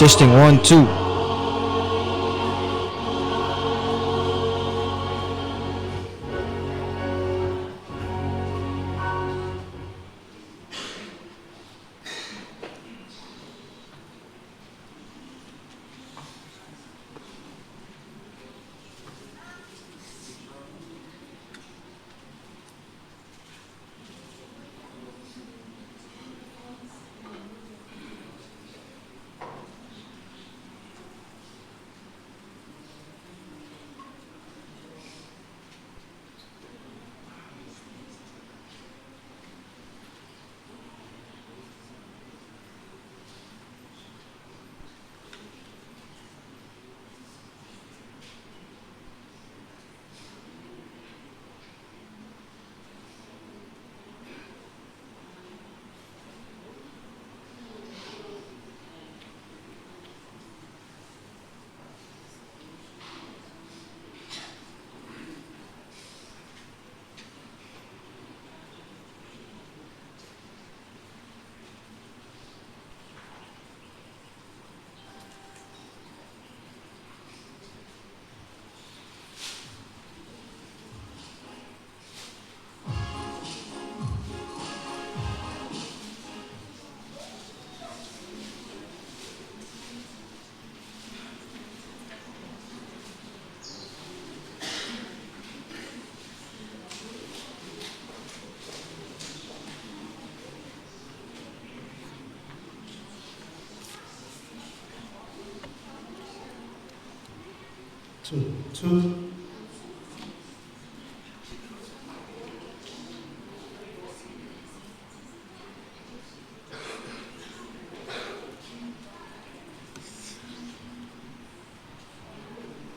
Testing 1 2. 2 2.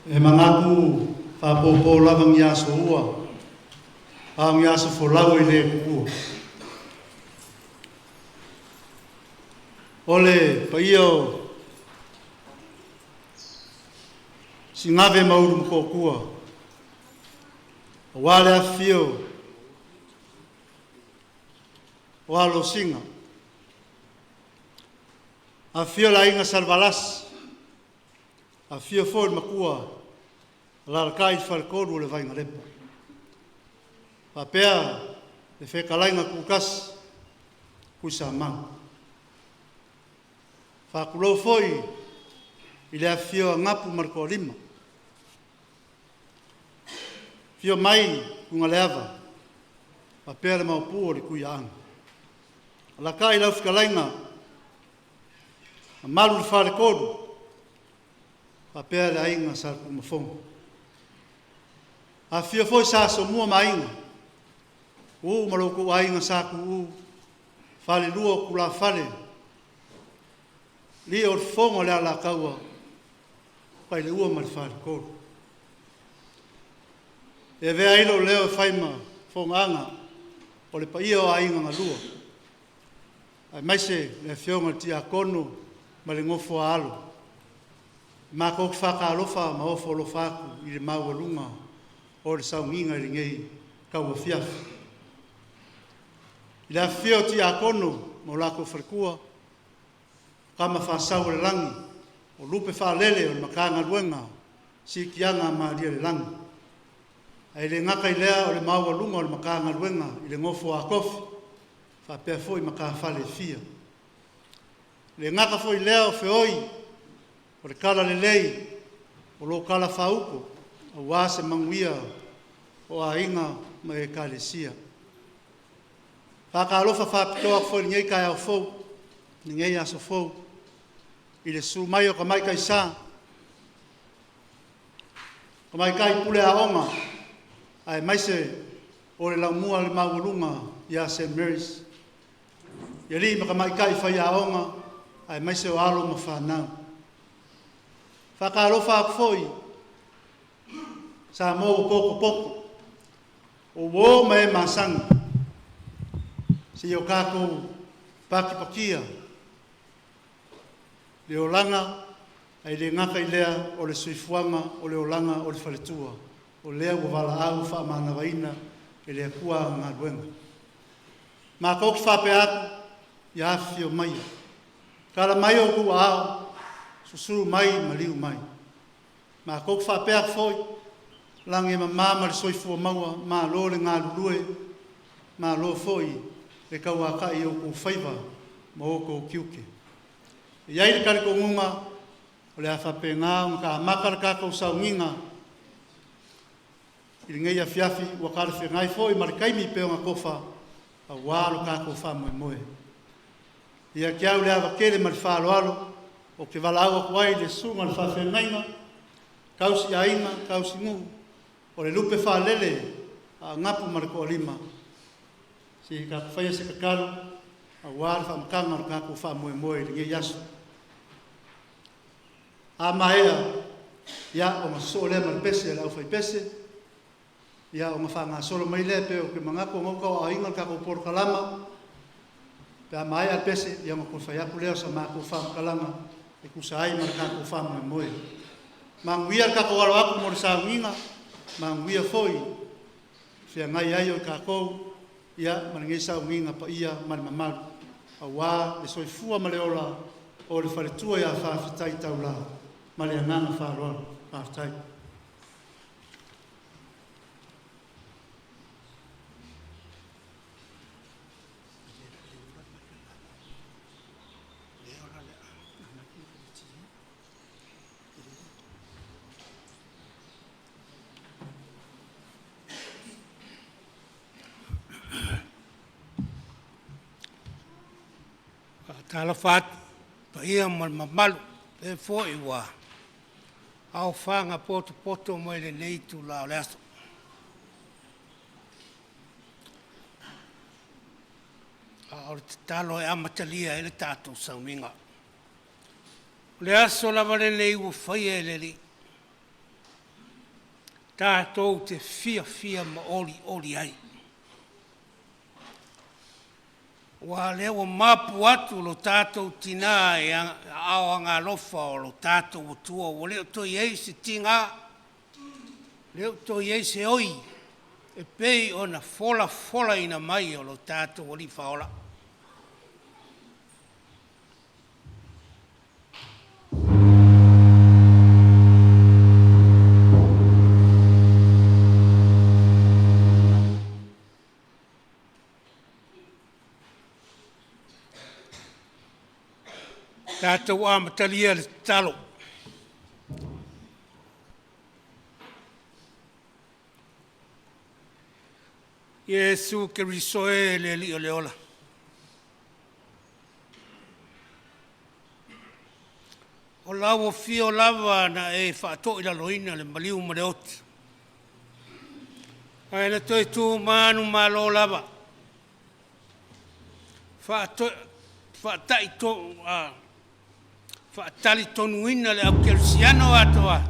E manatu faapopo lava ni aso ua, a o ni aso folau e lē tuua. O le paia o Sigave ma Ulumotootua, aua le afifio o Alo o Sina, afifio le Aiga Salevalasi, afio foi le Matua, alaalatai le faletolu o le Vainalepa, faapea le fetalaiga Tutasi Tuisamau. Faatulou foi i le afifio o Anapu ma le Toalima, afio mai Pugaleava faapea le Maopu o le Tuiaana. Alalatai lau fetalaiga Mamalu i le Faletolu faapea le Aiga Sa Tunumafono. Afifio foi Sa Asomua ma Aiga, Uu ma lo outou Aiga Sa Tuuu, Falelua o Tulafale, Alii o le Fofoga o le Alataua, Failelua ma le Faletolu. E avea ai lou leo e fai ma fofogaaga o le paia o Aiga na lua, aemaise le Afioga i le Tiakono ma le nofo a alo. Matou te faatalofa ma ofo alofa atu i le maualuga o le sauniga i lenei tauafiafi. I le afifio o Tiakono ma o latou faletua, Tama Faa Sau o le Lagi, o lupe faalele o le Matagaluega o Siitiaga Malie lie Lagi, ae le gata i lea o le maualuga o le Matagaluega i le nofo a tofi faapea foi matafale e fia. E le gata foi i lea o feoi o le Talalelei o lo o talafaauto aua se manuia o aiga ma Ekalesia. Faatalofa faapitoa atu foi i lenei taeao fou, lenei aso fou i le susu mai o Tamaitai Sa, Tamaitai Pule Aoga aemaise o le laumua le maualuga ia Saint Mary's, i alii ma tamaitai faiaoga aemaise o alo ma fanau. Faatalofa atu foi Samoa ua toto poto, o uo ma e masani seia o tatou patipatia le olaga, ae le gata i lea o le soifuaga, o le olaga o le faletua, o lea ua valaau faamanavaina e le Atua ana galuega. Matou te faapea atu, ia afifio maia, tala mai outou aao Susulu mai maliu mai. Matou te faapea atu foi, lagi e mama ma le soifua maua, malo le galulue, malo foi le tauatai i outou faiva ma outou tiute. E i ai le talitonuga, o le a faapena ona amata le tatou sauniga i lenei afiafi ua talafeagai foi ma le taimi e pei ona tofa aua lo tatou faamoemoe. Ia te au le ava tele ma le faaaloalo ou te valaau atu ai i le Susuga i le Faafeagaiga, tausi aiga, tausinuu, o le lupe faalele a Anapu ma le Toalima, se i tatou faia se tatalo aua le faamatagataga o le tatou faamoemoe i lenei aso. A maea, ia ona sosoo lea ma le pese a le aufaipese, ia ona faagasolo mai lea pei ou te manatu o lena ua tauaaoina le tatou polokalama. Pe a maea le pese, ia ona toe fai atu lea o sa matou faamatalaga e tusa ai ma le tatou faamoemoe. Manuia le tatou alo atu mo le sauniga, manuia foi le feagai ai o tatou ma lenei sauniga paia ma le mamalu aua le soifua ma le ola o le Faletua ia Faafetai Taulā. Ma le agaga faaaloalo. Faafetai. Faatalofa atu i le paia ma le mamalu, o lea foi ua aofaga potopoto mai lenei itula o le aso. A o le tatalo e amatalia ai le tatou sauniga, o le aso lava lenei ua faia e le Alii tatou te fiafia ma olioli ai, aua o lea ua mapu atu lo tatou Tina i aao agaalofa o lo tatou Atua, ua le o toe i ai se tiga, le o toe i ai se oi e pei ona folafolaina mai e lo tatou Alii Faaola. Tatou amatalia le tatalo. Iesu Keriso e le Alii o le ola, o lau afio lava na e faatoilaloina le maliu ma le oti, ae na toe tu manumalo lava, faatalitonuina le au kerisiano atoa,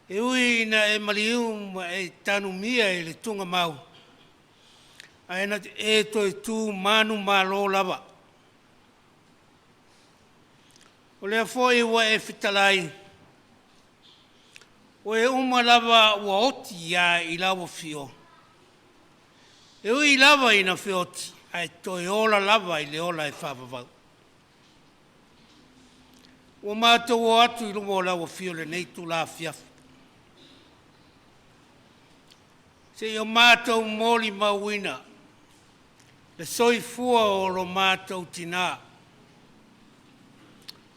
e ui ina e maliu ma e tanumia i le tugamau, ae na te e toe tu manumalo lava. O lea foi ua e fetalai, o e uma lava ua oti lava i lau afio, e ui lava ina feoti, ae toe ola lava i le ola e faavavau. Ua matou o atu i luma o lau afio i lenei itula afiafi, seia o matou molimauina le soifua o lo matou tina,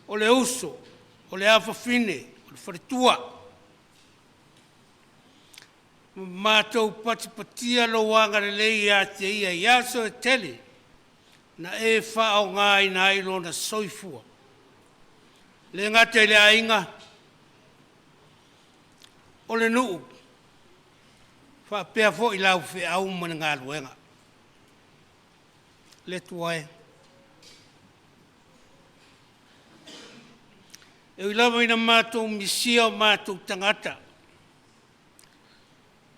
o le uso, o le afafine, o le faletua. Ua matou patipatia lou agalelei ia te ia i aso e tele na e faaaogaina ai lona soifua, e le gata i le aiga, o le nuu, faapea foi lau feau ma le galuega. Le Atua e, e ui lava ina matou misia o matou tagata,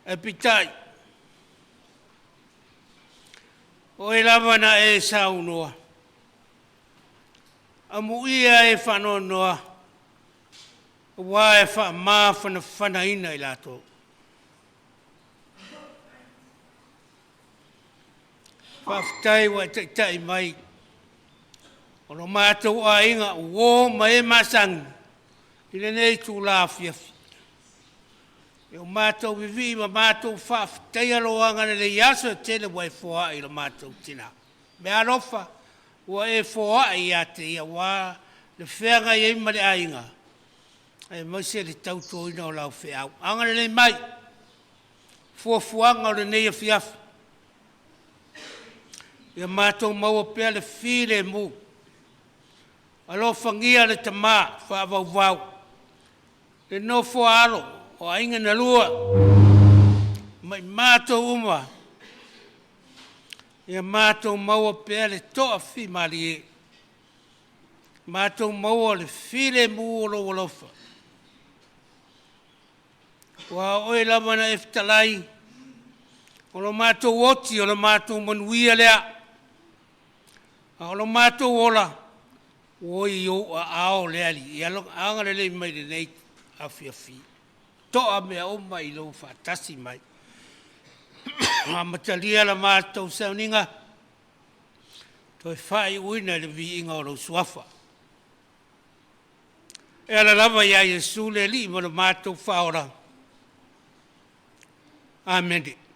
ae peitai, o oe lava na e saunoa, “Amuia e faanoanoa aua e faamafanafanaina i latou.” Faafetai ua e taitai mai. O lo matou aiga uō ma e masani i lenei itula afiafi. E o matou vivii ma matou faafetaia lou agalelei i aso e tele ua e foai i lo matou tina. Meaalofa ua e foai ia te ia aua le feagai ai ma le aiga aemaise le tautoina o lau feau. Agalelei mai i fuafuaga o lenei afiafi, ia matou maua pea le filemu. Alofagia le tama faavauvau, le nofo a alo o aiga na lua, ma i matou uma, ia matou maua pea le toafimalie, matou maua le filemu o lou alofa, aua o oe lava na e fetalai, o lo matou oti o le matou manuia lea, a o lo matou ola, ua i ou aao le Alii. Ia agalelei mai i lenei afiafi, toa mea uma i lou faatasi mai. Amatalia la matou sauniga, toe faaiuina i le viiga o lou Suafa. E ala lava ia Iesu le Alii ma lo matou Faaola. Amene.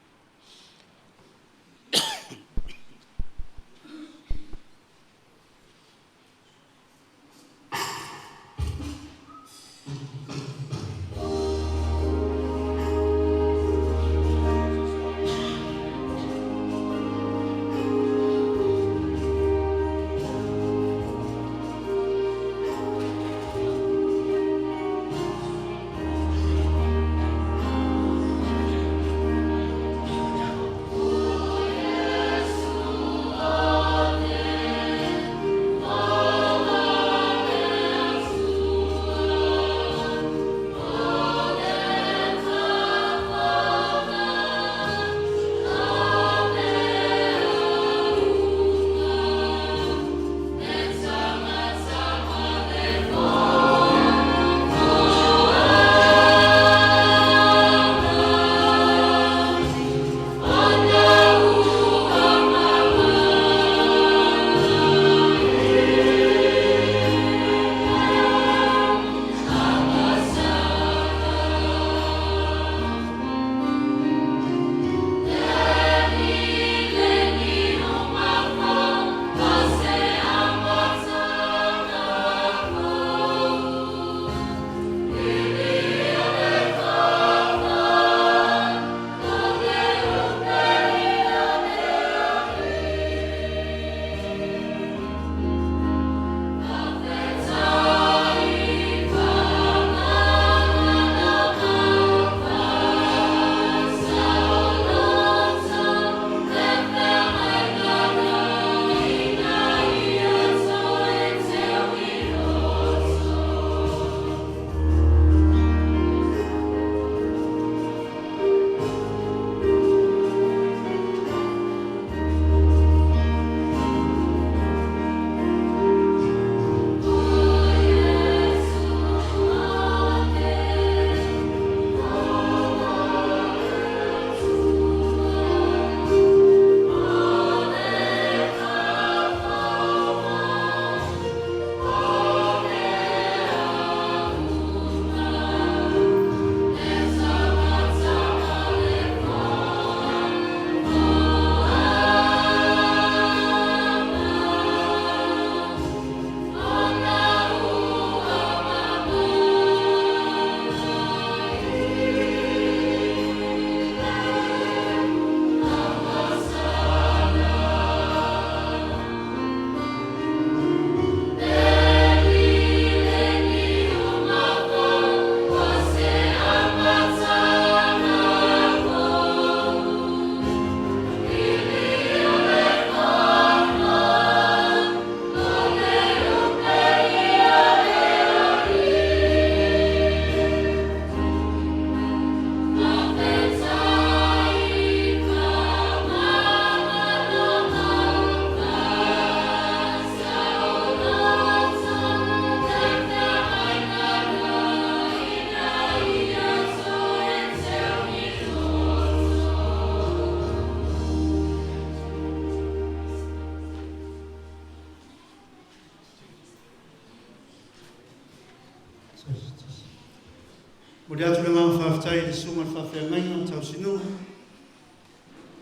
Momoli atu le agaga faafetai i le susuga i le faafeagaiga ma tausinuu,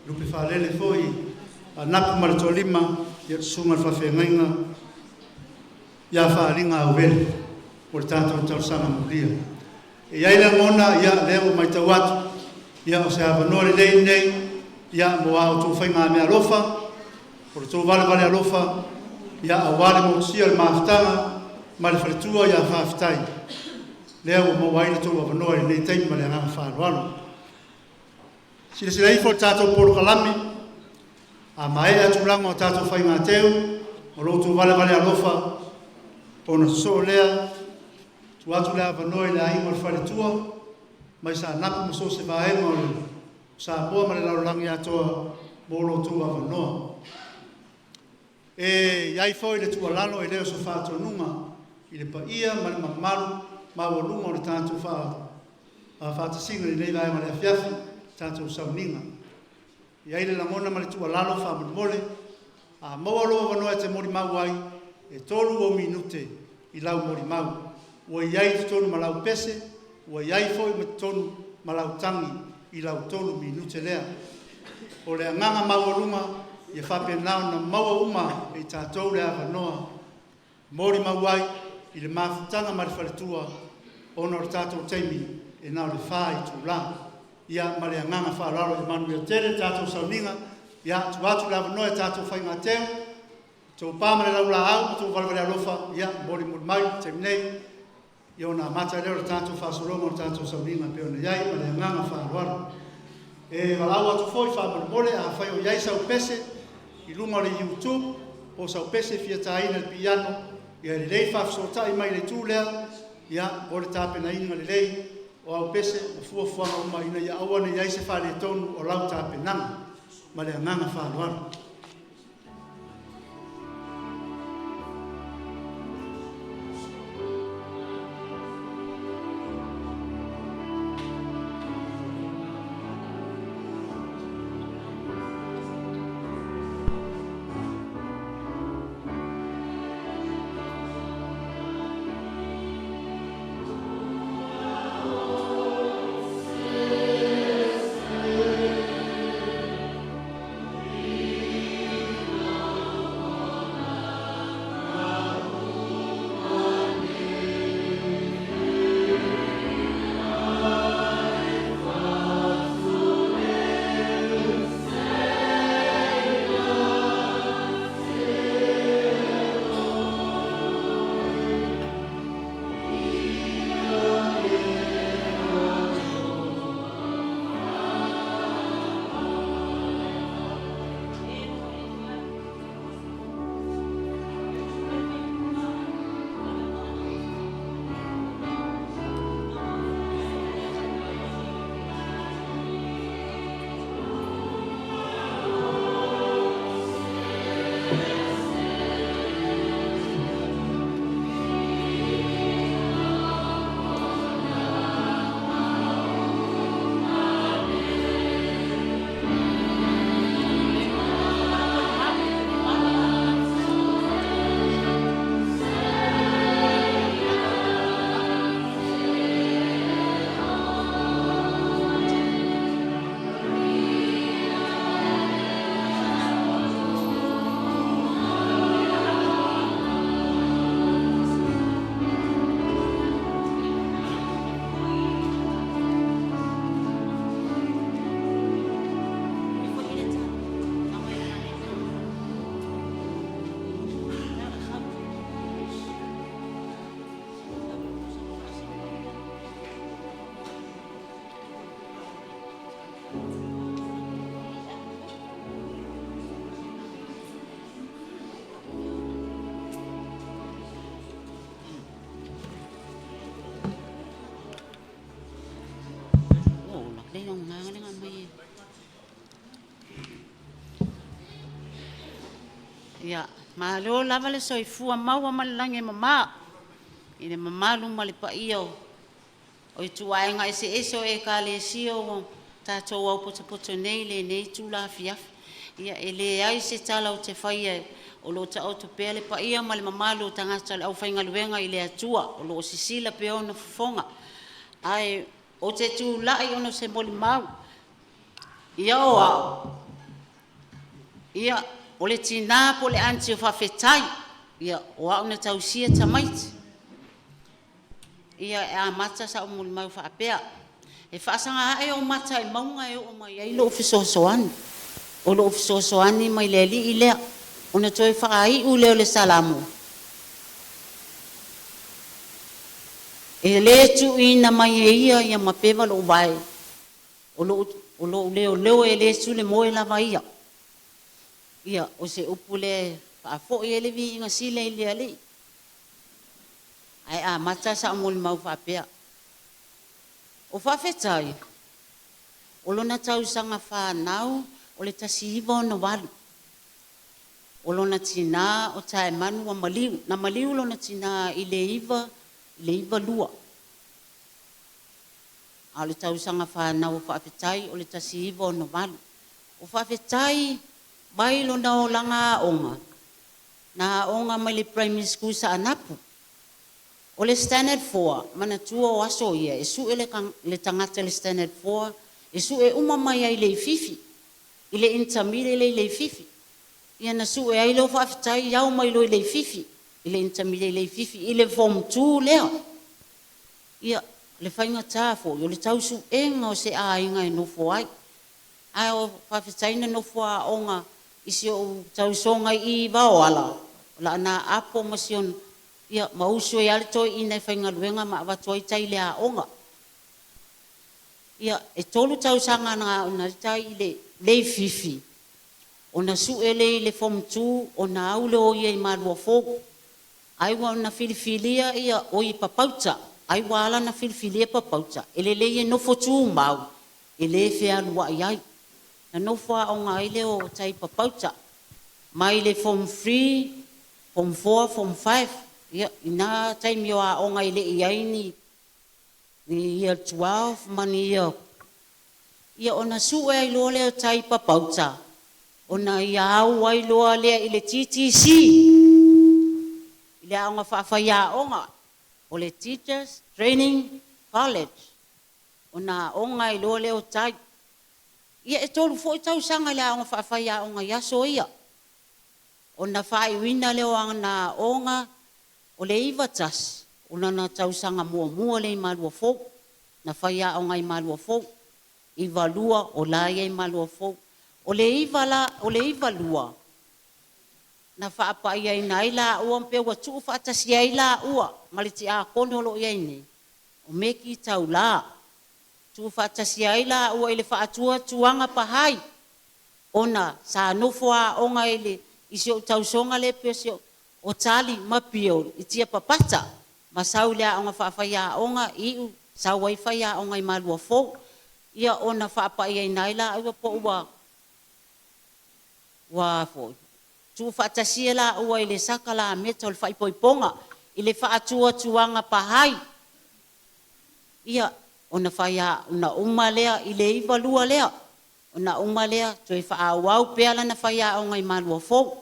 lupe faalele foi a Napu ma le Toalima, ia le susuga i le faafeagaiga ia Faaliga Auvele mo le tatou talosaga molia. E i ai le lagona, ia lea ua matau atu, ia o se avanoa lelei lenei ia mo a outou faigameaalofa, o le tou valevale alofa, ia aua le motusia o le mafutaga ma le faletua ia Faafetai, lea ua maua ai lo outou avanoa i lenei taimi ma le agaga faaaloalo. Silasila ifo i le tatou polokalame, a maea tulaga o tatou faigateu ma lo outou valevale alofa, ona sosoo lea, tuu atu le avanoa i le aiga o le faletua mai Saanapu ma so o se vaega o Samoa ma le lalolagi atoa mo lo outou avanoa. E i ai foi le tuualalo, e le o se faatonuga i le paia ma le mamalu maualuga o le tatou faatasiga i lenei vaega o le afiafi, tatou sauniga. E i ai le lagona ma le tuualalo faamolemole, a maua lou avanoa e te molimau ai, e 3 ou minute i lau molimau. Ua i ai i totonu ma lau pese, ua i ai foi ma totonu ma lau tagi i lau 3 minute lea. O le agaga maualuga, ia faapena ona maua uma e i tatou le avanoa molimau ai i le mafutaga ma le faletua, ona o le tatou taimi, e na o le 4 itula. Ia ma le agaga faaaloalo ia manuia tele le tatou sauniga. Ia tuu atu le avanoa i tatou faigateu, le tofa ma le laulaau ma outou valevale alofa, ia molimoli mai i le taimi nei, ia ona amata lea o le tatou faasologa o le tatou sauniga e pei ona i ai. Ma le agaga faaaloalo. E valaau atu foi faamolemole, afai o i ai sau pese i luga o le YouTube po o sau pese e fia taina i le piano, ia lelei faafesootai mai i le itu lea mo le tapenaina lelei o au pese ma fuafuaga uma ina ia aua ne i i ai se faaletonu o lau tapenaga. Ma le agaga faaaloalo. Ia, malo lava le soifua maua ma le lagi e mama i le mamalu ma le paia o ituaiga eseese o Ekalesia ua tatou aupotopoto nei i lenei itula afiafi. Ia, e leai se tala ou te faia o lo o taoto pea le paia ma le mamalu o tagata o le aufaigaluega i le Atua o lo o sisila pea ona fofoga. Ae ou te tulai ona o se molimau. Ia o au, ia o le tinā po o le aunty o Faafetai, ia o au na tausia tamaiti. Ia e amata sau molimau faapea, e faasaga ae ou mata i mauga e oo mai ai lou fesoasoani. O lou fesoasoani mai le Alii lea, ona toe faaiu lea o le Salamo, e le tuuina mai e ia ia mapeva lou vae, o lou leoleo e le tulemoe lava ia. Ia, o se upu lea e faafoi ai le viiga sili i le Alii. Ae amata sau molimau faapea, o Faafetai, o lona tausaga fanau o le 1968. O lona tinā o Taemanu ua maliu. Na maliu lona tinā i le 9, i le 92. A o le tausaga fanau o Faafetai o le 1968. O Faafetai mai lona olaga aoga, na aoga mai le Primary School i Saanapu. O le Standard 4, manatua o aso ia e sue le tagata i le Standard 4, e sue uma mai lava i Leififi, i le intermediate lea i Leififi. Ia na sue ai lea o Faafetai au mai loa i Leififi, i le intermediate i Leififi i le Form 2 lea. Ia, le faigata foi o le tau suega o se aiga e nofo ai. Ae faafetai na nofo aoga i si ou tausoga i Vaoala, o Laana Apo ma si ona, ia ma usu ai lava le toeaina e faigaluega ma avatu ai tai i le aoga. Ia, e 3 tausaga na aoga ai tai i Leififi, ona sue lea i le Form 2 ona au lea o ia i Maluafou. Ai ua na filifilia Papauta, ai ua ala ona filifilia Papauta, e lelei e nofo tumau, e le fealuai ai. Na nofo aoga ai lea o tai i Papauta mai le Form 3, Form 4, Form 5. Ia, i na taimi o aoga e le i i ai ni Year 12 ma ni Year. Ia ona sue ai loa lea o tai i Papauta, ona ia au ai loa lea i le TTC, i le aoga faafaiaoga, o le Teachers Training College, ona aoga ai loa lea o tai. Ia e 3 foi tausaga i le aoga faafaiaoga i aso ia. Ona faaiuina lea o ana aoga o le 91, o lona tausaga muamua lea i Maluafou, na faiaoga ai i Maluafou. 92 o la e i ai i Maluafou. O le 92 na faapaiaina ai laua pe ua tuufaatasia ai laua ma le tiakono o lo o i ai nei, o Meki Taula. Tuufaatasia ai laua i le Faatuatuaga Baha'i ona sa nofo aoga i si ou tausoga lea pei o Tali ma Bill i Tiapapata ma sau i le aoga faafaiaoga iu sau ai faiaoga i Maluafou. Ia ona faapaiaina ai laua po ua tuufaatasia laua i le sakalameta o le faaipoipoga i le faatuatuaga Baha'i. Ia ona uma lea i le 92 lea, ona uma lea toe faaauau pea lana faiaoga i Maluafou.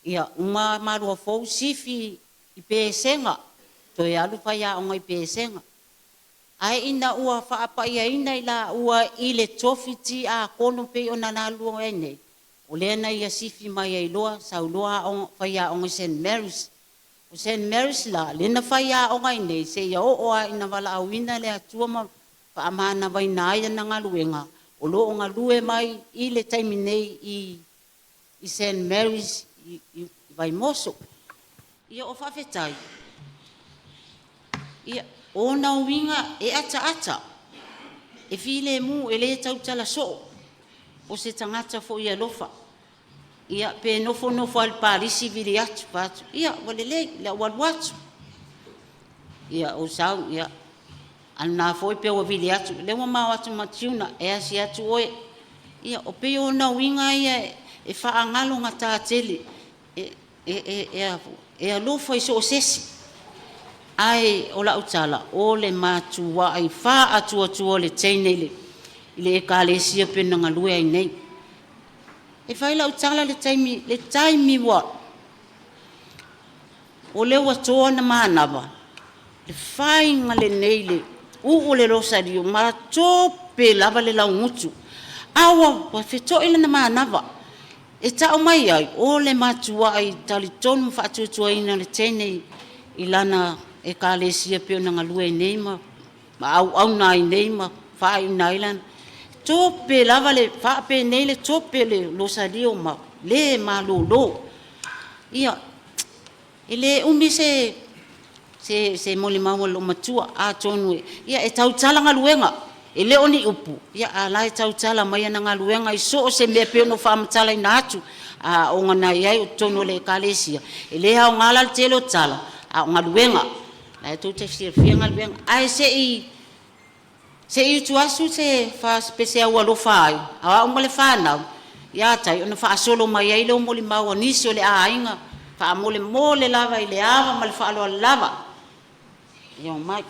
Ia uma Maluafou sifi i Pesega, toe alu faiaoga i Pesega. Ae ina ua faapaiaina i laua i le tofi tiakono pei ona galulue ai nei, o lea na ia sifi mai ai loa sau loa faiaoga i Saint Mary's. O Saint Mary's la lea na faiaoga ai nei seia oo lava ina valaauina le Atua ma faamanavaina ai ana galuega, o lo o galue mai i le taimi nei i Saint Mary's i Vaimoso. Ia o Faafetai, ia o ona uiga e ataata, e filemu, e le tautala soo, o se tagata foi e alofa. Ia pe nofonofo lava i le palisi vili atu, fai atu, ia ua lelei o le a ou alu atu. Ia ou sau, ia, a na foi pe ua vili atu, o lea ua ma o atu ma Tuna e asi atu oe. Ia o pei o ona uiga ia e faagalogata tele, e alofa i so o se isi. Ae o lau tala, o le matuai faatuatua o le teine i le Ekalesia pei ona galue ai nei. E fai lau tala le taimi, le taimi ua o lea ua toa na manava, le faiga lenei le uu o le losalio ma tope lava le laugutu. A ua feto'i lana manava. E ta'u mai ai, o le matua'i talitonu ma faatuatuaina le teine i lana ekalesia pei ona galue ai nei ma auauna ai nei ma faaiuina ai lana tope lava le faapenei le tope o le losalio ma le malolo. Ia, e le umi se molimau a le loomatua, atonu ia e tautala galuega, e le o ni upu, ia a o la e tautala mai ana galuega i so o se mea pei ona ou faamatalaina atu. Aoga na i ai i totonu o le Ekalesia, e le aoga la le tele o tala, a o galuega. O la e tou te silafia galuega. Ae se i utuasu se faasepese alofa ai o au ma le fanau ia tai, ona faasolo mai ai lea o molimau a nisi o le aiga, faamolemole lava i le ava ma le faaaloalo lava. Ia omai.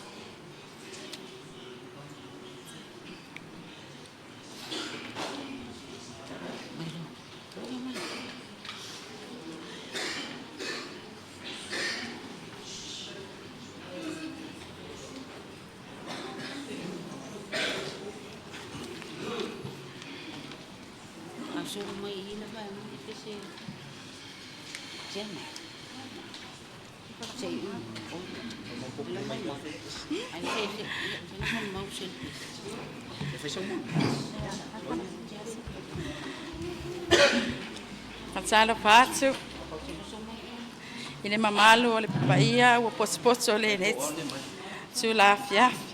Faasolo mai i le vaega lea pe Faatalofa atu i le mamalu o le paia ua potopoto i lenei itula afiafi.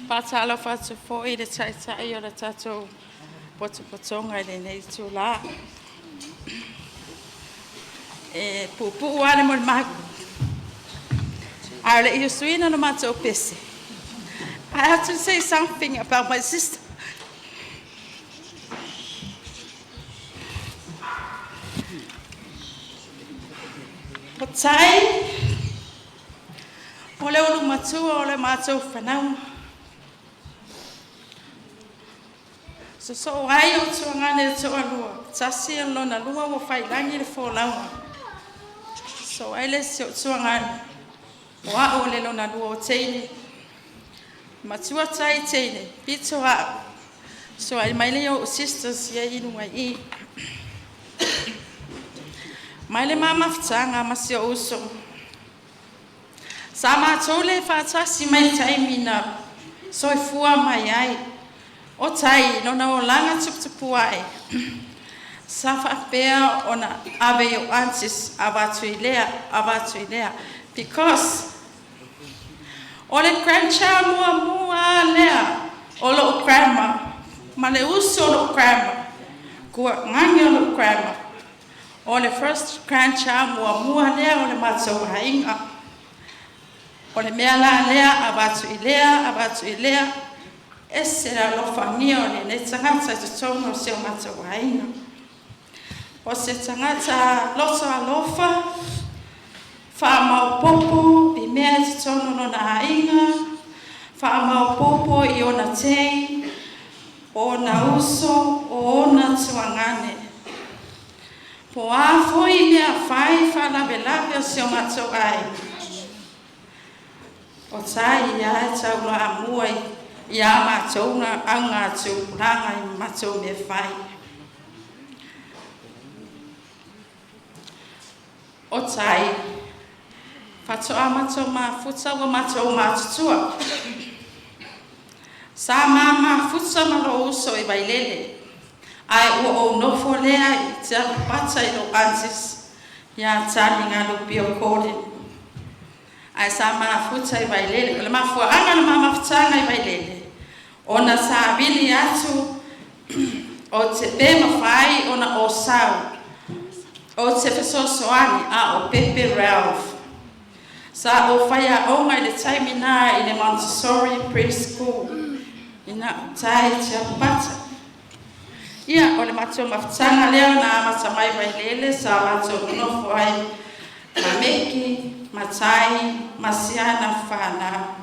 Faatalofa atu foi i le Taitai o le tatou potopotoga i lenei itula. E puupuu lava le molimau. A o le i usuina le matou pese, I have to say something about my sister. O Tai, o le ulumatua o le matou fanauga. Sosoo ai ou tuagane e toalua, tasi le lona lua ua faiilagi le folauga. Sosoo ai le isi ou tuagane, o au o le lona lua o teine. Matua Tai i teine, pito au. So ai mai le ou sisters ia i luga i i. Mai le ma mafutaga ma si ou uso. Sa matou le faatasi mai le taimi na soifua mai ai. O Tai lona olaga tuputupuae, sa faapea ona ave i ou aunties, avatu i lea, avatu i lea. Because o le grandchild muamua lea o lou grandma, ma le uso o lou grandma, tuagane o lou grandma. O le first grandchild muamua lea o le matou aiga. O le mea la lea, avatu i lea, avatu i lea, ese le alofagia o lenei tagata i totonu o si o matou aiga. O se tagata loto alofa, faamaopoopo i mea i totonu o lona aiga, faamaopoopo i ona tei, o ona uso, o ona tuagane. Po o a foi mea fai faalavelave o si o matou aiga, o Tai ia e taulamua ia matou na augatupulaga i matou mea fai. O Tai, faatoa matou mafuta ua matou matutua. Sa ma mafuta ma lou uso i Vailele, ae ua ou nofo lea i Tialupata i lou aunties ia Tali Galupio Gordon. Ae sa mafuta i Vailele. O le mafuaaga o le ma mafutaga i Vailele, ona sa vili atu o te pe mafai ona o sau, o te fesoasoani a o Pepe Ralph. Sa ou faiaoga i le taimi na i le Montessori Preschool ina utai i Tiapapata. Ia, o le matou mafutaga lea na amata mai Vailele sa matou nonofo ai ma Meki, ma Tai, ma Siana whanau.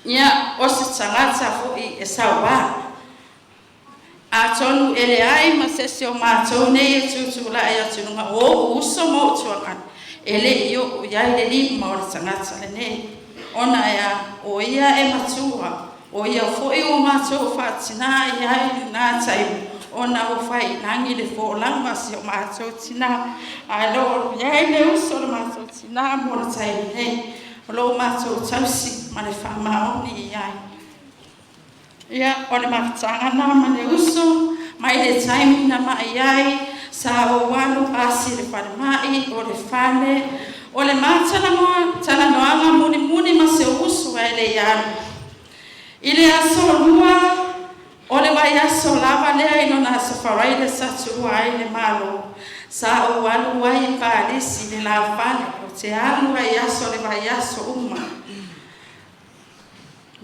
Ia, o se tagata fo'i e sauā. Atonu e leai ma se isi o matou nei e tutulai atu i luga o o'u uso ma o'u tuagana e le'i o'u i ai le lima o le tagata lenei. Ona e a? O ia e matua, o ia fo'i ua matou faatinā i ai i lena taimi, ona ua faiilagi le folauga a si o matou tinā, ae o lo o i ai le uso a le matou tinā mo le taimi nei, o lo o matou tausi ma le faamaoni i ai. Ia, o le mafutaga lena ma le uso, mai le taimi na ma'i ai, sa ou alu asi i le falemai, o le fale, o le ma talanoaga mulimuli ma si ou uso ae le i alu. I le aso Lua o le vaiaso lava lea i lona aso Faraile sa tuua ai le Malo, sa ou alu ai i Palisi i le lafale, ou te alu ai i aso o le vaiaso uma.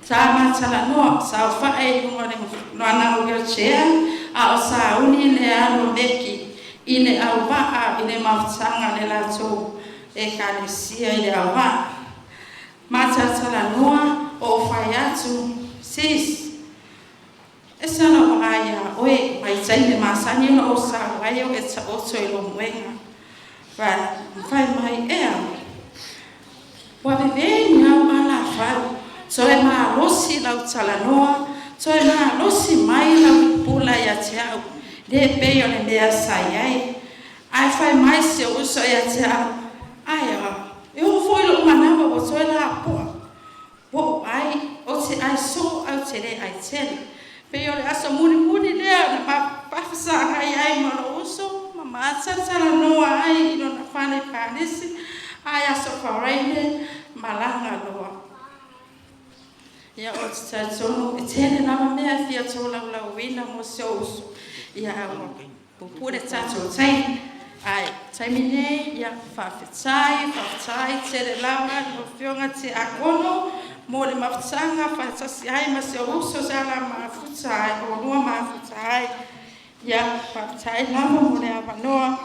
Sa ma talanoa, saofa'i i luga o lana wheelchair, a o sauni le alu a Meki i le auvaa i le mafutaga a le latou Ekalesia i Leauvaa. Ma talatalanoa, ou fai atu, “Sis, e se lou vaai iā oe mai taimi masani ona ou sau ai o e taoto i lou moega.” Fai mai, “Ea, ua vevē ni au alafau, toe malosi lau talanoa, toe malosi mai lau pupula ia te a'u, le pei o le mea sa i ai.” Ae fai mai si ou uso ia te a'u, “Ae a, e oo foi i lo'u manava ua toe lapoa. Ua ou ai, ou te ai soo ae ou te le ai tele.” Pei o le aso mulimuli lea na faafesagai ai ma lou uso ma matalatalanoa ai i lona fale i Palisi, ae aso Faraile malaga loa. Ia, ou te talitonu e tele lava mea e fia tolaulauina mo si ou uso, ia, ae ua puupuu le tatou taimi. Ae taimi nei, ia, faafetai, faafetai tele lava lau Afioga Tiakono mo le mafutaga faatasi ai ma si ou uso sa la mafuta ai, olua mafuta ai. Ia, faafetai lava mo le avanoa.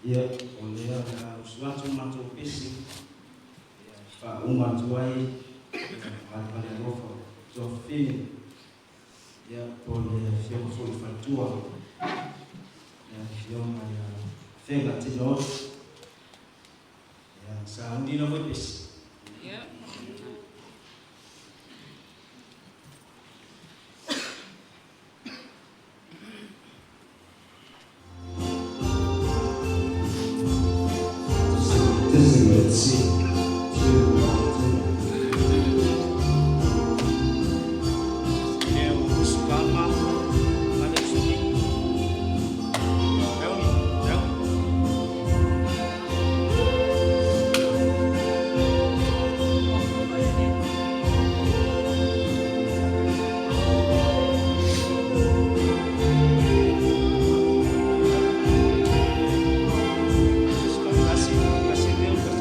Ia, o lea o le a usu atu matou pese e faauma atu ai le valevale alofa o tuafafine, ia, po o le afioga foi i le faletua, le afioga ia Afega Tino Oti. Ia, sauni lau foi pese. Testing, let's see. 2, 1, 2. Leo Usukama, Alex Nick. Tony, Tony. Kasi, kasi Leo, kasi.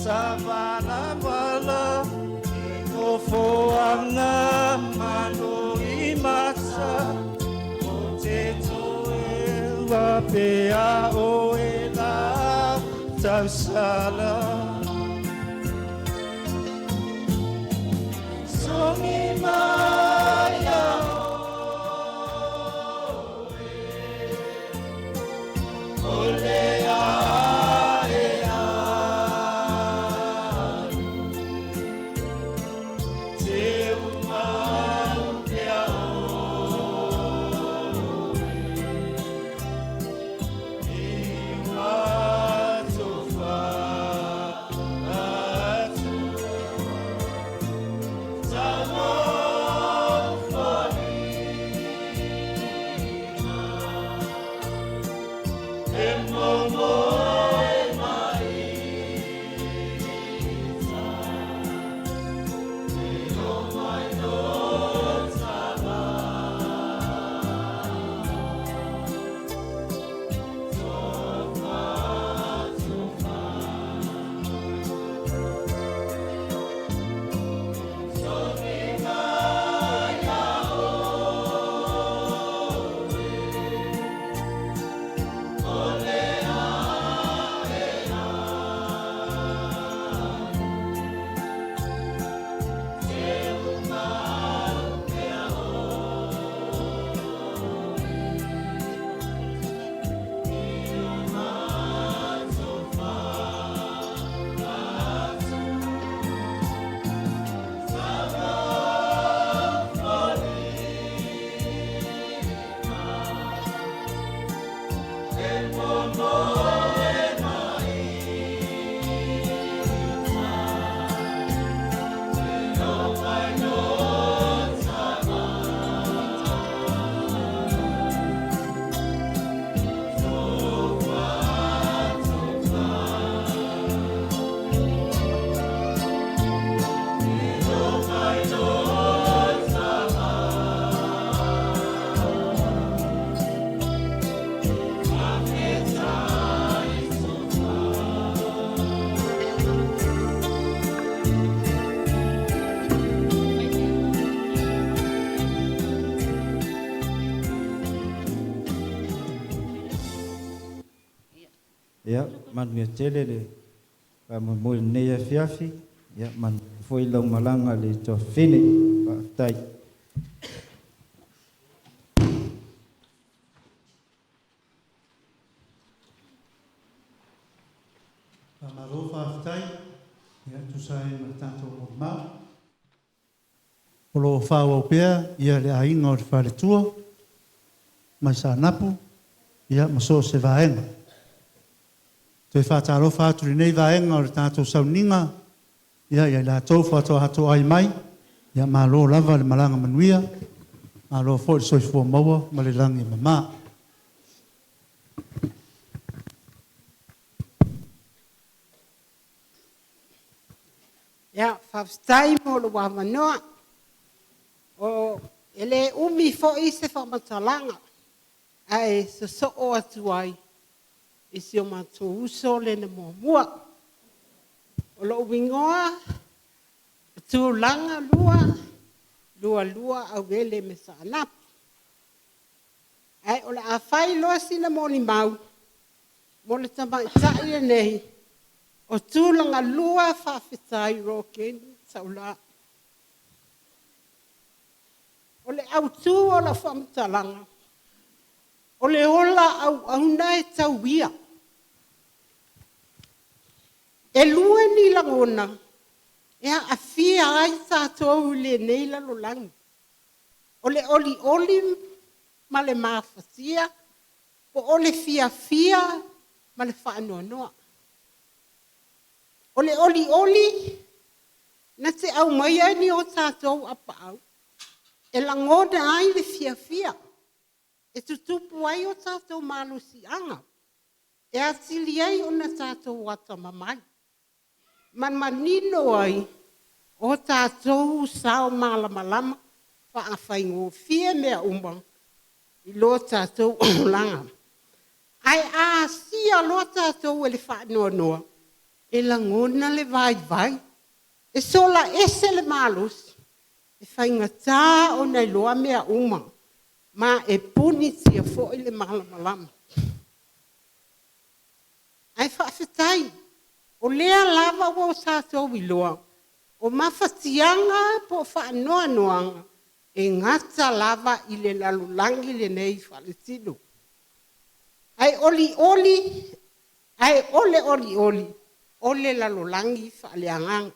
Savalavala Nofoaga manoimata O te toeua pea oe la tausala Songi mai a oe O le ae alu Te umau pea oe I matofa atu Taumofoliga E momoe mai E o mai no tala Tofa, tofa Songi mai a oe O le ae alu Te umau pea oe I matofa atu Taumofoliga E momoe mai E o mai no tala Tofa, tofa E o mai no tala Faafetai tofa. Ia, manuia tele le faamoemoe i lenei afiafi. Ia, manuia foi lau malaga le tuafafine. Faafetai. Faamalo faafetai ia tusa ai ma le tatou molimau. O lo o faaauau pea ia le aiga o le faletua mai Saanapu ia ma so o se vaega. Toe faatalofa atu i lenei vaega o le tatou sauniga ia i latou faatoa toai mai, ia malo lava le malaga manuia, malo foi le soifua maua ma le lagi e mama. Ia, faafetai mo lou avanoa. O e le umi foi se faamatalaga, ae sosoo atu ai i si o matou uso lea na muamua. O lou igoa, o Tulaga Lua, Lualua Auele me Saanapu. Ae o le a fai loa sina molimau mo le tamaitai lenei o Tulaga Lua Faafetai Roken Taulaa. O le autū o lau faamatalaga, o le ola auauna e tauia. E lua ni lagona e aafia ai tatou i lenei lalolagi. O le olioli ma le mafatia, po o le fiafia ma le faanoanoa. O le olioli na te aumaia ni o tatou apaau, e lagona ai le fiafia, e tutupu ai o tatou malosiaga, e atili ai ona tatou atamamai, ma manino ai o tatou sao malamalama faafaigofie mea uma i lo tatou olaga. Ae a asia loa tatou e le faanoanoa, E lagona le vaivai, e sola ese le malosi, e faigata ona iloa mea uma, ma e punitia foi le malamalama. Ae faafetai, o lea lava ua tatou iloa, o mafatiaga po o faanoanoaga, e gata lava i le lalolagi lenei faaletino. Ae olioli, ae o le olioli o le lalolagi faaleagaga.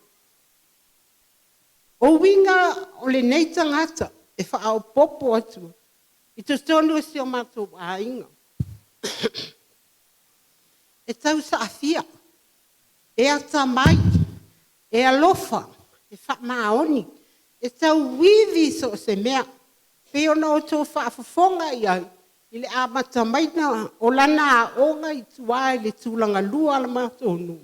O uiga o lenei tagata e faaopoopo atu i totonu o si o matou aiga, e tausaafia, e atamai, e alofa, e faamaoni, e tauivi i so o se mea, e pei ona outou faafofoga i ai i le amata maiga o lana aoga i tua i le tulagalua a le matou nuu,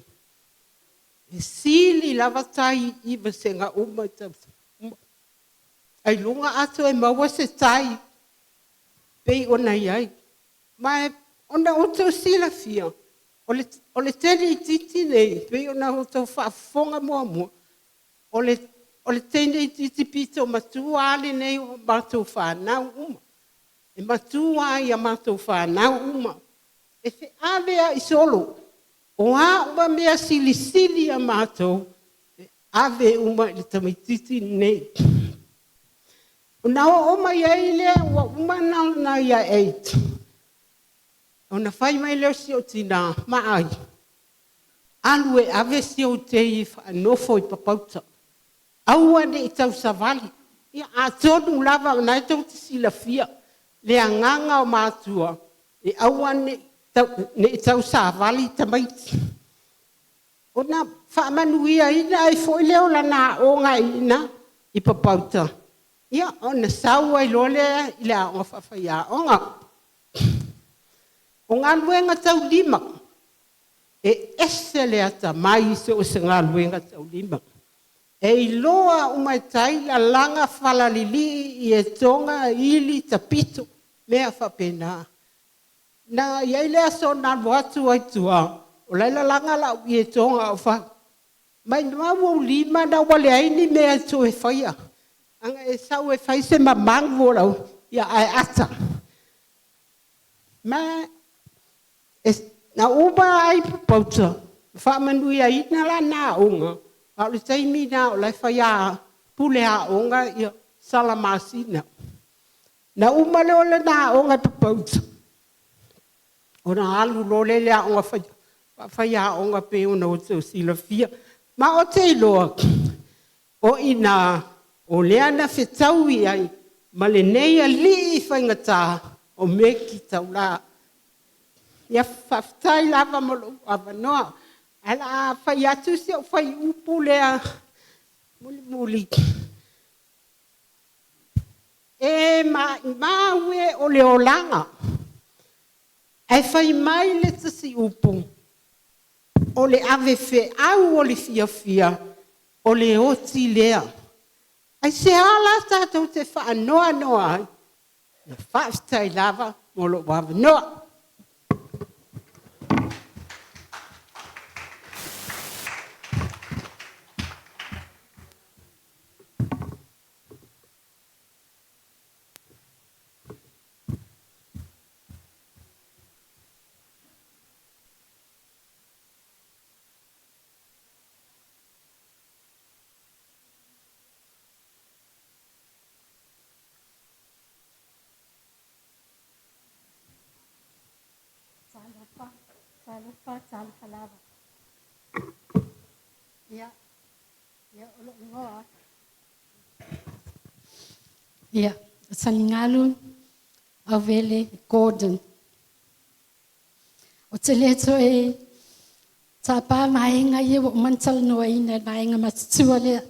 e sili lava tai i vasega uma i tausaga uma. Ailoga a toe maua se tai pei ona i ai. Ma ona outou silafia, o le teine itiiti lenei pei ona outou faafofoga muamua, o le teine itiiti pito matua lava lenei o matou fanau uma. E matua lava i a matou fanau uma. E feaveai solo, o a uma mea silisili ia matou, e ave uma i le tamaitiiti lenei. Ona oo mai ai lea ua uma ona ia 8, ona fai mai lea o si ou tina, “Maai, alu e ave si ou tei e faanofo i Papauta, aua ne i tausavali.” Ia atonu lava o lena e tou te silafia le agaga o matua, e aua ne i tausavali tamaiti. Ona faamanuiaina ai foi lea o lana aoga i ina i Papauta, ia ona sau ai loa lea i le aoga faafaiaoga. O galuega taulima, e ese le atamai i so o se galuega taulima. E iloa uma e tai lalaga falaninii ietoga, ili, tapito, mea faapena. Na i ai le aso na alu atu ai i tua o la e lalaga lau ietoga o fau. Maumau ou lima ina ua leai ni mea e toe faia, ana e sau e fai se mamagu o lau… ae ata. Ma na uma ai Papauta, faamanuiaina lana aoga, a o le taimi lena o la e fai pule aoga Salamasina. Na uma loa lana aoga i Papauta, ona alu loa lea i le aoga faafaiaoga pei ona outou silafia. Ma ou te iloa o i ina o lea na fetaui ai ma lenei alii faigata o Meki Taula. Ia, faafetai lava mo lou avanoa, ae o le a fai atu si au fuaiupu lea mulimuli. E maumau e o le olaga, ae fai mai le isi upu, o le avefeau o le fiafia, o le oti lea. Aisea la tatou te faanoanoa ai? Faafetai lava mo lou avanoa. Talofa, talofa, talofa lava. Ia, ia o lou igoa. Ia, Saligalu Auvele Gordon. O te le toe tapa vaega ia ua uma ona talanoaina i le vaega matutua lea.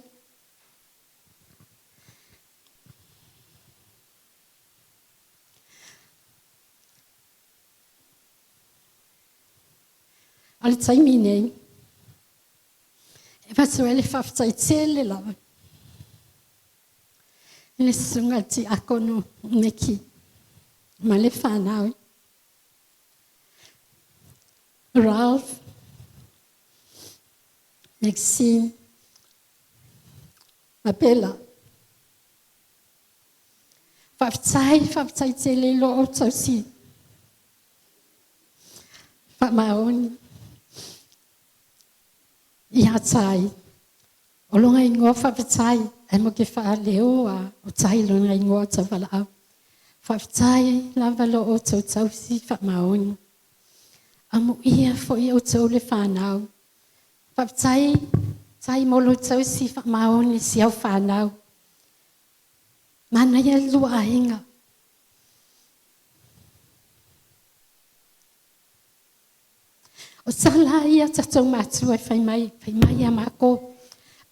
O le taimi nei, e avatu ai le faafetai tele lava i le susuga i le Tiakono Meki ma le fanau. Ralph. Maxine, Mapela. Faafetai, faafetai tele i lo outou tausi faamaoni ia Tai. O lona igoa faafetai, ae mo ke faaleo a o Tai lona igoa tauvalaau. Faafetai lava lo outou tausi faamaoni. Amuia foi outou le fanau. Faafetai Tai mo lo tausi faamaoni si au fanau. Manaia le lua aiga. O tala ia tatou matua e fai mai, fai mai ia mākou.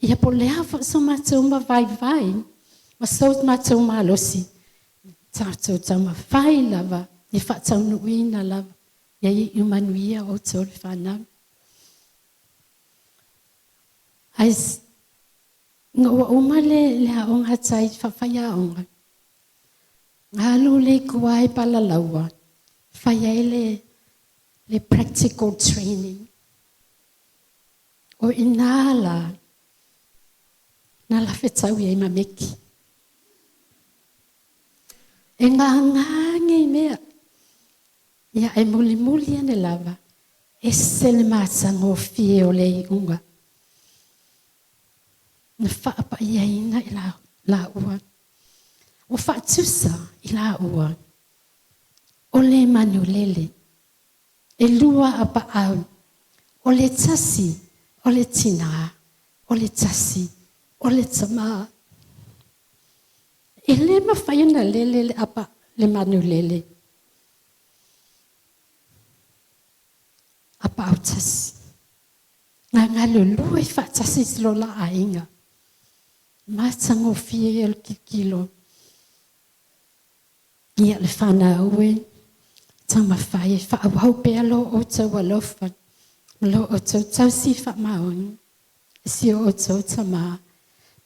Ia po le a foi so matou vaivai ma so matou malosi, tatou taumafai lava e faataunuuina lava. Ia iu manuia outou le fanau. Ai ina ua uma le aoga tai faafaiaoga, alu le i tua i Palalaua, fai ai le practical training. O ina la, na la fetau ai ma Meki. E ngā i mea. Ia e muli muli ane lava, e se le matagofie o le iuga. Na faapaiaina i la ua. O faatusa i la ua. O le manulele. E lua a paau. O le tasi, o le tina. O le tasi, o le tama. E le mawhai na lele le apa le manulele. Apa au tasi. Ngā ngā lulu e whaatasi si lola ainga. Matagofie o le kikilo. Ia le whanau e. Taumafai e whaawau pea lo o tau alofa. Lo o tau tausi whaamaoni. Si o tau tama.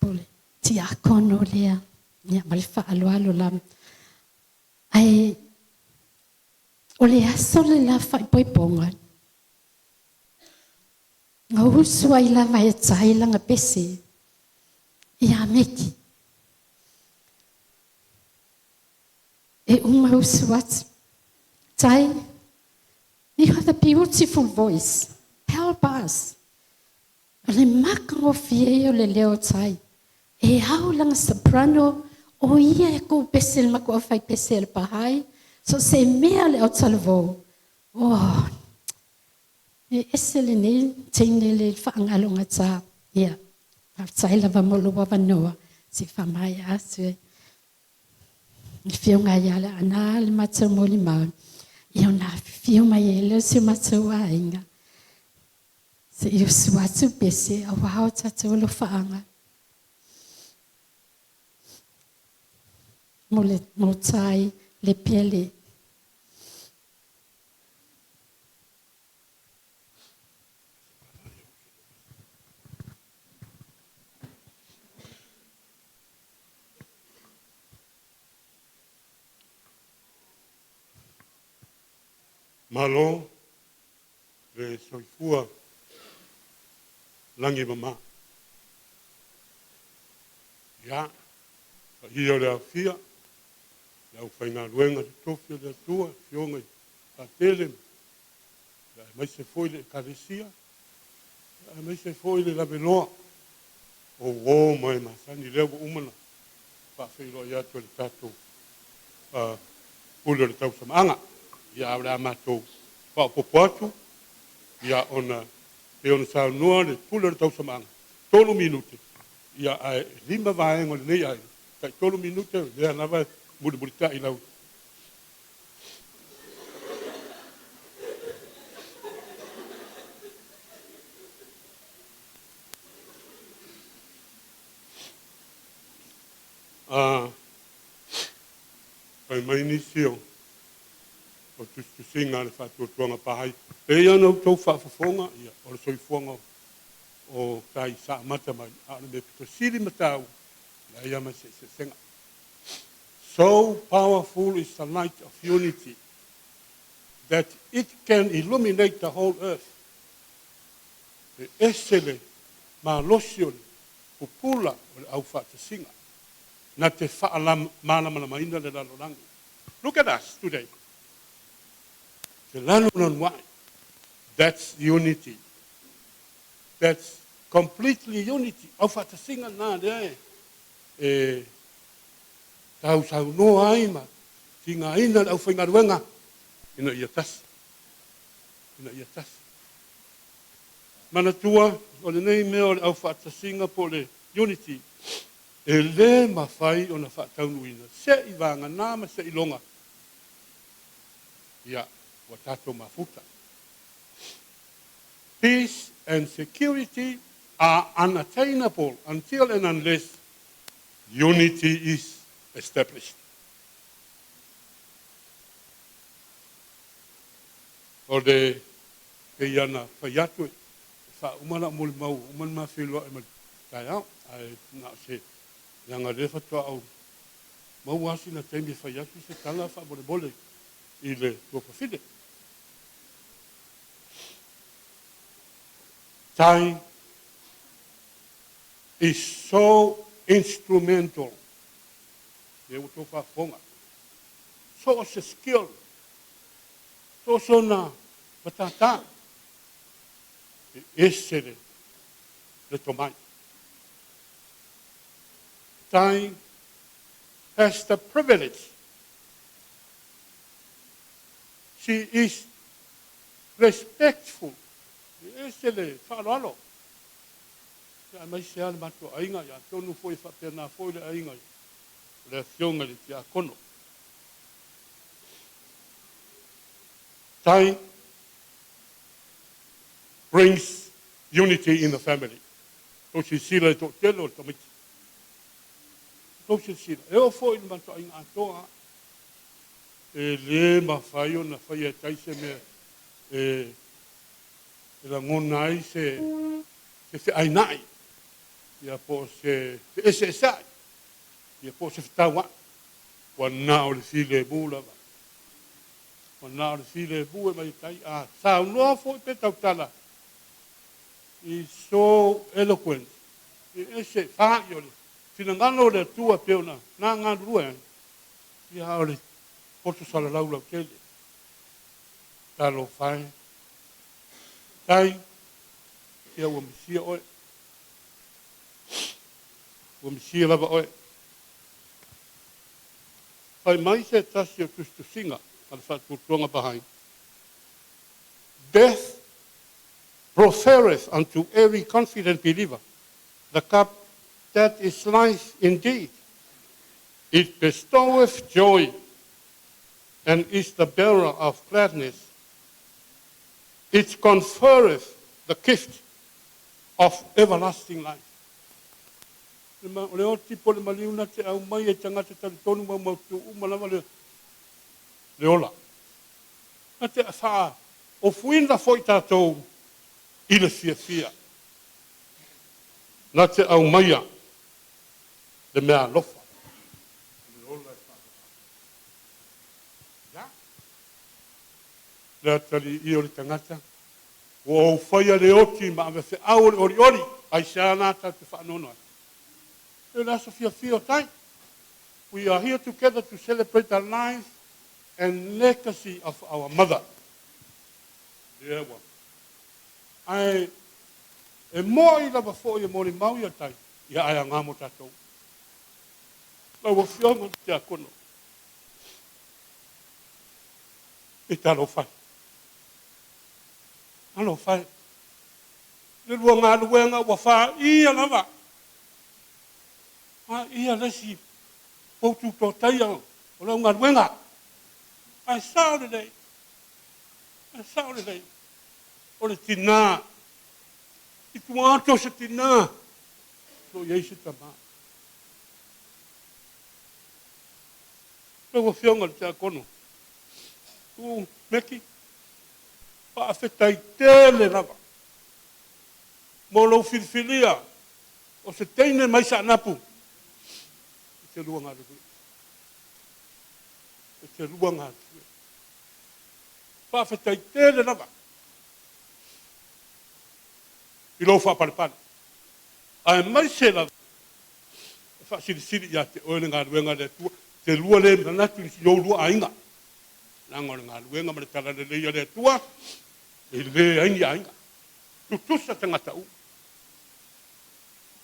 Pole tiakono lea. Ia ma le whaaloalo la. Ai o le aso le la whaipoiponga. Ngā usu ai lava e tailanga pese. Ia meki. E uma usu atu. Tai, you have a beautiful voice. Help us. O le makangofie o le leo tai. E au langa soprano, o ia e kou pese le mako fai pese le pahai. So se mea le au talavou. Oh, e ese le nei, teine le whaangalonga tā. Ia, whaatai lava mo lo wawanoa. Si whamai atu e. I whionga ia le ana le matau mo le mau. Ia na whio mai e leo si matau a inga. Se i usu atu pese a wahao tātou lo whaanga. Mo le mo tai le pele. Malo le soifua lagi mama. Ia, ia o le afia, le au whaingaluenga te tofi o le atua, fionga i tātele, ia e maise foi le ekalesia, ia e maise foi le laveloa, o o mai masani lea ua uma na faafeiloai atu e le tatou pule o le tausamaaga. Ia o le a matou faaopoopo atu, ia ona e ona saunoa le pule o le tausamaaga, 3 minute, ia ae 5 vaega o lenei aiga, tai 3 minute, lea lava mulimulitai lau. Fai mai nisi o tusitusiga a le faatuatuaga pahai. E ia na outou faafofoga, ia, o le soifuaga o tai saamata mai, a o le mea pito sili ma tāua, leai ma se eseesega. So powerful is the light of unity that it can illuminate the whole earth. E ese le malosi o le pupula o le aufaatasiga na te faamalamalamaina le lalolagi. Look at us today. Te lanulanuai. That's unity. That's completely unity. Aufaatasiga lena lea e e tausaunoa ai ma tigaina le aufaigaluega ina ia tasi. Ina ia tasi. Manatua, o lenei mea o le aufaatasiga po o le unity, e lē mafai ona faataunuuina se'i vagana ma seiloga ia ua tatou mafuta. Peace and security are unattainable until and unless unity is established. O le pei ona fai atu e faauma lau molimau ua uma ona ma feiloai ma le taeao, ae na o se leaga o lea faatoa ou maua lava sina taimi e fai atu se tala faamolemole i le tuafafine. Time is so instrumental. Lea ua outou faafofoga. So o se skill, so o sona matata, e ese le, le tomai. Time has the privilege. She is respectful. E ese le faaaloalo. Aemaise lava le matou aiga, ia atonu foi e faapena foi le aiga o le afioga i le Tiakono. Time brings unity in the family. Tou silasila i le toatele o le tamaiti. Tou silasila, e oo foi i le matou aiga atoa, e lē mafai ona faia e tai se mea e e lagona ai se se feainai, ia po o se feeseeseai, ia po o se fetauai. Ua na o le filemu lava. Ua na o le filemu e mai e tai. A saunoa foi pe tautala, is so eloquent. E ese fa'i o le finagalo o le Atua pei ona na galulue ai, ia a o le poto salalau lautele. Talofa e. Tai, ia ua misia oe. Ua misia lava oe. Fai mai se tasi o tusitusiga a le Faatuatuaga Baha'i, Death proffereth unto every confident believer the cup that is life indeed. It bestoweth joy and is the bearer of gladness. It conferreth the gift of everlasting life. O le oti po o le maliu na te aumai e tagata talitonu maumautu uma lava le, le ola. Na te faaofuina foi tatou i le fiafia. Na te aumaia le meaalofa. Le ola e faavavau. Ia. Le atalii o le tagata, ua ou faia le oti ma avefeau o le olioli, aisea la tatou te faanoano ai? E le aso fiafia o tai. We are here together to celebrate the life and legacy of our mother. Lea ua. Ae e mo'i lava foi e molimau ia tai, ia ae aoga mo tatou. Lau Afioga i le Tiakono, e talofa e. Talofa e. Le lua galuega ua faia lava. Faia le isi poutu toataia o lau galuega. Ae sao lelei. Ae sao lelei. O le tinā. I tua atu o se tinā, o lo o i ai se tamā. Lau Afioga i le Tiakono, Tuuu Meki, faafetai tele lava mo lou filifilia o se teine mai Saanapu e te lua galulue. E te lua galulue. Faafetai tele lava i lou faapalepale. Aemaise lava e faasilisili ia te oe le galuega a le Atua, te lua le manatu i ou lua aiga. Leaga o le galuega ma le talalelei a le Atua, e leai ni aiga. Tutusa tagata uma.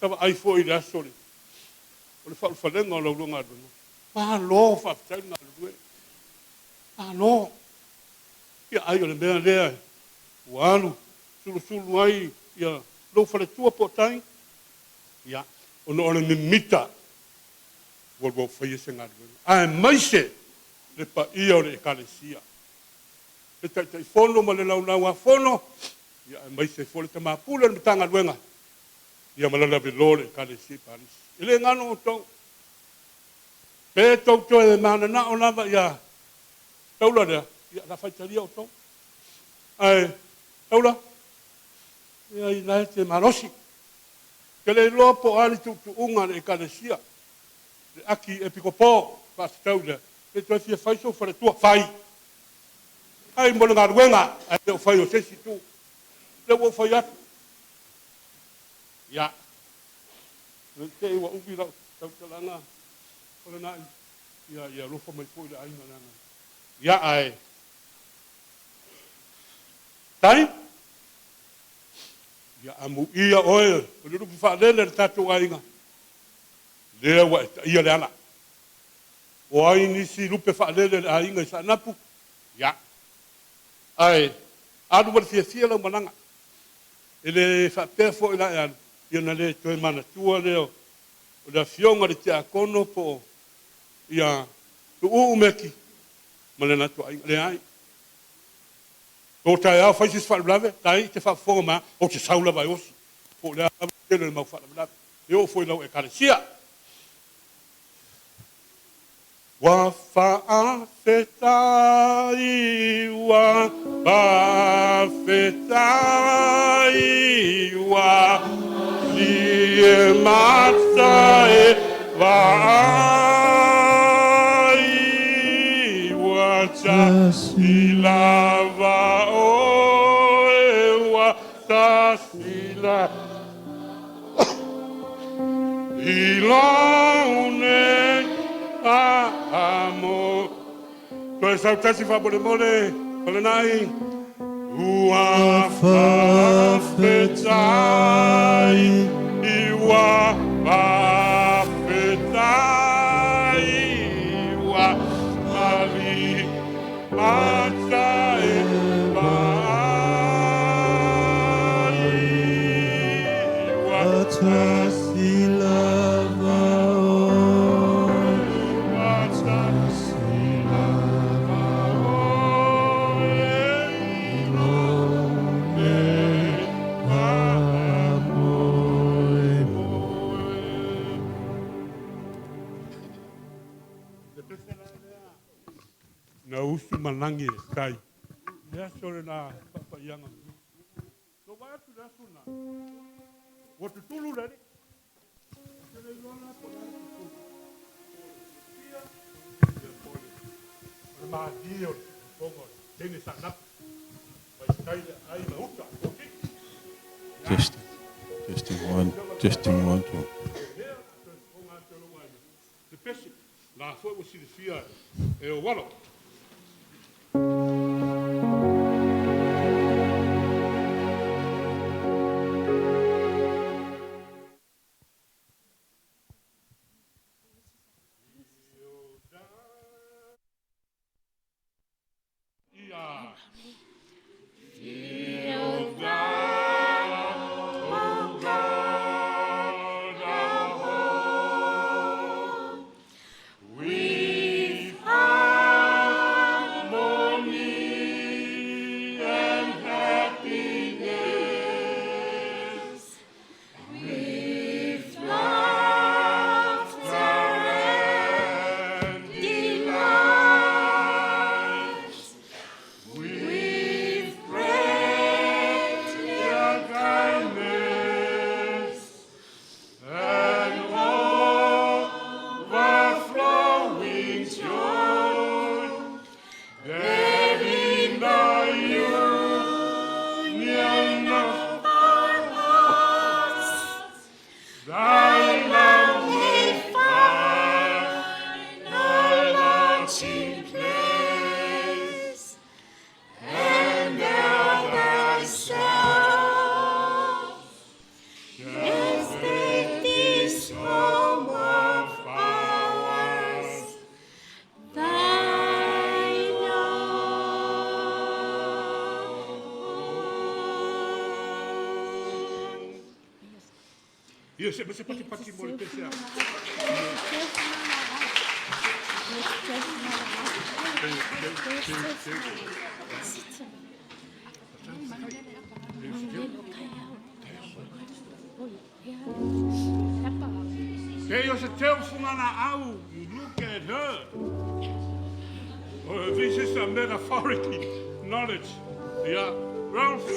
Ta vaai foi i le aso o le faaulufalega o la ulua galuega, malo faafetai le galulue. Malo. Ia ai o le mea lea ua alu sulusulu ai ia lou faletua po o tai, ia, ona o le mimita ua lua faia se galuega. Aemaise le paia o le Ekalesia, le Taitaifono ma le Laulau-a-Fono, ia aemaise foi le Tama Pule o le Matagaluega, ia ma le lavelo o le Ekalesia i Palisi. E le galo outou. Pe tou toe mananao lava ia taula lea, ia o le a faitalia outou. Ae taula, ia ina e te malosi. Te le iloa po o a ni tuutuuga a le Ekalesia, le Aki Epikopo faatatau i le pe toe fia fai sou faletua, fai. Fai mo le galuega, ae le o fai o se isi itu. Lea ua ou fai atu. Ia, ne i te i ua umi lau tautalaga o lena ia, ia alofa mai foi le aiga leaga. Ia, ae tai, ia amuia oe o le lupe faalele a le tatou aiga, lea ua e taia le ala. O ai nisi lupe faalele a le aiga i Saanapu? Ia, ae alu ma le fiafia lau malaga. E le faapea foi la e alu, ia ona le toe manatua lea o le afioga i le tiakono po o ia Tuuu Meki ma le latou aiga. Leai. O taeao fai se isi faalavelave, tai e te faafofoga mai, ou te sau lava e osi. Po o le a lava le tele o le mau faalavelave. E oo foi i lau ekalesia. Ua faafetai, ua faafetai, ua lie mata e vaai, ua tasi lava oe, ua tasi lava i lou nei amo. Toe sautasi faamolemole, Palanai. Ua faafetai, ua faafetai, ua mali mata e vaai, ua tasi lava oe, ua tasi lava oe, i lou nei faamoemoe. Le pese la lea na usu malagi e tai le aso lena faapaiaga. So vaai atu le aso lena ua tutulu le alii. Ou te le iloa la po o le a le tutulu. Po o le fiafia, ia po o le o le malie o le fofoga o le teine Saanapu. Mai tai le aai ma uta o kiki. Testing, testing one, testing one, two. Lea toe fofoga atu e lou aiga. Le pese, la foi ua silafia e ou alo. Ia. Feel thou, O God, our hope, with Ia, se se pati pati mo le pese a. Te o se teo fungana au, you look at her. Oh, this is a metaphoric knowledge. Yeah, Ralph.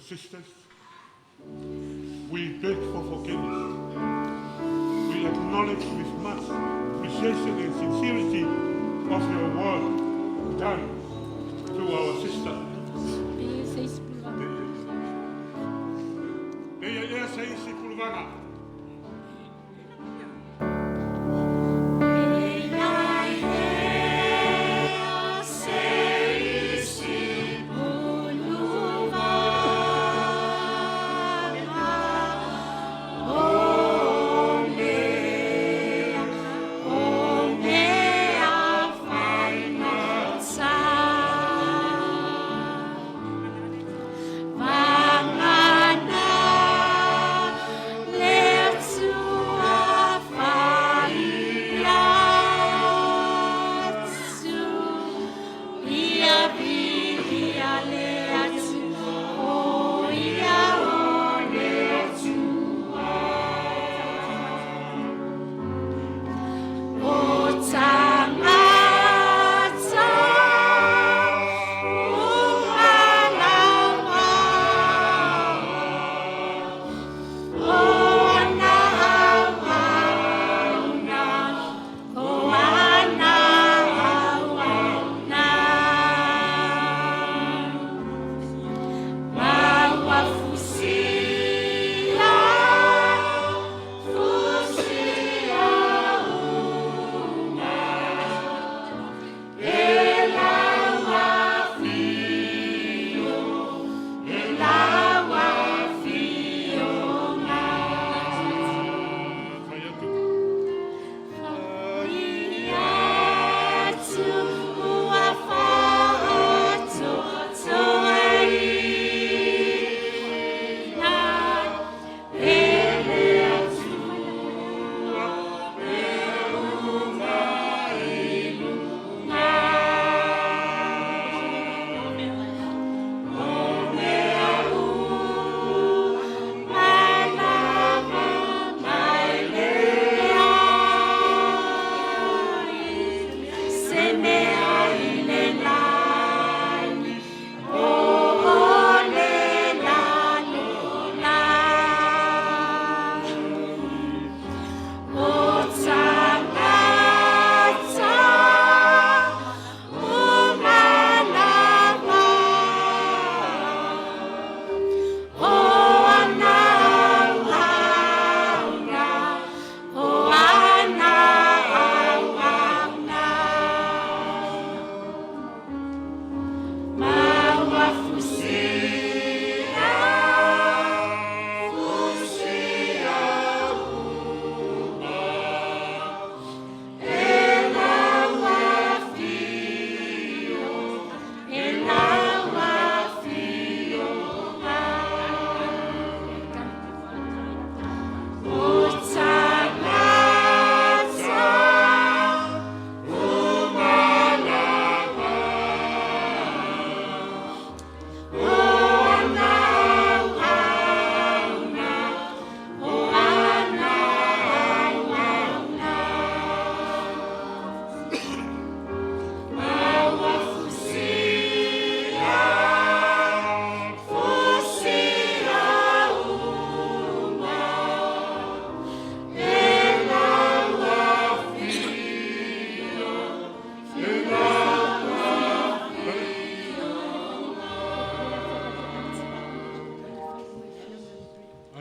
Sisters, we beg for forgiveness. We acknowledge with much appreciation and sincerity of your work done to our sister. Le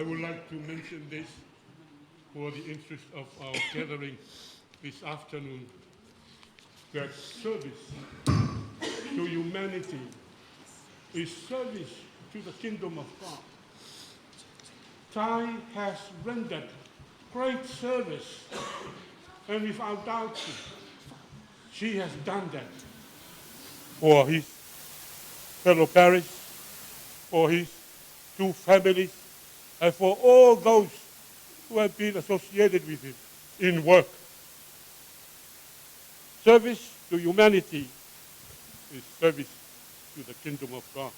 would like to mention this for the interest of our gathering this afternoon, that service to humanity is service to the kingdom of God. Tai has rendered great service, and without doubt, she has done that for his fellow parish, for his two families, and for all those who have been associated with him in work. Service to humanity is service to the kingdom of God.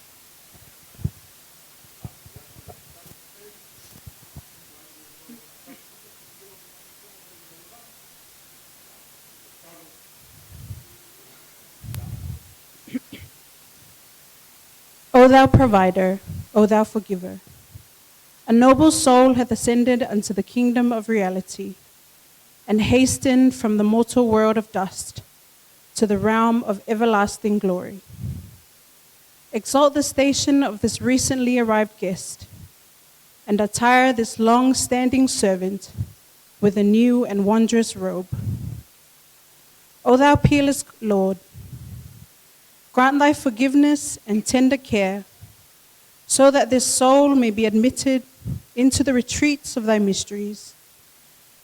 O thou provider, O thou forgiver, a noble soul hath ascended unto the kingdom of reality, and hastened from the mortal world of dust to the realm of everlasting glory. Exalt the station of this recently arrived guest, and attire this long-standing servant with a new and wondrous robe. O thou peerless Lord, grant thy forgiveness and tender care, so that this soul may be admitted into the retreats of thy mysteries,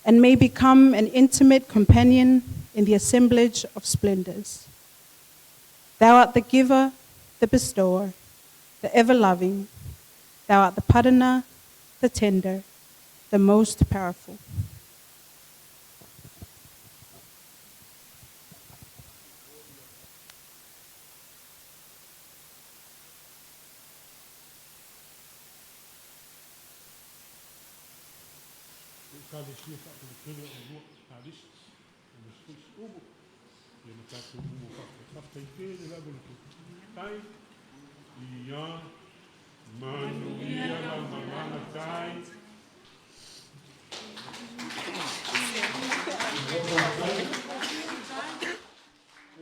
and may become an intimate companion in the assemblage of splendors. Thou art the giver, the bestower, the ever-loving. Thou art the pardoner, the tender, the most powerful. Ekalesia faapelepele o lua Ekalesia, aemaise foi Siumu, ia ma tatou uma o faafetai tele lava i le Tai. Ia manuia lau malaga Tai.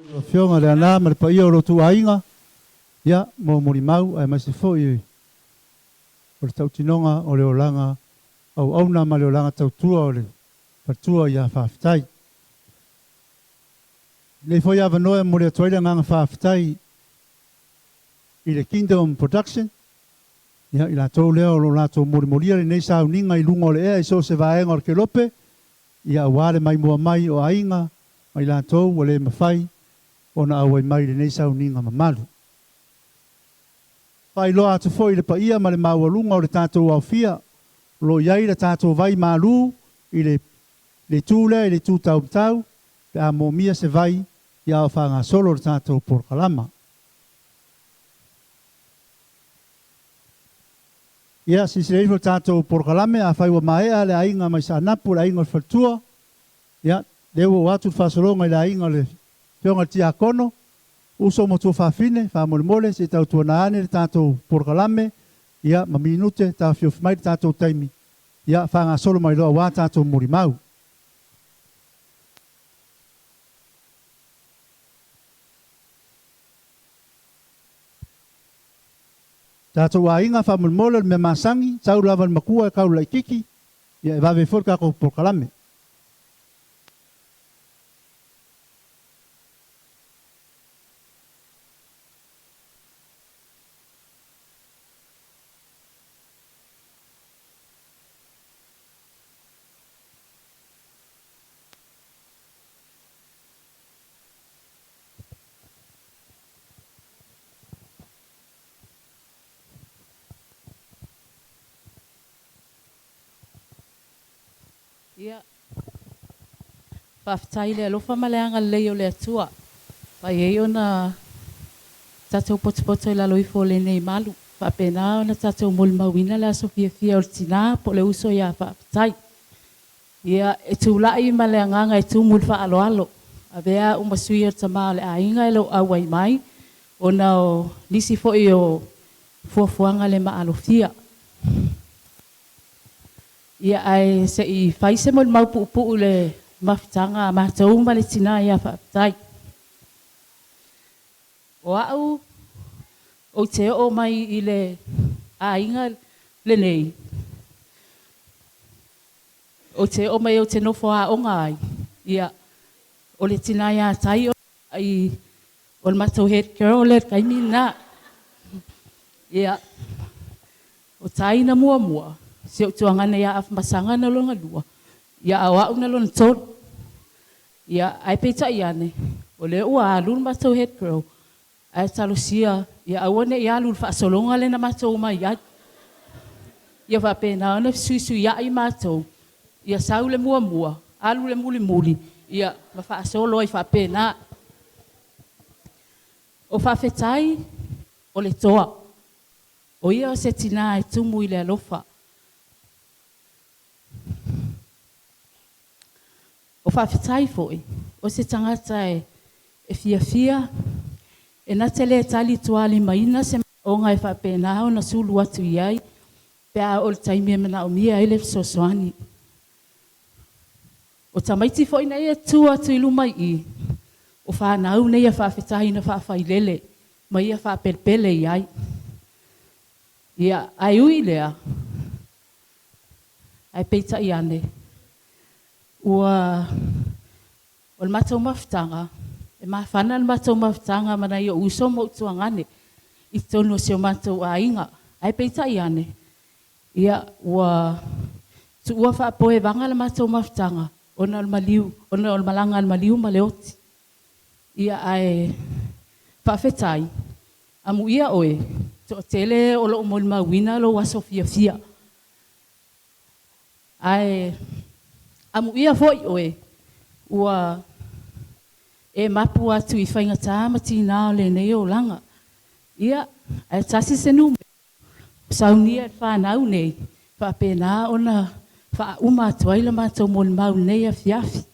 Lau Afioga Leaana ma le paia o lo outou aiga, ia, mo molimau aemaise foi o le tautinoga o le olaga auauna ma le olaga tautua o le faletua ia faafetai. Lenei foi avanoa e momoli atu ai le agaga faafetai i le Kingdom Production, ia, i latou lea o lo o latou molimolia lenei sauniga i luga o le ea i so o se vaega o le kelope, ia aua le maimoa mai o aiga ma i latou ua le mafai ona auai mai i lenei sauniga mamalu. Faailoa atu foi i le paia ma le maualuga o le tatou aofia, o lo o i ai le tatou vai malu i le le itu lea i le itu taumatau pe a moomia se vai ia o faagasolo le tatou polokalama. Ia, silasila ifo i le tatou polokalame, afai ua maea le aiga mai Saanapu, le aiga o le faletua, ia, lea ua oo atu le faasologa i le aiga o le Afioga i le Tiakono, uso ma tuafafine, faamolemole se i tautuana ane le tatou polokalame, ia, ma minute, taofiofi mai le tatou taimi, ia, faagasolo mai loa aua tatou molimau. Tatou aiga, faamolemole o le mea masani, sau lava le matua e kau laitiiti, ia e vave ai foi le tatou polokalame. Ia, faafetai i le alofa ma le agalelei o le Atua, fai ai ona tatou potopoto i lalo ifo o lenei malu, faapena ona tatou molimauina le aso fiafia o le tina po o le uso ia Faafetai. Ia, e tulai ma le agaga e tumu i le faaaloalo, avea au ma sui o le tama o le aiga e le o auai mai, ona o nisi foi o fuafuaga le maalofia. Ia, ae se i fai se molimau puupuu i le mafutaga a matou ma le tina ia Faafetai. O au, ou te oo mai i le aiga lenei, Ou te oo mai ou te nofo aoga ai, ia, o le tina ia Tai i o le matou head girl lea i le taimi lena. Ia, o Tai na muamua, si ou tuagana ia Afamasaga na lona lua, ia a o au na lona tolu. Ia, ae peitai ane, o lea ua alu le matou head girl, ae talosia ia aua ne i alu i le faasologa lea na matou omai ai. Ia faapena ona fesuisuiai matou, ia sau le muamua, alu le mulimuli, ia ma faasolo ai faapena. O Faafetai o le toa, o ia o se tinā e tumu i le alofa. O Faafetai foi, o se tagata e fiafia, e na te le talitualimaina se manaoga e faapena ona sulu atu i ai pe a oo i le taimi e manaomia ai le fesoasoani. O tamaiti foi nei e tutu atu i luma i i, o fanau nei a Faafetai na faafailele ma ia faapelepele i ai. Ia, ae ui i lea, ae peitai ane, ua o le matou mafutaga, e mafana le matou mafutaga ma nai ou uso ma ou tuagane i totonu o si o matou aiga. Ae peitai ane, ia, ua tuua faapoevaga le matou mafutaga ona o le maliu, ona o le malaga a le maliu ma le oti. Ia ae faafetai, amuia oe, toatele o lo o molimauina lou aso fiafia. Ae amuia foi oe ua e mapu atu i faigata ma tiga o lenei olaga. Ia, ae tasi se numera, saunia e le fanau nei, faapena ona faauma atu ai le matou molimau i lenei afiafi.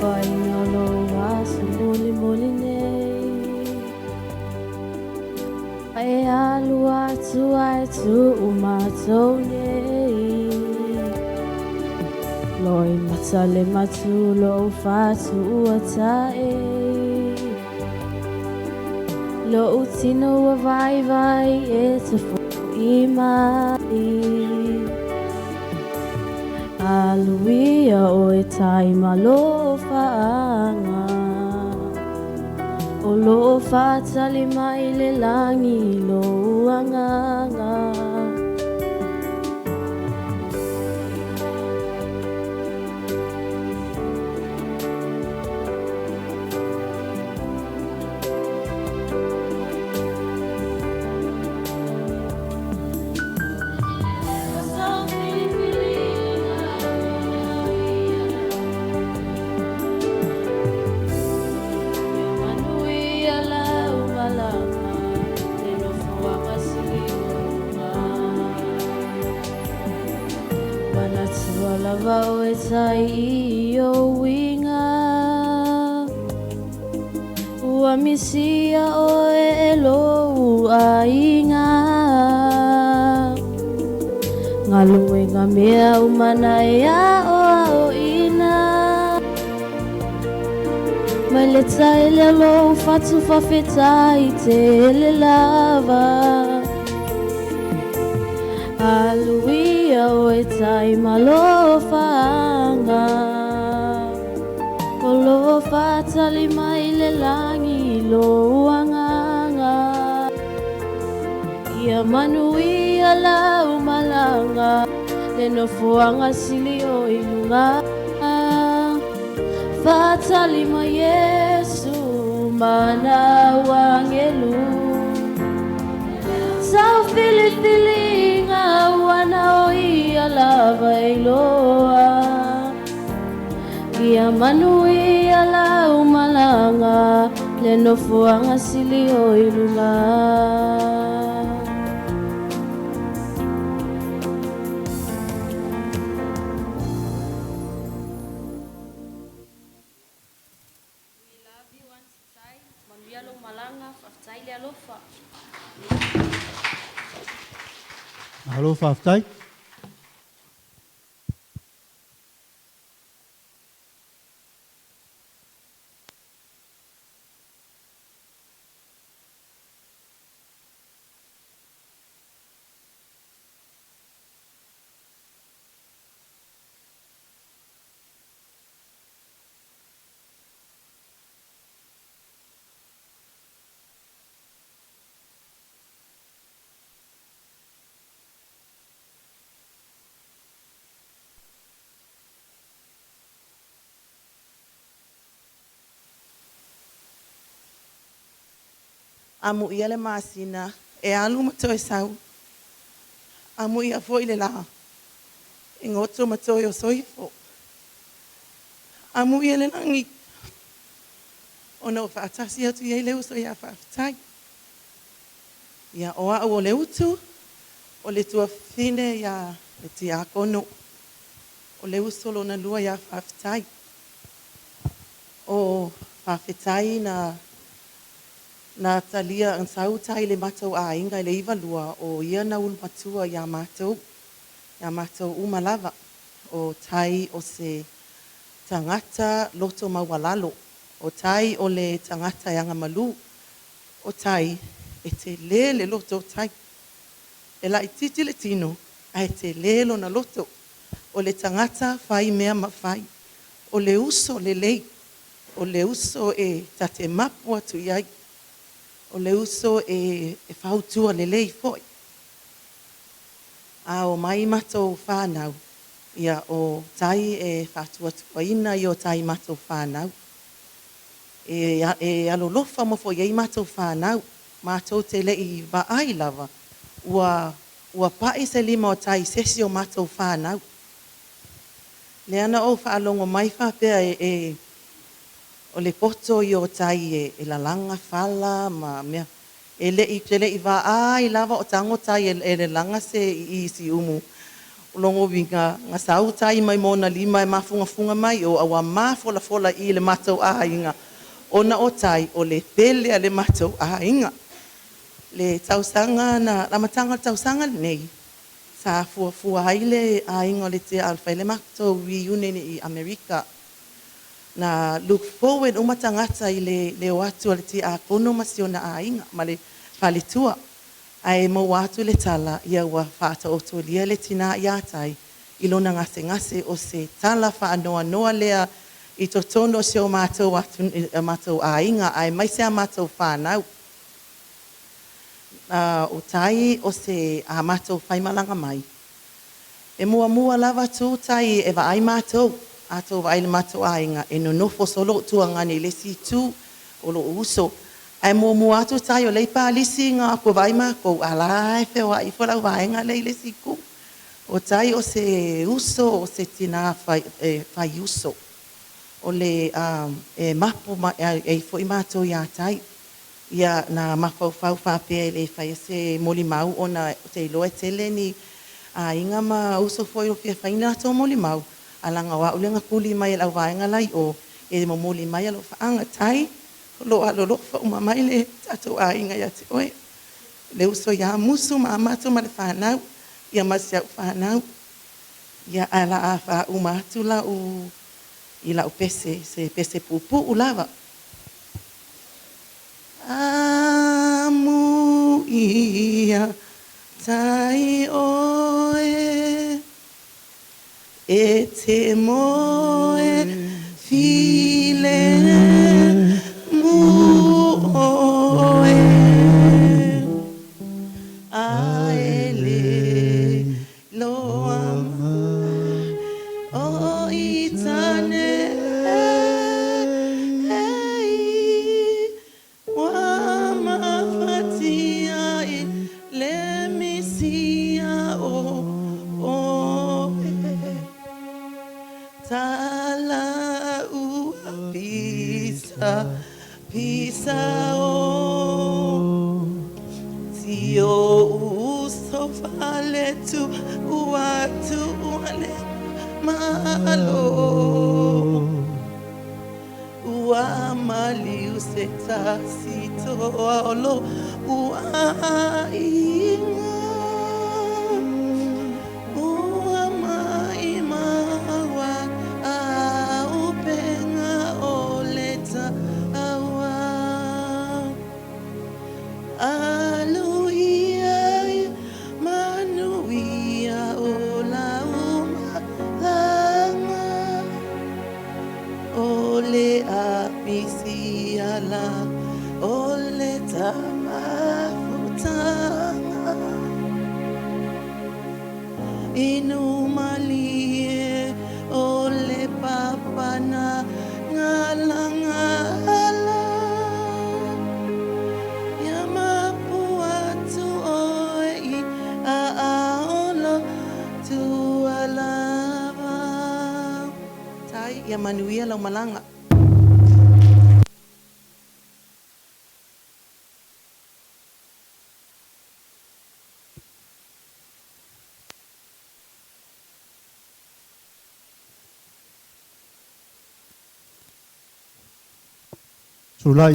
Faiga o lou aso mulimuli nei, A e alu atu ae tuu matou nei, Loimata le matu lou fatu ua tae, Lou tino ua vaivai e te fo'i mai. Alu ia oe tai ma lou faaga, O lo o faatali mai le lagi i lou agaga. Manuia lau malaga, le nofoaga sili o luga. Manatua lava oe tai i ou uiga, Ua misia oe e lou aiga. Galuega mea uma na e aoaoina, Mai le tai lea lou fatu faafetai tele lava. Alu ia oe tai ma lou faaga, O lo o faatali mai le lagi i lou agaga. Ia manuia lau malaga, Le nofoaga sili o i luga. Faatali mai Iesu ma ana agelu, Sau filifiliga ua na o ia lava. Ia manuia lau malaga le nofoaga sili o i luga. We love you, Auntie Tai. Manuia lou malaga, faafetai le alofa. Malo faafetai. Amuia le masina e alu ma toe sau. Amuia foi le lā e goto ma toe oso ifo. Amuia le lagi ona ua faatasi atu i ai le uso ia Faafetai. Ia, o au o le Utu, o le tuafafine ia le Tiakono, o le uso lona lua ia Faafetai. O Faafetai na talia na sau tai i le matou aiga i le 92, o ia na ulumatua ia matou, ia matou uma lava. O Tai o se tagata loto maualalo. O Tai o le tagata e agamalu. O Tai, e telē le loto o Tai. E laitiiti le tino, ae telē lona loto. O le tagata fai mea mafai. O le uso lelei. O le uso e ta te mapu atu i ai. O le uso e fautua lelei foi. A o mai matou fanau, ia o Tai e faatuatuaina ia o tai i matou fanau. E alolofa uma foi i ai matou fanau. Matou te le i vaai lava ua pai se lima o Tai i se isi o matou fanau. Lea na ou faalogo mai faapea e o le poto ia o Tai e lalaga fala ma mea. E le i, ou te le i vaai lava o tago Tai e lalaga se i i Siumu. O lona uiga, na sau Tai mai ma ona lima e mafugafuga mai o, a ua mafolafola i i le matou aiga, ona o Tai o le pele a le matou aiga. Le tausaga na, le amataga o le tausaga lenei, sa fuafua ai le aiga o le e fai le matou reunion i Amerika. Na look forward uma tagata i le o atu a le Tiakono ma si ona aiga ma le faletua. Ae maua atu le tala, ia ua faataotolia le tina ia Tai i lona gasegase. O se tala faanoanoa lea i totonu o si o matou aiga, aemaise a matou fanau. O Tai o se a matou faimalaga mai, e muamua lava tu Tai e vaai matou. A tou vaai i le matou aiga, e nonofo solo lou tuagane i le isi itu o lou uso. Ae muamua atu Tai o lea e i palisi na vaai matou, a la e feoai ifo le auvaega lea i le isi itu. O Tai o se uso, o se tina e fai uso. O le e mapu ai foi matou ia Tai. Ia, na mafaufau faapea e le faia se molimau ona ou te iloa e tele ni aiga ma uso foi o fia fai ni latou molimau, ae leaga o au lea na tuli mai e le auvaega la i o e momoli mai alofaaga. Tai, o lo o alolofa uma mai le tatou aiga ia te oe. Le uso ia Musu ma Amato ma le fanau, ia ma si au fanau. Ia, ae o le a faauma atu lau i lau pese, se pese puupuu lava. Amuia Tai oe e te moe filemu oe. Ae le iloa mai o i tane ua. tuu atu le Malo. Ua maliu se tasi toa o lo'u aiga. Ua maʻimau auupega o le taua. Alu ia ia manuia o lau malaga. O le apisi ala o le tamafutaga. Inu malie o le papa na galagala. Ia mapu atu oe i aao o le Atua lava. Tai, ia manuia lau malaga. Sulai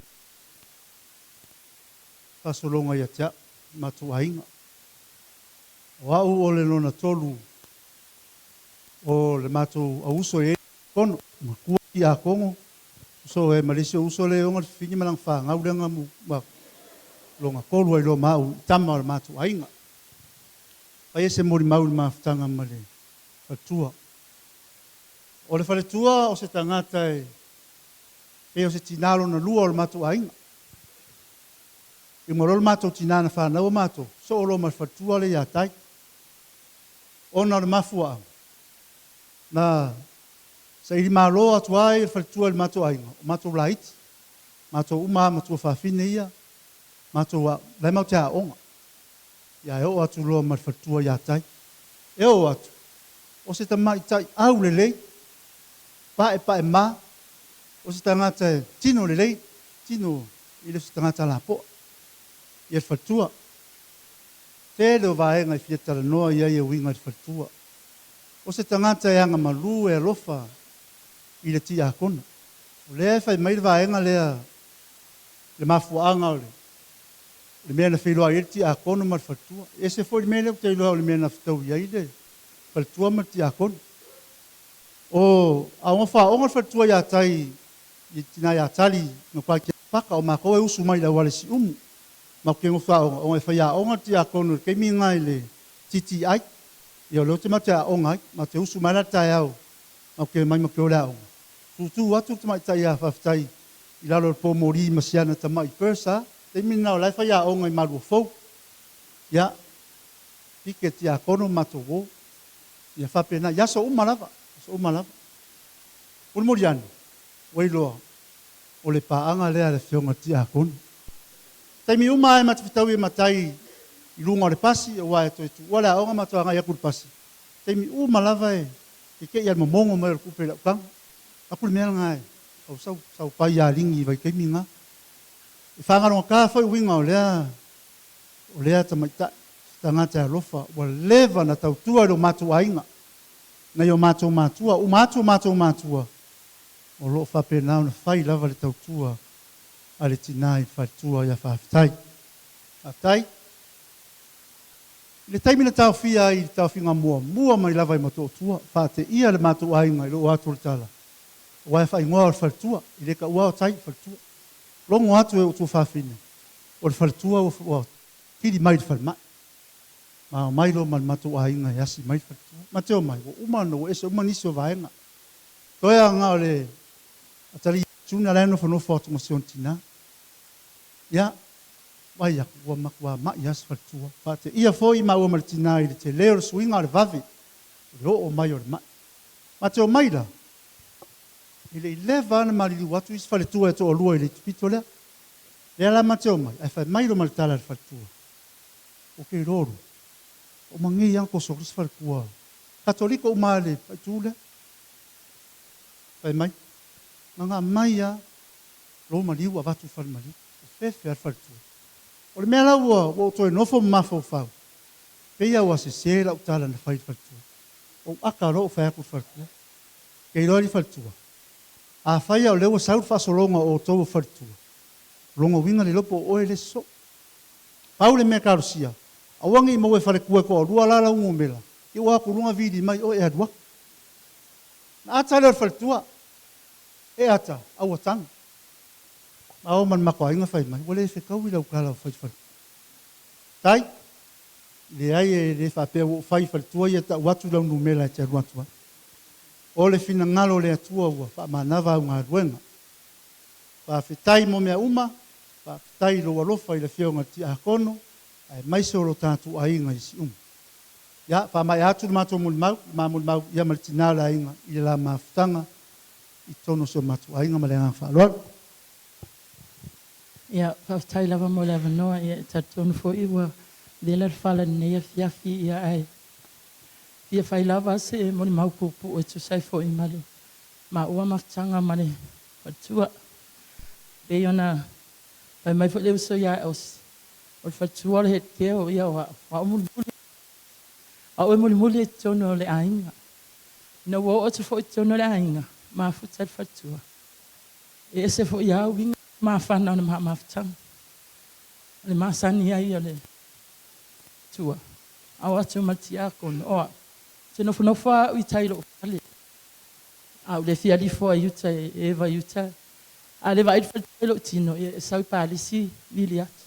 faasologa ia te a'u matou aiga. O a'u o le lona tolu o le matou auuso e kono, matua tiakono, uso e ma le isi ou uso lea e ona le fafine ma lana fanau lea na ma lona tolu ai loa ma a'u i tama o le matou aiga. Fai e se molimau i le mafutaga ma le faletua. O le faletua o se tagata e pei o se tinā lona lua o le matou aiga. I uma loa le matou tinā na fānaua matou, soo loa ma le faletua lea ia tai. Ona o le mafuaaga, na saili malo atu ai le faletua i le matou aiga, o matou laiti, matou uma lava ma tuafafine ia, matou a, la e matou te aooga. Ia ae oo atu loa ma le faletua ia tai. E oo atu, o se tamaitai aulelei, paepaema, o se tagata e tino lelei, tino e le o se tagata lapoa ia le faletua. Tele o vaega e fia talanoa i ai e uiga i le faletua. O se tagata e agamalu e alofa i le tiakono. O lea e fai mai le vaega lea le mafuaaga o le le mea na feiloai ai le tiakono ma le faletua. E ese foi le mea lea ou te iloa o le mea na fetaui ai le faletua ma le tiakono. O aoga faaoga le faletua ia tai i tina ia Tali no kai te paka o makou e usu mai i le auala i Siumu. Matou te nofo aoga ona e faiaoga le tiakono i le taimi lena i le TTI. Ia o lea ou te matou te aoga ai. Matou te usu mai la i le taeao matou te omai matou te o i le aoga. Tutu atu le tamaitai ia Faafetai i lalo o le pomoli ma si ana tamai purse a. Taimi lena o la e faiaoga i Maluafou. Ia, pike tiakono ma matou o. Ia faapena i aso uma lava, aso uma lava. Mulimuli ane, ua iloa o le paaga lea a le afioga i le tiakono. Taimi uma lava e ma te fetaui e matai i luga o le pasi aua e toe tuua le aoga matou agai atu i le pasi, taimi uma lava e tete'i lava i le momono mai o le tupe i lau taga. Aku le mea lena e au sau sau pai ia Aligi i vaitaimi na. E faagalogata foi uiga o lea o lea tamaitai, se tagata e alofa, ua leva na tautua i lo matou aiga, nai o matou matua, uma atu o matou matua, o lo o faapena ona fai lava le tautua a le tina i le faletua. Ia faafetai. Faafetai. I le taimi na taofia ai i le taofiga muamua mai lava i Motootua, faateia le matou aiga i lou atu o le tala, aua e faaigoa o le faletua, e le taua o tai, faletua. Logo atu e ou tuafafine, o le faletua ua ua kili mai i le falemai. Ma omai loa ma le matou aiga e asi mai le faletua. Ma te omai, ua uma ona ua ese uma nisi o vaega. Toe lava na o le atalii June la e nofonofo atu ma si ona tinā. Ia, vaai atu, ua matua ma'i lava si faletua. Faateia foi maua ma le tinā i le tele o le suiga o le vave o le oo mai o le ma'i. Ma te omai la, e le i leva lava ona maliliu atu isi faletua e toalua i le itupito lea. Lea la ma te omai, ae fai mai loa ma le tala a le faletua, Ou te iloa lua, ua uma nei lava ona toso atu isi faletua Katoliko uma lava i le faaitu lea. Fai mai, na ona aumai lava lou maliu avatu i le falemaliu. Ua fefe lava le faletua. O le mea la ua ou toe nofo ma mafaufau, Pei lava ua sese lau tala na fai i le faletua. Ou aka loa ou fai atu i le faletua, Ke iloa le faletua, afai lava o lea ua sau le faasologa o outou o faletua, o lona uiga le iloa po o oe le isi soo. Pau le mea e talosia, aua ne i maua e faletua e toalua la lau numera, ia ua o atu i luga vili mai oe e alu atu. Na ata lea o le faletua, e ata, a ua tagi. Ma o ma le matou aiga fai mai, ua le fetaui lau tala ua fai i le faletua. Tai, Leai e le faapea ua ou fai i faletua ia tau atu lau numera e te alu atu ai. O le finagalo o le Atua ua faamanava au galuega. Faafetai mo mea uma, faafetai i lou alofa i le Afioga i le Tiakono aemaise o lo tatou aiga i Siumu. Ia, faamaea atu le matou molimau, le ma molimau ia ma le tina o le aiga i le la mafutaga i totonu o si o matou aiga ma le agaga faaaloalo. Ia, faafetai lava mo le avanoa. Ia, e talitonu foi ua vela le fala i lenei afiafi, ia ae fia fai lava se molimau puupuu e tusa ai foi ma le maua mafutaga ma le faletua. E pei ona fai mai foi le uso ia Elsie, o le faletua o le head girl, ia o au mulimuli, o au e mulimuli i totonu o le aiga. Ina ua oo atu foi i totonu o le aiga, mafuta le faletua. E ese foi lava uiga ma mafana o le ma mafutaga. O le masani ai o le tua, ao atu ma le tiakono, o au, ou te nofonofo lava au i tai i lou fale. A ou le fia alifo ai i uta e eva i uta, a le vaai le faletua i lou tino, ia e sau i palisi vili atu.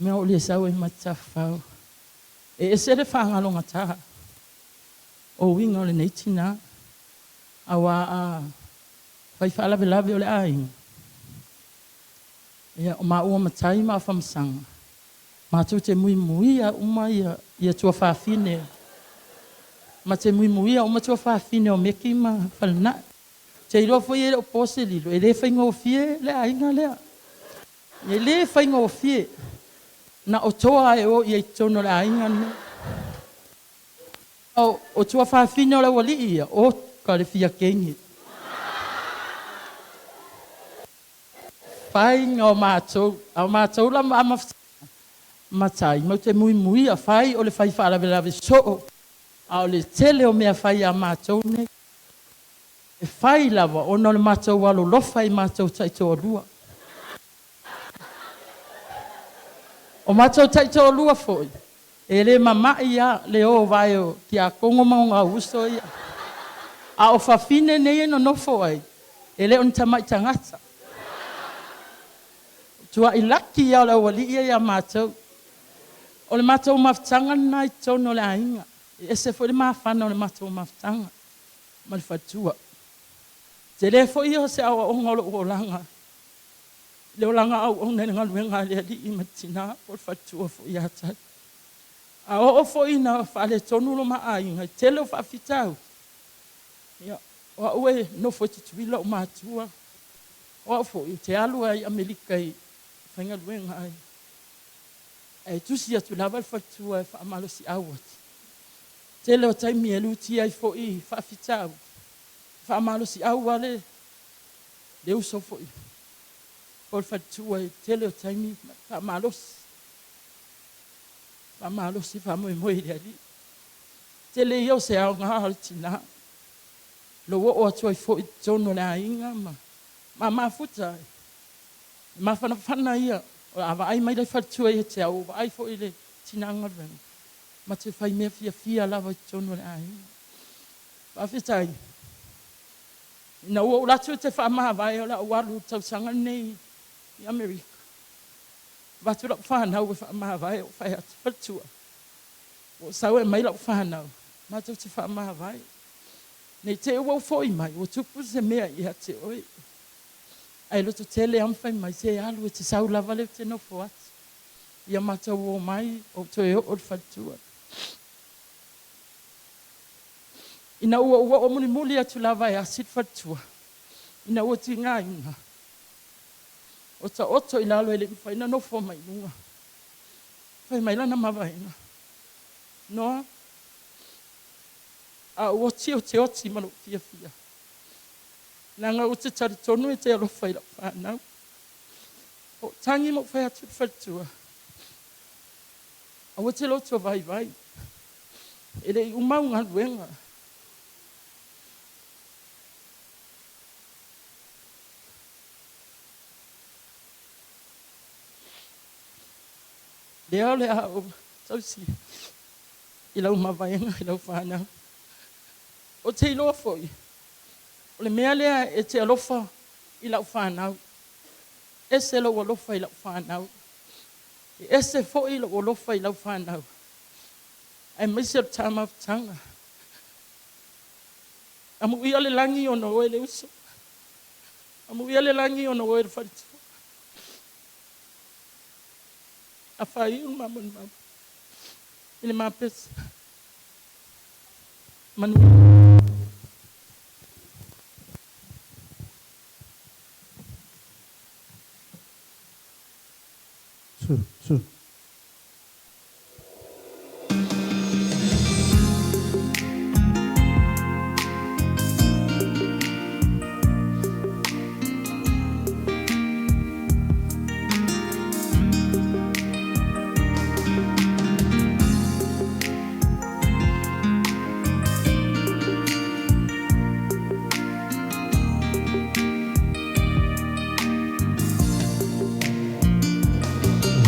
Mea o le sau ai ma te tafafao. E ese le faagalogata o uiga o lenei tinā, auā a fai faalavelave o le aiga, ia, o maua ma Tai ma Afamasaga, matou te muimuia uma ia, ia tuafafine, ma te muimuia uma tuafafine o Meki ma Falenai. Ou te iloa foi e le o po se lilo, e le faigofie le aiga lea. E le faigofie. Na o toa e o i ai i totonu o le aiga lenei. O tuafafine o le aualii ia, oka le fia kegi. Faiga o matou, a o matou la matai, matou te muimuia, fai o le fai faalavelave soo, a o le tele o mea fai a matou nei, e fai lava ona o le matou alolofa i matou taitoalua. O matou taitoalua foi, e le mama'i lava le o vae o Tiakono ma ona uso ia. A o fafine nei e nonofo ai, e le o ni tamai tagata. Tuai laki ia o le aualii ia ia matou. O le matou mafutaga lena i totonu o le aiga. E ese foi le mafana o le matou mafutaga ma le faletua. Tele foi ia o se aoaoga o lou olaga, le olaga auauna i le galuega a le Alii ma le tina po o le faletua foi ia Tai. A oo foi ina faaletonu lo ma aiga i tele o faafitauli, ia, o au e nofo i Tutuila ou matua, o au foi ou te alu ai i Amerika i faigaluega ai, ae tusi atu lava le faletua e faamalosiau atu. Tele o taimi e lutia ai foi i faafitauli, e faamalosiau lava le le uso foi po o le faletua i le tele o taimi faamalosi, faamalosi faamoemoe i le Alii. Tele ia o se aoga o le tinā, lou oo atu ai foi i totonu o le aiga ma ma mafuta ai. E mafanafana ia, a vaai mai le faletua ia te au, ua vaai foi i le tinā galuega, ma te fai mea fiafia lava i totonu o le aiga. Faafetai. Ina ua ou alu atu ou te faamavae o le a ou alu i le tausaga lenei i Amerika, avatu lau fanau e faamavae, ou fai atu, Faletua, ua ou sau e aumai lau fanau matou te faamavae. Ne i te i ua ou foi mai ua tupu se mea ia te oe. Ae lototele lava ma fai mai, se alu e te sau lava lea ou te nofo atu. Ia matou omai ou toe oo i le faletua. Ina ua ou oo mulimuli atu lava e asi le faletua, ina ua tigaina, o taoto i lalo e le i mafai ona nofo mai i luga. Fai mai lana mavaega, Noa, a ou oti ou te oti ma lou fiafia, leaga ou te talitonu e te alofa i lau fanau. Ou tagi ma ou fai atu i le faletua. Aua te loto vaivai. E leʻi uma au galuega. Lea o le a ou tausi i lau mavaega i lau fanau. Ou te iloa foi, o le mea lea e te alofa i lau fanau. Ese lou alofa i lau fanau. E ese foi lou alofa i lau fanau. Aemaise o le ta mafutaga. Amuia le lagi ona o oe le uso. Amuia le lagi ona o oe le faletua. A faaiu le ma molimau i le ma pese. Manuia. Two, two.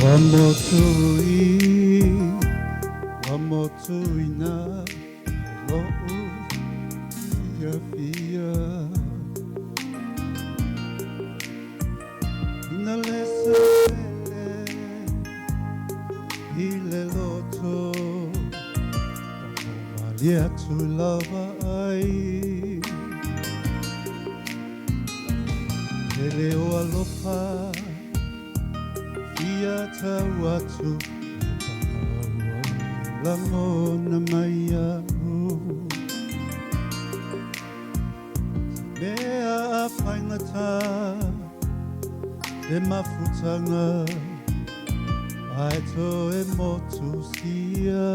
Ua motu i, ua motu ina lo'u fiafia. Ina le saele i le loto, malie atu lava ai. E leo alofa fia tau atu, lagona mai a'u. Mea a faigata le mafutaga, ae toe motu sia.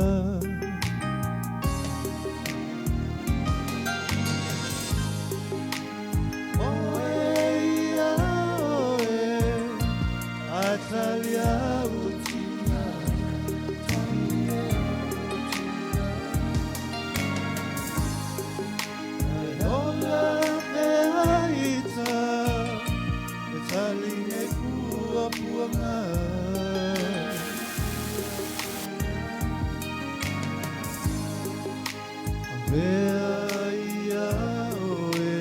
Oe ia oe, ae tali au tina. Ae ola e aita, e tali nei puapuaga. Avea ia oe,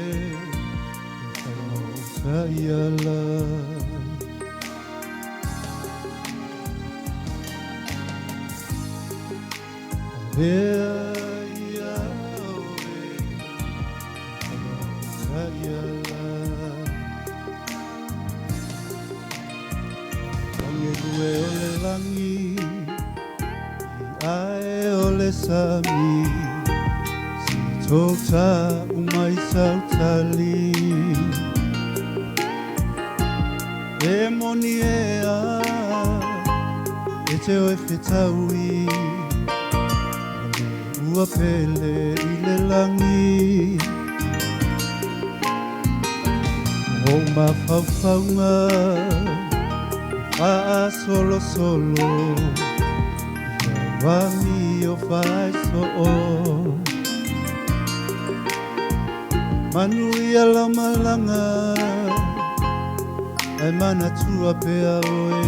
e whaimauta ia la. Avea ia oe, e whaimauta ia la. Angelue o le lagi, i ae o le sami, si tōta umai sautali. E moni e a, e te oe fetaui, o le ua pele i le lagi. O mafaufauga, faasolosolo, i lau amio faesoo. Manuia lau malaga, ae manatua pea oe,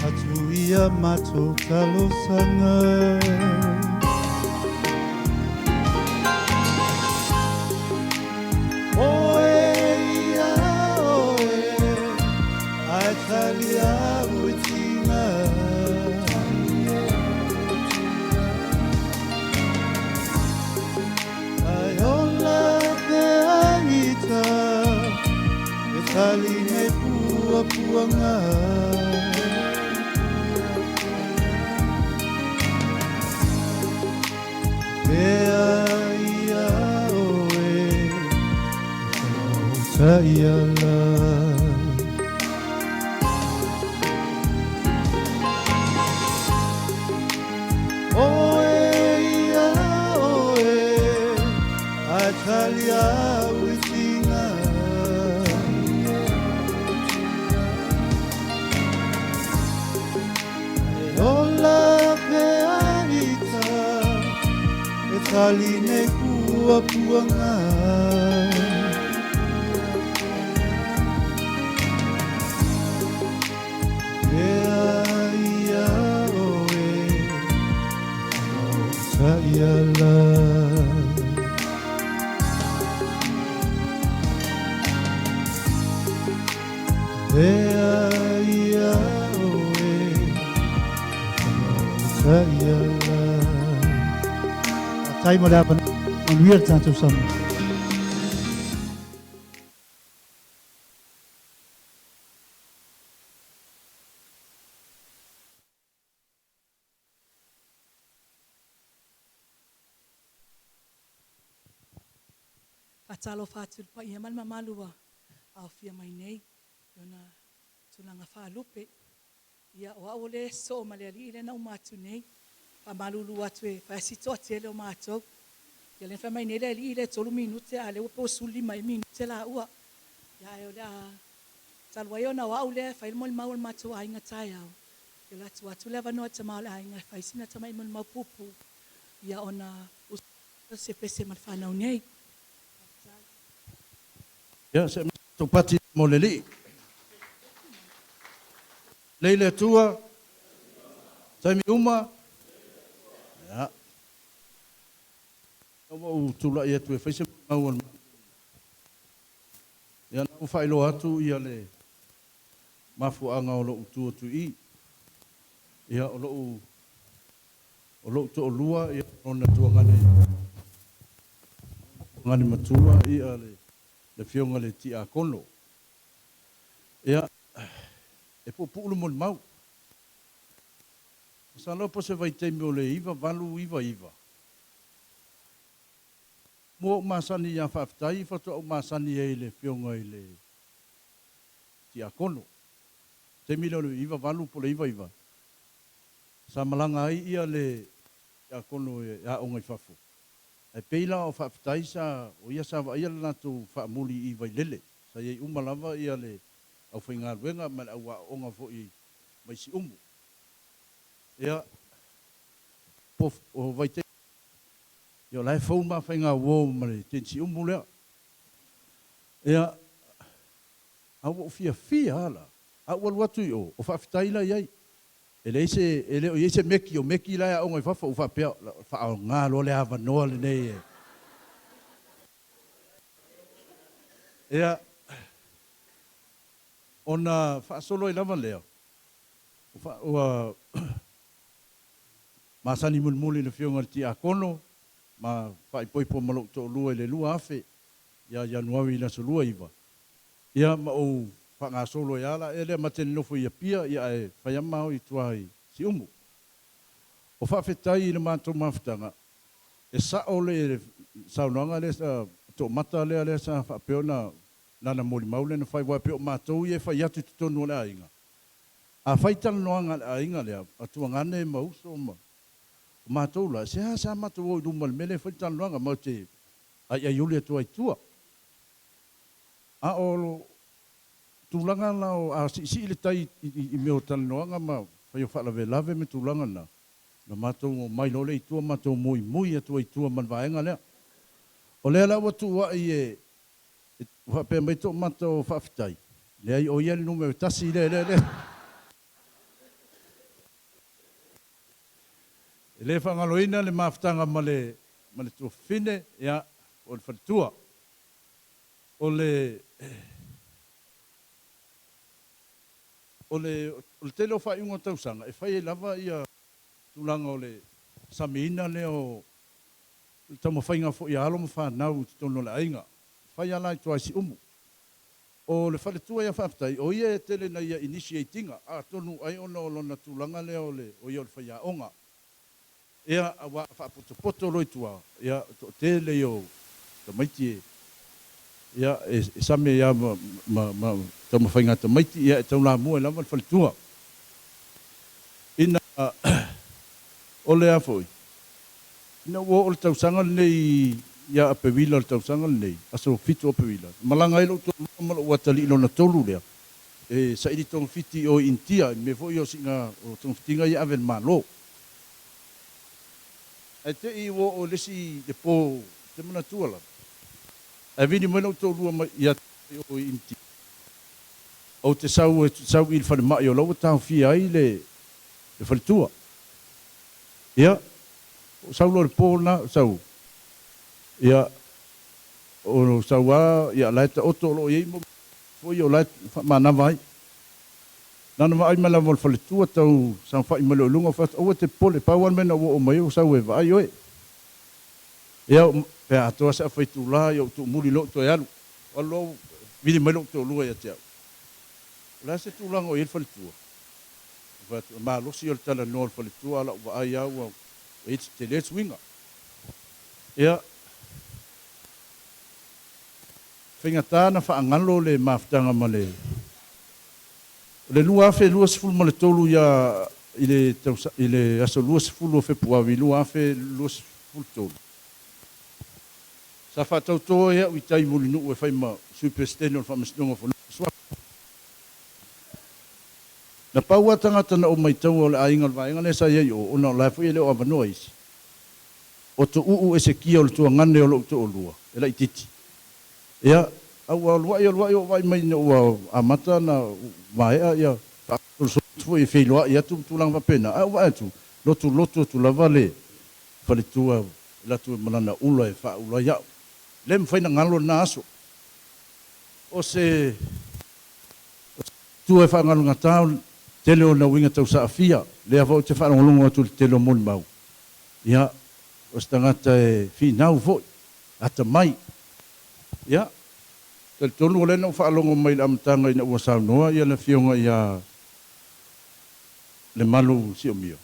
atu ia matou talosaga. Oe ia oe, ae tali au i tina. Ae ola te aita, e tali nei puapuaga. Pea ia oe, e whaimauta ia la. Oe ia oe, ae tali au i tina. Ae ola tali nei puapuaga. Lea ia oe taiala. Lea ia oe taiala. Tai mo le avanoa, manuia le tatou Samoa. Faatalofa atu i le paia ma le mamalu ua aofia mai nei i ona tulaga faalupe. Ia, o au o le soo ma le alii lea na uma atu nei. Faamalulu atu e fai si toatele o matou. Ia, lea na fai mai nei le alii lea e 3 minute, a o lea ua pei ua 15 ea minute laua. Ia, ae o le a talu ai ona o au lea e fai le molimau a le matou aiga taeao, ia o le a tuu atu le avanoa i le tama o le aiga e fai sina tamai molimau puupuu, ia ona se pese ma le fanau nei. Ia, se taupati mo le alii. Lei le Atua, taimi uma. Ia. Ua ou tulai atu e fai se mau a le. Ia, na ua faailoa atu ia le mafuaaga o lou tu atu i. Ia, o lou toalua, ia, ona tuagane matua, ia, le afioga le Tiakono. Ia, e puupuu le molimau. Masalo po se vaitaimi o le 9899. Mua ou masani ia Faafetai, faatoa ou masani ai i le afioga i le Tiakono. Taimi lea o le 98 po o le 99, sa malaga ai ia le Tiakono e aoga i fafo. Ae pei la o Faafetai sa, o ia sa vaaia le latou faamuli i Vailele. Sa i ai uma lava ia le aufaigaluega ma le au aooga foi mai Siumu. Ia, po o vaitaimi, ia o la e fou ma faiga uo ma le teni Siumu lea. Ia, a ua ou fiafia lava la, a ou alu atu i o, o Faafetai la i ai. E leai se, e le o i ai se meki, o meki la e aoga i fafo, ou faapea, faaaoga loa le avanoa lenei e. Ia, ona faasolo ai lava lea, ua masani mulimuli i le afioga i le Tiakono, ma faaipoipo ma lou toalua i le 2000, ia Ianuari i le aso 29, ia ma ou faagasolo ai lava la ea lea ma te nonofo i Apia, ia ae fai lava ma ao i tua i Siumu. O Faafetai i le matou mafutaga, e sao le saunoaga lea sa toomata lea lea sa faapea ona lana molimau lea na fai, aua e pei o matou ia e fai atu i totonu o le aiga. A fai talanoaga a le aiga lea, a tuagane ma uso ma o matou la, se a sa matou o i luma i le mea lea e fai le talanoaga, matou te aiaiuli atu ai i tua. A o tulaga la o a siisii le tai i mea o talanoaga ma fai o faalavelave ma tulaga na, na matou omai loa lea i tua matou muimui atu ai i tua ma le vaega lea. O lea la ua tuuai e faapea mai toomata o Faafetai, leai o ia le numera 1 lea lea lea. E le faagaloina le mafutaga ma le tuafafine, ia, o le faletua. O le o le o le tele o faaiuga o tausaga e fai ai lava ia tulaga o le samiina lea o le taumafaiga foi a alo ma fanau i totonu o le aiga. E fai lava la i tua i Siumu. O le faletua ia Faafetai, o ia e tele ina ia initiate ina, atonu ai ona o lona tulaga lea o le o ia o le faiaoga. Ia, aua a faapotopoto loa i tua, ia, e toatele ia o tamaiti e, ia, e sami ai lava ma, ma, ma taumafaiga a tamaiti, ia, e taulamua ai lava le faletua. Ina, o le a foi, ina ua oo le tausaga lenei ia Aperila o le tausaga lenei, aso 7 o Aperila, malaga ai lou toalua ma lou atalii lona tolu lea, e saili togafiti i o i Initia, i mea foi ia o siiga o togafitiga ia e ave e le Malo. Ae te i ua oo i le isi le po ou te manatua lava, ae vili mai lou toalua mai ia te au i o i Initia. Ou te sau e sau i le falemai o la ua taofia ai le le faletua. Ia, ou sau loa i le po lena, sau, ia, o sau lava, ia, la e taoto o lo o i ai mo foi o la e faamanava ai. Na ona vaai mai lava o le faletua tau saofai mai loa i luga, ou fai atu, Aua e te popole, pau lava le mea na ou oo mai ai ua sau e vaai oe. Ia, pe a atoa se afa itula, ia ou tuumuli loa ou toe alu. Ou alu loa ou vili mai lou toalua ia te au. O le a se tulaga o i ai le faletua? Ou fai atu, E malosi ia le talanoa o le faletua, a o lau vaai lava ua i ai se tele suiga. Ia, faigata na faagalo le mafutaga ma le O le 2023 ia i le tausa i le aso 20 o Fepuari 2023, sa faatauto ai au i tai i Mulinuu e fai ma Sui Peresetene o le Faamasinoga o Fanua ma Suafa. Na pau lava tagata na ou maitaua o le aiga o le vaega lea sa i ai i o, ona o la foi e le o avanoa isi, o Tuuu Esekia o le tuagane o lou toalua, e laitiiti. Ia, a ua aluai aluai ou vaai mai ina ua amata ona maea ia faasolosolo atu foi e feiloai atu ma tulaga faapena, ae ou vaai atu, lotulotu atu lava le faletua e alu atu ma lana ula e faaula ai au. Le mafai ona galo lena aso. O se tua e faagalugata o le tele o ona uiga tau saafia, lea foi ou te faalogologo atu i le tele o molimau, ia, o se tagata e finau foi, atamai. Ia, talitonu o lea na ou faalogo mai i le amataga ina ua saunoa ia le Afioga ia Lemalu Siomio,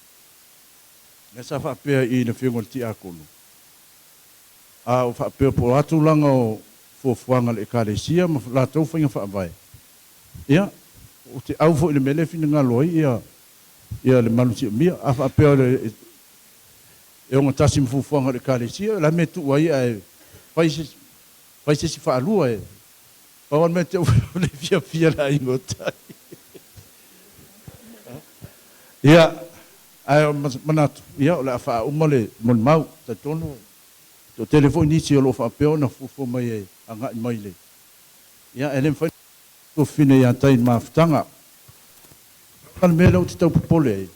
lea sa faapea i le Afioga i le Tiakono, a o faapea po o a tulaga o fuafuaga a le Ekalesia ma latou faiga faavae. Ia, ou te au foi i le mea lea e finagalo ai ia ia Lemalu Siomia. A faapea o le e ogatasi ma fuafuaga a le Ekalesia, o le a le mea e tuu ai ae fai se fai se isi faalua e pau lava le mea te au le fiafia le aiga o Tai. Ia, ae o manatu, ia o le a faauma le molimau. Talitonu, toatele foi nisi o lo o faapea ona fuafua mai e agai mai le, ia e le mafai ona tuafafine ia tai i le mafutaga. O le mea lea ou te tau popole ai,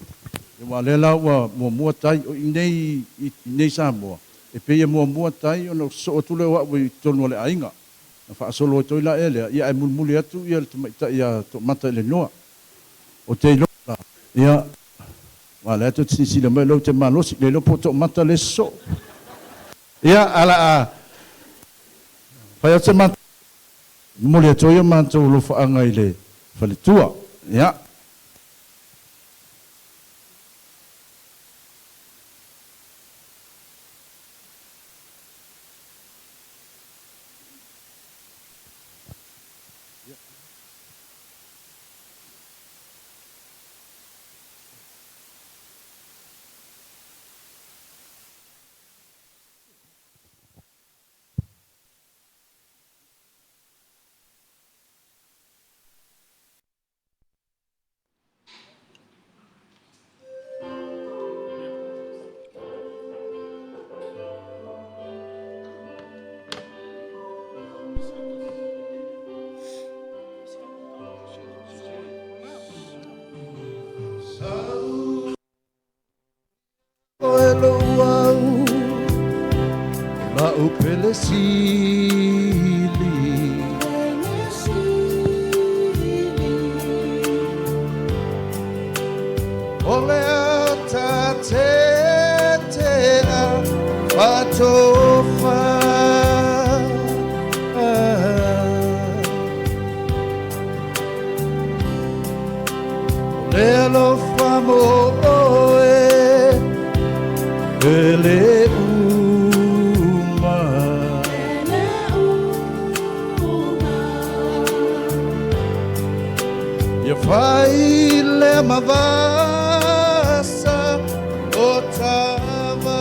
aua o lea la ua muamua tai, o i nei i inei i Samoa, e pei e muamua tai ona sosoo atu lea o au i totonu o le aiga, ona faasolo atu ai la ea lea, ia ae mulimuli atu ia le tamaitai ia Toomata i le Noa. Ou te iloa la, ia, aua o lea tou te silasila mai o lea ou te malosi, le iloa po o Toomata lea e sosoo. Ia, ae o le a fai atu se matou momoli atu ai o matou alofaaga i le faletua. Ia. Oe lou au, la'u pele sili. O le ata tetea faatofa. O le alofa mo oe e le uma. Ia fai lea ma vasa o tava.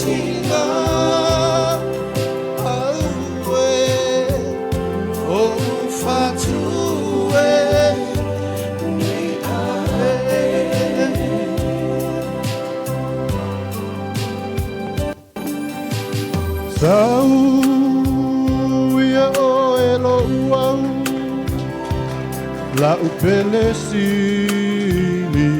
tina Aue o ufatue Nei ae Sau ia o e lo uau La upele sili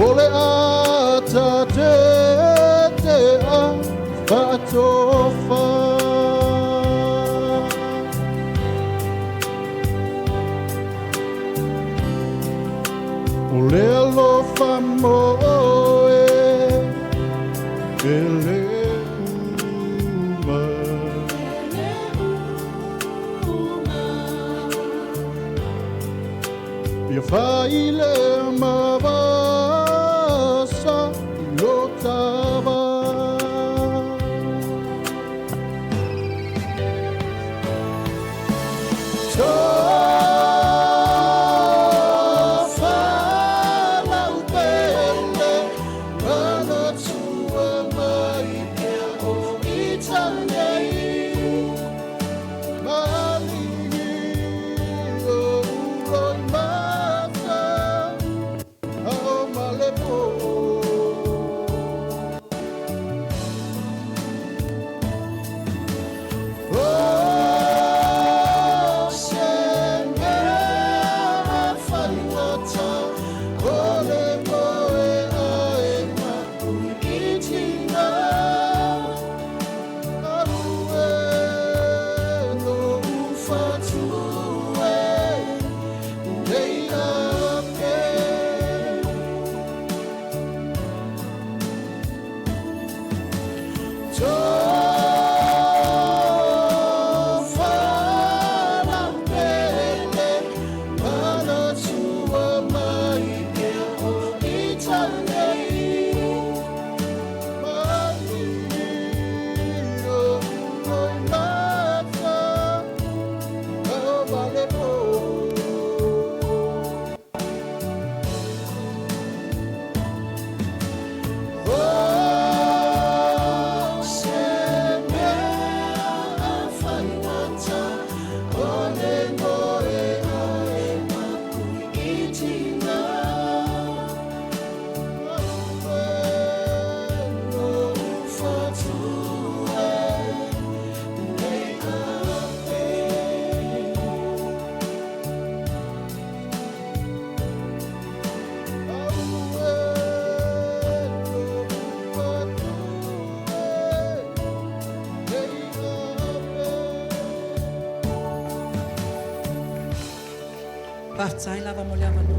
O le ata te te a whaatofa O le alofa mo oe E le uma Ia whaile mavasa i lo tava Tofa lau pele Mana tua mai pea o itanei Maligi o uroi mata Ao malepo O se mea whaiwata O le moe ae maku i tina Aue no uwhatue Nei ape Tofa lau pele Mana tua mai pea o itanei Maligi o uroi mata Ao malepo O se mea whaiwata O le moe ae maku i tina Aue no uwhatue Nei ape Faafetai lava mo le avanoa.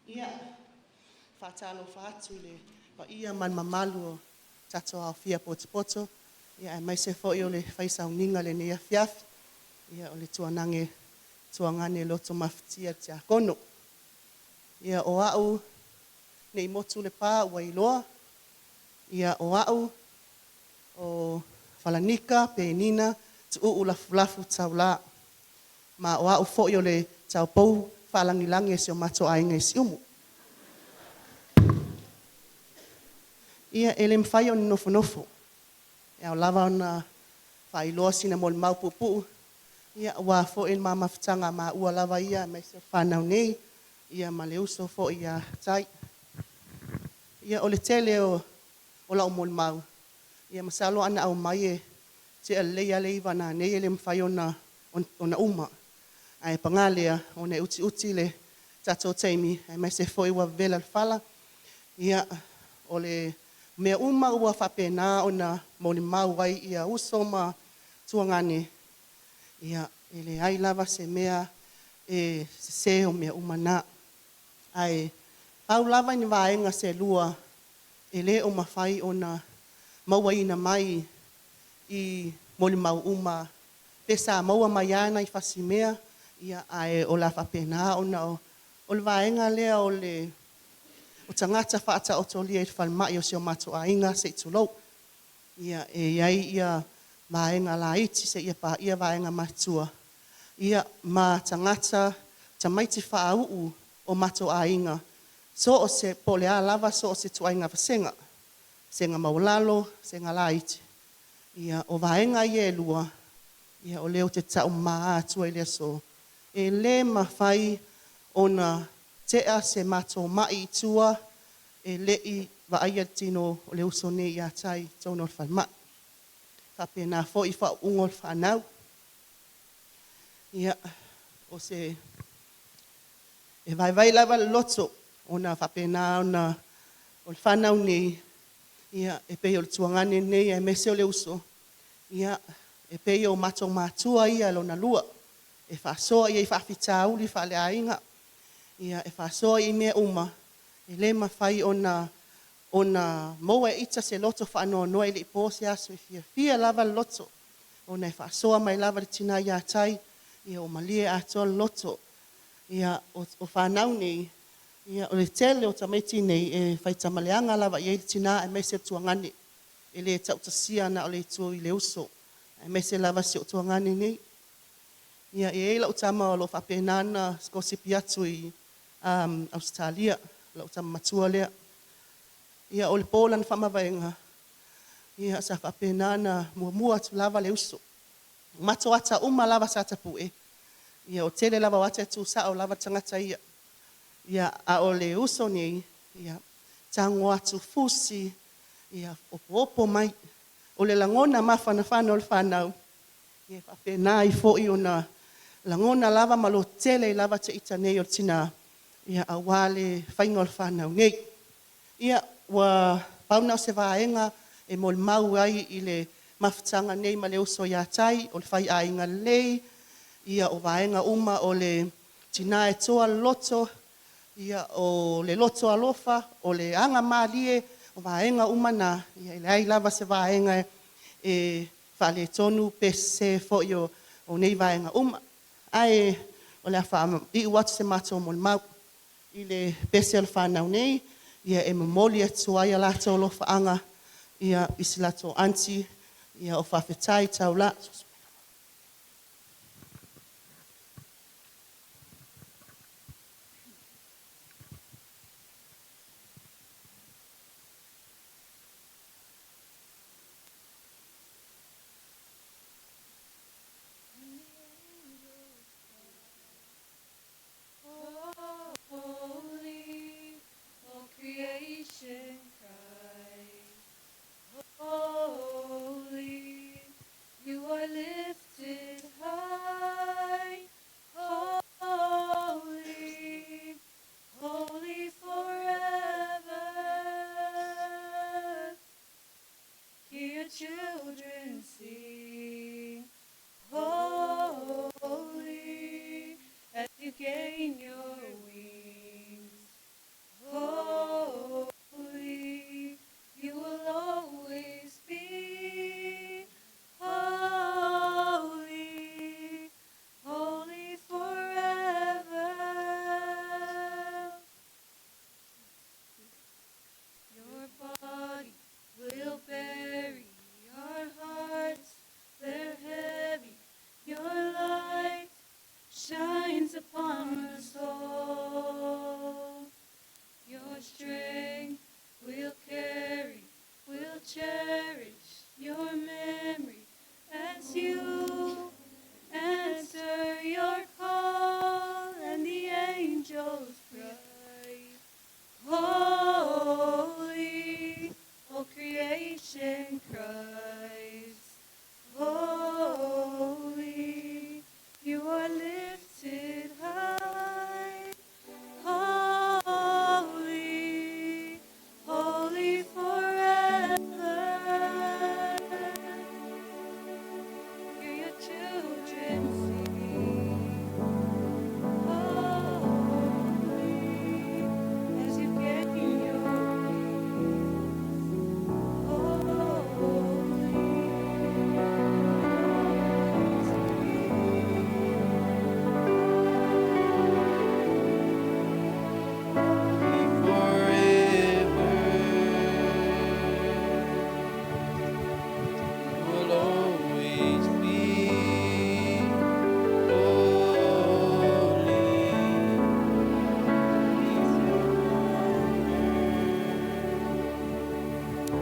Ia, faatalofa atu i le paia ma le mamalu o tatou aofia potopoto, ia aemaise foi o le fai sauniga i lenei afiafi, ia o le tuanage tuagane loto mafatia le tiakono. Ia o au nei motu le pa ua iloa, ia o au o Falanika Penina Tuuu Lafulafu Taulā. Ma o au foi o le taupou faalagilagi a si o matou aiga i Siumu. Ia e le mafai ona nofonofo, e ao lava ona faailoa sina molimau puupuu, ia aua foi le ma mafutaga maua lava ia aemaise o le fanau nei, ia ma le uso foi ia Tai. Ia o le tele o lau molimau, ia masalo ana aumai e tea lelei lava le 9 nanei e le mafai ona uma. Ae paga lea, ona e utiuti le tatou taimi, aemaise foi ua vevela le fala. Ia, o le mea uma ua faapena ona molimau ai ia uso ma tuagane, ia, e leai lava se mea e sesē o mea uma na. Ae pau lava ni vaega se lua e lē o mafai ona mauaina mai i molimau uma pe sa maua mai a nai fasimea, ia ae o le a faapena ona o le vaega lea o le o tagata faataotolia i le falemai o si o matou aiga se i tulou. Ia e i ai ia vaega laiti seia paia vaega matutua, ia ma tagata tamaiti faauu o matou aiga, so o se po o le a lava so o se ituaiga vasega, vasega maualalo, vasega laiti. Ia o vaega ia e lua, ia o lea ou te taumama atua i le aso, e le mafai ona tea se matou mai i tua e le i vaaia le tino o le uso nei ia Tai i totonu o le falemai. E faapena foi i faauuga o le fanau. Ia, o se e vaivai lava le loto ona faapena ona o le fanau nei, ia e pei o le tuagane lenei aemaise o le uso, ia e pei o matou matua ia lona lua, e faasoa i ai i faafitauli faaleaiga, ia e faasoa i mea uma, e le mafai ona maua e ita se loto faanoanoa e le i po se aso, e fiafia lava le loto ona e faasoa mai lava le tina ia Tai, ia ua malie atoa le loto. Ia o fanau nei, ia o le tele o tamaiti nei e faitama leaga lava i ai le tina aemaise le tuagane, e le tautasia na o le itu i le uso, aemaise lava si ou tuagane nei. Ia e i ai lau tama o lo o faapena ona sikolasipi atu i Ausetalia, lau tama matua lea. Ia o le po o lana faamavaega, ia sa faapena ona muamua atu lava le uso. O matou ata uma lava sa tapue, ia o le tele lava o ata e tusao lava le tagata ia. Ia, a o le uso nei, ia, tago atu fusi, ia opoopo mai. O le lagona mafanafana o le fanau, ia e faapena ai foi ona lagona lava ma lototele ai lava te ita nei o le tina, ia aua le faiga o le fanau nei. Ia, ua pau lena o se vaega e molimau ai i le mafutaga nei ma le uso ia Tai, o le faiaiga lelei, ia o vaega uma o le tina e toa le loto, ia o le loto alofa, o le agamalie, o vaega uma na, ia e leai lava se vaega e faaletonu pe sese foi o nei vaega uma. Ae o le a faaiu atu se matou molimau i le pese o le fanau nei, ia e momoli atu ai a latou alofaaga i si latou aunty, ia o faafetai taulai. Holy, all creation cry. Holy, you are.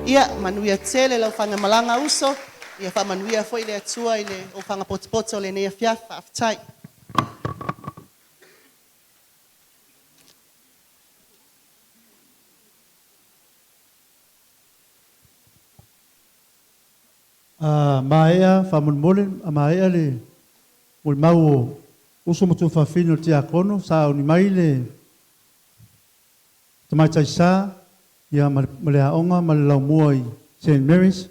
Ia, manuia tele lau faigamalaga uso, ia faamanuia foi le Atua i le ofaga potopoto o lenei afiafi. Faafetai. A maea, faamolemole, a maea le molimau o uso ma tuafafine o le tiakono, sauni mai le tamaitai sa ia ma le aoga ma le laumua i St. Mary's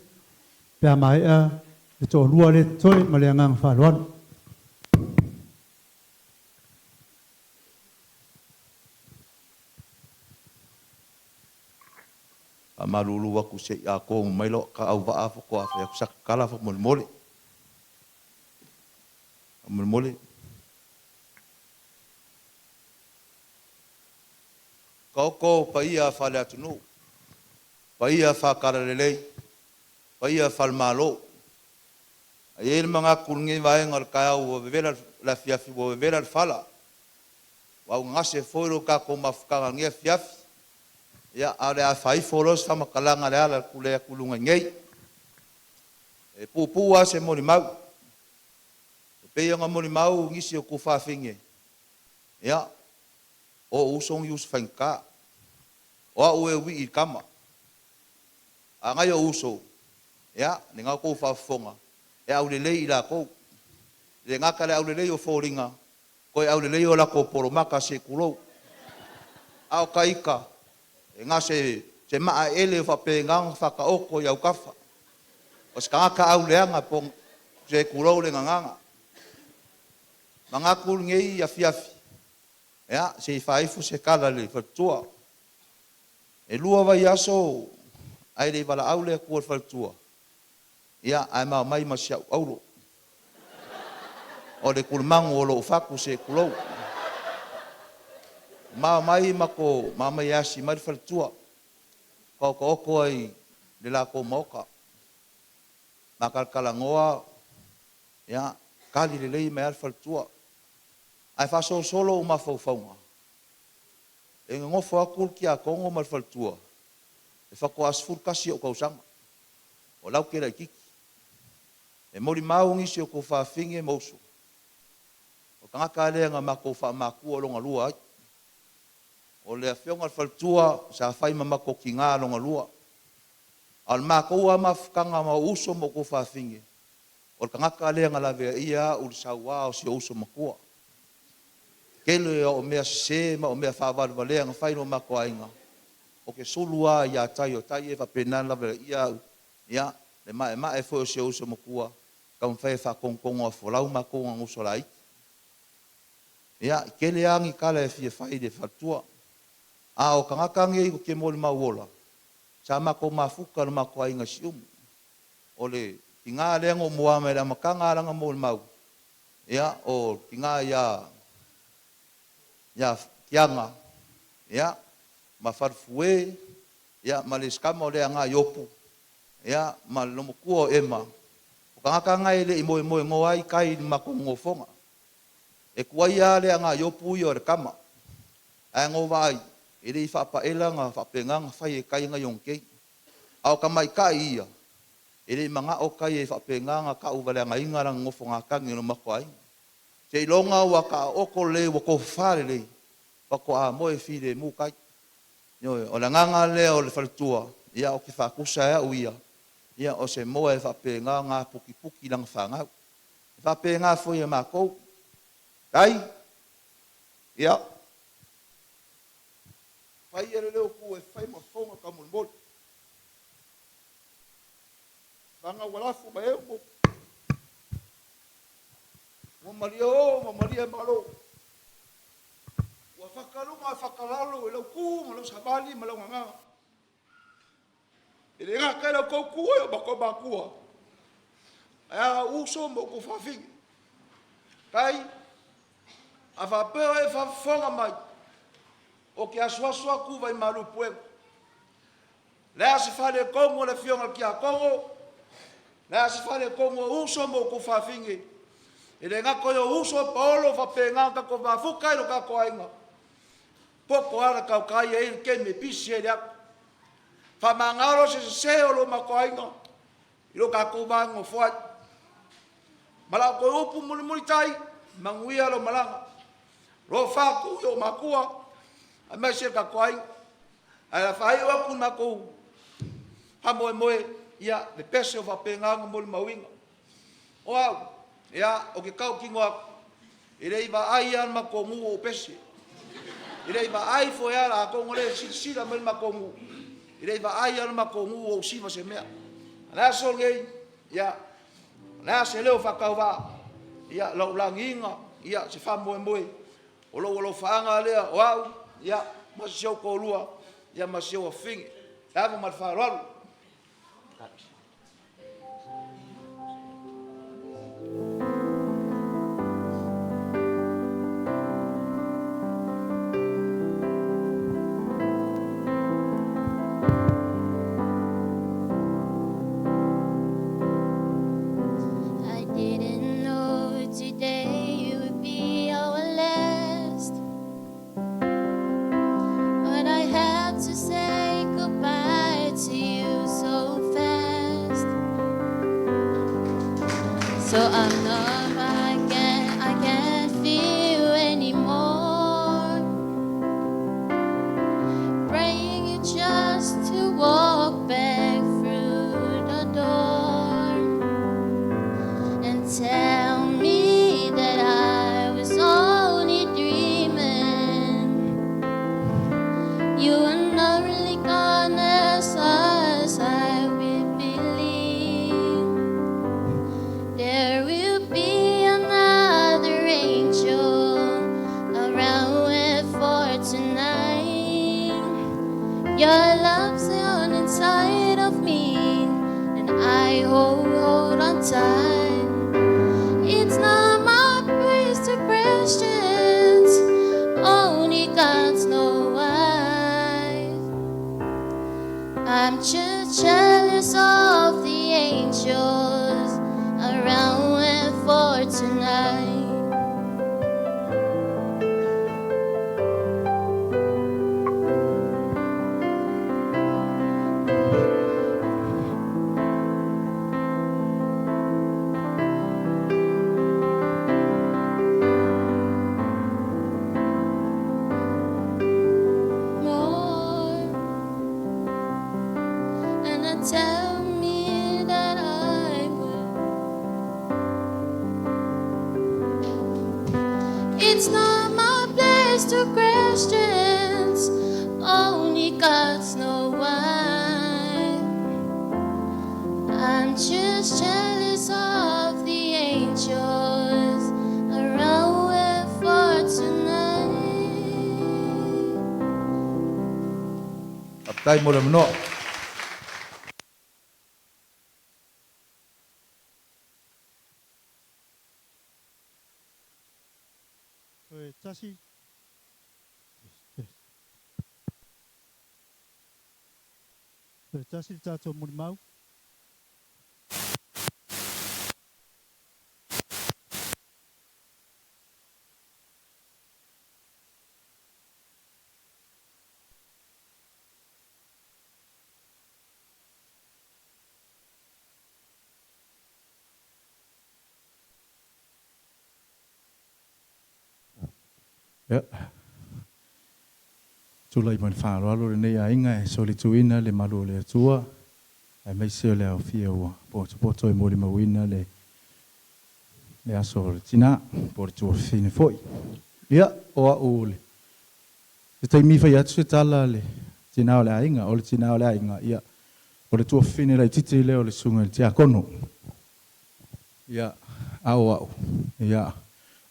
pe a maea le toalua lea e totoe. Ma le agaga faaaloalo. Faamalulu atu se i atoa uma mai lau auvaa faatoa fai atu sata tala faamolemole. Faamolemole. Taoto paia faale-atunuu, paia faale-Talalelei, paia faale-Malo. Ae i ai le manatu i lenei vaega o le taeao ua vevela le afiafi ua vevela le fala, ua aaogagase foi lo tatou mafutaga i lenei afiafi, ia ae o le a faaifo loa se faamatalaga e ala i le tulai atu i luga nei. E puupuu lava se molimau. E pei ona molimau nisi o tuafafine, ia, o ou uso o uso faigata. O au e uii i tama, a o nai ou uso, ia lena ua outou faafofoga, e aulelei i latou. E le gata i le aulelei o foliga, toe aulelei o latou polomata se i tulou. A o ita, e na o se maaele e faapena ona faataoto i autafa. O se tagata auleaga se i tulou le gagana. E manatu lenei afiafi, ia, se i fai ifo se tala i le faletua. E 2 vaiaso ae le i valaau le Atua i le faletua, ia ae ma omai ma si au auro, o le tulimanu o lou fatu se i tulou. Ma omai e asi mai le faletua, ma otooto ai i le latou maota. Ma talatalanoa, ia, tali lelei mai lava le faletua. Ae faasolosolo ou mafaufauga, e nonofo atu le tiakono ma le faletua, faatoa 11 ou tausaga, o la e ou te laitiiti. E molimau nisi o tuafafine ma uso, o le tagata lea na matou faamatua lona lua ai. O le afioga i le faletua sa fai ma matou tina lona lua. A o le matou lava mafutaga ma ou uso ma ou tuafafine, o le tagata lea na laveaia au i le saua o si ou uso matua. Tele au mea sese ma au mea faavalevalea na fai i lo matou aiga, ou te sulu lava ia Tai o Tai e faapena ona laveaia au, ia, le maemae foi o si ou uso matua e taumafai e faatonutonuafolau matou na ona uso laiti. Ia, e tele lava ni tala e fia fai i le faletua, a o tagata nei ou te molimau ola, sa matou mafuta i lo matou aiga i Siumu. O le tina lea na ou muā mai le amataga lava o lana molimau, ia, o le tina ia Tiaga ma Faletue ma le isi tama o Leaga Iopu ma le loomatua o Ema. O tagata na e le i moemoenoa ai tai i le matou nofoga. E tuaia lava Leaga Iopu ia o le tama, ae na ou vaai e le i faapaela ona faapena ona fai e tai nai ona keiki. A o tamaitai ia, e le i manao tai e faapena ona tauvaleagaina lana nofogatagi i lo matou aiga. Seiloga ua taooto lelei ua tofafa lelei faatoa moe filemu tai. Ioe. O le agaga lea o le faletua, ia ou te faatusa e au ia, ia o se moa e faapena ona aputiputi lana fanau. E faapena foi ia matou. Tai, ia, fai ia le leo o tu e fai ma fofoga taumolimoli. Vagana ua lafo mai ai ua malie o ma malie malo, ua fata luga fata lalo i lau tu ma lau savali ma lau gaga. E le gata i lau tautua i o matou matua, ae a ou uso ma ou tuafafine. Tai, a faapea o e faafofoga mai, ou te asuasu atu vai malu i puega. O le a se faaletonu o le afioga i le Tiakono, o le a se faaletonu o ou uso ma ou tuafafine, e le gata i ou uso o paolo e faapena ona tatou mafuta ai lo tatou aiga, e poto lava le tautai e i ai le taimi e pisi ai le ata. Faamagalo se sesē o lo matou aiga i lo tatou va nonofo ai. Ma la outou upu mulimulitai, manuia lau malaga. Alofa atu i ou matua, aemaise le tatou aiga. Ae o le a faaiu atu le matou faamoemoe, ia, le pese ua faapena ona molimauina. O au, ia, ou te tautino atu, e le i vaai lava le matou nuu o ou pese. E le i vaai foi lava, atonu o lea e silasila mai le matou nuu, e le i vaai lava le matou nuu o ou siva i se mea. A o le aso lenei, ia, o le a se leo faatauvaa, ia, lou lagiina se faamoemoe, o lou alofaaga lea o au ma si ou toalua ma si ou afafine. Le ava ma le faaaloalo. I didn't know today would be our last, but I had to say goodbye to you so fast. So I'm numb, I can't feel anymore. Praying you just to walk back through the door and tell me that I was only dreaming. You were not really gone as as I would believe. There will be another angel around with for tonight. Your love's on inside of me, and I hold on tight. It's not my place to questions, only God's know why. I'm just jealous of the angels around with for tonight. More and I tell me that I will. It's not my place to questions, only God's know why. I'm just jealous of the angels around with for tonight. Faafetai mo le avanoa. Toe tasi. Test, test. Toe tasi le tatou molimau. Ia, tulai mai le faaaloalo lenei aiga e solituina le malu o le Atua, aemaise o le aofia ua potopoto e molimauina le le aso o le tina po o le tuafafine foi. Ia, o au le se taimi fai atu se tala le tina o le aiga, o le tina o le aiga, ia, o le tuafafine laitiiti lea o le susuga i le tiakono. Ia, a o au, ia,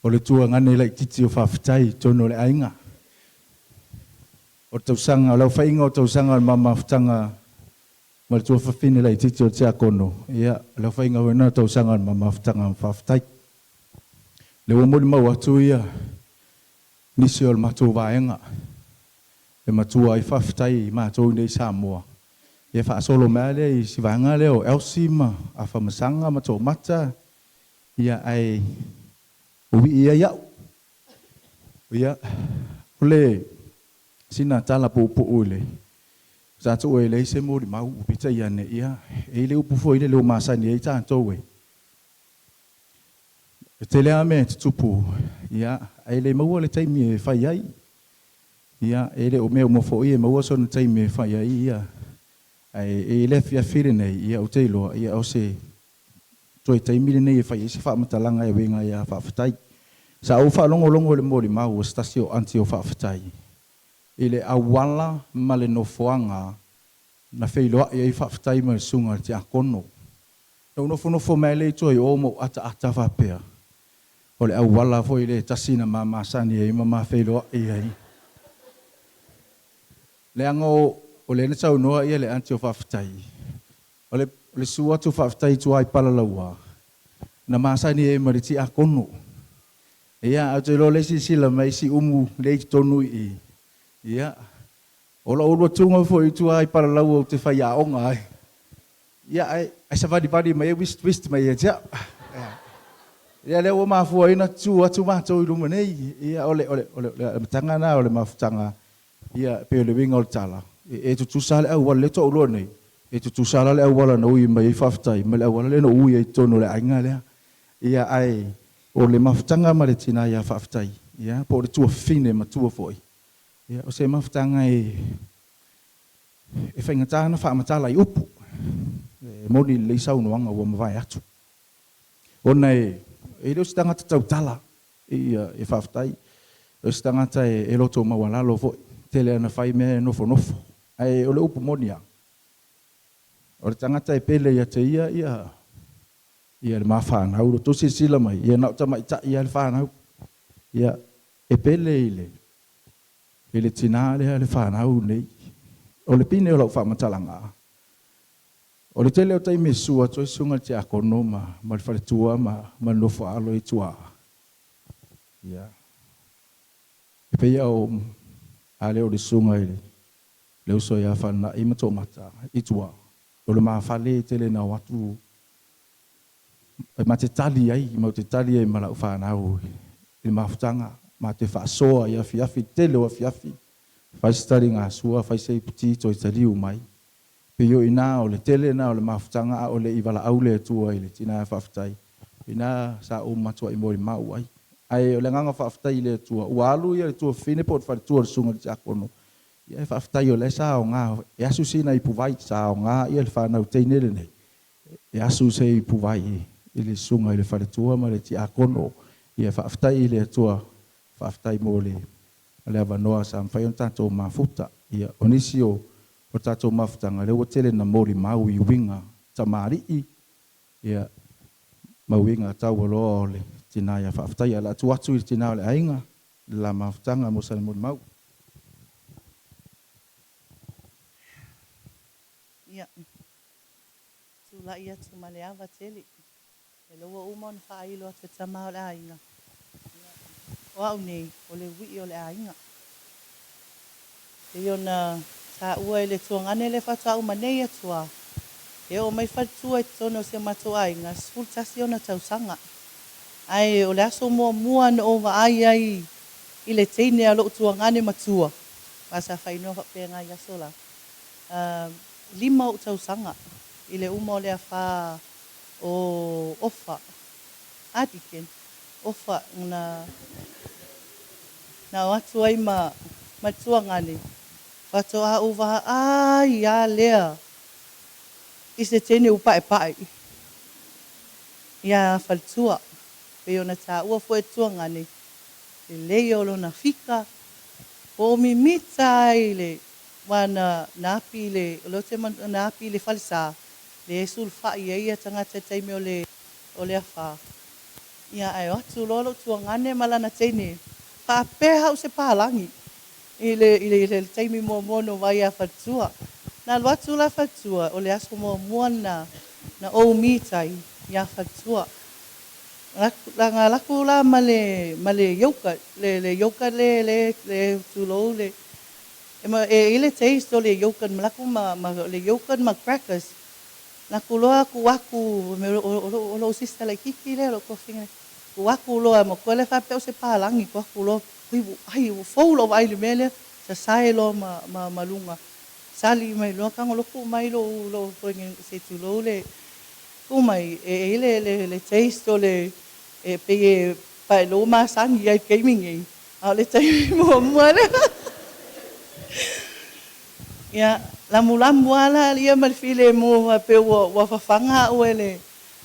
o le tuagane laitiiti o faafetai i totonu o le aiga. O le tausaga, o le aofaiga o tausaga o le ma mafutaga ma le tuafafine laitiiti o le tiakono, ia, o le aofaiga foi lena o tausaga o le ma mafutaga ma faafetai. O lea ua molimau atu ia nisi o le matou vaega e matua ai faafetai i matou i inei i Samoa, ia faasolo mai lava lea i si vaega lea o Elsie ma Afamasaga ma Toomata, ia ae uii ai au. Ia, o le sina tala puupuu i le Tatou e leai se molimau, peitai ane, ia, e i ai le upu foi lele ua masani ai tatou e, e tele lava mea e tutupu, ia, ae le maua le taimi e fai ai. Ia, e le o mea uma foi e maua sona taimi e fai ai, ia, ae e i le afiafi lenei, ia, ou te iloa, ia, o se toe taimi lenei e fai ai se faamatalaga e uiga ia Faafetai. Sa ou faalogologo i le molimau a se tasi o aunty o Faafetai i le auala ma le nofoaga na feiloai ai Faafetai ma le susuga i le tiakono. Na ou nofonofo mai lava lea i tua i o ma ou ataata faapea, o le auala foi lea e tasi na ma masani ai ma ma feiloai ai. Leaga o lea na saunoa le aunty o Faafetai, o le susu atu o Faafetai i tua i Palalaua, na masani ai ma le tiakono. Ia, ae ou te iloa o lea e silasila mai Siumu lea e i totonu i i, ia, o lou alu atuga foi i tua i Palalaua ou te faiaoga ai. Ia, ae savalivali mai ai whist whist mai ia te au. Ia, lea ua mafua ai ona tutu atu matou i luma nei. Ia, o le, o le, o le, o le amataga lena o le mafutaga, ia, e pei o le uiga o le tala, e tutusa lava le auala, lea faatoa ou iloa nei, e tutusa la le auala na ui mai ai Faafetai ma le auala lea na ou ui ai i totonu o le aiga lea. Ia, ae o le mafutaga ma le tina ia Faafetai, ia, po o le tuafafine matua foi, ia, o se mafutaga e faigata ona faamatala i upu. E moni lelei saunoaga ua mavae atu. Ona e le o se tagata tautala ia Faafetai. O se tagata e loto maualalo foi. Tele ana fai mea e nofonofo. Ae o le upu moni lava, o le tagata e pele ia te ia ia le ma fanau. Ua outou silasila mai, ia na o tamaitai lava le fanau. Ia, e pele i le i le tina lea le fanau nei. O le pine o lau faamatalaga, o le tele o taimi e susu atu ai susuga i le tiakono ma ma le faletua ma ma le nofo a alo i tua, ia, e pei lava o a lea o le susuga i le uso ia Fanai ma Toomata i tua, o le ma fale e tele ina o atu e ma te tali ai, ma te tali ai ma lau fanau i le mafutaga, ma te faasoa i afiafi, le tele o afiafi, fai se taligasua, fai se iputi toe taliu mai. Pei o i ina o le tele lena o le mafutaga a o le i valaau le Atua i le tina faafetai, o i ina sa ou matuai molimau ai. Ae o le agaga faafetai i le Atua, ua alu le tuafafine po o le faletua o le susuga i le tiakono, ia e faafetai o lea sa aoga e asu sina ipuvai, sa aoga le fanau teine lenei e asu se ipuvai i le susuga i le faletua ma le tiakono. Ia faafetai i le Atua, faafetai mo le avanoa sa mafai ona tatou mafuta. Ia, o nisi o tatou mafutaga lea ua tele ina molimau i uiga tamalii, ia, ma uiga taualoa o le tina ia Faafetai. Ae o le a tuu atu i le tina o le aiga le la mafutaga mo sana molimau. Ia, tulai atu ma le ava tele, e lea ua uma ona faailo atu e tama o le aiga, ia, o au nei, o le ui'i o le aiga. Pei ona taua e le tuagane le faatoa uma nei atu a e oo mai faletua i totonu o si o matou aiga, 11 ona tausaga. Ae o le aso muamua na ou vaai ai i le teine a lou tuagane matua, aua sa faaigoa faapena i aso la, 5 ou tausaga i le uma o le afa o Ofa, a Deacon, Ofa na na o atu ai ma ma le tuagane, faatoa ou vaai lava lea i se teine ua paepae ia faletua. Pei ona taua foi e le tuagane, lelei o lona fika, po o mimita ai i le aua na na api i le, o lea ou te manatua na api i le falesa, lea e sulufai ai ia tagata i le taimi o le o le afa. Ia, ae o atu loa lou tuagane ma lana teine, faapea au se palagi i le i le i le taimi muamua na ou vaai ia faletua. Na alu atu la faletua, o le aso muamua lena na ou meet ai ia faletua. Na alu atu la ma le ma le yogurt, le le yogurt le le le tulou le e ma e i ai le taste o le yogurt ma latou ma ma le yogurt ma crackers. Na atu loa tuu atu o lou sister laitiiti lea, lou tuafafine, tuu atu loa matua lea faapea o se palagi, tuu atu loa, oi ua ai ua fou lou vaai i le mea lea, sasae loa ma ma ma luga. Sali mai loa tagoloku mai loʻu loʻu foi se tulou le tu mai e i ai le le taste o le e pei e paelou masani ai i le taimi nei, a o le taimi muamua lea. Ia, lamulamu lava la ia ma le filemu faapea ua ua fafaga au e le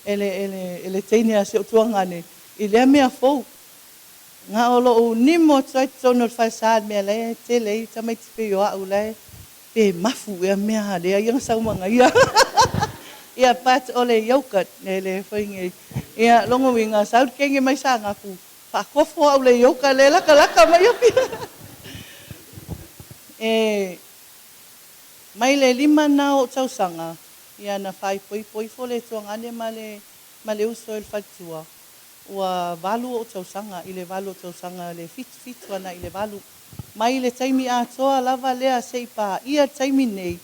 e le e le e le teine a si ou tuagane i lea mea fou. Na o loʻu nimo atu ai i totonu o le falesa i le mea la e tele ai tamaiti pei o au la e pe mafu ea mea a lea ia na sau ma ia. Ia but o le yogurt le le foi nei. Ia lona uiga sau le teine mai Saanapu faatofo au le yogurt lea e latalata mai Apia. E mai le 5 lena o ou tausaga ia na faaipoipo ifo le tuagane ma le ma le uso i le faletua. Ua 8 ou tausaga i le 8 o tausaga le 7 7 ana i le 8. Mai le taimi atoa lava lea se i paia le taimi nei,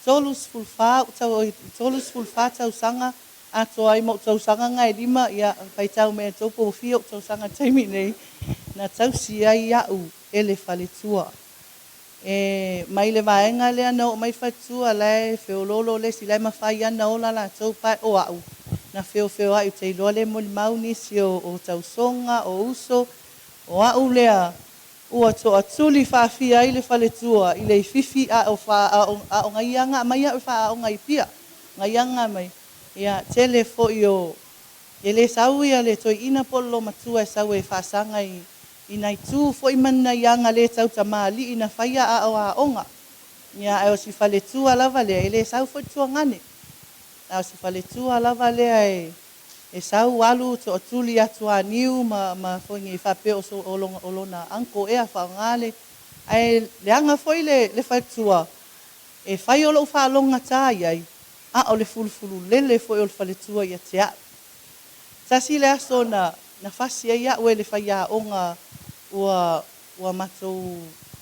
34 ou tau, oi, 34 tausaga atoa ai ma ou tausaga na e 5, ia, faitau mai a outou po ua fia ou tausaga i le taimi nei, na tausi ai au e le faletua. E mai le vaega lea na oo mai faletua la e feoloolo le isi la e mafai lava ona ola latou pae o au na feofeoai ou te iloa le molimau nisi o o tausoga o uso o au lea ua toatuli faafia ai le faletua i le ififi a o a o na ia na aumai au e faaaoga i Apia na ia na aumai ia tele foi o e le sau ia le toeaina po o le olomatua e sau e faasaga i i nai tu foi ma ni nai aga le tau tamalii na faia a o aoga. Ia, ae o si faletua lava lea, e le sau foi le tuagane. A o si faletua lava lea e, e sau alu toatuli atu aniu ma, ma foi nei faapea o, so, o, lona, o lona uncle ea faaaoga le. Ae leaga foi le, le faletua, e fai o lou faalogogata i ai, a o le fulufululele foi o le faletua ia te au. Tasi le aso na na fasi ai au e le faiaoga ua ua matou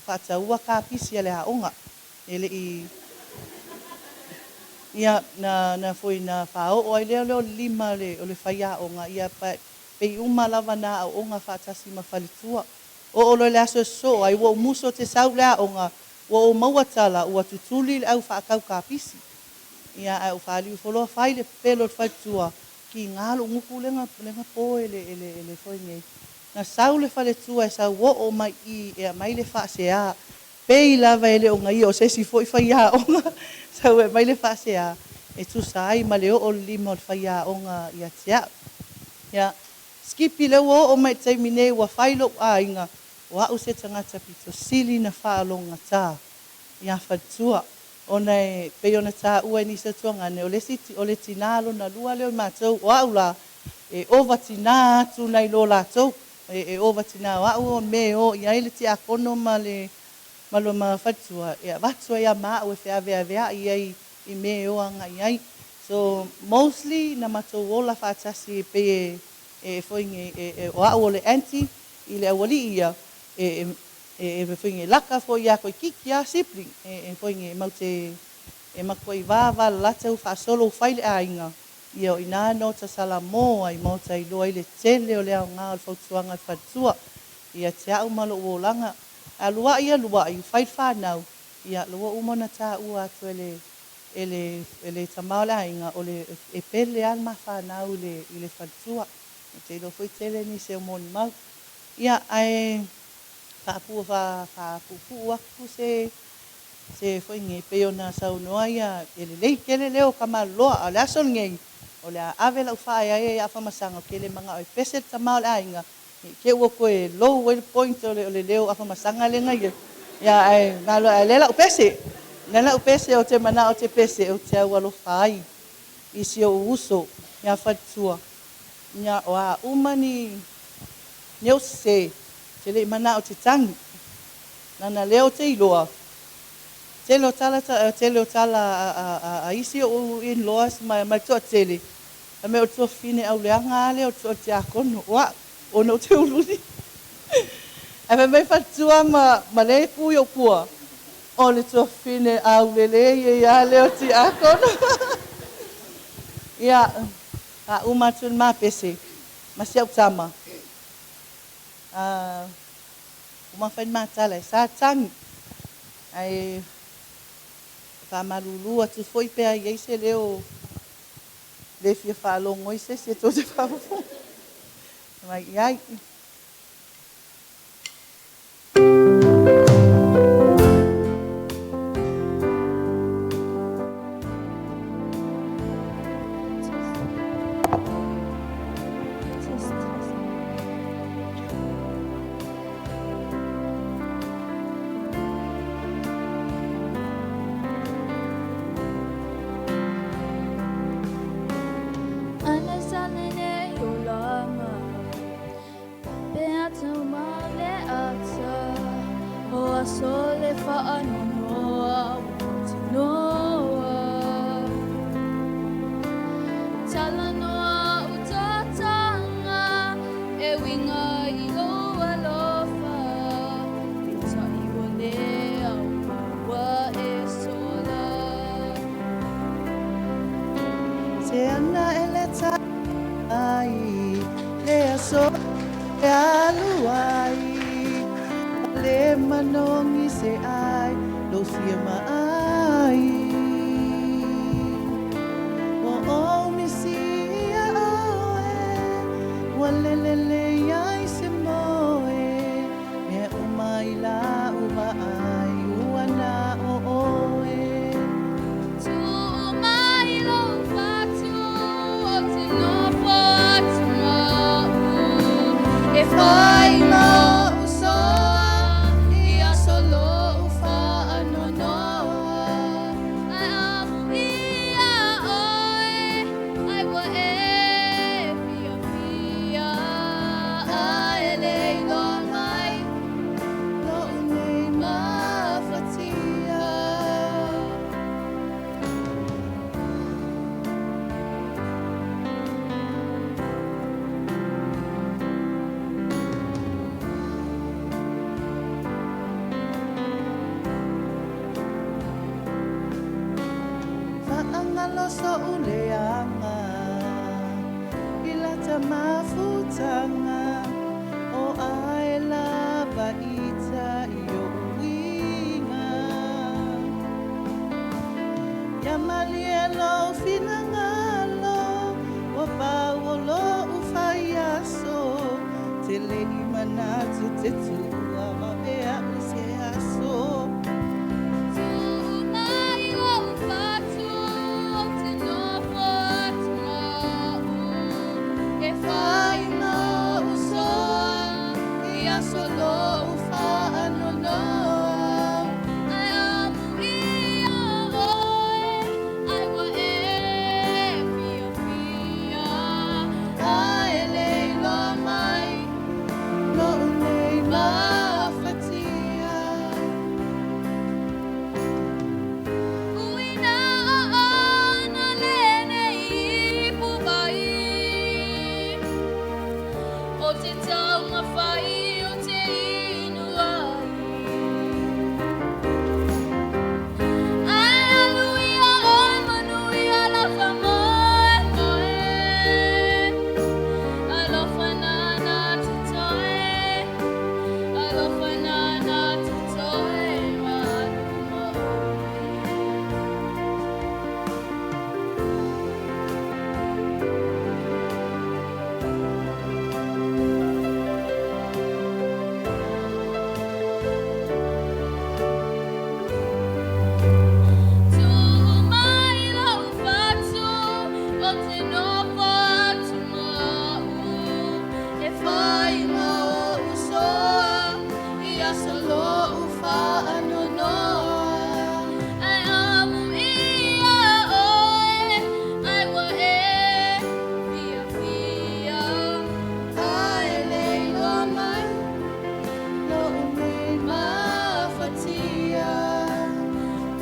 faataua kapisi a le aoga e le i ia na na foi na faaoo ai lea o le lima o le faiaoga ia pei uma lava na aooga faatasi ma faletua. Oo loa i le aso e sosoo ai ua ou musu ou te sau i le aoga ua ou maua tala ua tutuli le au faatau kapisi. Ia ae ou faliu ifo loa fai le pepelo i le faletua Kiga lou gutu lea na po e le e le e le foi nei. Na sau le faletua e sau oo mai i i e aumai le faasea. Pei lava e le o gaia o se isi foi faiaoga sau e aumai le faasea e tusa ai ma le oo o le lima o le faiaoga ia te au. Ia, skipi lea ua oo mai i le taimi nei ua fai lou aiga o au se tagata pito sili na faalogogata ia faletua. Ona e pei ona taua e nisi o tuagane, o le isi, o le tinā lona lua lea o matou, o au la, e ova tinā atu nai lo latou, e, e ova tinā o au o me e o i ai le tiakono ma le, ma lo ma faletua, e avatu ai a ma au e feaveaveaʻi ai i me e o agaʻi ai. So, mostly na matou ola faatasi e pei e, e foi nei, e, e, o au o le aunty i le aualii ia, e, e, E e foi nei laka foi ia toeitiiti lava sibling e e foi nei mau te e matuai vava lalata ua faasolo ua fai le aiga ia o ina no ta salamo ai ma o ta iloa ai le tele o le aoga o le fautuaga a le faletua ia te au ma lou olaga aluai aluai ua fai le fanau ia ua uma ona taua atu e le e le e le tama o le aiga o le e pele lava le ma fanau i le i le faletua. Ou te iloa foi tele nisi o molimau ia ae faapua faapuupuu atu se se foi nei pei ona saunoa ia e lelei tele leo o Tamaloloa a o le aso lenei o le a ave lau faaeaea ia Afamasaga ou te le manao e pese le tama o le aiga ne i te i ua toe low ai le point o le o le leo o Afamasaga lea na i ai ia ae malo ae lea la ou pese lea la ou pese ou te manao ou te pese ou te aualofa ai i si ou uso ia Faletua ia o a uma ni ni ou sese te le i manao te tagi. Lana lea ou te iloa, tele o tala tele o tala a isi ou in-laws ma le toatele, fai mai o le tuafafine auleaga lava lea o le tiakono, o au, ona ou te uliuli. Ae fai mai faletua ma lea e tu i ou tua, o le tuafafine aulelei ai lava lea o le tiakono. Ia, faauma atu le ma pese ma si au tama. A ua mafai le matala e sa tagi ae Faamalulu atu foi pe a i ai se leo le fia faalogo ai se isi e tou te faafofoga mai i ai. Se ana e le tai le aso e alu ai le manogi se ai lou fia maai o ou misia oe ua lelelei ai se moe mea uma i lau vaai ua na o oe. Tuu mai lou fatu ou te nofo atu ma au e fai ma o'u soa i aso lo'u faanoanoa. Ae amuia oe ai ua e fiafia ae le iloa mai lo'u nei mafatia. Faagalo so'u leaga i lata mafutaga o ae lava ita i o'u uiga. Ia malie lou finagalo ua pau o lo'u faiaso te le'i manatu te tuua vave a'u i se aso. Tuu mai lou fatu ou te nofo atu ma au e fai ma o'u soa i aso lo'u faanoanoa. Ae amuia oe ai ua e fiafia ae le iloa mai lo'u nei mafatia. Uina aana lenei ipu vai o te taumafai o te inu ai. Ae alu ia oe manuia lava moe moe. Alofa nana totoe, alofa nana totoe maluma oe. Tuu mai lou fatu ou te nofo atu ma au e fai ma o'u soa i aso lo'u faanoanoa. Ae amuia oe ai ua e fiafia ae le iloa mai lo'u nei mafatia.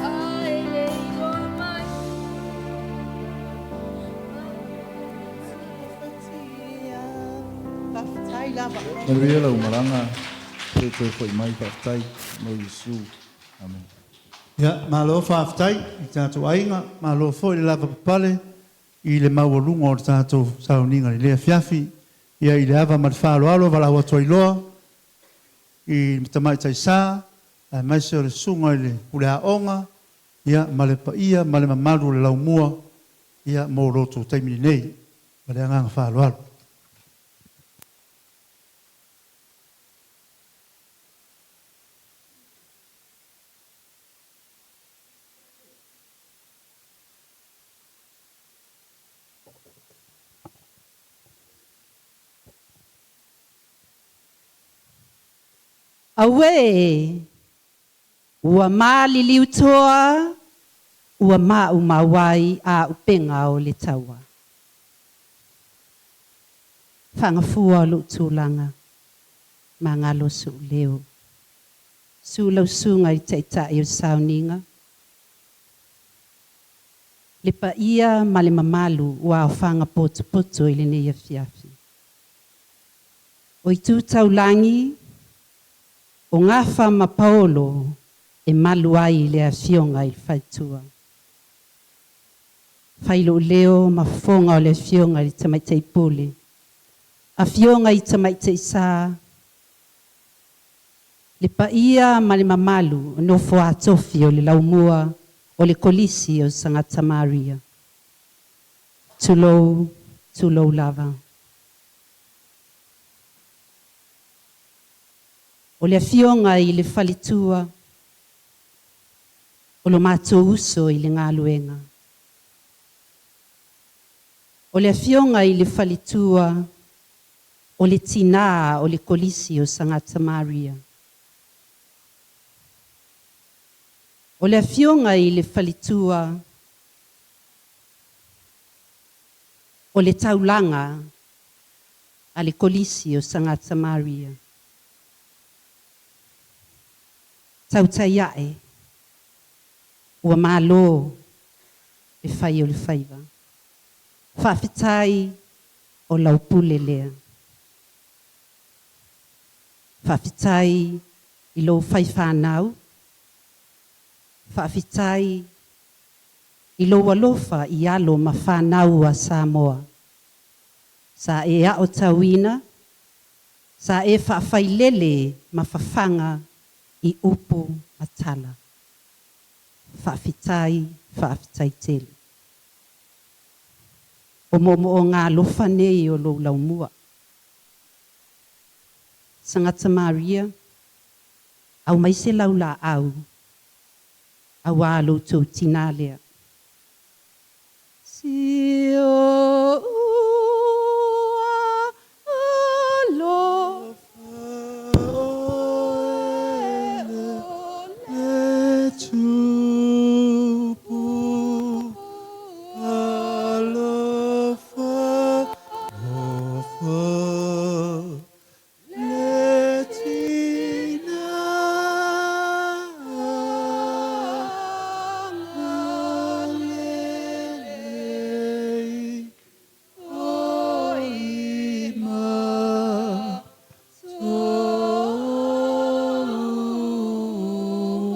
Ae le iloa mai mafatia. Faafetai lava. Manuia lau malaga toe fo'i mai faafetai mo Iesu. Amen. Ia, malo faafetai i tatou aiga, malo foi le lava papale i le maualuga o le tatou sauniga i le afiafi. Ia i le ava ma le faaaloalo valaau atu ai loa i tamaitai sa, aemaise o le susuga i le pule aoga, ia ma le paia ma le mamalu o le Laumua ia mo lo outou taimi lenei. Ma le agaga faaaloalo. Auē! Ua maliliutoa, ua maumau ai auupega o le taua. Faagafua o lou tulaga, magalo so'u leo. Susu lau susuga i le Taitai o le sauniga, le paia ma le mamalu ua aofaga potopoto i lenei afiafi. O itu taulagi, o Gafa ma Paolo e malu ai le afioga i le faletua. Fai lou leo ma fofoga o le afioga i le Tamaitai Pule, afioga i Tamaitai Sa, le paia ma le mamalu o nofo a tofi o le Laumua o le Kolisi o Sagata Maria. Tulou, tulou lava. O le afioga i le faletua, o lo matou uso i le galuega. O le afioga i le faletua, o le tinā o le Kolisi o Sagata Maria. O le afioga i le faletua, o le taulaga a le Kolisi o Sagata Maria. Tautai ae, ua malo le fai o le faiva. Faafetai o lau pule lea. Faafetai i lou faifanau, faafetai i lou alofa i alo ma fanau a Samoa. Sa e aotauina, sa e faafailele ma fafaga i upu ma tala. Faafetai, faafetai tele. O moomooga alofa nei o lou laumua. Sagata Maria, aumai se laulaau auā lo outou tinā lea. Si ou alofa oe o le Tupu alofa ofa le Tina agalelei o i matou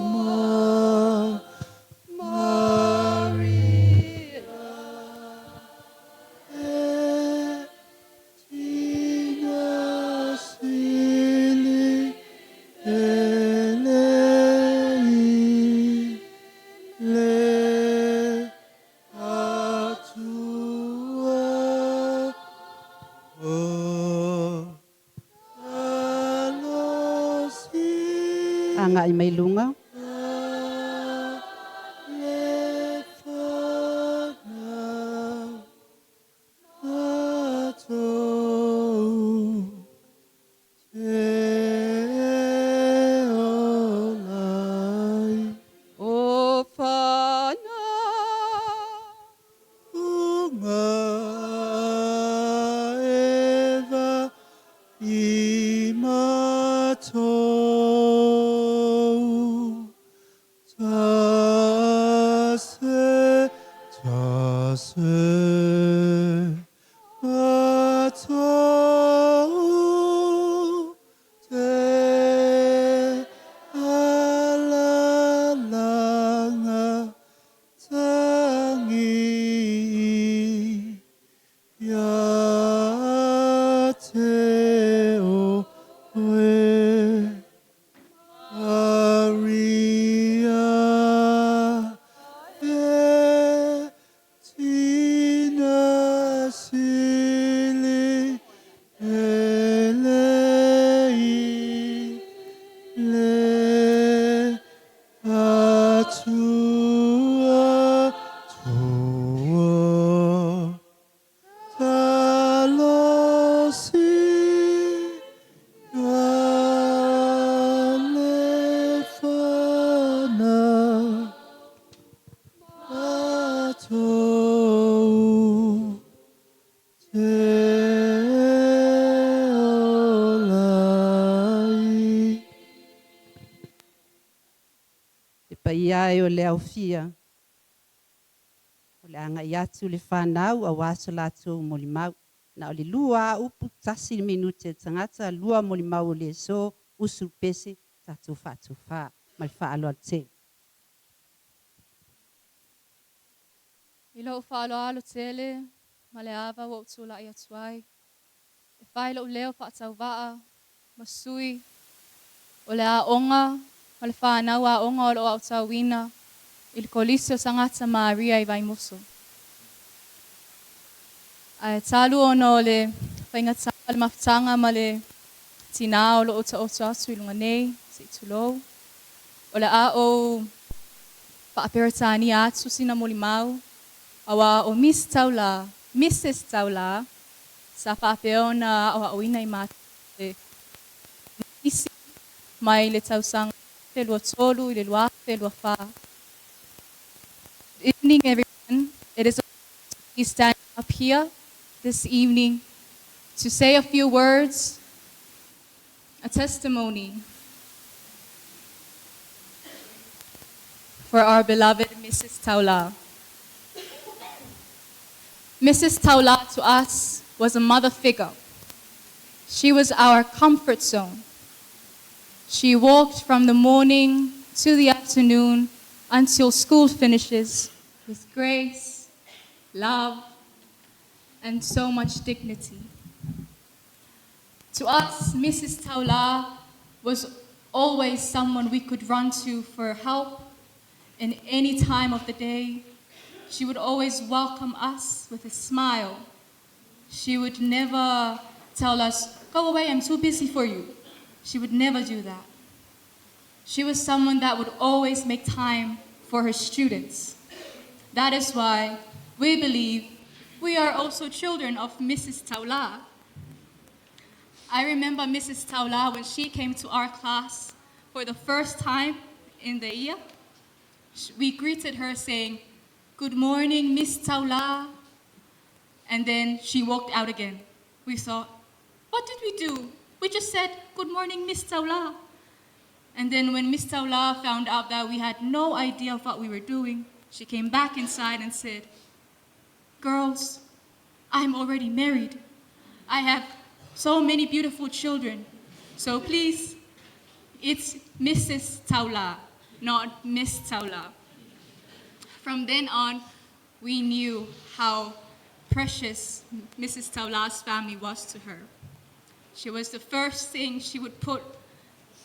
uma. Maria e Tina Sili e lei le Atua. O Agai mai luga. Le fanau matou te ola ai. O fanau Unga eva i matou tase tase matou te alalaga tangi ia te oe. Maria. Paia e o le aufia, o le agai atu le fanau auā so latou molimau. Na o le lua a upu, tasi le minute a le tagata, lua molimau o le aso, usu le pese, tatou faatofā. Ma le faaaloalo tele. I lou faaaloalo tele ma le ava ua ou tulai atu ai e fai lou leo faatauvaa ma sui o le aoga ma le fanau aoga o loo aotauina i le Kolisi o Sagata Maria i Vaimoso. Ae talu ona o le faigatā le mafutaga ma le tinā o loo taoto atu i luga nei, se i tulou, o le a ou faaperetania atu sina molimau, auā o Miss Taulā, Mrs Taulā, sa faapea ona aoaoina i matou i le isi mai le tausaga 2023 i le 2024. Good evening, everyone. It is a to be standing up here this evening to say a few words, a testimony for our beloved Mrs. Taula. Mrs. Taula to us was a mother figure. She was our comfort zone. She walked from the morning to the afternoon until school finishes with grace, love, and so much dignity. To us, Mrs. Taula was always someone we could run to for help in any time of the day. She would always welcome us with a smile. She would never tell us, "Go away, I'm too busy for you." She would never do that. She was someone that would always make time for her students. That is why we believe we are also children of Mrs. Taula. I remember Mrs. Taula when she came to our class for the first time in the year. We greeted her saying, "Good morning, Miss Taula." And then she walked out again. We thought, "What did we do? We just said, 'Good morning, Miss Taula.'" And then when Miss Taula found out that we had no idea of what we were doing, she came back inside and said, "Girls, I'm already married. I have so many beautiful children. So please, it's Mrs. Taula, not Miss Taula." From then on, we knew how precious Mrs. Taula's family was to her. She was the first thing she would put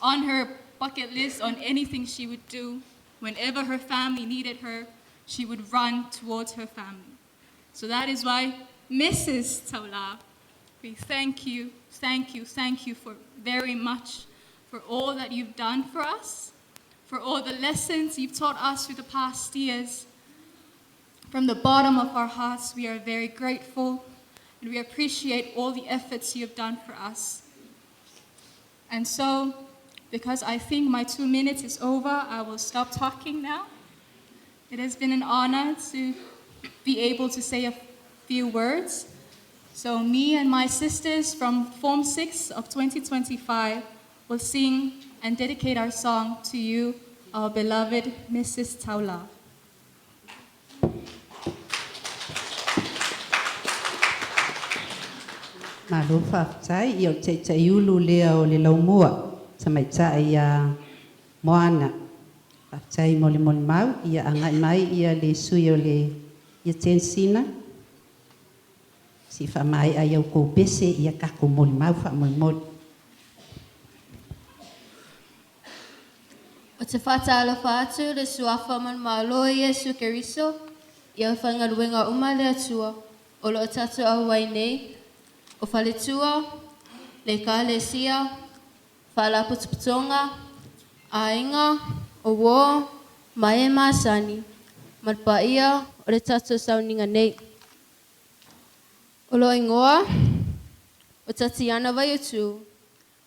on her bucket list on anything she would do. Whenever her family needed her, she would run towards her family. So that is why, Mrs. Taula, we thank you, thank you, thank you for very much for all that you've done for us, for all the lessons you've taught us through the past years. From the bottom of our hearts, we are very grateful and we appreciate all the efforts you have done for us. And so, because I think my 2 minutes is over, I will stop talking now. It has been an honor to be able to say a few words. So, me and my sisters from Form 6 of 2025 will sing and dedicate our song to you, our beloved Mrs. Taula. Malo faafetai ia o le taitaiulu lea o le laumua tamaitai ia Moana. Faafetai mo le molimau ia agai mai ia le sui o le ia Tensina. Si faamaea i au kou pese ia tatou molimau faamolemole. O te faatalofa atu le suafa manumalo o Iesu Keriso, i aufaigaluega uma le Atua, o loo tatou auai nei, o faletua, le ekalesia, faalapotopotoga, aiga, o uō, ma e masani, ma le paia o le tatou sauniga nei. O lou igoa, o Tatiana Vaiutu,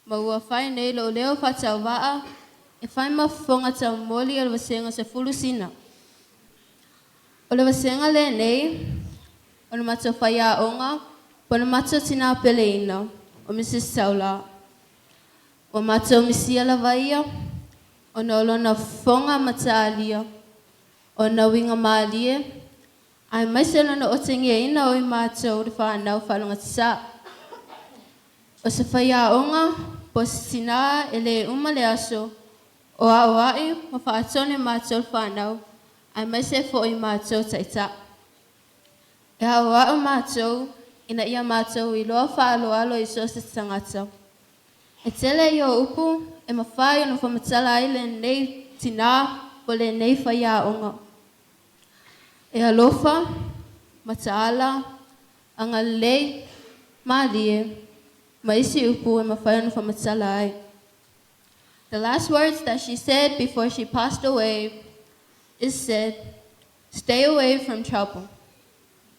ma ua fai nei lou leo faatauvaa, e fai ma fofoga taumoli o le vasega sefulu sina. O le vasega lenei, o le matou faiaoga, po o le matou tinā peleina, o Mrs. Taula. Ua matou misia lava ia, Ona o lona fofoga mataalia, ona uiga malie, aemaise lona otegiaina o i matou le fanau faalogosasaʻ. O se faiaoga po o se tinā e lē uma le aso o aoaʻi ma faatonu i matou le fanau, aemaise foʻi matou taitaʻ. E aʻoaʻo matou ina ia matou iloa faaaloalo i so o se tagata. E tele ia o upu e mafai ona faamatala ai lenei tinā po o lenei faiaoga. E alofa, mataala, agalelei, malie, ma isi upu e mafai ona faamatala ai. The last words that she said before she passed away is said, "Stay away from trouble."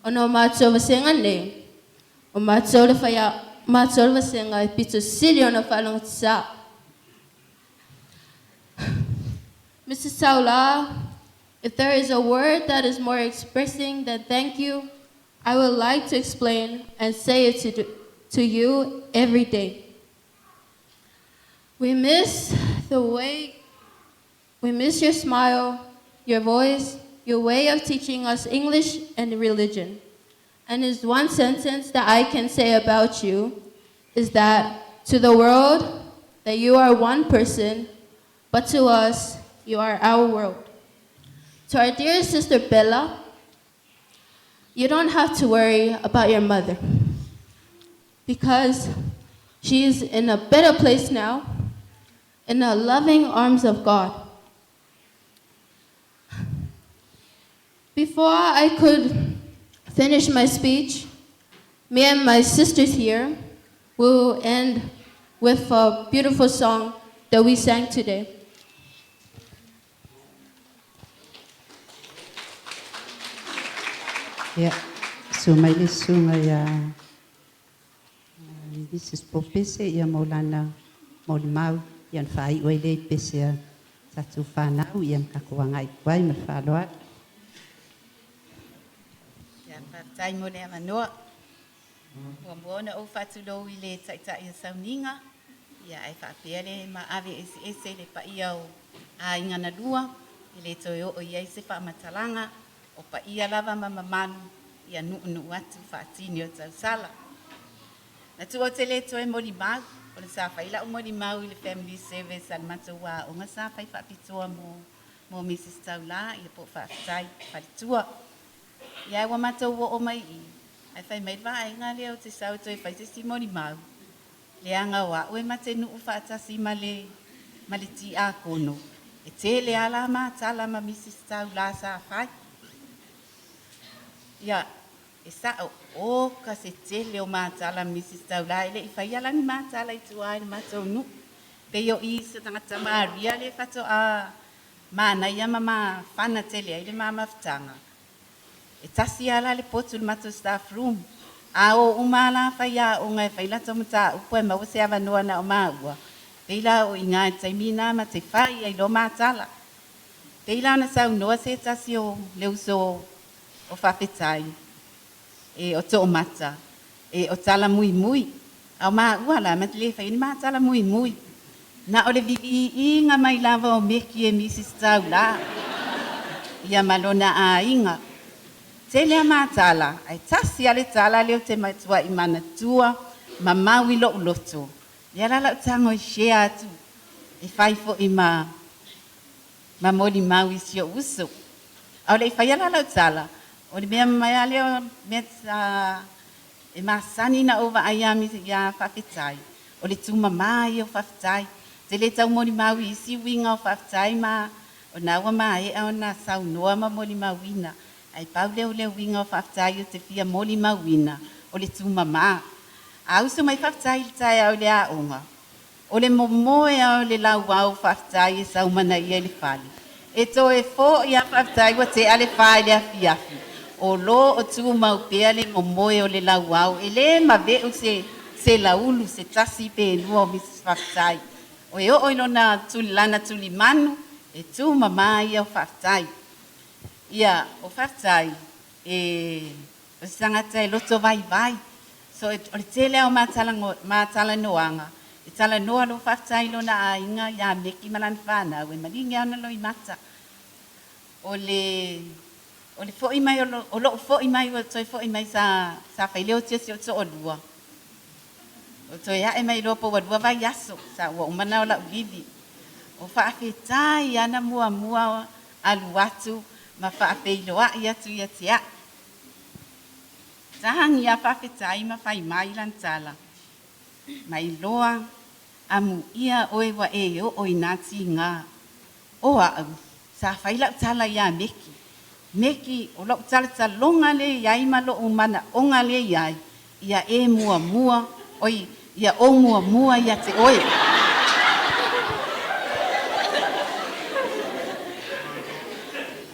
Ona o matou vasega nei, o matou le faia, matou le vasega e pito sili ona faalogosasaʻ. Mrs. Saula, if there is a word that is more expressing than thank you, I would like to explain and say it to you every day. We miss the way, we miss your smile, your voice, your way of teaching us English and religion. And is one sentence that I can say about you is that to the world that you are one person, but to us you are our world. To our dear sister Bella, you don't have to worry about your mother because she is in a better place now, in the loving arms of God. Before I could finish my speech, me and my sisters here will end with a beautiful song that we sang today. Ia, susu mai le susuga ia Mrs. Popese ia mo lana molimau ia na faaiu ai lea i pese a tatou fanau ia ma tatou agai atu ai ma le faaaloalo. Ia, faafetai mo le avanoa. Muamua ona ou faatulou i le Taitai o Sauniga, ia ae faapea le maave eseese i le paia o aiga na lua, e le toe oo i ai se faamatalaga, o paia lava ma mamalu, ia nuunuu atu faatini o tausala. Na tuu ou te le toe molimau, ona sa fai lau molimau i le family service a le matou aoga sa fai faapitoa mo Mrs. Taulā, ia po o Faafetai Faletua. Ia ae ua matou oo mai i i, ae fai mai le vaega lea ou te sau e toe fai se isi molimau, leaga o au e ma te nuu faatasi ma le tiakono, e tele lava la ma tala ma Mrs. Taulā sa fai. Ia, e sa'o, oka se tele o matala ma Mrs. Taulā, e le i faia la ni matala i tua i le matou nuu. Pei o i se tagata maria le faatoa manaia ma mafana tele ai le ma mafutaga. E tasi lava la le potu i le matou staff room. A o uma lava la faiaoga e fai latou mataupu ae maua se avanoa na o maua, pei la o i ina i le taimi lena ma te fai ai loa matala. Pei la ona saunoa se tasi o le uso o Faafetai, e o Toomata, e o tala muimui. A o maua la, ma te le faia ni matala muimui. Na o le viliiga mai lava o meki e Mrs. Taulā, ia ma lona aiga. Tele a matala, ae tasi lava le tala lea ou te matuai manatua ma mau i lou loto. Lea la lau tago e share atu, e fai foi ma molimau i si ou uso. A o le i faia la lau tala, o le mea mai lava lea o mea e masani na ou vaai ia Faafetai, o le tumama ia o Faafetai. Te le tau molimau i isi uiga o Faafetai ma o na ua maea ona saunoa ma molimauina. Ae pau lea o le uiga o Faafetai o te fia molimauina, o le tumama. A uso mai Faafetai i le taeao i le aoga, o le momoe lava o le lauao o Faafetai e saumanaia i le fale. E toe fo'i lava Faafetai ua tea le 4 i le afiafi. O lo o tumau pea le momoe o le lauao, e lē mave'u se laulu se tasi pe lua o Mrs. Faafetai. O e oo i lona lana tulimanu, e tumama ia o Faafetai. Ia, o Faafetai, e o se tagata e loto vaivai. So, o le tele o matalanoaga, E talanoa loa faafetai i lona aiga iā Meki ma lana fanau e maligi lava ona loimata. O le o le fo'i mai o lo'u fo'i mai ua toe fo'i mai sa sa faileotia si o'u to'alua. O toe a'e mai loa po ua lua vaiaso sa ua uma na o la'u livi. O faafetai ana muamua alu atu ma faafeiloa'i atu ia te a'u. Tagi a faafetai ma fai mai lana tala. Mai loa amuia oe ua e oo i nā tigā. O a'u, sa fai la'u tala iā Meki. Meki, o lo'u talataloga lea i ai ma lo'u mana'oga lea i ai, ia e muamua, oi, ia ou muamua ia te oe.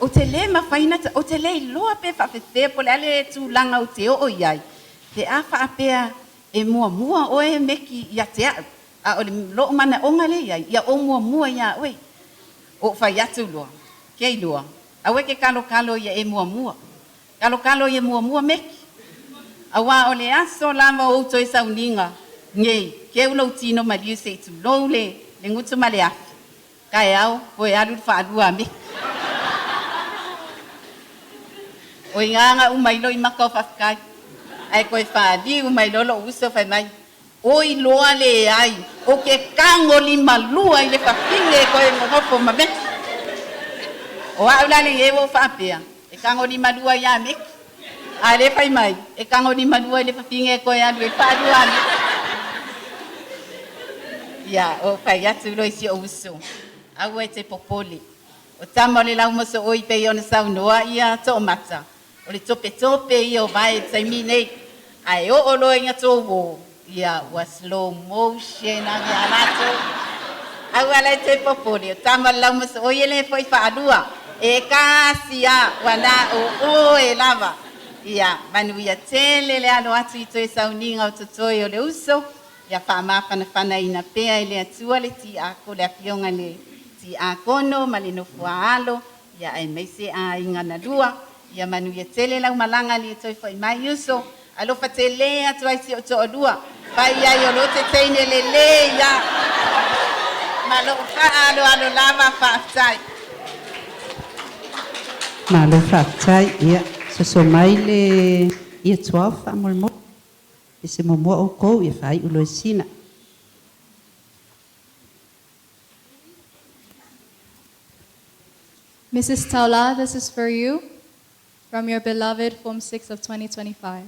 Ou te lē mafai ona ou te le iloa pe faafefea po o le a le tulaga ou te oo i ai, pe a faapea e muamua oe Meki ia te a'u, a o le lo'u manaʻoga lea i ai, ia ou muamua iā oe. Ou fai atu loa, ke iloa, aua e te kalokalo ia e muamua. Kalokalo ia muamua Meki. Auā o le aso lava o ou toe sauniga nei, keu lou tino maliu se i tulou le le gutu ma le afi. Taeao, toe alu le faalua a Meki. O i gaga uma ai loa i maka o faafetai. Ae toe faliu mai loa lo'u uso fai mai, Oi loa leai, ou te tagolimalua i le fafine e toe nonofo ma Meki. O a'u la lenei ua ou faapea, e tagolimalua iā Meki. A o lea e fai mai, e tagolimalua i le fafine e toe alu ai faalua a Meki. Ia, ou fai atu loa i si ou uso, aua e te popole. O tama o le laumosooi pei ona saunoa ia Toomata, o le topetope ia o vae i le taimi nei, ae oo loa ina tou ō, ia ua slow motion ave a latou. Aua la e toe popole, o tama o le laumosooi e le foi faalua, e tasi lava, ua na o oe lava. Ia manuia tele le alo atu i toe sauniga o totoe o le uso, ia faamafanafanaina pea e le Atua le tiakono, le afioga i le tiakono ma le nofoa alo, ia aemaise aiga na lua. Ia manuia tele lau malaga le toe fo'i mai uso. Alofa tele atu ai si o'u to'alua. Fai ai o lo te teine lelei ia. Ma lo'u faaaloalo lava faafetai. Malo faafetai. Ia, soso mai le Year 12 faamolemole. E se muamua outou, ia faai'u loa e Sina. Mrs. Taula, this is for you from your beloved Form 6 of 2025.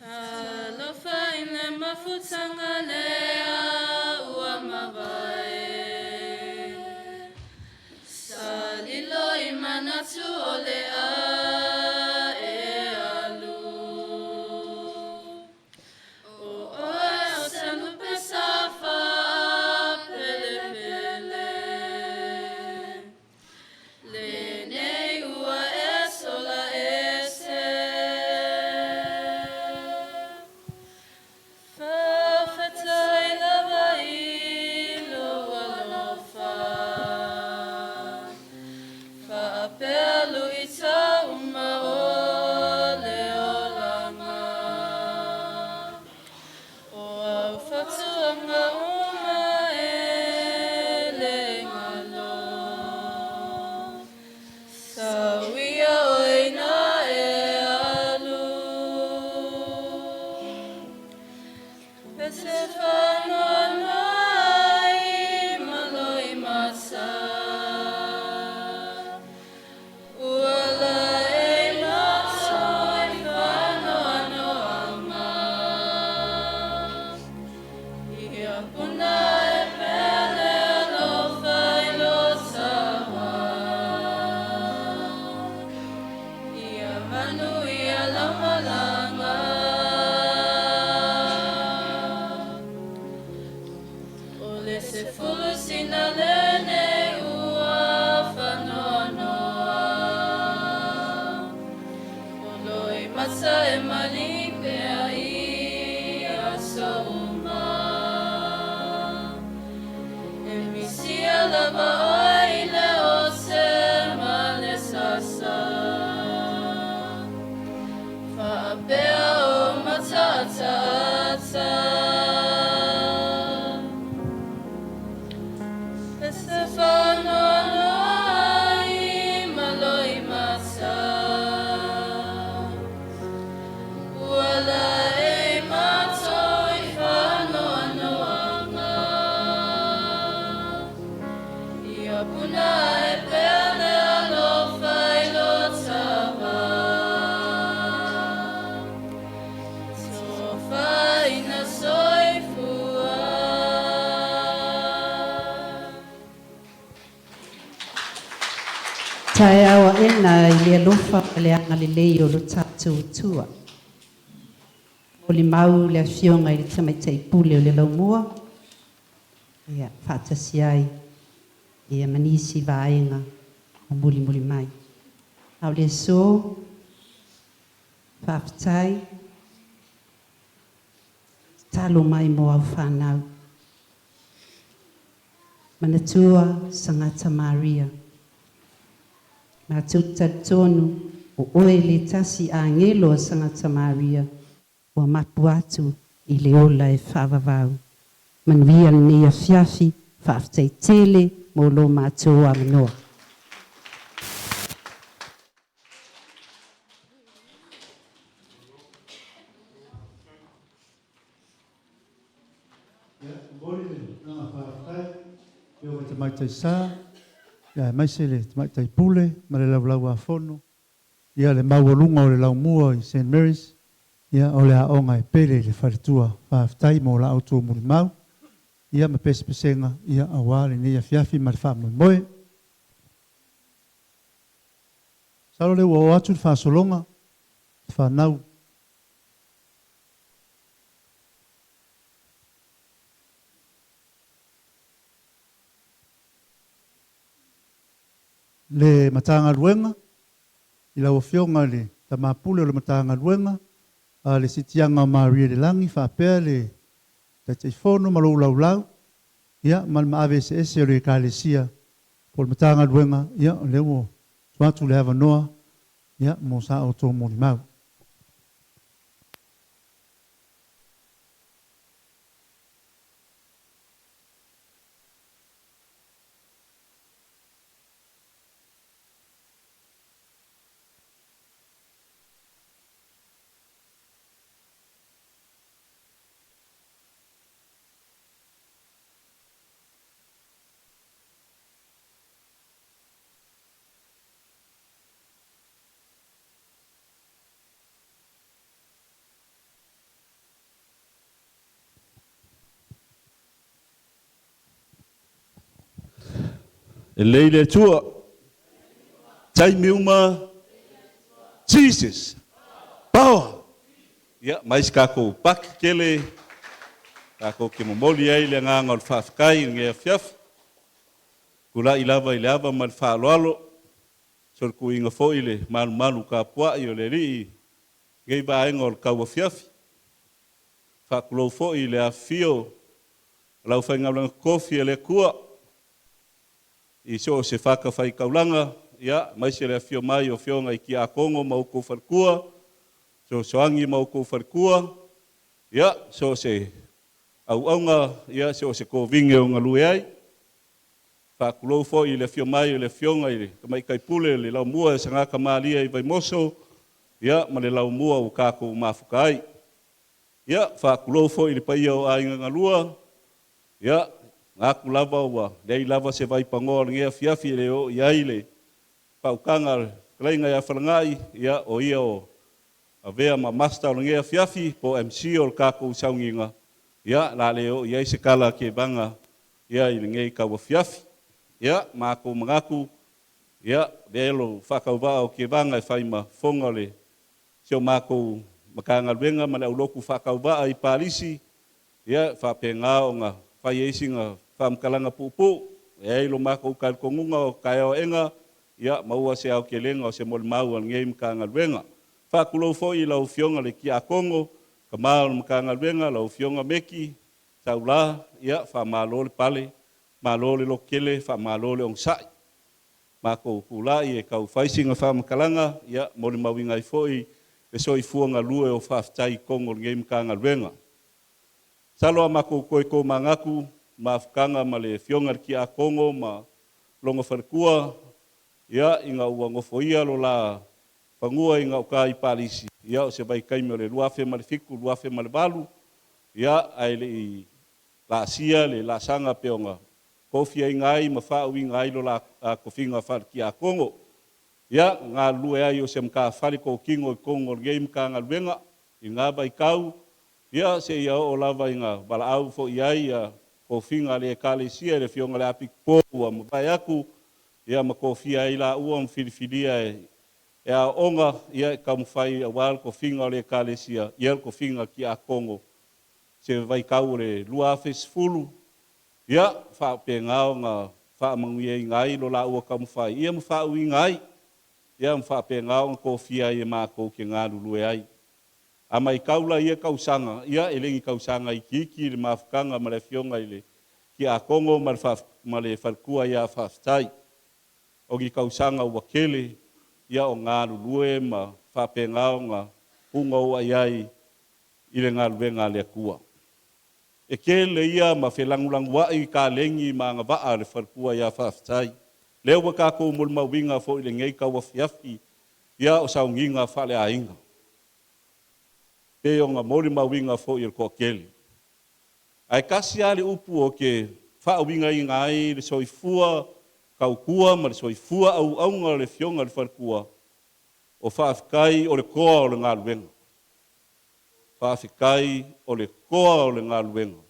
Talofa i le mafutaga lea ua mavae. Sa lilo i manatu o le a e alu. malaga. O le sefulu sina lenei ua faanoanoa. O Loimata e mali pea i aso uma. E misia lava oe i le ose ma le sasa. Faapea o mataataata. E se faanoanoa ai ma Loimata. Ua laei matou i faanoanoaga. Ia puna ae pea le alofa i lo ta va. Tofaina soifua. Taeao aʻena i le alofa ma le agalelei o lo tatou Atua. Molimau le Afioga i le Tamaitai Pule o le Laumua, ia, faatasi ai ia ma nisi vaega o mulimuli mai. A o le aso, faafetai, tatalo mai mo au fanau. Manatua Sagata Maria. Matou te talitonu o oe le tasi agelo a Sagata Maria ua mapu atu i le ola e faavavau. Manuia lenei afiafi, faafetai tele mo lo matou avanoa. Ia, momoli le agaga faafetai i Afioga i Tamaitai Sa, ia aemaise le Tamaitai Pule ma le Laulau-a-Fono, ia le maualuga o le laumua i Saint Mary's, ia o le aoga e pele i le faletua. Faafetai mo la outou molimau, ia ma pesepesega, ia aua lenei afiafi ma le faamoemoe. Masalo o lea ua oo atu le faasologa i fanau. Le Matagaluega, i lau Afioga i le Tama Pule o le Matagaluega a le Sitiaga o Maria i le Lagi faapea le Taitaifono ma lou laulau, ia, ma le maave eseese o le Ekalesia po o le Matagaluega, ia, o lea ua tuu atu le avanoa, ia, mo sa outou molimau. E lelei le Atua, taimi uma, Jesus! Power! Ia, mai se tatou paki tele tatou te momoli ai le agaga o le faafetai i lenei afiafi. Tulai lava i le ava ma le faaaloalo, solituina foi le malumalu tapuai o le Alii i lenei vaega o le tauafiafi. Faatulou foi i le afifio o le aufaigaluega totofi a le Atua i so o se fatafaitaulaga, ia, aemaise le afifio mai o afioga i tiakono ma outou faletua, fesoasoani ma outou faletua, ia, so o se auauna, ia, so o se tovine o galue ai. Faatulou foi i le afio mai o le Afioga i le Tamaitai Pule o le Laumua e Sagata Malia i Vaimoso, ia, ma le Laumua ua tatou mafuta ai. Ia, faatulou foi i le paia o aiga na lua, ia, manatu lava ua leai lava se vaipanoa o lenei afiafi e le oo i ai le faautaga a le fetalaiga ia Falegai, ia, o ia o avea ma Master o lenei afiafi po o MC o le tatou sauniga, ia, o le a le oo i ai se tala a Tevaga ia i lenei tauafiafi. Ia, matou manatu, ia, avea ia lou faatauvaa o Tevaga e fai ma fofoga o le si o matou Matagaluega ma le au lotu faatauvaa i Palisi, ia, e faapena ona fai ai sina faamatalaga puupuu. E i ai lo matou talitonuga o taeao aena, ia maua se aotelega o se molimau a lenei Matagaluega. Faatulou foi i lau Afioga i le Tiakono, tama o le Matagaluega, lau Afioga Meki Taula, ia faamalo le pale, malo le lototele, faamalo le onosai. Matou tulai e tau fai sina faamatalaga, ia molimauina ai foi le soifua galue o faafetai i totonu o lenei Matagaluega. Masalo a matou toe tomanatu i mafutaga ma le Afioga i le Tiakono ma lona faletua, ia, ina ua nofoia lo la fanua i gauta i Palisi, ia o se vaitaimi o le 2007, 2008, ia, ae le i laasia le laasaga pei ona tofiaina ai ma faauuina ai lo la tofiga faale-Tiakono. Ia, na galulue ai o se matafale totino i totonu o lenei Matagaluega i na vaitau, ia seia oo lava ina valaau foi i ai tofiga a le Ekalesia i le Afioga i le Apikupo ua mavae atu, ia ma tofia ai laua ma filifilia e aooga e taumafai aua le tofiga o le Ekalesia, ia le tofiga Tiakono i se vaitau o le 2010, ia faapena ona faamanuiaina ai lo laua taumafai ia ma faauuina ai, ia ma faapena ona tofia ai e matou te galulue ai. A matau la i ia tausaga, ia e le ni tausaga itiiti le mafutaga ma le Afioga i le Tiakono ma le faletua ia Faafetai. O ni tausaga ua tele ia o galulue ma faapena ona punouai ai i le galuega a le Atua. E tele ia ma felagolagoai taleni ma agavaa a le faletua ia Faafetai. Lea ua tatou molimauina foi i lenei tauafiafi, ia o sauniga faaleaiga. Pei ona molimauina foi e le toatele. Ae tasi lava le upu ou te faauigaina ai le soifua tautua ma le soifua auauna o le Afioga i le faletua, o Faafetai o le toa o le galuega. Faafetai o le toa o le galuega.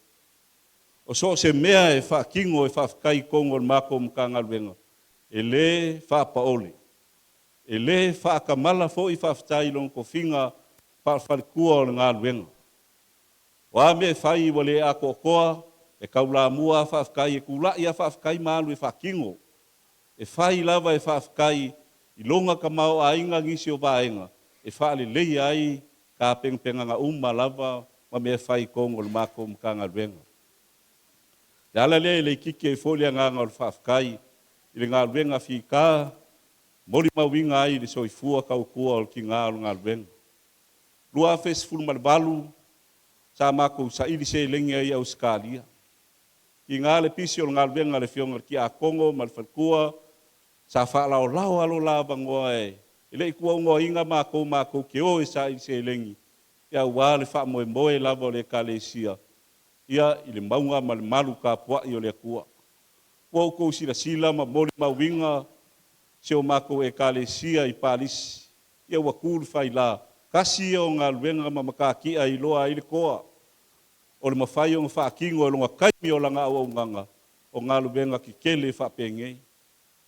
O so o se mea e faatino e Faafetai i totonu o le matou Matagaluega, e le faapaole, e le faatamala foi Faafetai i lona tofiga faale-faletua o le galuega. O a mea e fai ua le atoatoa, e taulamua lava Faafetai, e tulai lava Faafetai ma alu e faatino. E fai lava e Faafetai i lona tamaoaiga nisi o vaega e faaleleia ai tapenapenaga uma lava ma mea fai i totonu o le matou Matagaluega. O le ala lea e le itiiti ai foi le agaga o le faafetai i le galuega fita molimauina ai le soifua tautua o le tina o le galuega. 2018 sa matou saili seleni ai i Ausetalia. Tiga le pisi o le galuega a le Afioga i le Tiakono ma le faletua, sa faalaolao lava lo la avanoa e le i tuaunoaina matou matou te o e saili seleni aua le faamoemoe lava o le Ekalesia ia i le mauga ma le malu tapuai o le Atua. Ua outou silasila ma molimauina si o matou Ekalesia i Palisi, ia ua tu le faila. Tasi ia o galuega ma matatia e iloa ai le toa o le mafai ona faatino e lona taimi o lana auaunaga o galuega tetele faapenei.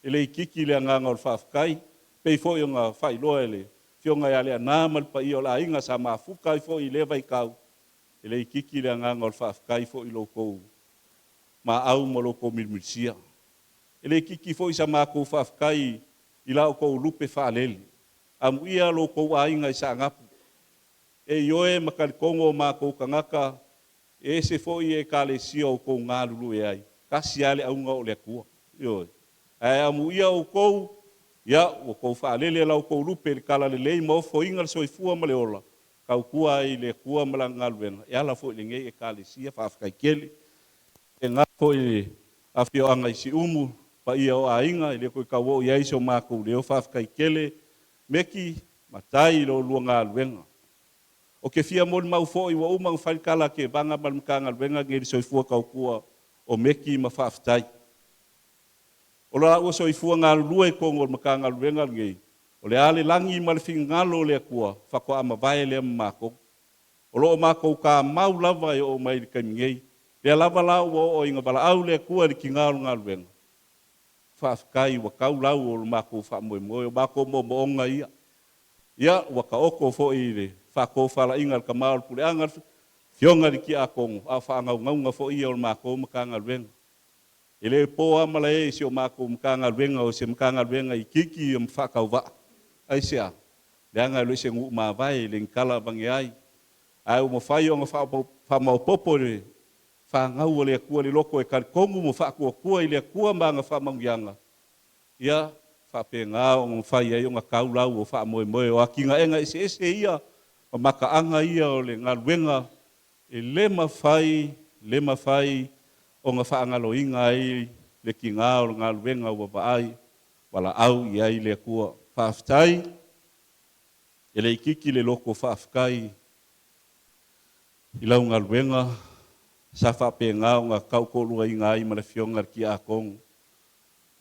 E le itiiti le agaga o le faafetai, pei foi ona faailoa e le Afioga ia Leaana ma le paia o le aiga sa mafuta ai foi i lea vaitau, e le itiiti le agaga o le faafetai foi i lo outou maau ma lo outou milimilisia. E le itiiti foi sa matou faafetai i la outou lupe faalele. Amuia lo outou aiga i Saanapu. E ioe ma talitonu o matou tagata, e ese foi Ekalesia o outou galulue ai, tasi lava le auga o le Atua. Ioe. Ae amuia outou, ia, ua outou faalele la outou lupe i le talalelei ma ofoina le soifua ma le ola, tautua ai i le Atua ma Lana galuega e ala foi i lenei Ekalesia. Faafetai tele. E faapena foi i le afioaga i Siumu, le paia o aiga, e le toe tau oo i ai so matou leo, faafetai tele Meki, matai i la oulua galuega. Ou te fia molimau foi ua uma ona fai le tala a Tevaga ma le Matagaluega lenei i le soifua tautua o Meki ma Faafetai. O lo laua soifua galulue i totonu o le Matagaluega lenei, o le a le lagi ma le finagalo o le Atua, faatoa mavae lea ma matou. O lo o matou tamau lava e oo mai i le taimi nei. Lea lava la ua oo ina valaau le Atua i le tiga o le galuega, faafetai ua tau lau o le matou faamoemoe, o matou moomooga ia. Ia, ua taoto foi i le faatofalaiga a le tama o le puleaga, le Afioga i le Tiakono, a o faanaunauga foi ia o le matou Matagaluega. E le po lava malae i si o matou Matagaluega, o se Matagaluega itiiti ma faatauvaa. Aisea? Leaga e le o se nuu mavae, e le o ni tala avane ai, ae ua mafai ona faamaopoopo e le fanau a le Atua le loto e talitonu ma faatuatua i le Atua ma ana faamanuiaga, ia faapena ona mafai ai ona tau lau o faamoemoe. O atinaega eseese ia ma mataaga ia o le galuega e le mafai, le mafai ona faagaloina ai le tiga o le galuega ua vaai, valaau i ai le Atua. Faafetai, e le itiiti le loto faafetai i lau galuega sa faapena ona tautoaluaina ai ma le Afioga i le Tiakono.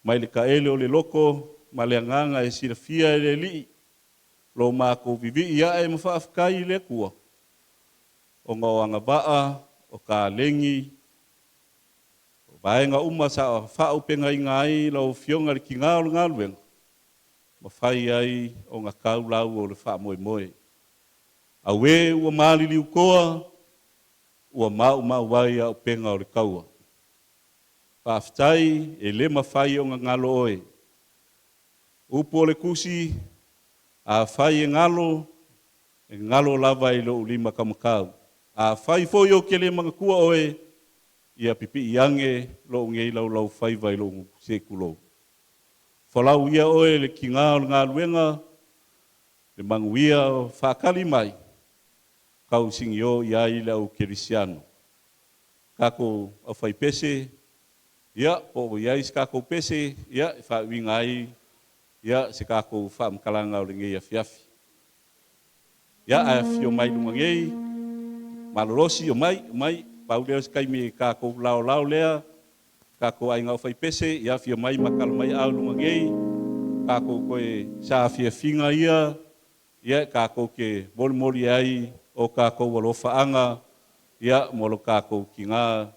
Mai le taele o le loto ma le agaga e silafia e le Alii lo matou vivii ae ma faafetai i le Atua, ona o agavaa, o taleni, o vaega uma sa faaauupegaina ai lau Afioga i le tiga o le galuega, mafai ai ona tau lau o le faamoemoe. Auē ua maliliu toa, ua maumau ai auupega o le taua. Faafetai e le mafai ona galo oe. Upu o le Tusi, afai e galo, e galo lava i lou limataumatau. Afai foi ou te le manatua oe, ia pipii ane lou nei laulaufaiva i lou se i tulou. Folau ia oe le tiga o le galuega, le manuia o faatali mai, tausinio i ai le au kerisiano. Tatou aufaipese, ia po ua i ai se tatou pese e faauiga ai se tatou faamatalaga o lenei afiafi. Ia, ae afifio mai i luga nei, malolosi, omai, omai, pau lea o se taimi tatou laolao lea, tatou aiga aufaipese, ia afio mai ma tala mai aao i luga nei, tatou toe saafiafiga ia, ia tatou te molimoli ai o tatou alofaaga ia mo lo tatou tina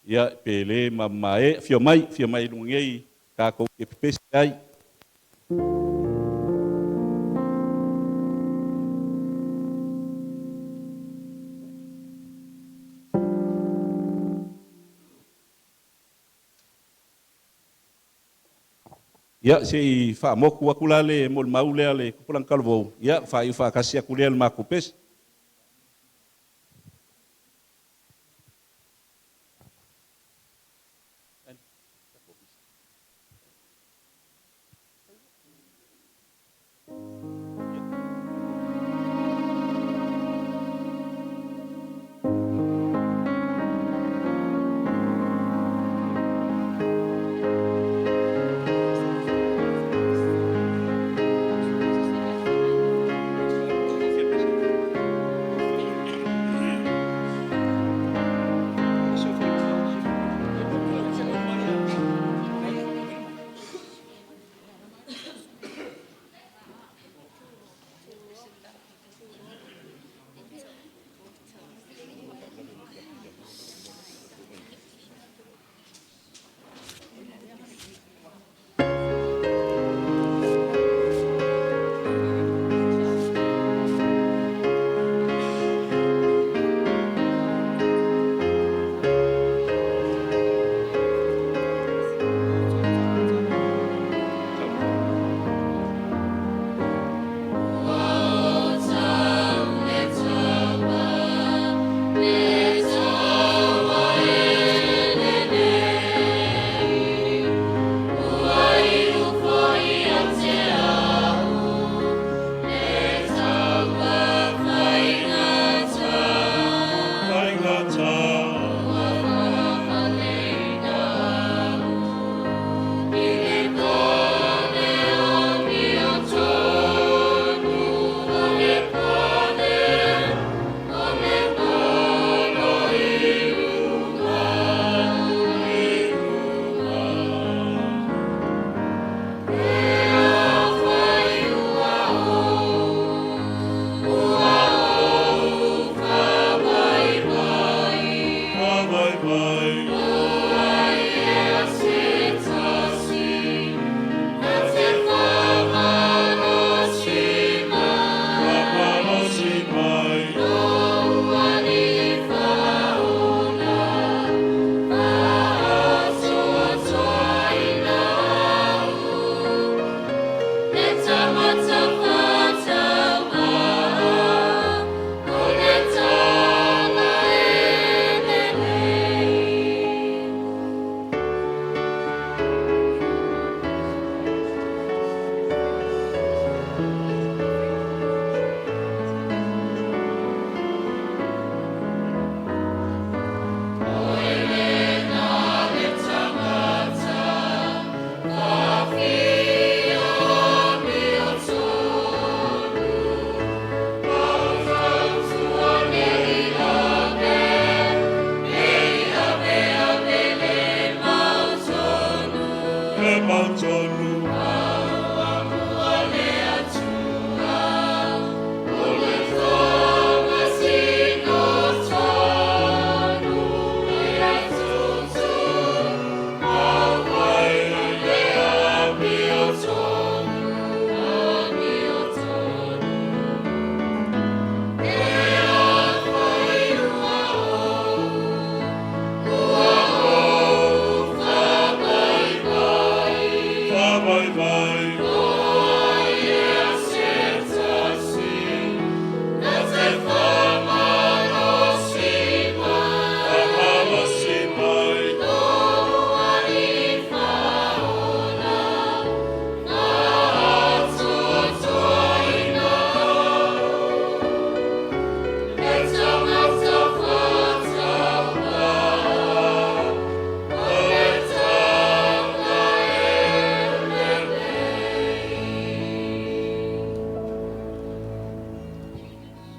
ia Pele Mamae. Afio mai, afio mai i luga nei tatou te pepese ai. Ia, se i faamotu atu la le molimau lea a le tupulaga talavou, ia, faaiu faatasi atu lea i le matou pese.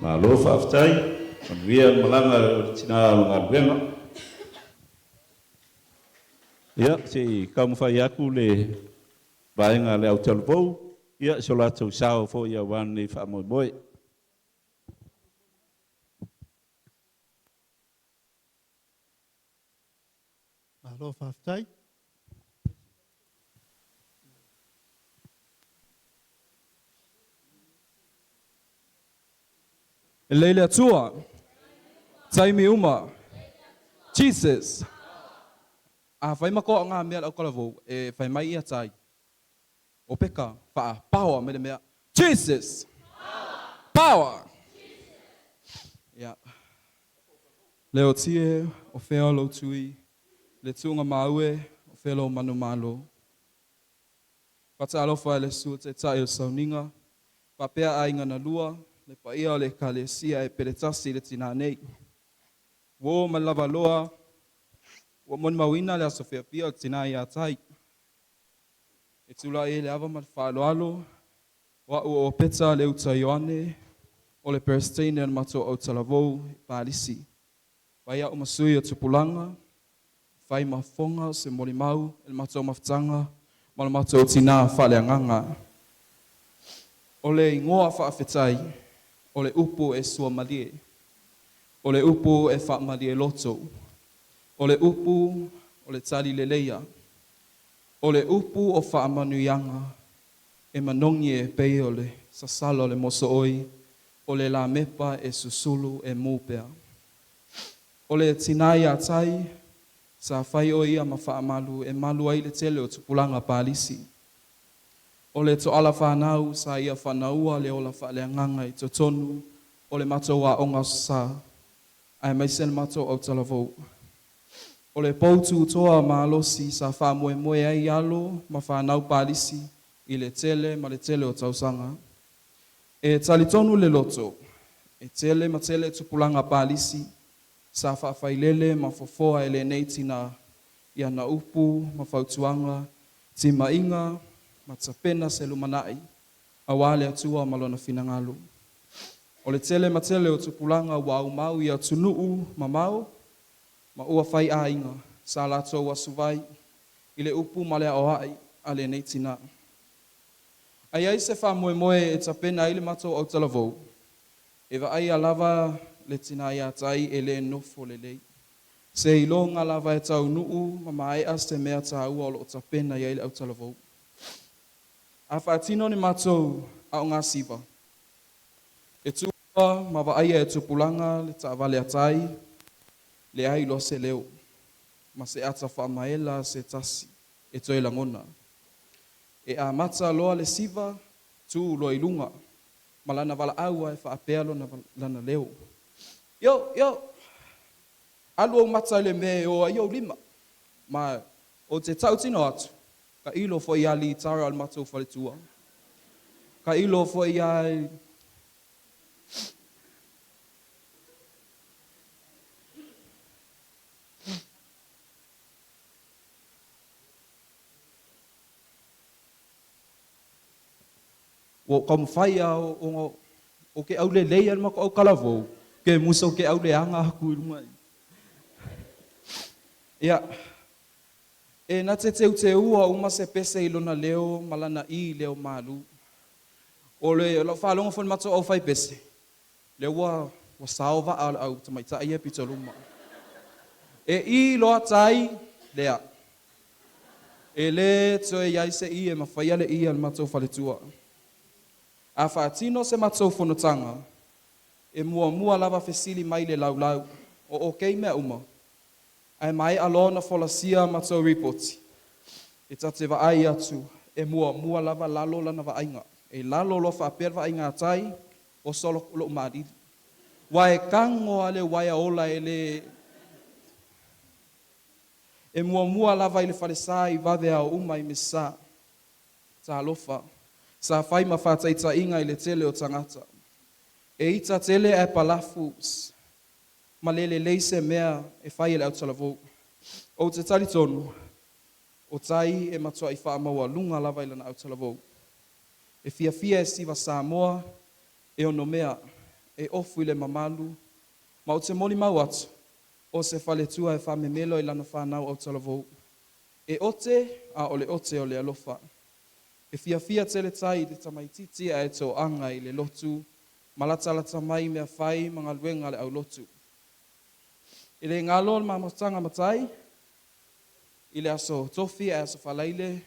Malo faafetai, manuia le malaga o le tinā o le galuega. Ia, se i taumafai atu le vaega a le au talavou, ia, so latou sao foi aua lenei faamoemoe. Malo faafetai. E lelei le Atua. Taimi uma. Jesus. A fai ma toaga mea le autalavou, e fai mai ia tai. O peka, faa power mai le mea. Jesus. Power. Ia. Leo tie o fea lou tui, le tuuga maue o fea lou manumalo. Faatalofa i le susu o Taitai o le Sauniga, faapea aiga na lua, le paia o le Ekalesia e pele tasi i le tinā nei. Ua oo mai lava loa, ua molimauina le aso fiafia o le tinā ia Tai. E tulai ai le ava ma le faaaloalo, o a'u o Opeta Leuta Ioane, o le Peresetene o le matou autalavou i Palisi. Fai a'u ma sui o tupulaga, fai ma fofoga o se molimau i le matou mafutaga ma le matou tinā faaleagaga. O le igoa faafetai, o le upu e suamalie, o le upu e faamalie loto, o le upu o le tali leleia, o le upu o faamanuiaga e manogi e pei o le sasala o le mosooi o le lamepa e susulu e mū pea. O le tinā ia Tai, sa fai o ia ma faamalu e malu ai le tele o tupulaga Palisi. O le toala fanau sa ia faanaua le ola faaleagaga i totonu o le matou aoga Aso Sa, aemaise le matou autalavou. O le pou tutoa malosi sa faamoemoe ai alo ma fanau Palisi i le tele ma le tele o tausaga. E talitonu le loto, e tele ma tele tupulaga Palisi sa faafailele ma fofoa e lenei tinā i ana upu ma fautuaga, timaiga ma tapena se lumanai aua le Atua ma Lona finagalo. O le tele ma tele o tupulaga ua aumau i atunuu mamao ma ua fai aiga sa latou asuvai i le upu ma le aoai a lenei tinā. A i ai se faamoemoe e tapena ai le matou autalavou, e vaaia lava le tinā ia Tai e le nofo lelei. Seiloga lava e taunuu ma maea se mea taua o lo o tapena i ai le autalavou. A faatino ni matou aogasiva, e tuua ma vaaia e tupulaga le taavale a Tai, leai loa se leo ma se ata faamaela se tasi e toe lagona. E amata loa le siva, tu loa i luga ma lana valaau e faapea lona lana leo. Io, io, alu ou mata i le mea e o ai ou lima. Ma ou te tautino atu, tailo foi ia litara o le matou faletua. Tailo foi ia Ua ou taumafai lava ona ou te aulelei lava i le matou autalavou, ke musa ou te auleaga atu i luga i. Ia, e na te teuteua uma se pese i lona leo ma lana i leo malu. O le lau faalogo foi i le matou aufaipese, lea ua ua sao vaa o le au tamaitai ia pitoluma. E i loa tai, lea. E le toe i ai se i e mafaia le i a le matou faletua. A faatino se matou fonotaga, e muamua lava fesili mai le laulau, o okei mea uma? Ae maea loa ona folasia matou ripoti, e ta te vaai atu e muamua lava lalo lana vaaiga. E lalo loa faapea le vaaiga a Tai, oso lou malili. Ua e tago lava le uaea ola e le E muamua lava i le falesa i vave ao uma i Mesa. Talofa, sa fai ma faataitaiga i le tele o tagata. E ita tele ae palafu ma le lelei se mea e fai e le autalavou. Ou te talitonu, o Tai e matuai faamaualuga lava i lana autalavou. E fiafia e siva Samoa, e onomea, E ofu i le mamalu, ma o te molimau atu, o se faletua e faamemelo i lana fanau autalavou. E ote, a o le ote o le alofa. E fiafia tele tai i le tamaitiiti ae toaga i le lotu, ma latalata mai mea fai ma galuega a le aulotu. E le galo le ma mafutaga ma Tai, i le aso Tofi ae aso Faraile,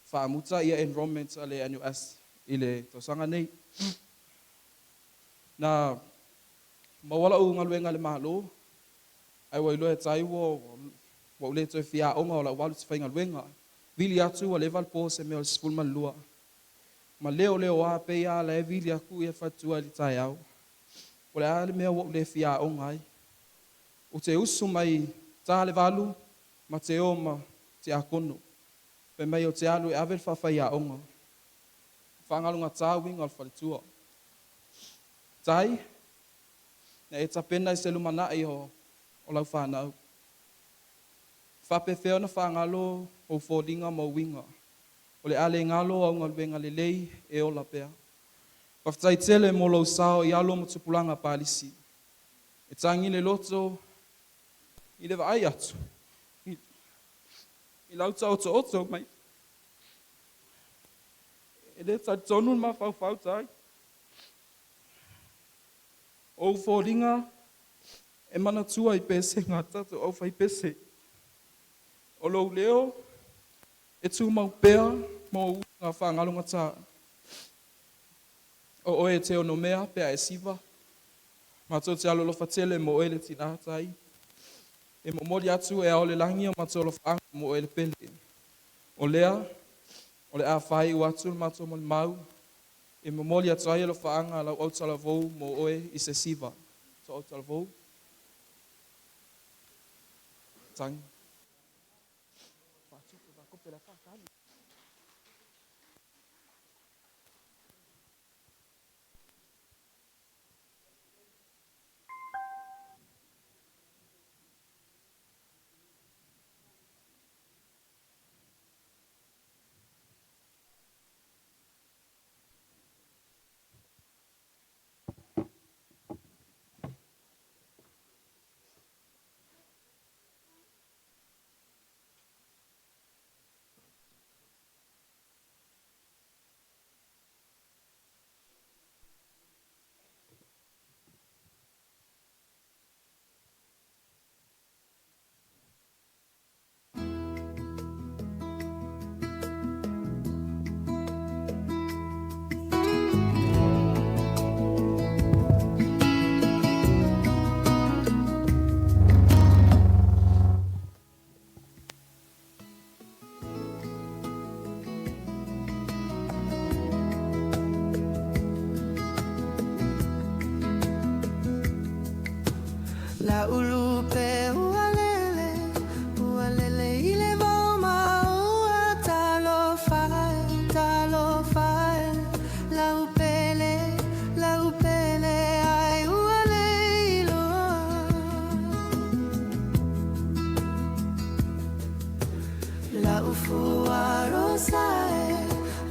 faamuta ia enrollment a le NUS i le tausaga nei. Na maua la'u galuega i le Malo, ae ua iloa e Tai ua ou le toe fia aoga o la'u alu i se faigaluega. Vili atu ua leva le po se mea o le 12. Ma leoleoā pei lava la e vili aku ia faletua i le taeao. O le a le mea ua ou le fia aoga ai. Ou te usu mai ta le 8 ma te o ma tiakono. Fai mai ou te alu e ave le faafaiaoga. Faagalogatā uiga o le faletua. Tai, na e tapena i se lumana'i o lau fanau. Faapefea ona faagalo ou foliga ma uiga. O le a le galo au galuega lelei e ola pea. Faafetai tele mo lou sao i alo ma tupulaga palisi. E tagi le loto i le vaai atu. I lau taoto'oto mai. E le talitonu le mafaufau Tai. O ou foliga e manatua i pesega a tatou aufaipese. O lou leo e tumau pea ma ou uiga faagalogatā. O oe e te onomea pe a e siva. Matou te alolofa tele mo oe le tinā Tai. E momoli atu e ao le lagi o matou alofaaga mo oe le pele. O lea, o le a faai'u atu le matou molimau e momoli atu ai alofaaga a lau autalavou mo oe i se siva. To autalavou. Tagi. La ulupe ua lele, ua lele i le vao ma ua talofa e, talofa e. Lau pele, lau pele ai ua leiloa. Lau fua rosa e,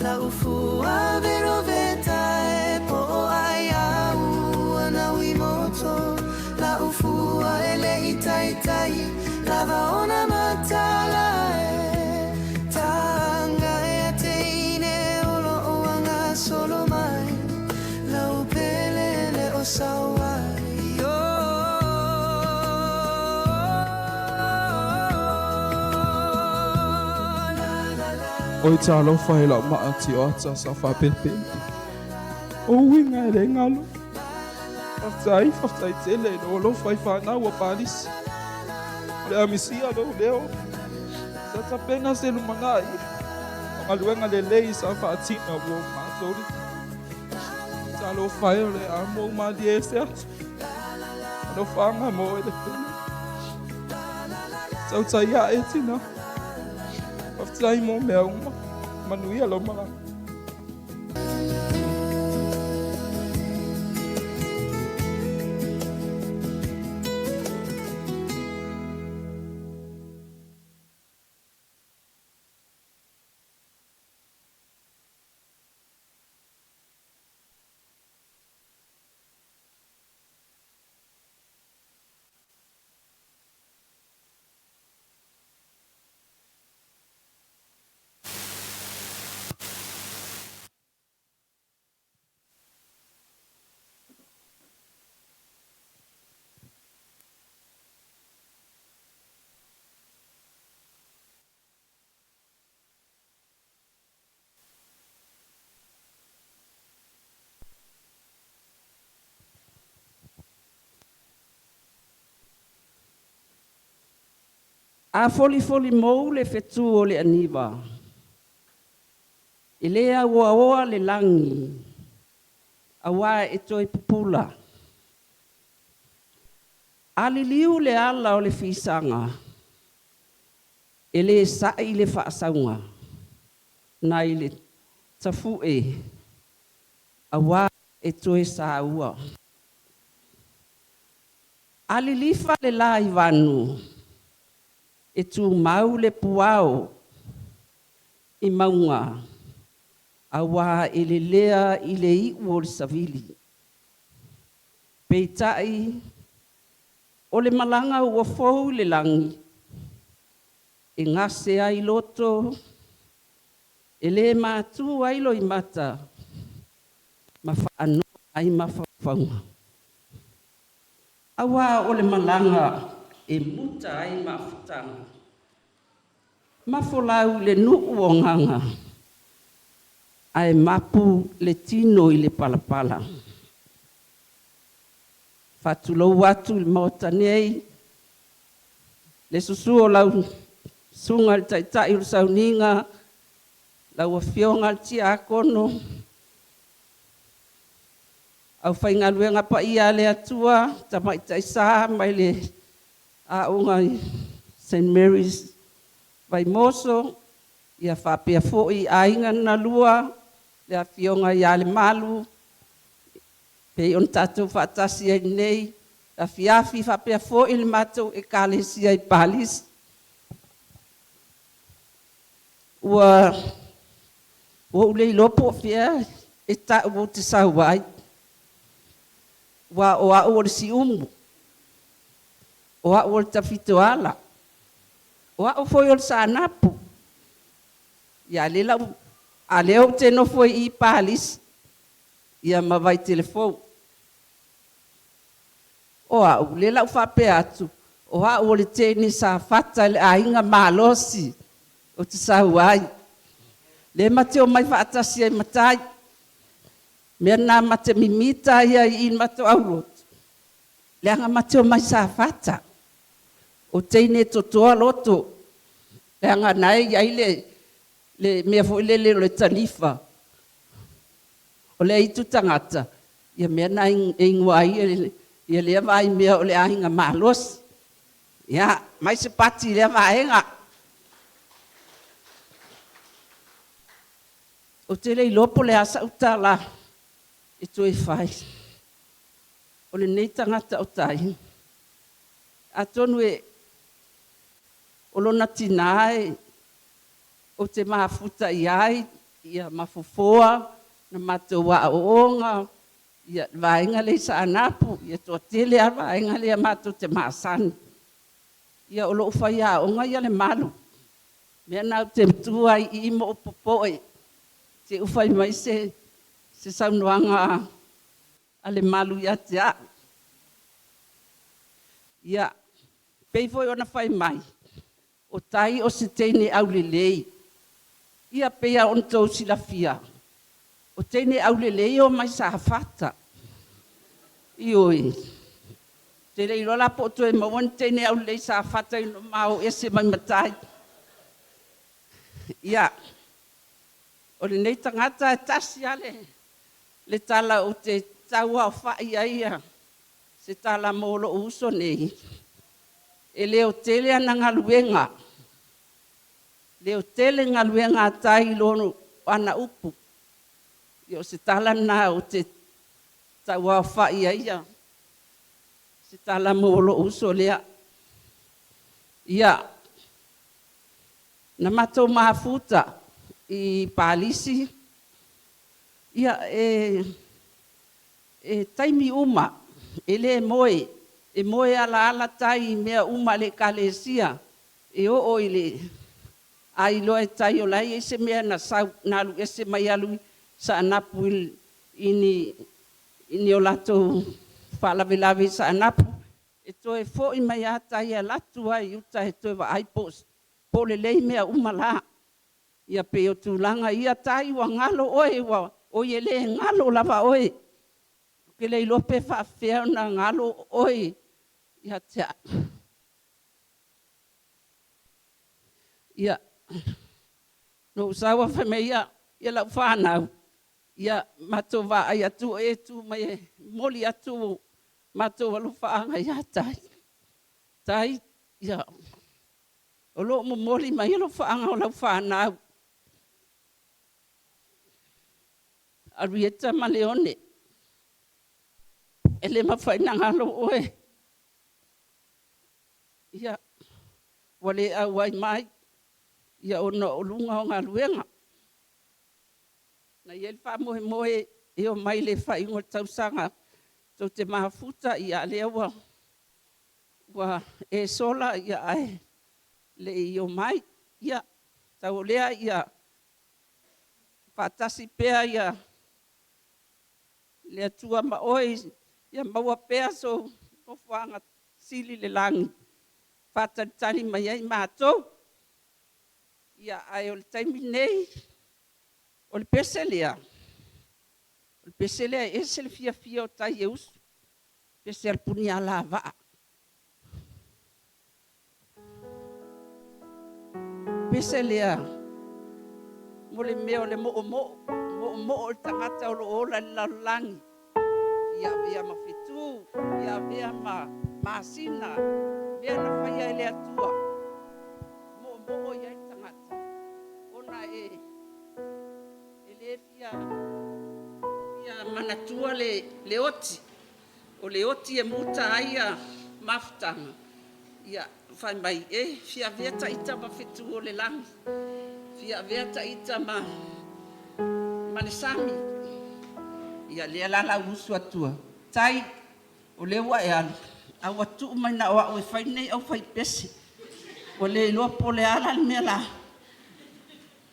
lau fua veroveta e, po o ai au ana ui moto. Lau fua e le i taitai, lava ona matala e. Tanga e a te ine olo o anga solo mai, lau pele le o sauai. Oi talofa e la'u maa tioata sa faapelepele. O uiga e le galo. Faafetai, faafetai tele i lou alofa i fanau a Palisi. O le a misia lou leo. Sa tapena se lumana'i o galuega lelei sa faatina ua matou le talofa e o le a mou malie ese atu. Alofaga mo oe le pele. Tautai a'e tinā. Faafetai mo mea uma. Manuia lau malaga. A folifolimou le fetu o le aniva, e lē auaoa le lagi, auā e toe pupula. A liliu le ala o le fisaga, e lē sa'i le faasauga nai le tafu'e, auā e toe saua. A lilifa le la i vanu, e tumau le puao i mauga, auā e lelea i le i'u o le savili. Peitai, o le malaga ua fou i le lagi, e gase ai loto, e lē matu ai loimata, ma faanoa ai mafaufauga. Auā o le malaga e muta ai mafutaga, ma folau i le nuu o gaga, ae mapu le tino i le palapala. Faatulou atu i le Maota nei, le susu o lau Susuga i le Taitai o le Sauniga, lau Afioga i le Tiakono, aufaigaluega paia a le Atua, Tamaitai Sa mai le Aoga St. Mary's Vaimoso, ia faapea foi aiga na lua, le Afioga ia Lemalu pei ona tatou faatasi ai i lenei afiafi, faapea foi le matou Ekalesia i Palisi. Ua ou le iloa po o fea e ta'u ou te sau ai, aua o a'u o le Siumu, o a'u o le Tafitoala, o a'u foi o le Saanapu, a o lea ou te nofo i i Palisi ma Vaitele Fou. O a'u, lea o le a ou faapea atu, o a'u o le teine Safata i le aiga malosi ou te sau ai, lea ma te omai faatasi ai ma tai. O le mea lena ma te mimita ai lava i i i le matou aulotu, leaga ma te omai Safata, o teine e totoa loto, leaga o lena e i ai le mea foi lele o le tanifa, o le aitu tagata, ia mea na e igoa ai lea vaimea o le aiga malosi. Ia, aumai se pati i lea vaega. Ou te le iloa po o le a sau tala e toe fai. O lenei tagata o Tai, atonu o lona tina ou te mafuta i ai ma fofoa na matou aooga le vaega lea i Saanapu, ia e toatele lava le vaega lea matou te masani. Ia o lou faiaoga ia Lemalu. O le mea lena ou te tu ai i i ma ou popoe i te i ua fai mai se saunoaga a Lemalu ia te au. Ia, pei foi ona fai mai, o Tai o se teine aulelei. Ia pei lava ona outou silafia, o teine aulelei e omai Safata. Ioe. Ou te le iloa la po o toe maua ni teine aulelei Safata ina ua ma o ese mai ma Tai. Ia, o lenei tagata e tasi lava le tala ou te tauaofai ai se tala mo lou uso nei, e leotele ana galuega, leotele galuega a Tai i ana upu. Ia o se tala lena ou te tauaofai ai se tala mo lou uso lea. Ia, na matou mafuta i Palisi, ia, e taimi uma e le moe, e moe alaala Tai i mea uma a le Ekalesia, e oo i le a iloa e Tai o la e i ai se mea na sau na alu ese mai alu i Saanapu i ni o latou faalavelave i Saanapu, e toe foi mai lava tai e alu atu lava i uta e toe vaai po o lelei mea uma la. Ia pei o tulaga ia Tai, ua galo oe, oi e le galo lava oe. Ou te le iloa pe faapefea ona galo oe ia te au. Ia, na ou sau ae fai mai ia, ia lau fanau, ia matou vaai atu o e tu mai e momoli atu matou alofaaga ia Tai. Tai, ia, o lo o momoli mai alofaaga o lau fanau, Arieta ma Leone, e le mafai ona galo oe. Ia, ua le auai mai ia ona o luga o galuega. Na i ai le faamoemoe e omai i le faaiuga o le tausaga tou te mafuta, a o lea ua e sola ae le i omai. Ia, tau o lea ia faatasi pea le Atua ma oe, ia maua pea sou nofoaga sili i le lagi e faatalitali mai ai matou. Ae o le taimi lenei, o le pese lea, o le pese lea e ese le fiafia o tai e usu, le pese a le Punialavaa. O le pese lea mo le mea o le moomoo, moomoo o le tagata o lo o ola i le lalolagi, fia avea ma fetu, fia avea ma masina, mea na faia e le Atua, moomoo i ai le tagata ona e le fia manatua le oti. O le oti e muta ai mafutaga, ia fai mai, e fia avea ita ma fetu o le lagi, fia avea ita ma le sami. Ia lea la o le a ou usu atua, Tai, o lea ua e alu, ae ua tuu mai na o au e fai lenei aufaipese. Ua le iloa po o le a la le mea o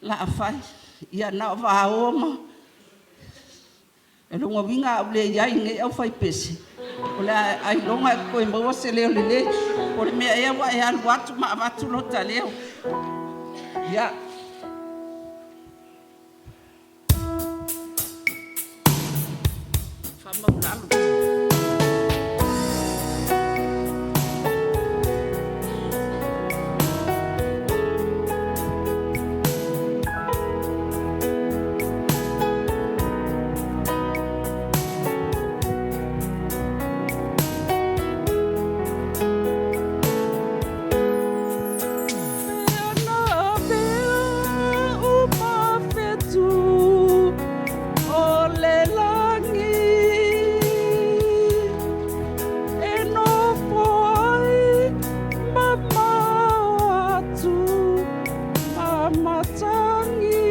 le a fai. Ia na o vao ma… O lona uiga a ou le i ai i lenei aufaipese, o le a ailoga e toe maua se leo lelei. Po o le mea ea ua e alu atu ma avatu lota leo. Ia. Faamaualalo. Pe ana avea uma fetu o le lagi e nofo ai mamao atu ma matagi,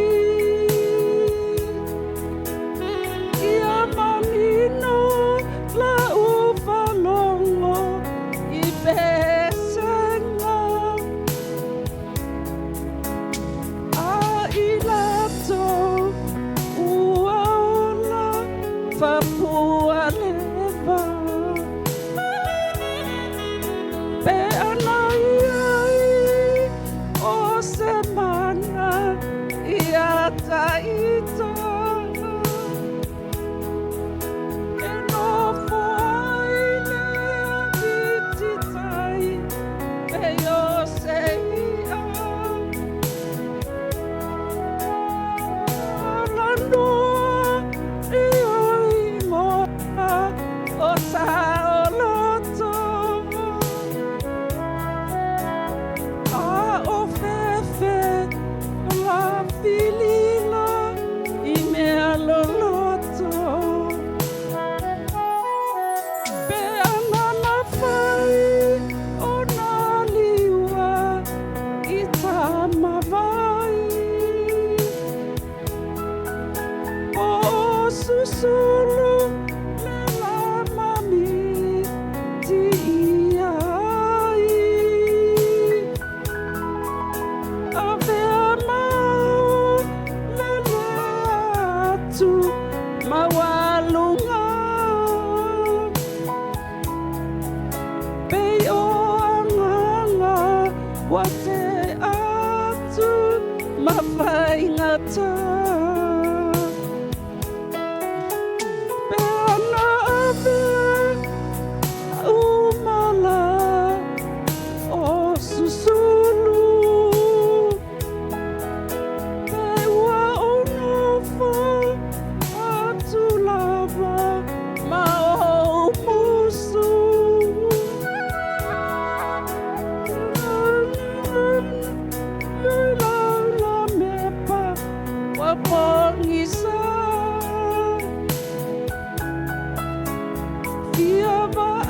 ia manino lau faalogo i pesega a i latou ua ola faapualewa. Pe ana i ai o se mana ia ita e nofo ai le alititai pei o se i'a alanoa i igoa o Saoloto. A o fefe o la filila i mea loloto. Pe ana na fai o nā liua i tamawai. O susulu le la mami ti ia ai. Avea mau le le atu maualuga. Pei o agaga ua te atu ma faigata. Pe ana avea umala o susulu.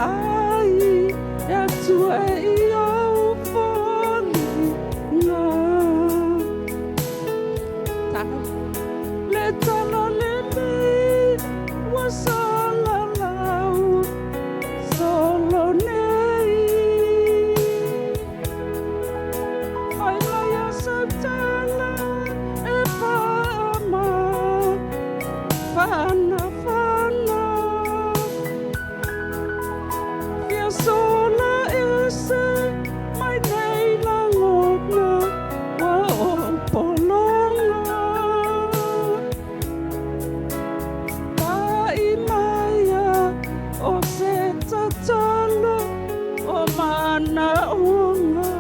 ai e Atua i ou foliga. Le tala lelei ua salalau solo nei. Fai mai a sau tala e paama fanafana. Fia sola ese mai nei lagona ua ou pologa. Pa'i maia o se tatalo o manaoga.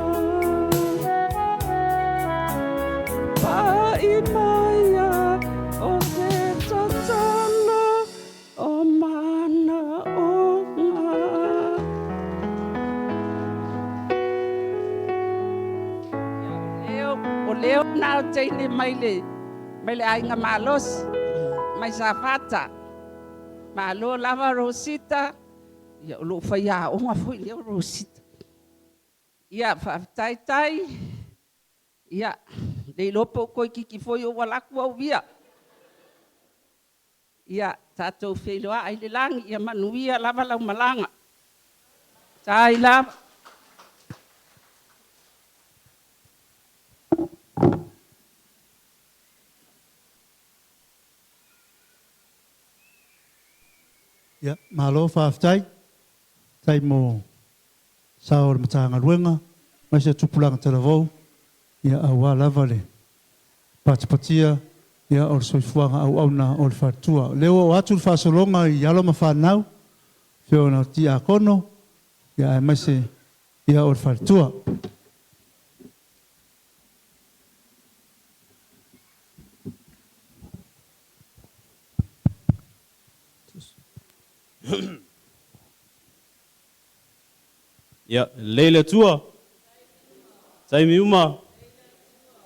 Pa'i maia o se tatalo o manaoga. Leo, o leo na o teine mai le mai le aiga malosi mai Safata. Malo lava Rosita. Ia o loo faiaoga foi lea o Rosita. Ia faafetaitai. Ia le iloa po o koikiki foi ou alaku au ia. Ia tatou feiloai i le lagi, ia manuia lava lau malaga. Tai lava. Ia, malo faafetai. Tai mo sao o le Matagaluega, mai se tupulaga talavou, ia auā lava le patipatia ia o le soifuaga auauna o le faletua. O lea ua oo atu le faasologa i alo ma fanau, afioga o Tiakono, ia aemaise ia o le faletua. Ia, lelei le Atua. Taimi uma.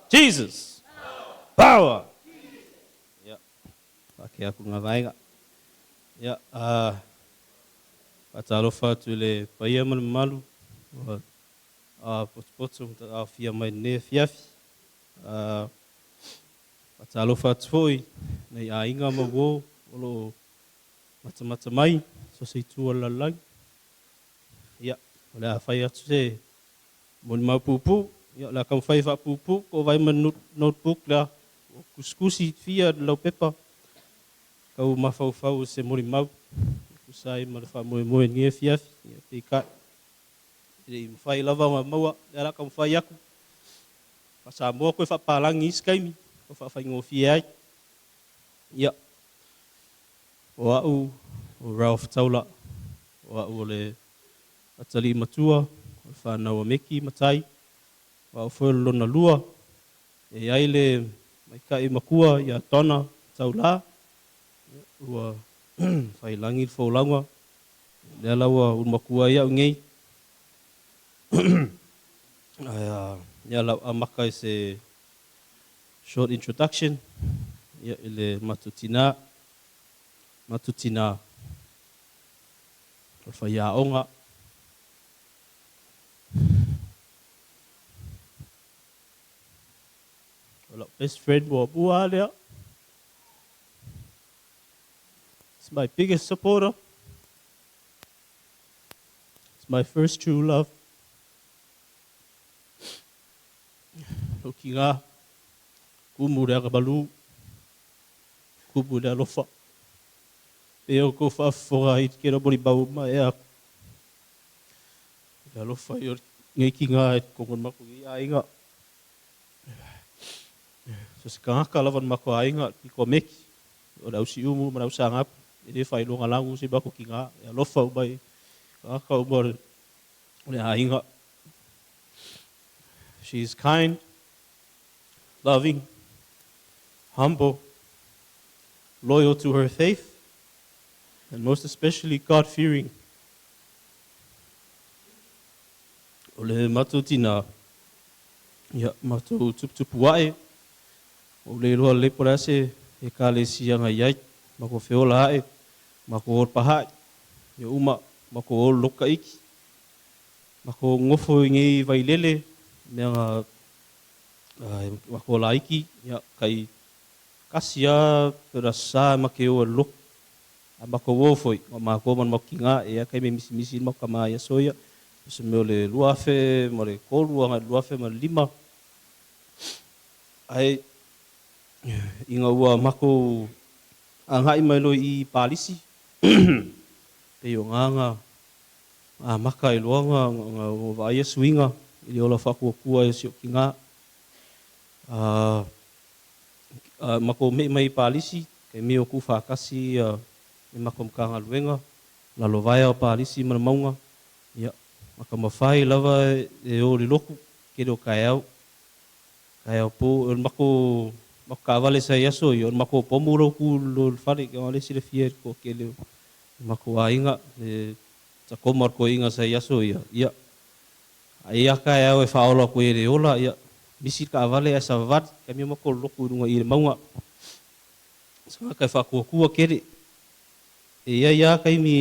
Jesus. Power. Ia, faake aku ngā vaega. Ia, faatalofa atu i le paia ma le mamalu ua potopoto ma aofia mai lenei afiafi. Faatalofa atu foi nei aiga ma uō o loo matamata mai so se itu o le lalolagi. Ia, o le a fai atu se molimau puupuu. Ia, o le a taumafai e faapuupuu ko vaai ma le notebook lea ua tusitusi fia le laupepa tau mafaufau o se molimau e tusa ai ma le faamoemoe i lenei afiafi. Ia, peitai e le i mafai lava ona maua lea o le a taumafai atu. Faa-Samoa toe faapalagi i isi taimi tau faafaigofie ai. Ia, o au o Ralph Taula, o au o le atalii matua o le fanau a Meki ma Tai, o au foi o le lona lua. E i ai le maita'i matua ia Donna Taulā, ua faiilagi le folauga, lea la ua ulumatua ai au nei. Ae ia lau amata i se short introduction ia i le matou tinā. Matou tinā o le faiaoga. O lau best friend muamua lava lea. It's my biggest supporter. It's my first true love. Lou tinā, kumu i le agamalu, kumu i le alofa. Pei o kou faafofoga ai i le tele o molimau uma ea aku. Le alofa ia o lenei tinā i totonu o le matou nei aiga. So se tagata lava o le matou aiga, le pito a Meki, o le au Siumu ma le au Sagapu, e le faailoga lagu si matou tinā, e alofa uma i tagata uma o le aiga. She is kind, loving, humble, loyal to her faith, and most especially God-fearing. O le matou tinā, ia, matou tuputupu ae, ua ou le iloa lelei po o le a se ekalesia na i ai, matou feola ae, matou ola pahae, ia uma. Makou o le loku taiti. Makou nofo i nei Vailele mea na matou laiti, ia tai tasi lava pe o le Aso Sa ma te o e le lotu. A matou o foi, o matou ma le matou tina, e i ai lava taimi e misimisi ai le matou tama i aso ia, o se mea o le 2003 agai i le 2005. Ae ina ua matou agai mai loa i Palisi, pei o na na amata ai loa ona vaaia suiga i le ola faatuatua e si ou tina. Matou me'i mai i Palisi, taimi o tuufaatasi le matou Matagaluega, lalovaea o Palisi ma le mauga, ia, na taumafai lava e o i le lotu, tele o taeao, taeao po. O le matou taavale sa i aso ia, o le matou pomu la ua tu i le fale, aua o lea e silafia e le toatele o matou aiga, le Tacoma o le toeaina sa i aso ia, ia, a i ai lava taeao e faaola atu ai e le ola, ia, misi le taavale ae savavali, taimi o matou lotu i luga i i le mauga. O se tagata e faatuatua tele. E i ai lava taimi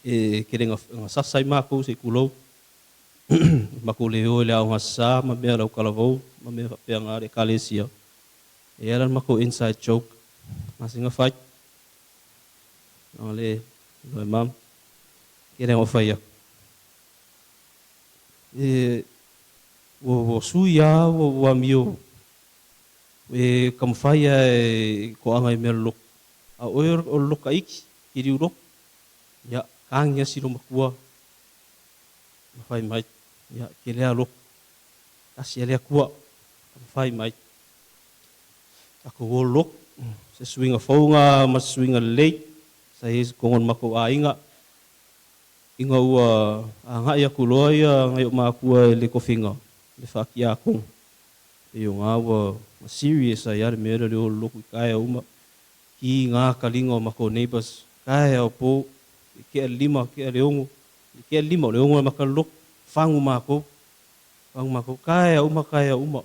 e tele na sasa ai matou se i tulou, matou le o i le Aoga Aso Sa ma mea lau talavou ma mea faapena le Ekalesia. E i ai la le matou inside joke, masina fai, le loe mama, tele na ou fai atu. E ua sui lava ua amio e taumafai lava e toaga i mea loloto, a o oe o le loto taiti, kiliu loto, ia, tagi lava si loomatua ma fai mai, ia, e te lea loto, tasi lava le Atua, taumafai mai. Tatou o loto, se suiga fou lena ma se suiga lelei sa i ai i totonu o le matou aiga. Ina ua agai atu loa ia nai ou matua i le tofiga, le faa-tiakono, pei o na ua serious ai lava le mea lea o le o lotu i taeao uma, ki ngā taliga o matou neighbours, taeao po, i tea le 5, tea le 6, i tea le 5, o le 6 e amata le lotu, fagu matou, fagu matou, taeao uma, taeao uma.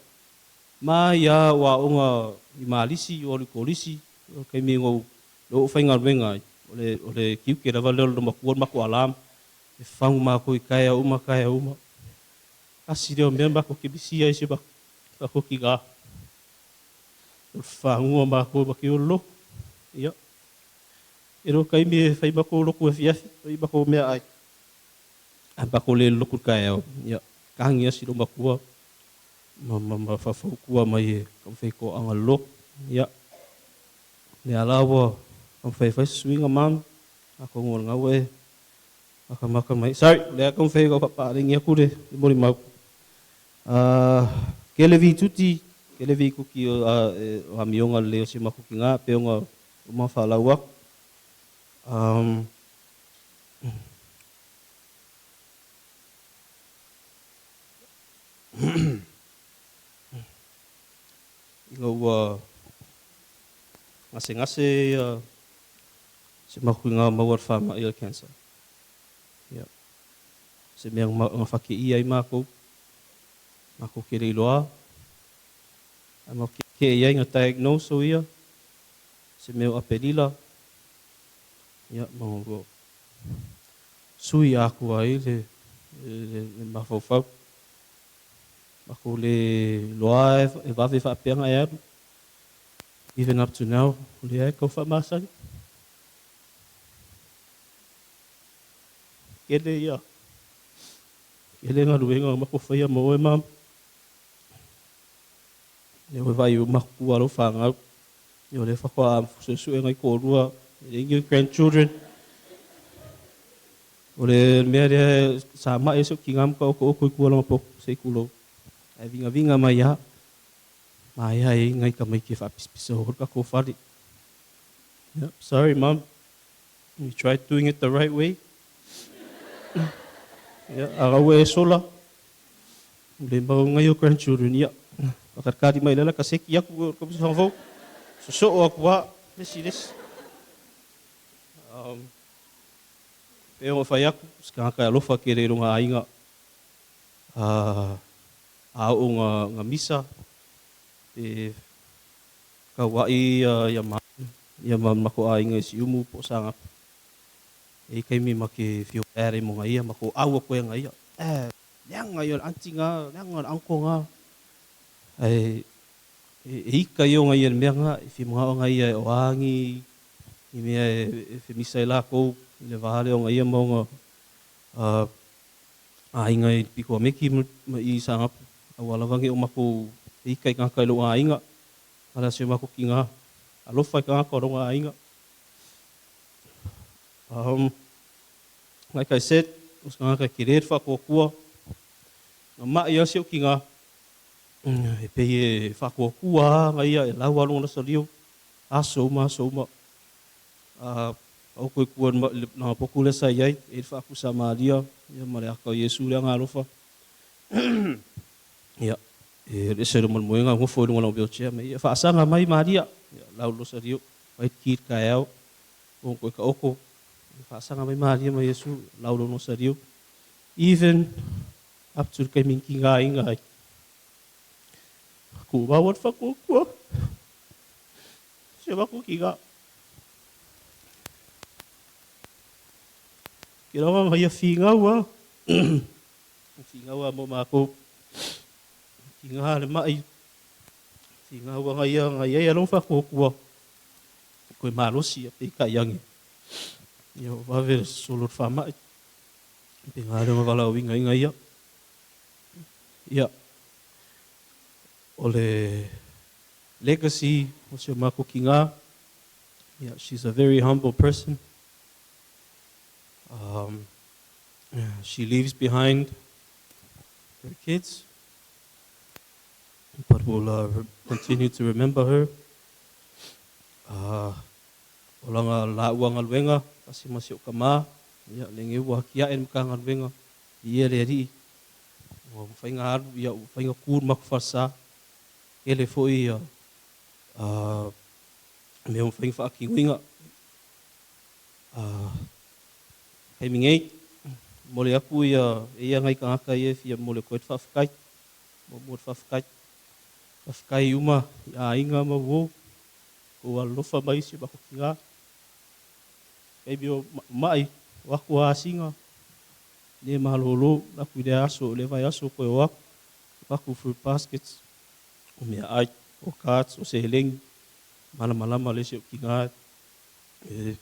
Mai lava o aoga i Malisi, o alu i Kolisi, o le taimi na ou oo faigaluega ai, o le o le tiute lava lea o le loomatua le matou alarm, e fagu matou i taeao uma, taeao uma. Tasi lea o mea matou te misia ai si o matou tina, o le faguga o matou ma te o i le lotu. Ia, e le o taimi e fai matou lotu afiafi, fai matou meaai, ae matou le lotu i le taeao, ia, tagi lava si loomatua ma faufautua mai e taumafai e toaga lotu. Ia, lea la ua taumafai e fai se suiga mama, atonu o lena ua e matamata mai. Sorry, o lea e taumafai e tau faapaleni atu le molimau. Tele vituti, tele vituti o amioga lelei o si o matou tina pei ona uma faalau atu. Ina ua gasegase ia si matou tina maua i le faamai o le cancer, ia, se mea na fakeia ai matou, matou te le iloa, ae matou te i ai na diagnose o ia, se mea o Aperila, ia, ma ua sui atoa ai le mafaufau. Matou le iloa e vave faapea ona e alu. Even up to now, o lea e tau faamasani. Tele ia, tele galuega na matou faia ma oe mama. Lea ua vaai uma atu lau fanau. Ia o lea faatoa suesue nai toalua, e leai ni grandchildren. O le mea lea sa mai ai si ou tina ma taotooto i tua o lana potu, se i tulou. Ae vigaviga mai lava, maea ai nai tamaiti e faapisapisa o le tatou fale. Yep, sorry mom, you tried doing it the right way. Yeah, a ua e sola, le mau ngai o grandchildren, ia, whakatakari mai lala, ka seki aku o ka pusa whangawhau, sosoo aku a, lesi, lesi. Pe o whai aku, se kāka e alofa ke rero ngā ainga, a o ngā misa, pe kaua'i ia ma, ia ma mako ainga i Siumu po Sagapu. E i kaimi ma ke feel bad ai mo ngaia ma ko aua koe ngaia. Eh, leaga ia o le aunty nga, leaga o le uncle nga. Ae e ika ia o ngaia i le mea nga, e fia mangao ngaia e oangi i mea e femisa ai lakou i le va lea o ngaia ma ona aiga i pito Ameki ma i Sagapu. Aua lava ne i o makou e ika i tagata i lou aiga, a o le a si o makou tiga alofa i tagata o lona aiga. Like I said, o se tagata e tele le faatuatua, na ma'i lava si ou tina, e pei e faatuatua lava ia e lau lava lona salio, aso uma aso uma. A taoto i tua i le lagapotu lea sa i ai, e i ai le faatusamalia ma le ata o Iesu le agaalofa. Ia, e alu ese ai lou moemoega, nofo i luga o lana wheelchair, ma ia faasaga mai Maria, ia lau lo salio, fai le ki i le taeao, Ua toe taoto i faasaga mai Maria ma Iesu lau lona saliu, even up to le taimi na tigaina ai. Tumau le faatuatua si o matou tiga. Ke lava ma ia finau a, finau a mo matou. Tiga le mai, finau a ia na ia ia lou faatuatua. Koe malosi ia peitai ane ia ua vave le sosolo o le faamai pe ga le valaauina ina ia. Ia o le legacy o si o matou tina, ia she's a very humble person. She leaves behind her kids, but we'll continue to remember her. O lana laua galuega tasi ma si ou tama, ia, lenei ua atiae le Matagaluega, viia le Alii, ua mafai ona alu, ia, ua mafai ona tu le matou falesa. Tele foi ia mea ua mafai ona faatinoina. Taimi nei, momoli atu ia, e i ai nai tagata ia e fia momoli atu ai le faafetai, muamua le faafetai. Faafetai uma i aiga ma uo, tou alolofa mai i si o matou tina. Taimi o ma'i, o atu a asiga, le malolo, alu atu i lea aso, i lea vaiaso toe o atu, avatu fruit baskets, o meaai, o cards, o seleni, malamalama le isi o tina e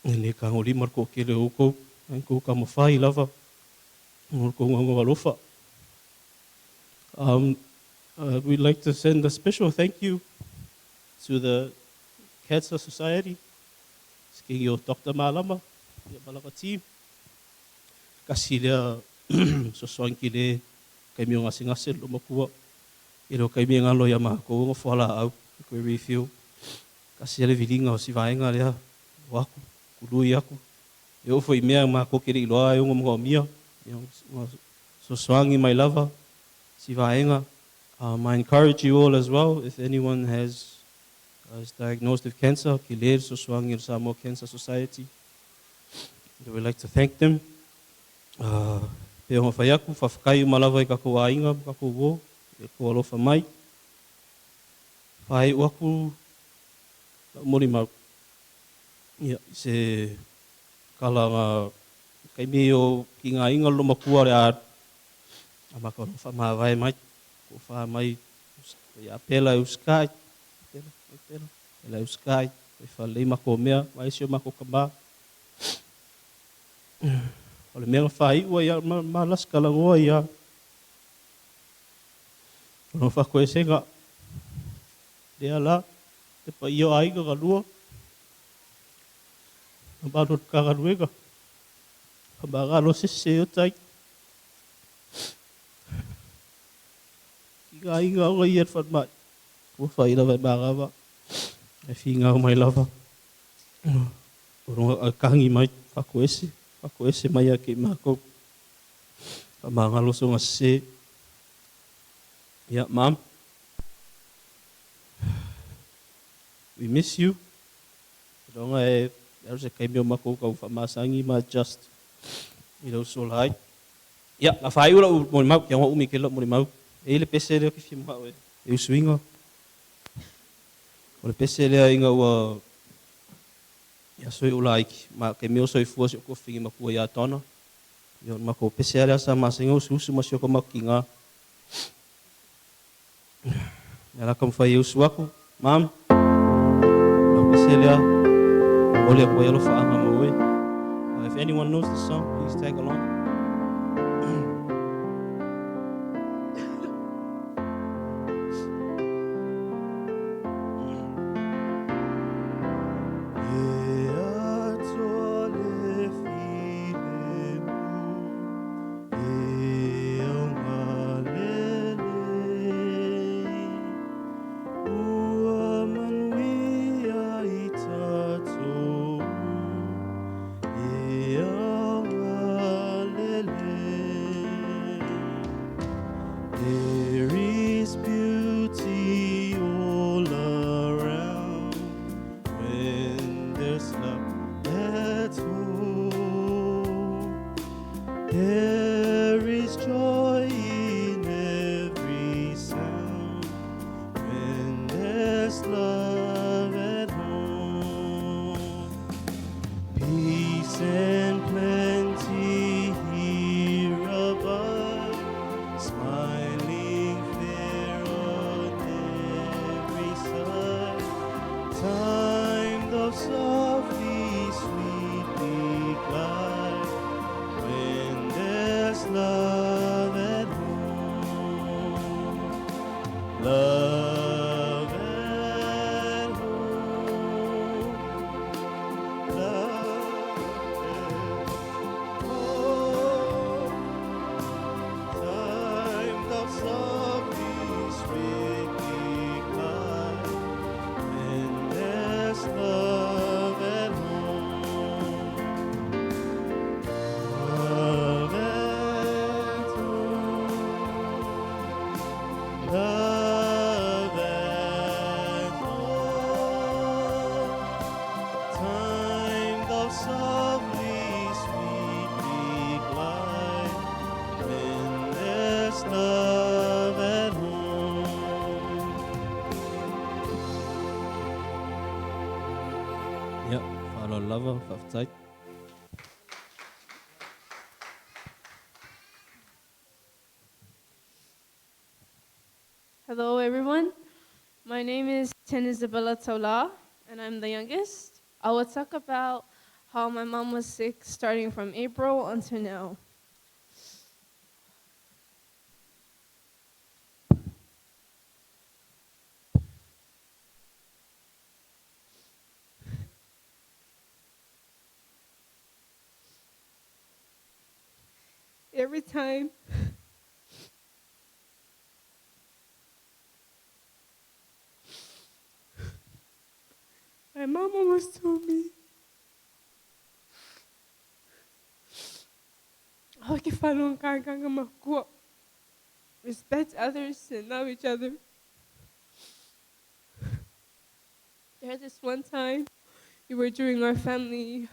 le tagolima le toatele o outou, ae outou taumafai lava mo le tou galuega alofa. We'd like to send a special thank you to the Cancer Society, siki o Dr. Malama, ia ma lana team. Tasi lea fesoasoani tele taimi o gasegase le loomatua. E le o taimi e galo ia matou ona fualaau e toe refill. Tasi lava le viliga o si vaega lea, o atu, tului atu. E oo foi i mea matou te le iloa e ono manaomia, ia ona fesoasoani mai lava si vaega. I encourage you all as well, if anyone has is diagnosed with cancer, tele le fesoasoani a le Samoa Cancer Society. And we'd like to thank them. Pei ona fai atu, faafetai uma lava i tatou aiga ma tatou uo i le tou alofa mai. Faaiu atu lau molimau, ia, i se tala na taimi o tigaina le loomatua o le a alu, a matou alofa faamavae mai, tofa mai ia Pela e usikai, Pela, Pela, Pela e usikai, e faalelei matou mea, ma isi o matou tama. O le mea na faaiu ai ma, ma lasi talanoa ia o lona faatoesega lea la le paia o aiga galua na malu o le Matagaluega faamagalo se sese o tai ki ngā aiga o ia le falemai ua fai lava e manava e figau mai lava o lona aukagi mai faatoese faatoese mai ia te i matou faamagalo soga sese. Ia, Mom, we miss you. Iloga e alu se taimi o matou tau faamasani ma adjust i lau sola ai. Ia, na faaiu lau molimau, ke ua umi tele lau molimau. E i ai le pese lea ou te fia manao e usuina. O le pese lea ina ua Ia so i ula iki ma ke meo soifua si o tofiga makua ia Donna. Ia o le matou pese lava lea sa masani ona usuusu ma si o matou tigā. Ia la taumafai e usu atu, Mom, lau pese lea, momoli atu ai alofaaga ma oe. If anyone knows the song, please tag along. E atoa le filemu, e augalelei, ua manuia i tatou, e augalelei. There is beauty all around when there's love at home. There is joy in every sound when there's love at home. Peace and plenty here above, smiling fair on every side. Time doth softly, sweetly glide when there's love at home. Love at home. Love at home. Time doth softly, sweetly glide when there's love at home. Love at home. Love at home. Time doth softly, sweetly glide when there's love at home. Ia, faaaloalo lava, faafetai. Hello, everyone. My name is Ten Isabella Taulā, and I'm the youngest. I will talk about how my mom was sick starting from April until now. Every time my mom always told me, "Aua ke faalogāgaga makua. Respect others and love each other." There this one time, we were doing our family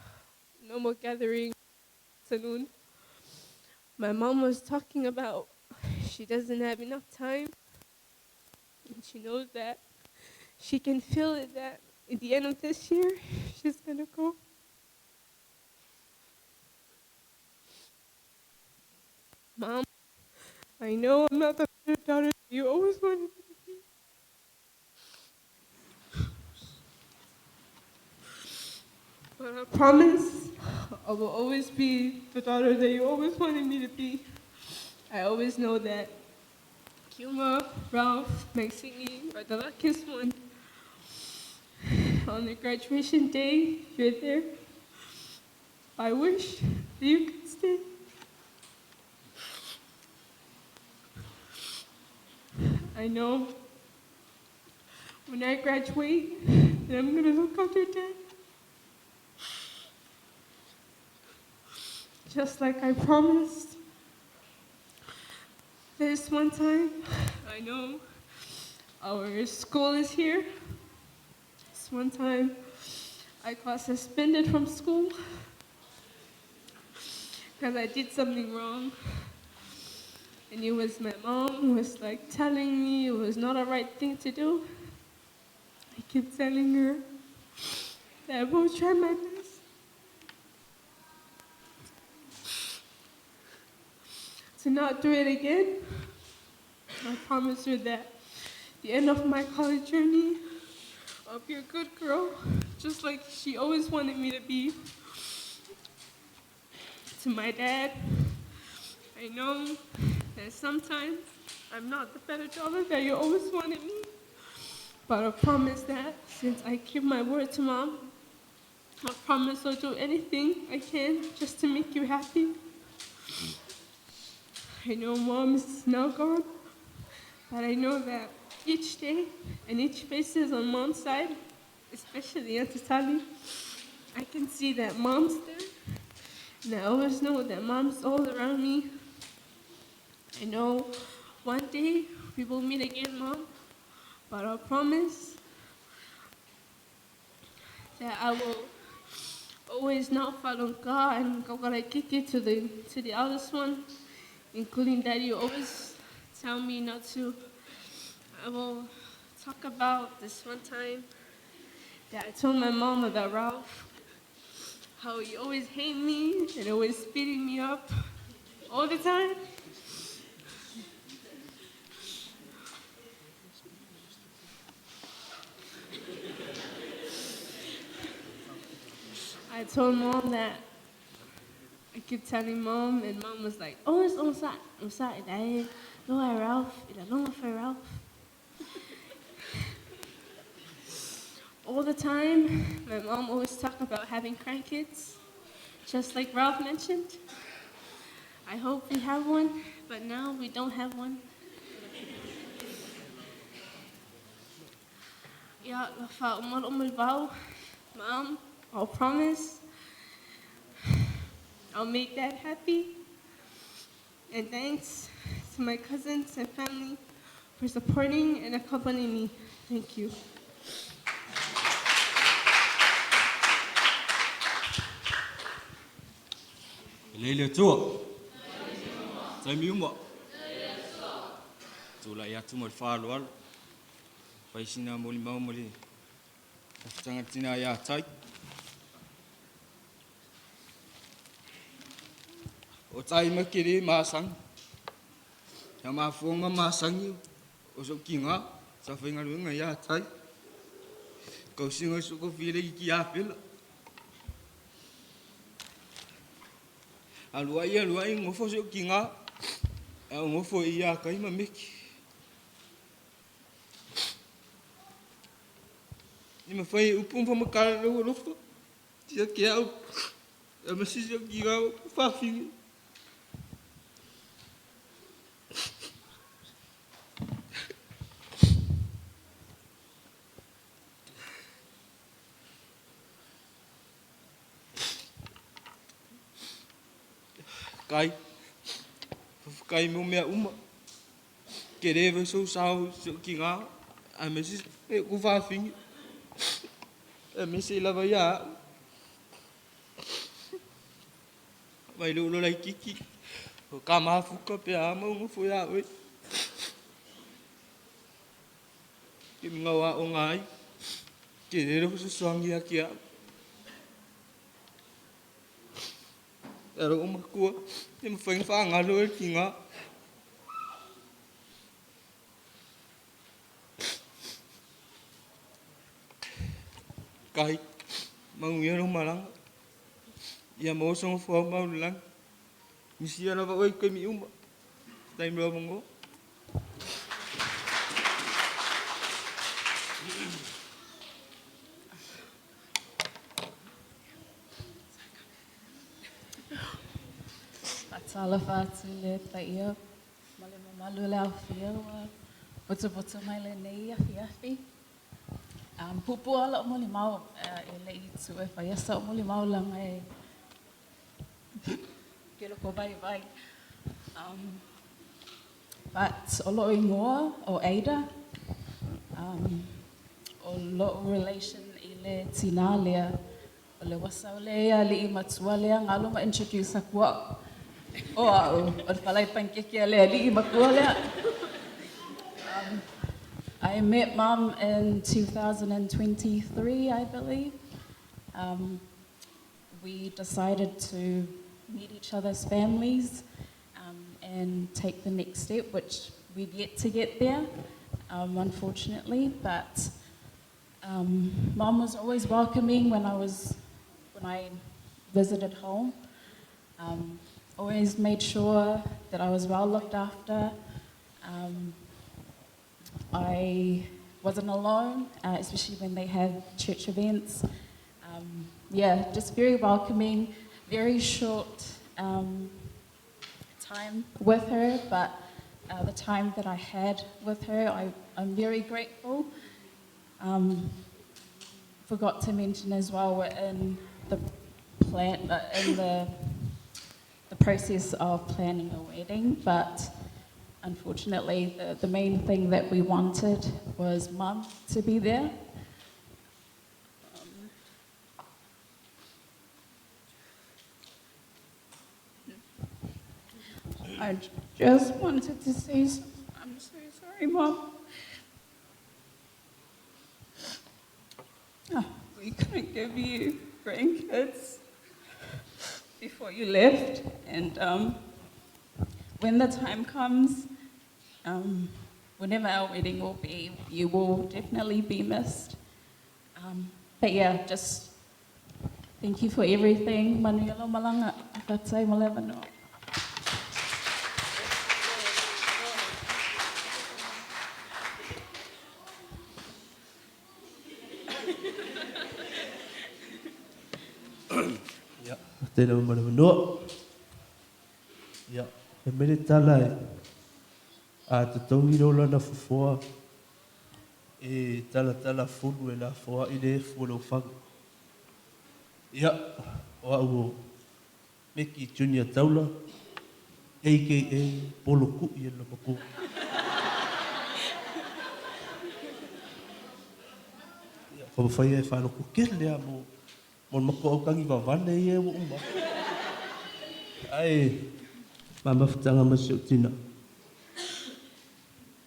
normal gathering afternoon. My mom was talking about she doesn't have enough time, and she knows that she can feel it that at the end of this year, she's gonna go. Mom, I know I'm not the daughter you always wanted me to be. But I promise I will always be the daughter that you always wanted me to be. I always know that Kuma, Ralph, Maxine are the luckiest one. On the graduation day, you're there. I wish that you could stay. I know when I graduate, that I'm gonna look after Dad. Just like I promised. This one time, I know our school is here. This one time, I got suspended from school because I did something wrong. And it was my mom who was telling me it was not a right thing to do. I kept telling her that I will try my best. to not do it again. I promise her that at the end of my college journey, I'll be a good girl, just like she always wanted me to be. To my dad, I know that sometimes I'm not the better daughter that you always wanted me, but I promise that since I keep my word to Mom, I promise I'll do anything I can just to make you happy. I know Mom is now gone, but I know that each day and each faces on Mom's side, especially Auntie Tali, I can see that Mom's there. And I always know that Mom's all around me. I know one day we will meet again, Mom, but I promise that I will always not follow God and kiki to the eldest one, including Daddy. You always tell me not to. I will talk about this one time that I told my mom about Ralph, how he always hate me and always beating me up all the time. I told Mom that I kept telling Mom, and Mom was like, "Oh, it's on side, on side, no, Ralph, Ralph." All the time, my mom always talked about having grandkids, just like Ralph mentioned. I hope we have one, but now we don't have one. Mom, I'll promise I'll make Dad happy. And thanks to my cousins and family for supporting and accompanying me. Thank you. Leile tua. Taimi uma. Tula ia tu mo le whaaloalo. Whaisina mo le mau mo le tafutanga ia tai. O tai makere māsangi. Ia mafuanga māsangi o so ki ngā. Sa whainga luenga ia tai. Kausinga soko file ki ki apela. Alua ia ngofo so ki ngā. A ngofo ia kai ma meki. Ni ma whai upu mpa makara rau alofa. Tia ke au. A masisi o ki ngā whawhingi. Kai, kai mo mea uma. Ke rewe so sao so ki ngā. A me si e ku whawhingi. A me se lava ia. Mai lo lai kiki. O ka mafuka pe a mau ngofo ia oe. Ke minga o ngai. Ke rere so swangi a ki a. Ero o makua, e mwhainga whaangalo e ki ngā. Kai, manguia no maranga. Ia maosonga fua maulang. Misia na wa kai mi uma. Tai mroa mongo. Talofa atu le paia, ma le mamalu le aufia ua potopoto mai lenei afiafi. Pupu ala o molimau e le i tu e whaia sa o molimau langa e ke loko vai vai. But o loo ingoa o Ada, o loo relation i le tina lea, o le wasa o lea li i matua lea ngalo ma introduce akua. O au, o le palai pankeke a le ali'i makua lea. I met Mum in 2023, I believe. We decided to meet each other's families, and take the next step, which we've yet to get there, unfortunately. But Mom was always welcoming when I visited home. Always made sure that I was well looked after. I wasn't alone, especially when they had church events. Just very welcoming, very short time with her, but the time that I had with her, I'm very grateful. Forgot to mention as well, we're in the plan, in the process of planning a wedding, but unfortunately the main thing that we wanted was Mum to be there. I just wanted to say I'm so sorry, Mum. We couldn't give you grandkids before you left, and when the time comes, whenever our wedding will be, you will definitely be missed. But yeah, just thank you for everything. Manuela malanga, fatai malevano. Ia, tēnā o Manawanua. Ia, he mere tala e a te tongi lana fofoa e tala tala fulu e la foa i le fu lo whanga. Ia, o au Meki Junior Taula, a.k.a. Polo Kui e Lomako. Ia, whamawhai e whanoko kele a mo mako au kangi wawane i e uma. Ai, mamafutanga masi o tina.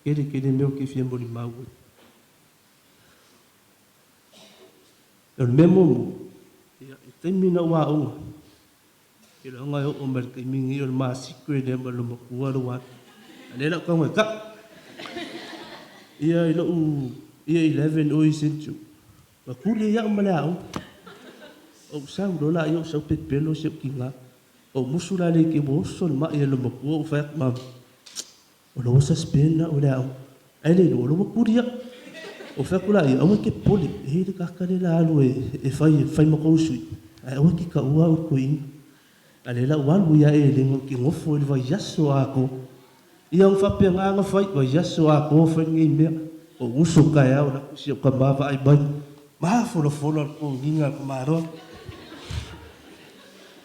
Kere kere meo ke fia mori maui. E o le mea momo, ia, e taimi na ua onga. Ke le honga e o mai kai mingi o le maasiku e lea ma lo makua lo watu. A le lau kaunga e ka. Ia i lou, ia 11 o i sentu. Ma kuli ia o male au. O sau lola ia o sau pepelo se o kinga. O musu la le ke wo so le ma ia lo makua o whaak ma. O lo sa spena o le au. Ai le lo lo kuri ia. O whaak la ia awa ke poli. E le kakale la alu e whai makau sui. Ai awa ki ka ua o ko inga. A le la walu ia e le ki ngofo i le vai aso a ko. Ia ang whape ngā whai vai aso a ko whai ngai mea. O uso kai au la kusi o ka mawa ai mai. Maha folo folo al ko nginga ko maroa.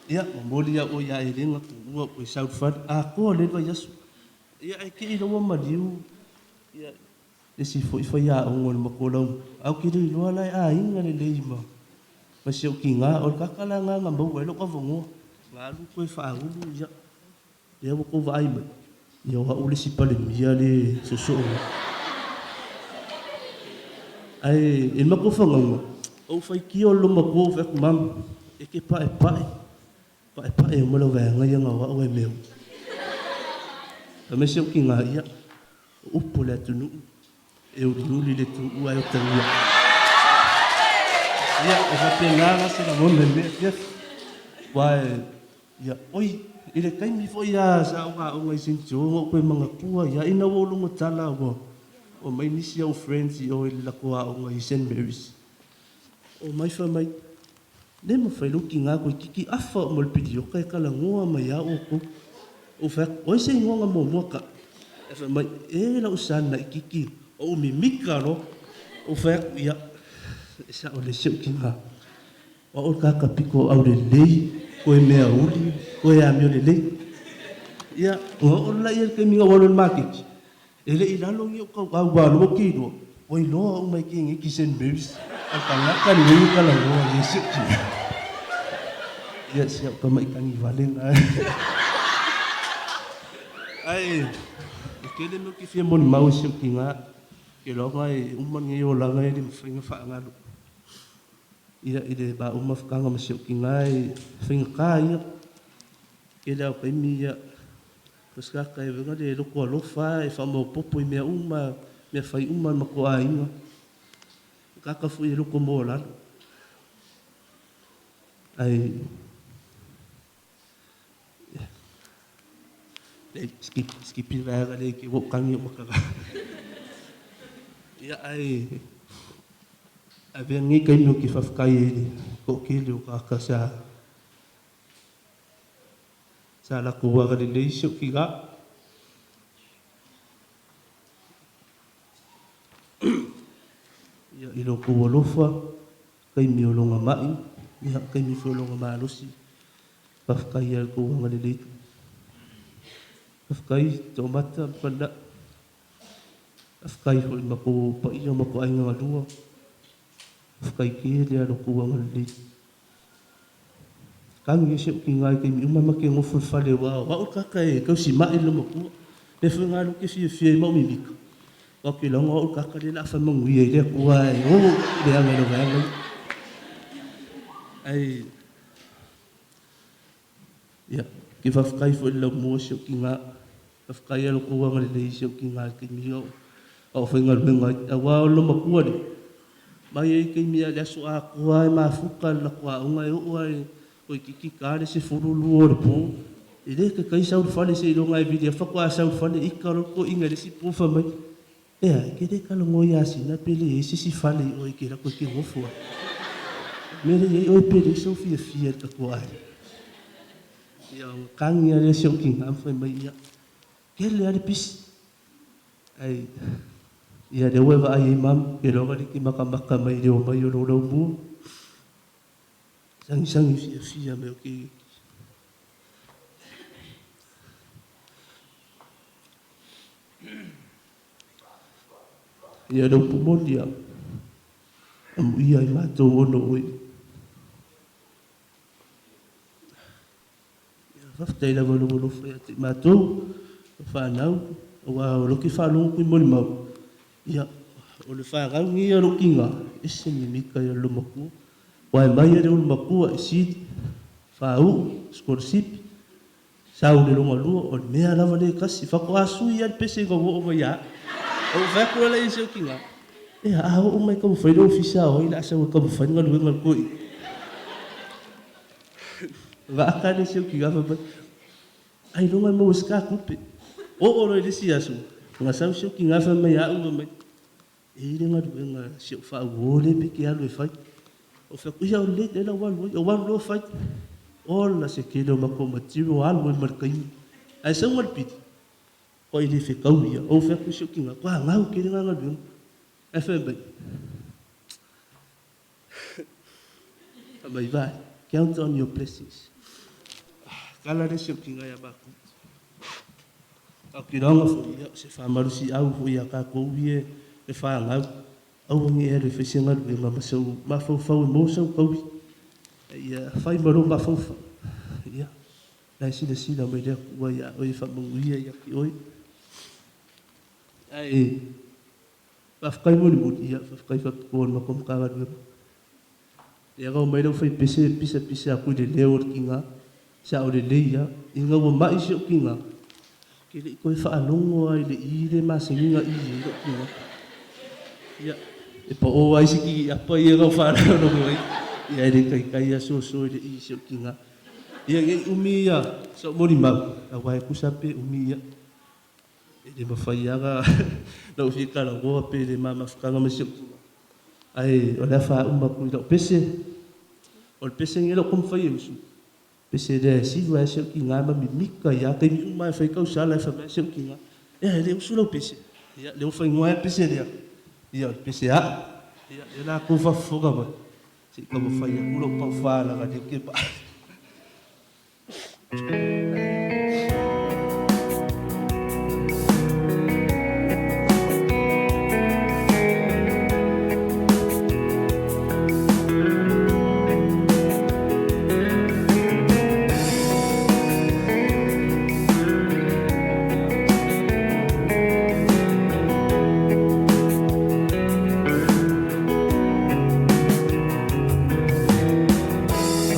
Ia, moli ia o ia e lenga tu ua o i South Fund. A ko le vai aso. Ia e ke i lawa mariu. Ia, le si fo i whai a ongo le makolau. Au ki rui loa lai a inga le leima. Ma se o ki ngā, o le kakala ngā ngā mau e loka vongoa. Ngā alu koe whaahulu, ia. Ia wako vaai mai. Ia oa ule si pale mia le soso. Ai, e mako whangaunga. O whai ki o lo mako o whaku mam. E ke pae pae. Pae pae o mala wea ngai ngā wa o e meo. A me se o ki ngā ia. O upo le atunu. E uri uri le tu ua e o tangia. Ia, e whape ngā ngā se la mone mea. Ia, wae, ia, oi, i le kaimi fo ia sa o ngā o ngai sinti o ngā koe mga kua, ia ina o lungo tala o, o mai nisi au friends i o i le lakoa o ngai St. Mary's. O mai wha mai, ne ma whai luki ngā koe kiki awha o malpidi o kai kala ngoa mai a o ko. O wha, oi se ingoa ngā mua mua ka. E wha mai, e la usana i kiki, o mimika ro. O wha, ia, e sa o le seo ki ngā. O o kaka piko au le lei, koe mea uli, koe a meo le lei. Ia, o o la ia ke minga walo le makiki. E le i lalo ngi o kau au walo o ki roa. Oi loa o mai ki ngi ki St. Mary's. Al tangaka ni ngi kala roa i seo ki. Ia, sia o kama i kangi vale ngā. Ai, e kele meo ki whia moni mau seo ki ngā. Ke loa ngai e uman ngi o langa e le mwhainga whaangalo. Ia, i le ba uma whakanga ma seo ki ngā e whainga kā ia. Ke leo kaimi ia. O se kaka e vega le loko alofa e whaamaopopo i mea uma, mea fai uma le matou aiga. Kaka foi e loko mo lalo. Ai le skip skip i vaega le ke wo kangi o makaka. Ia ai a vea ngi kai no ki whawhakai e le ko ke le o kaka sa sa la ko waga le leisi o ki ga. Ia i lo ko alofa kai mi o longa mai, ia kai mi fo longa malosi. Whawhakai e ko waga le leisi. Whawhakai tō mata whana. Whawhakai hoi mako paia mako ainga ngalua. Whawhakai ke le alo ko waga le leisi. Kangi e se o ki ngai kai mi uma make ngofo whale wa wa o kaka e kau si mai lo makua. Le fwe ngā lo ke fia fia i mau mimika. Wa ke longa o kaka le la wha manguia i lea kua e o le anga lo vanga. Ai ia ki whawhakai fo i lau mua se o ki ngā. Whawhakai alo ko wanga le lei se o ki ngā kai mi o o whai ngā luenga a wā o lo makua le. Mai e kai mea le aso a kua e mafuka la kua unga e o ai o i kiki kāre se furulu o le pō. E le ka kai sau whale se ilonga e vili a whakwa a sau whale i ka roko inga le si pōwha mai. E a, ke le kala ngoi a sina pele e sisi whale i oi ke rako ke ngofua. Mere e oi pele sau fia fia ka kua ai. Ia, kangi a le se o ki ngā mwhai mai ia. Ke le ale pisi. Ai, ia le uewa ai e mam, ke longa li ki maka maka mai leo mai o lo lau mua. Sangi sangi fia fia me o ki. Ia leo pumoni a. Amu ia i mātou ono oi. Ia whawhtai lava lo lo whai ate mātou. Whānau, o a o loki whālongo kui moni mau. Ia, o le whārau ngi ia loki ngā, ese mi mika ia lo makua. Wai mai ia le makua e sidi, whāu, scholarship, sau le longa lua, o le mea lava le kasi, whako asu ia le pese ngā wo o mai a. O whakua la i se oki ngā. E a o mai ka mwhai le ofisa o i la asa o ka mwhai ngā luenga koi. Waka le se oki ngā whamai. Ai longa mo ska kupe. O o lo le si asu. Nga sau se oki ngā whamai a uwa mai. E ile ngā luenga se o wha o le pe ke alu e whai. O wha ia o le te la walu o walu lo whai. O la se ke leo mako matiu o alu e markaimi. Ai sau ngā piti. Ko i le whekau ia. O wha ku se oki ngā. Kwa ngau ke le ngā ngā luenga. E whai mai. Mai vai. Count on your blessings. Kala le se oki ngā ia maku. Au ki ronga fo ia se whamarusi au fo ia ka kou ie le whāngau. Au ngi e le whesenga lue ngā masau mawhauwhau e mōsau kaui. Ia whai maro mawhauwhau. Ia. Lai sila sila mai lea kua ia oi whamanguia ia ki oi. Ai whawhakai moni moni ia whawhakai whapikoa ma kom ka lue. Ia ngau mai lau whai pese pisa pisa aku le leo o ki ngā. Sa o le leia. I ngau wa mai se o ki ngā. Ke le koe whaalongo ai le i le masenginga i e lo ki ngā. Ia. E pa o ai se ki apa i ngau whanau no ngoi. Ia e le kai kai a so so i le i se o ki ngā. Ia ngai umi ia. Sa mori mau. A wai kusape umi ia. E le mawhai aga. Lau fi kala ngoa pe le mama whakanga me se o ki ngā. Ai, o lea wha uma kui lau pese. O le pese ngi lau kumwhai e usu. Pese le siwa e se o ki ngā ma mi mika ia. Kei mi uma e whai kau sala e wha se o ki ngā. E le usu lau pese. Ia, le uwhai ngoa e pese lea. Ia, o le pese a. Ia, e la kō whafoga mai. Se i ka mwhai a kula o pau whala ka te ke pa.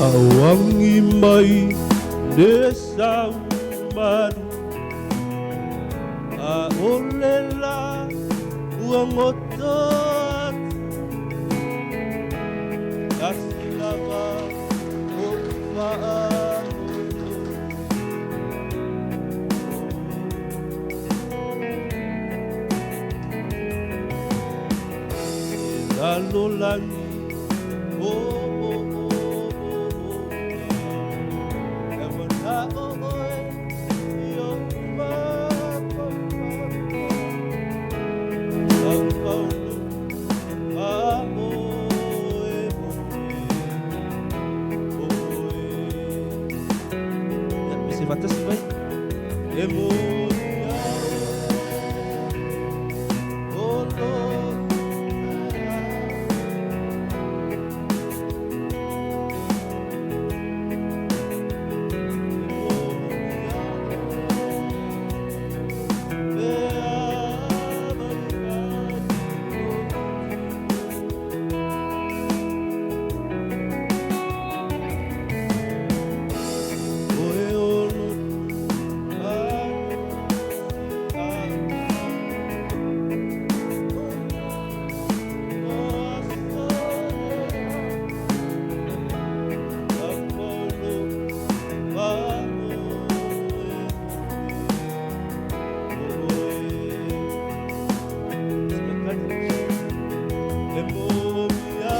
Awangi mai le sau maru A o le la ua goto atu Tasi lava o faamoemoe. E lalolagi o o o o o E mana'o oe i ou mafaufau Laufaulu faamoemoe Oe Ia, me se faatasi mai E moni au o lo Oe o lo E momi a oe o lo E momi a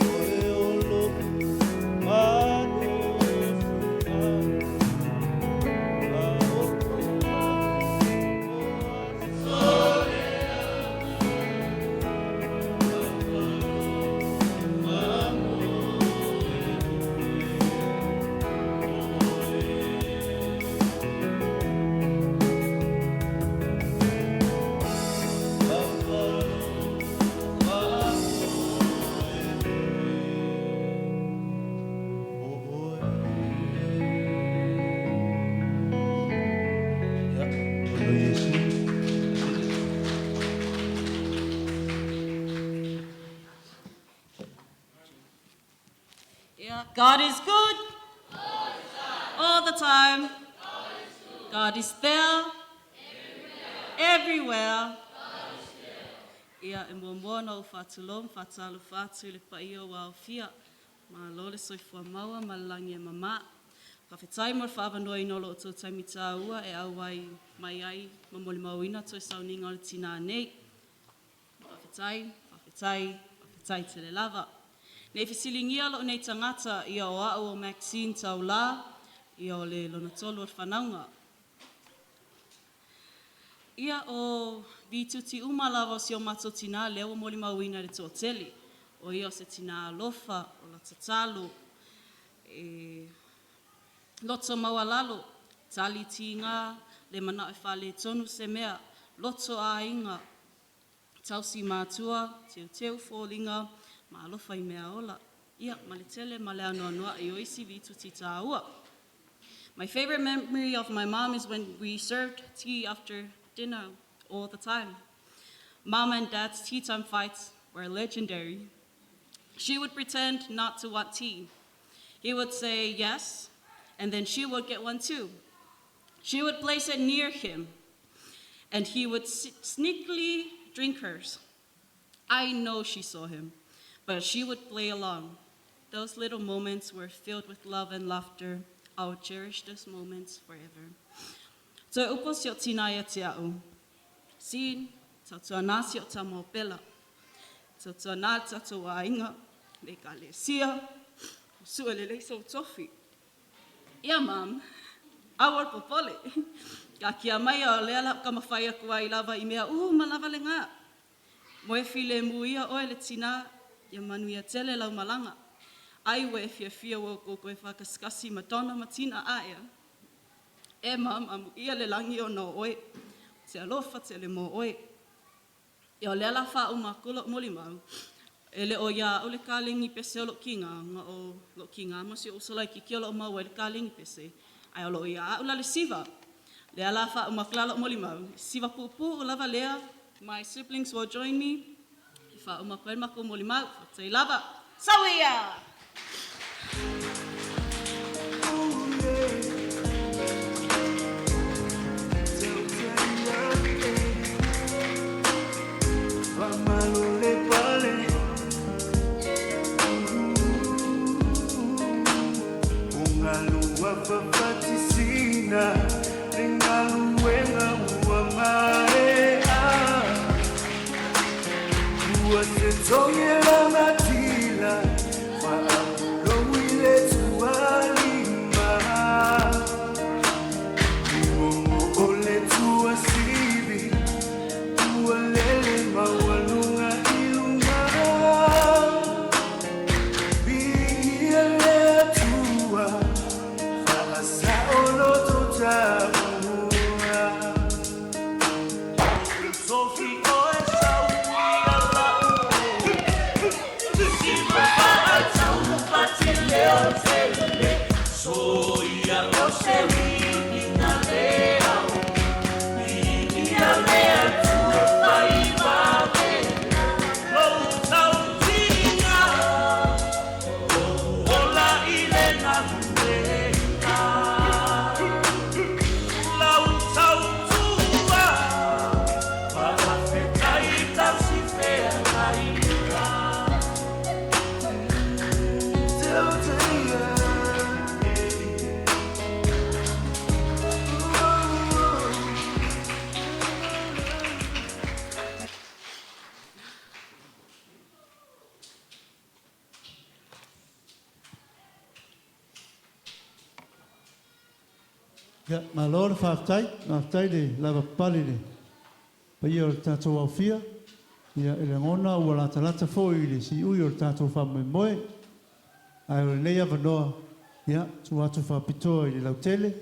oe o lo Yeah, God is good. All the time. God is there. Everywhere. Ia, e muamua ona ou faatulou ma faatalofa atu i le paia ua aofia. Malo le soifua maua ma le lagi e mama. Faafetai mo le faaavanoaina o lo outou taimi taua e auai mai ai ma molimauina toe sauniga o le tinā nei. Faafetai, faafetai, faafetai tele lava. Nei fesiligia lou nei tagata ia o au o Maxine Taulā, ia o le lona tolu o le fanauga. Ia o vituti uma lava o si o matou tinā lea ua molimauina i le toatele. O ia o se tinā alofa, o la tatalo, e loto maualalo, tali tiga, le manao e faaletonu se mea, loto aiga, tausi matua, teuteu foliga, ma alofa i mea ola. Ia, ma le tele ma le anoanoai o isi vituti taua. My favorite memory of my mom is when we served tea after dinner all the time. Mom and Dad's tea time fights were legendary. She would pretend not to want tea. He would say yes, and then she would get one too. She would place it near him, and he would sneakily drink hers. I know she saw him, but she would play along. Those little moments were filled with love and laughter. I will cherish those moments forever. Toe upu si o tina ia te au. Sin, tautua si o ta pela. Tautua nā tātou aiga, le ekalesia, sue lelei sou tofi. Ia mam, aua le popole. Kakia mai o lea la ka mawhai aku ai lava i mea uma lava le ngā. Moe filemu ia oe le tina, ia manuia tele lau malaga. Ai ua e fiafia ua outou toe faakasikasi ma Donna ma Tina aea. E mam, amuia le lagi ona o oe. Te alofa tele mo oe. Ia o lea la faauma atu lo'u molimau, e le o ia a'u le kalegi pese o lo'u kigā, ona o lo'u kigā ma si o'u uso laitiiti o lo'o maua ai le kalegi pese, ae o lo'o ia a'u la le siva. Lea la faauma atu la lo'u molimau, siva puupuu lava lea. My siblings will join me e faauma atu ai le matou molimau. Faafetai lava. Sau ia! Ia, malo le faafetai, faafetai le lavapapale i le paia o le tatou aofia. Ia, e lagona ua latalata foi i le siui o le tatou faamoemoe. Ae o lenei avanoa, ia, tuu atu faapitoa i le lautele,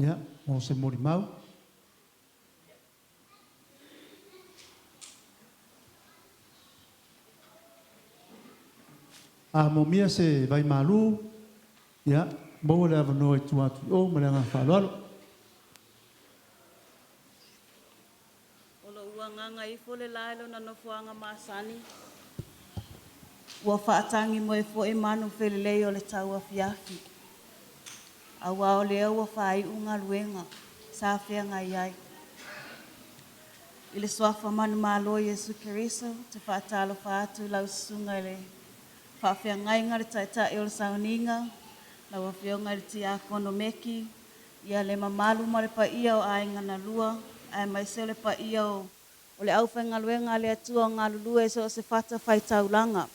ia, mo se molimau. A momia se vai malu, ia, maua le avanoa i tua atu i o ma le agaga faaaloalo. O lou agaga ifo le la i lona nofoaga masani, ua faatagi mai foi manu felelei o le tauafiafi, auā o lea ua faai'u galuega sa feagai ai. I le suafa manumalo o Iesu Keriso, ou te faatalofa atu i lau susuga i le faafeagaiga le Taitai o le Sauniga, lau Afioga i le Tiakono Meki, ia le mamalu ma le paia o aiga na lua, aemaise o le paia o le aufaigaluega a le Atua o galulue i so o se fatafaitaulaga.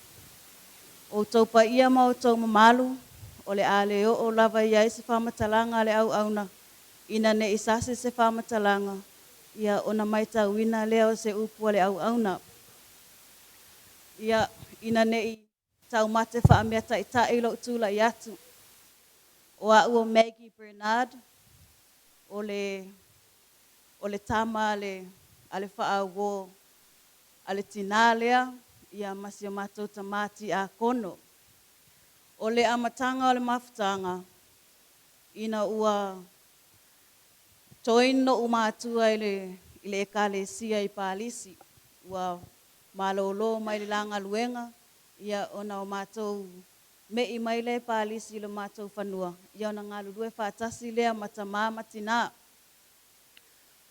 O outou paia ma outou mamalu, o le a le oo lava i ai se faamatalaga a le auauna, ina ne i sasi se faamatalaga, ia ona matauina lea o se upu a le auauna. Ia, ina ne i taumate faameataitai lou tulai atu. O a'u o Maggie Bernard, o le tama a le faauō a le tinā lea, ia ma si o matou tamā tiakono. O le amataga o le mafutaga, ina ua join no'u matua i le Ekalesia i Palisi, ua malōlō mai le la galuega, ia ona o matou me'i mai lea i Palisi i lo matou fanua, ia ona galulue faatasi lea ma tamā ma tinā.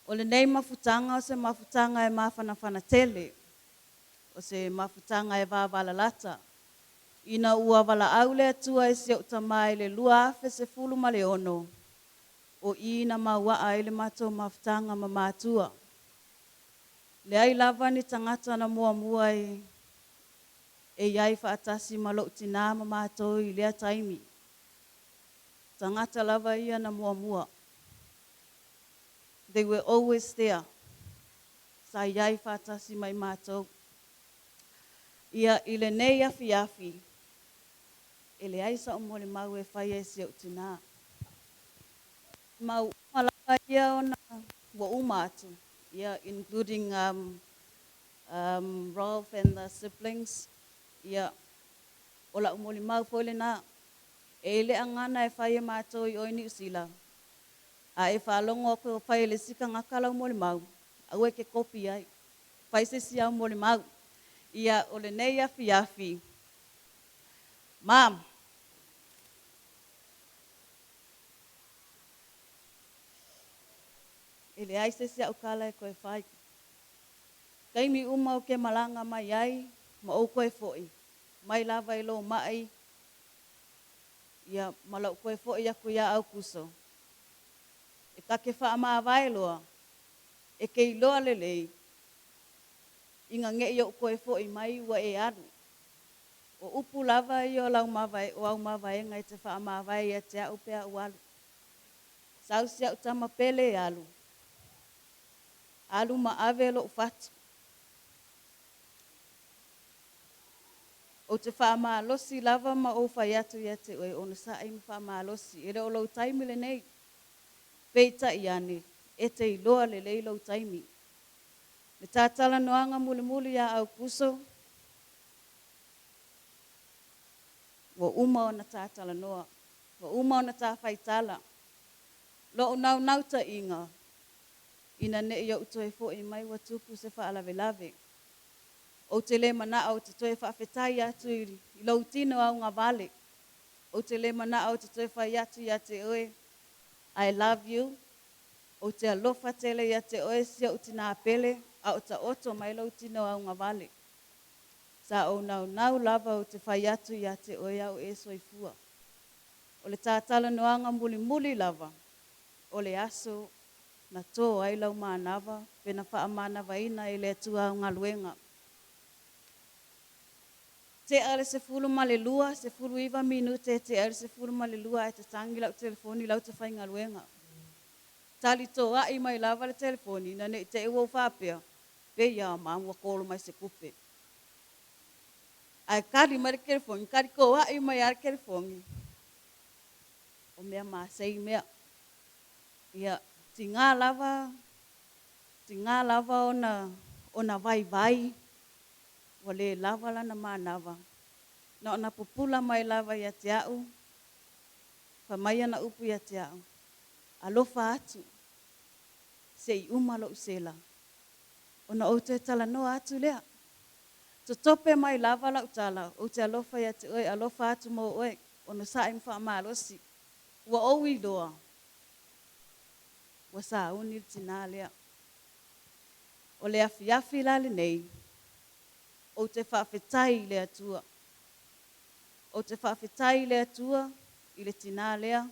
O lenei mafutaga o se mafutaga e mafanafana tele, o se mafutaga e vavalalata, ina ua valaau le Atua i si o'u tamā i le 2016, o i na mauaa ai le matou mafutaga ma matua. Leai lava ni tagata na muamua e i ai faatasi ma lo'u tinā ma matou i lea taimi. Tagata lava ia na muamua. They were always there. Sa i ai faatasi mai matou. Ia, i lenei afiafi, e leai sa'u molimau e faia i si o'u tinā. Mau uma lava ia ona ua uma atu. Ia, including Rolf and the siblings. Ia, o la'u molimau foi lenā. E i le agana e fai e matou i o i Niu Sila, a e faalogo atu ua fai e le isi tagata lau molimau, aua e te kopi ai. Fai se isi au molimau. Ia, o lenei afiafi, Mom, e leai se isi a'u tala e toe fai. Taimi uma ou te malaga mai ai ma ou toe fo'i mai lava i lou ma'i, ia, ma la'u toe fo'i atu ia Aukuso, e ta te fa'amavae loa, e te iloa lelei, ina ne'i o'u toe fo'i mai ua e alu. O upu lava ia o lau mavae, o au mavaega e te fa'amavae ia te a'u pe a ou alu. Sau si a'u tama pele e alu, alu ma ave lo'u fatu. Ou te fa'amalosi lava ma ou fai atu ia te oe, onosa'i ma fa'amalosi, e le o lou taimi lenei. Peita'i ane, e te iloa lelei lou taimi. Le tā talanoaga mulimuli iā Aukuso, ua uma ona tā talanoa, ua uma ona tā faitala. Lo'u naunauta'iga, ina ne'i o'u toe fo'i mai ua tupu se fa'alavelave. Ou te lē mana'o ou te toe fa'afetai atu i lou tino augavale. Ou te lē mana'o ou te toe fai atu iā te oe, I love you. Ou te alofa tele iā te oe si o'u tinā pele, a o ta'oto mai lou tino augavale. Sa ou naunau lava ou te fai atu iā te oe a o e soifua. O le tā talanoaga mulimuli lava, o le aso na tō ai lau manava pe na fa'amanavaina e le Atua au galuega. Te'a le 12, 19 minute e te'a i le 12 ae tatagi la'u telefoni lau te faigaluega. Tali toa'i mai lava le telefoni ina ne'i te'i ua ou fa'apea, pei a ma ua kolo mai se tupe. Ae tali mai le telefoni, tali toa'i mai lava le telefoni, o mea masei mea. Ia, tigā lava, tigā lava ona ona vaivai, ua lē lava lana manava. Na ona pupula mai lava ia te a'u, fai mai ana upu ia te a'u, Alofa atu, se'i uma lo'u sela, ona ou toe talanoa atu lea. Totope mai lava la'u tala, ou te alofa ia te oe, alofa atu mo oe, onosa'i ma fa'amalosi. Ua ou iloa, ua sauni le tinā lea. O le afiafi la lenei, ou te fa'afetai i le Atua. Ou te fa'afetai i le Atua i le tinā lea,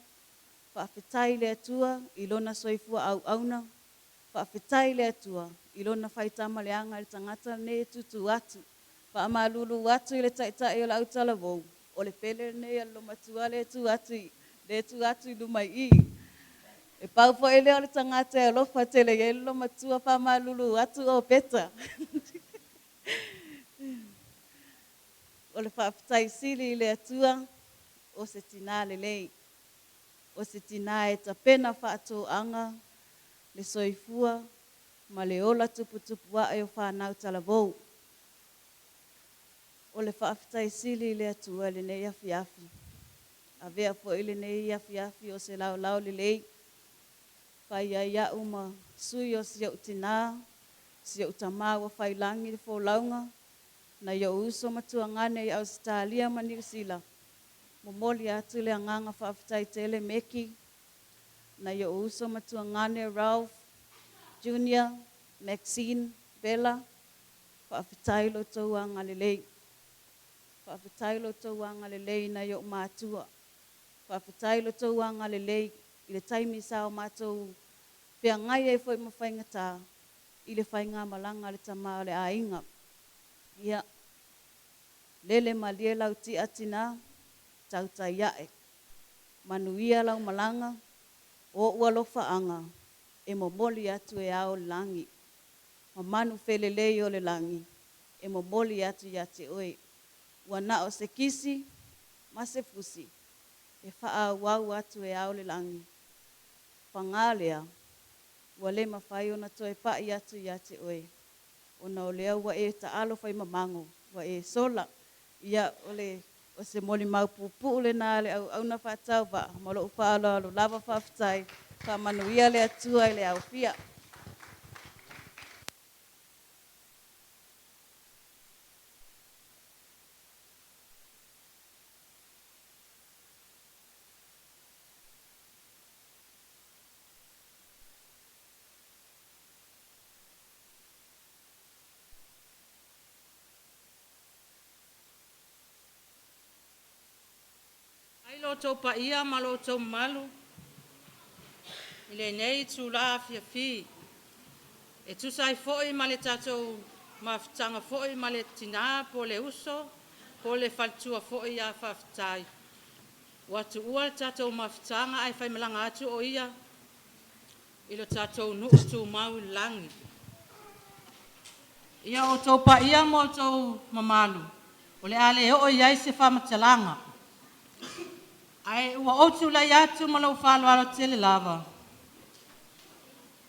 fa'afetai i le Atua i lona soifua auauna, fa'afetai i le Atua i lona faitama leaga i le tagata lenei e tūtū atu. Fa'amalulū atu i le ta'ita'i o le autalavou, o le pele lenei a le olomatua lea e tū atu i, lea e tū atu i luma i i. E pau foi lea o le tagata e alofa tele i ai le olomatua, fa'amalulū atu o Peta. O le fa'afetai sili i le Atua, o se tinā lelei. O se tinā e tapena fa'atō'aga le soifua ma le ola tuputupu a'e o fanau talavou. O le fa'afetai sili i le Atua i lenei afiafi. Avea foi lenei afiafi o se laolao lelei, fai ai a'u ma sui o si o'u tinā, si o'u tamā ua failagi le folauga, nai o'u uso ma tuagane i Ausetalia ma Niu Sila. Momoli atu le agaga fa'afetai tele Meki, nai o'u uso ma tuagane Ralph, Junior, Maxine, Bella, fa'afetai lo outou agalelei. Fa'afetai lo outou agalelei nai o'u matua. Fa'afetai lo outou agalelei i le taimi sa o matou feagai ai foi ma faigatā i le faigamalaga a le tamā o le aiga. Ia, lele malie lau ti'a tinā, tautai a'e. Manuia lau malaga, o o'u alofa'aga e momoli atu e ao le lagi. Ma manu felelei o le lagi e momoli atu iā te oe. Ua na o se kisi ma se fusi e fa'aauau atu e ao le lagi. Pagā lea, Ua le mafai ona toe pa'i atu iā te oe, ona o lea ua e taalo faimamago, ua e sola. Ia, o le, o se molimau puupuu lenā a le auauna faatauvaa, ma lou faaaloalo lava faafetai, faamanuia le Atua i le aofia. Ai lo outou paia ma lo outou mamalu i lenei itulā afiafi e tusa ai foi ma le tatou mafutaga foi ma le tinā po o le uso po o le faletua foi ia Faafetai, ua tuua le tatou mafutaga ae faimalaga atu o ia i lo tatou nuu tumau i le lagi. Ia o outou paia ma outou mamalu, o le a le oo i ai se faamatalaga, ae ua ou tulai atu ma lou faaaloalo tele lava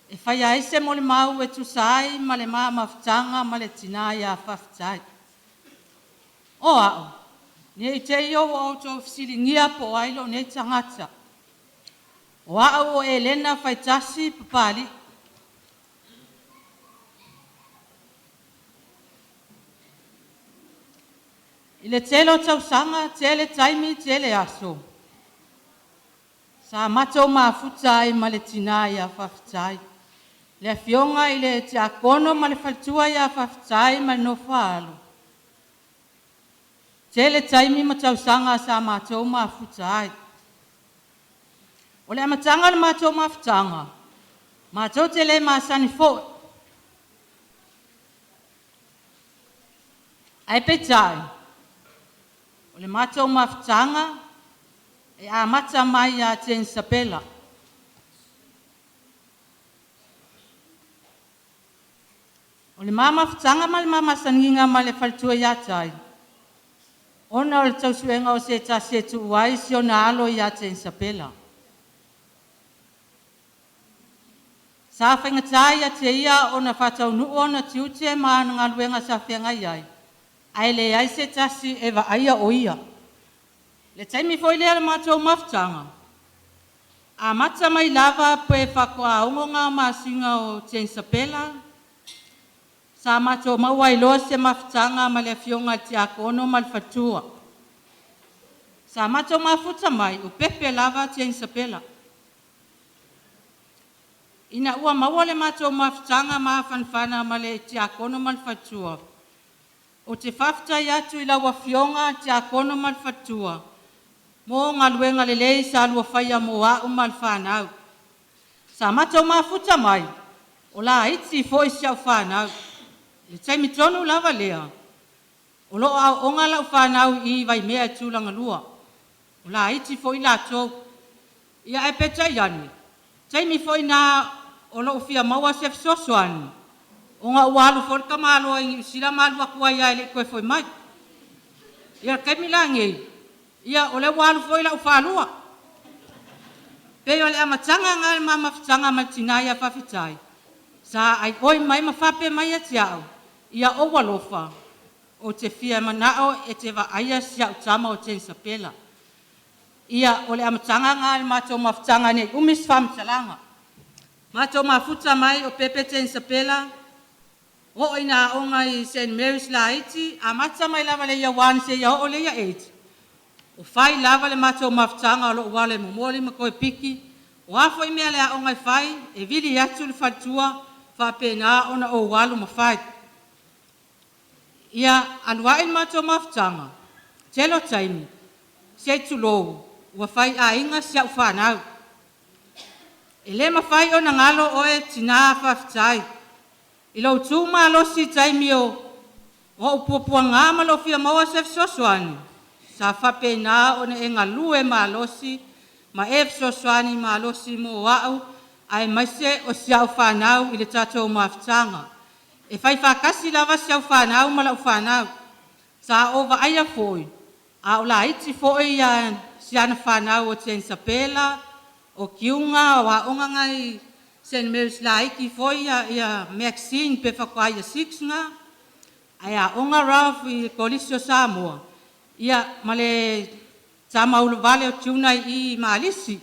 e faia ai se molimau e tusa ai ma le ma mafutaga ma le tinā ia Faafetai. O au, ne i te i ua outou fesiligia po o ai lou nei tagata. O au o Elena Faitasi Papali'i. I le tele o tausaga, tele taimi, tele aso, sa matou mafuta ai ma le tinā ia Faafetai, le afioga i le Tiakono ma le faletua ia Faafetai ma le nofo-a-alo. Tele taimi ma tausaga sa matou mafuta ai. O le amataga o le matou mafutaga, matou te le masani foi, ae peitai, o le matou mafutaga e amata mai ia Tesepela. O le ma mafutaga ma le ma masaniga ma le faletua ia Tai, ona o le tausuega o se tasi e tuu ai si ona alo ia Tenisapela. Sa faigata ia te ia ona faataunuu ona tiute ma ana galuega sa feagai ai, ae leai se tasi e vaaia o ia. Le taimi foi lea o le matou mafutaga, amata mai lava pe faatoa 6 masina o Tenisapela, sa matou maua ai loa se mafutaga ma le afioga i le Tiakono ma le faletua. Sa matou mafuta mai o pepe lava Tenisapela. Ina ua maua le matou mafutaga mafanafana ma le Tiakono ma le faletua, ou te faafetai atu i lau Afioga Tiakono ma le faletua mo galuega lelei sa lua faia mo au ma le fanau. Sa matou mafuta mai o laiti foi si au fanau. I le taimi tonu lava lea, o lo o aooga lau fanau i Vaimea e Tulagalua, o laiti foi latou. Ia ae peitai ane, taimi foi na o lou fia maua se fesoasoani, ona ua alu foi le tamaloa i Niu Sila ma alu atu ai lava e le i toe foi mai. Ia o le taimi la lenei, ia o lea ua alu foi lau faalua. Pei o le amataga lena o le ma mafutaga ma le tinã ia Faafetai, sa aioi mai ma faapea mai ia te au, “Ia ou alofa, ou te fia manao e te vaaia si au tama o Tenisapela.” Ia, o le amataga lena o le matou mafutaga ne i umi se faamatalaga. Matou mafuta mai o pepe Tenisapela, oo ina aoga i St Mary's Laiti, amata mai lava i le Year 1 seia oo i le Year 8, o fai lava le matou mafutaga o lou alo e momoli ma toe piki, o a foi mea a le aoga e fai, e vili atu le faletua, faapena ona ou alu ma fai. Ia alu ae le matou mafutaga, tele o taimi, se i tulou, ua faiaiga si au fanau. E le mafai ona galo oe tinã Faafetai i lou tu malosi i taimi o ou puapuaga ma lou fia maua se fesoasoani, sa faapena ona e galue malosi ma e fesoasoani malosi mo au aemaise o si au fanau i le tatou mafutaga. E faifaatasi lava si au fanau ma lau fanau. Sa ou vaaia foi a o laiti foi si ana fanau o Tenisapela, o Kiuga, o aoga na i St Mary's laiti foi ia Maxine pe faatoa ia 6 na, ae aoga Ralph i le Kolisi o Samoa, ia ma le tama ulavale o Tuna i Malisi.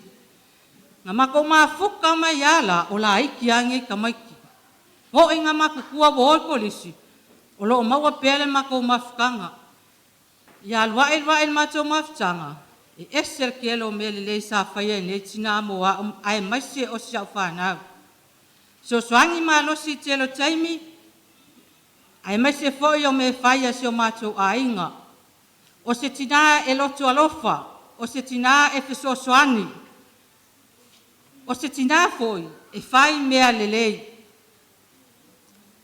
Na matou mafuta mai lava la, o laiti lava nei tamaiti. Oo ina matutua ua o i kolisi, o lo o maua pea le matou mafutaga. Ia alu ae alu ae le matou mafutaga, e ese le tele o mea lelei sa faia e nei tina mo a'u aemaise o si a'u fanau. Fesoasoani malosi i le tele o taimi, aemaise foi o mea fai a si o matou aiga. O se tina e loto alofa, o se tina e fesoasoani, o se tina foi e fai mea lelei.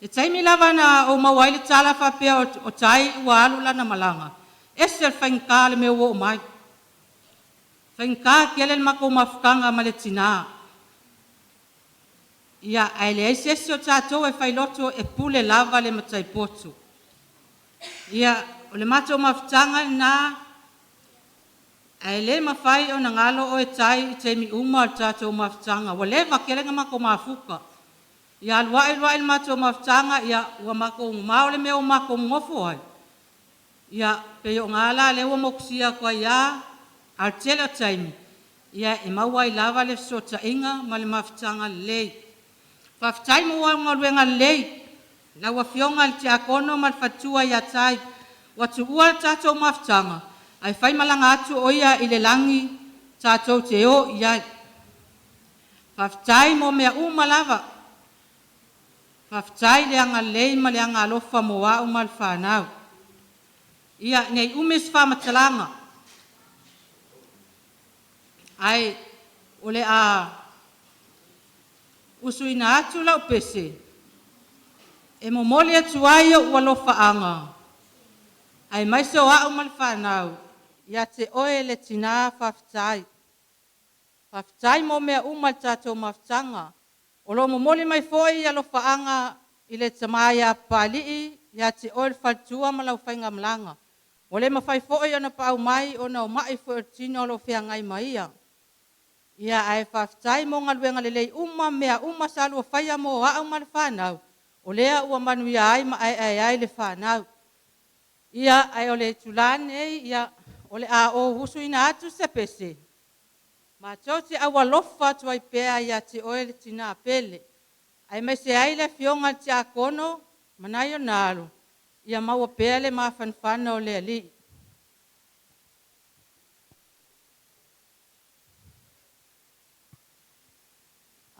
Le taimi lava na ou maua ai le tala faapea o Tai ua alu lana malaga, ese le faigata o le mea ua oo mai. Faigata tele le matou mafutaga ma le tina. Ia, ae leai se isi o tatou e failoto e pule lava le matai poto. Ia, o le matou mafutaga lena, ae le mafai ona galo oe Tai i taimi uma o le tatou mafutaga, ua leva tele ona matou mafuta. Ia alu ae alu ae le matou mafutaga, ia ua matou mamao le mea ua matou nonofo ai, ia pei o i gā la lea ua motusia atu ai lava, a o le tele o taimi, ia e maua ai lava le fesootaiga ma le mafutaga lelei. Faafetai mo au galuega lelei lau Afioga i le Tiakono ma le faletua ia Tai, ua tuua le tatou mafutaga, ae faimalaga atu o ia i le lagi tatou te o i ai. Faafetai mo mea uma lava, faafetai le agalelei ma le agaalofa mo a'u ma le fanau. Ia, nei umi se faamatalaga, ae o le a usuina atu lau pese e momoli atu ai ou alofaaga aemaise o au ma le fanau ia te oe le tina faafetai. Faafetai mo mea uma i le tatou mafutaga. O lo o momoli mai foi alofaaga i le tama ia Papalii ia te oe le faletua ma lau faigamalaga. Ua le mafai foi ona paau mai ona o mai foi o le tino o lo o feagai ma ia. Ia ae faafetai mo galuega lelei uma ma mea uma sa lua faia mo au ma le fanau, o lea ua manuia ai ma aeae ai le fanau. Ia, ae o le itula lenei, ia, o le a ou usuina atu se pese, matou te aualofa atu ai pea ia te oe le tina pele, aemaise ai le afioga i le Tiakono ma nai ona alo, ia maua pea le mafanafana o le Alii.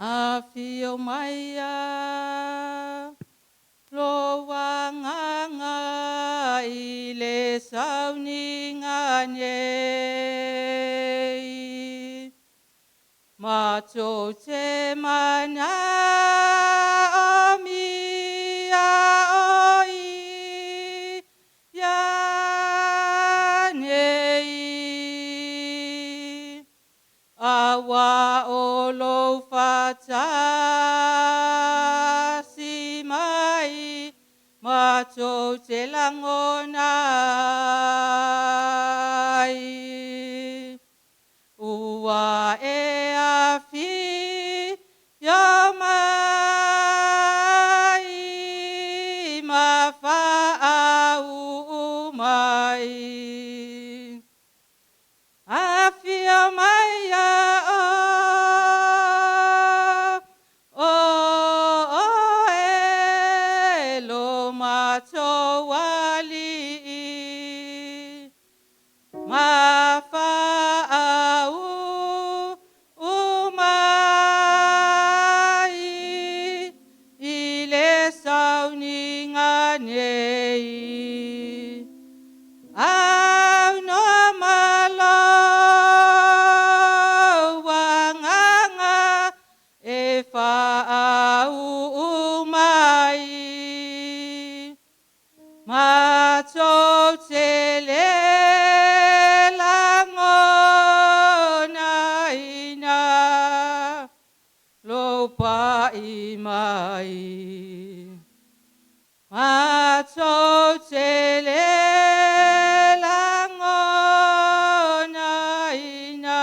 Afio mai lou Agaga i le sauniga nei, matou te manaomia o Ia nei, auā o lou faatasi mai matou te lagona ai. Ua e afio mai ma faauu mai. Afio mai o Oe lo matou Alii, ma faauu mai i le sauniga nei. Aunoa ma lou Agaga e faauu mai, matou te le lagonaina lou pai mai. Matou te le lagonaina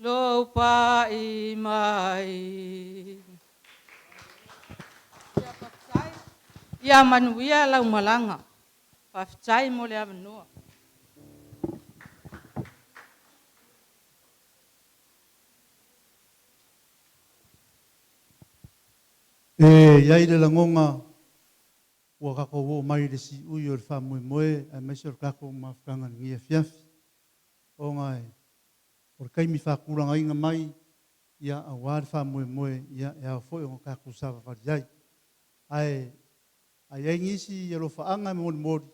lou pai tali mai. Ia faafetai, ia manuia lau malaga. Faafetai mo le avanoa. E i ai le lagona ua tatou oo mai i le siui o le faamoemoe aemaise o le tatou mafutaga i lenei afiafi, ona o le taimi faatulagaina mai ia aua le faamoemoe ia e ao foi ona tatou savavali ai. Ae a i ai nisi alofaaga e molimoli,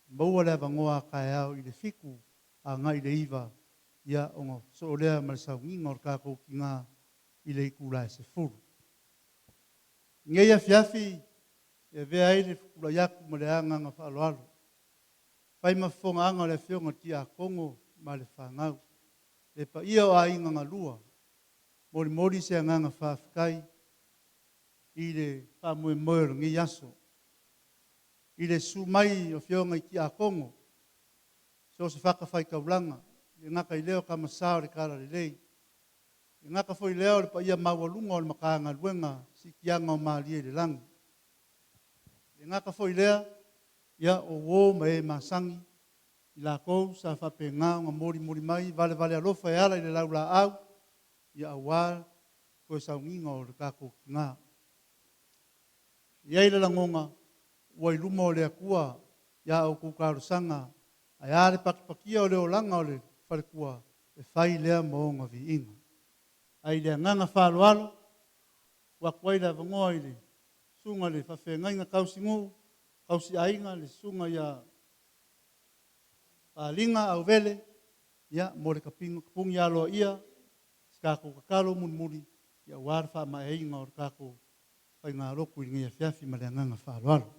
maua le avanoa a taeao i le 7 agai i le 9 ia ona sosoo lea ma le sauniga o le tatou tina i le itula e 10. I lenei afiafi e avea ai le tulai atu ma le agaga faaaloalo, fai ma fofogaaga o le Afioga i le Tiakono ma le fanau, le paia o aiga galua, molimoli se agaga faafetai i le faamoemoe o lenei aso. I le susu mai o Afioga i Tiakono, so o se fatafaitaulaga, e le gata i lea o Tama Sa o le Talalelei, e gata foi i lea o le paia maualuga o le Matagaluega Siitiaga o Malie i le Lagi. E gata foi i lea, ia, o uo ma e masani, i latou sa faapena ona molimoli mai valevale alofa e ala i le laulaau, ia aua toe sauniga o le tatou tina. E i ai le lagona, ua i luma o le Atua ia outou talosaga, ae a le patipatia o le olaga o le faletua, e fai lea ma ona viiga. Ae i le agaga faaaloalo, tuu atu ai le avanoa i le susuga i le faafeagaiga tausinuu, tausiaiga, le susuga ia Paliga Auvele, ia, mo le tapuni aloaia, se tatou tatalo mulimuli, ia aua le faamaeaina o le tatou faigalotu i lenei afiafi ma le agaga faaaloalo.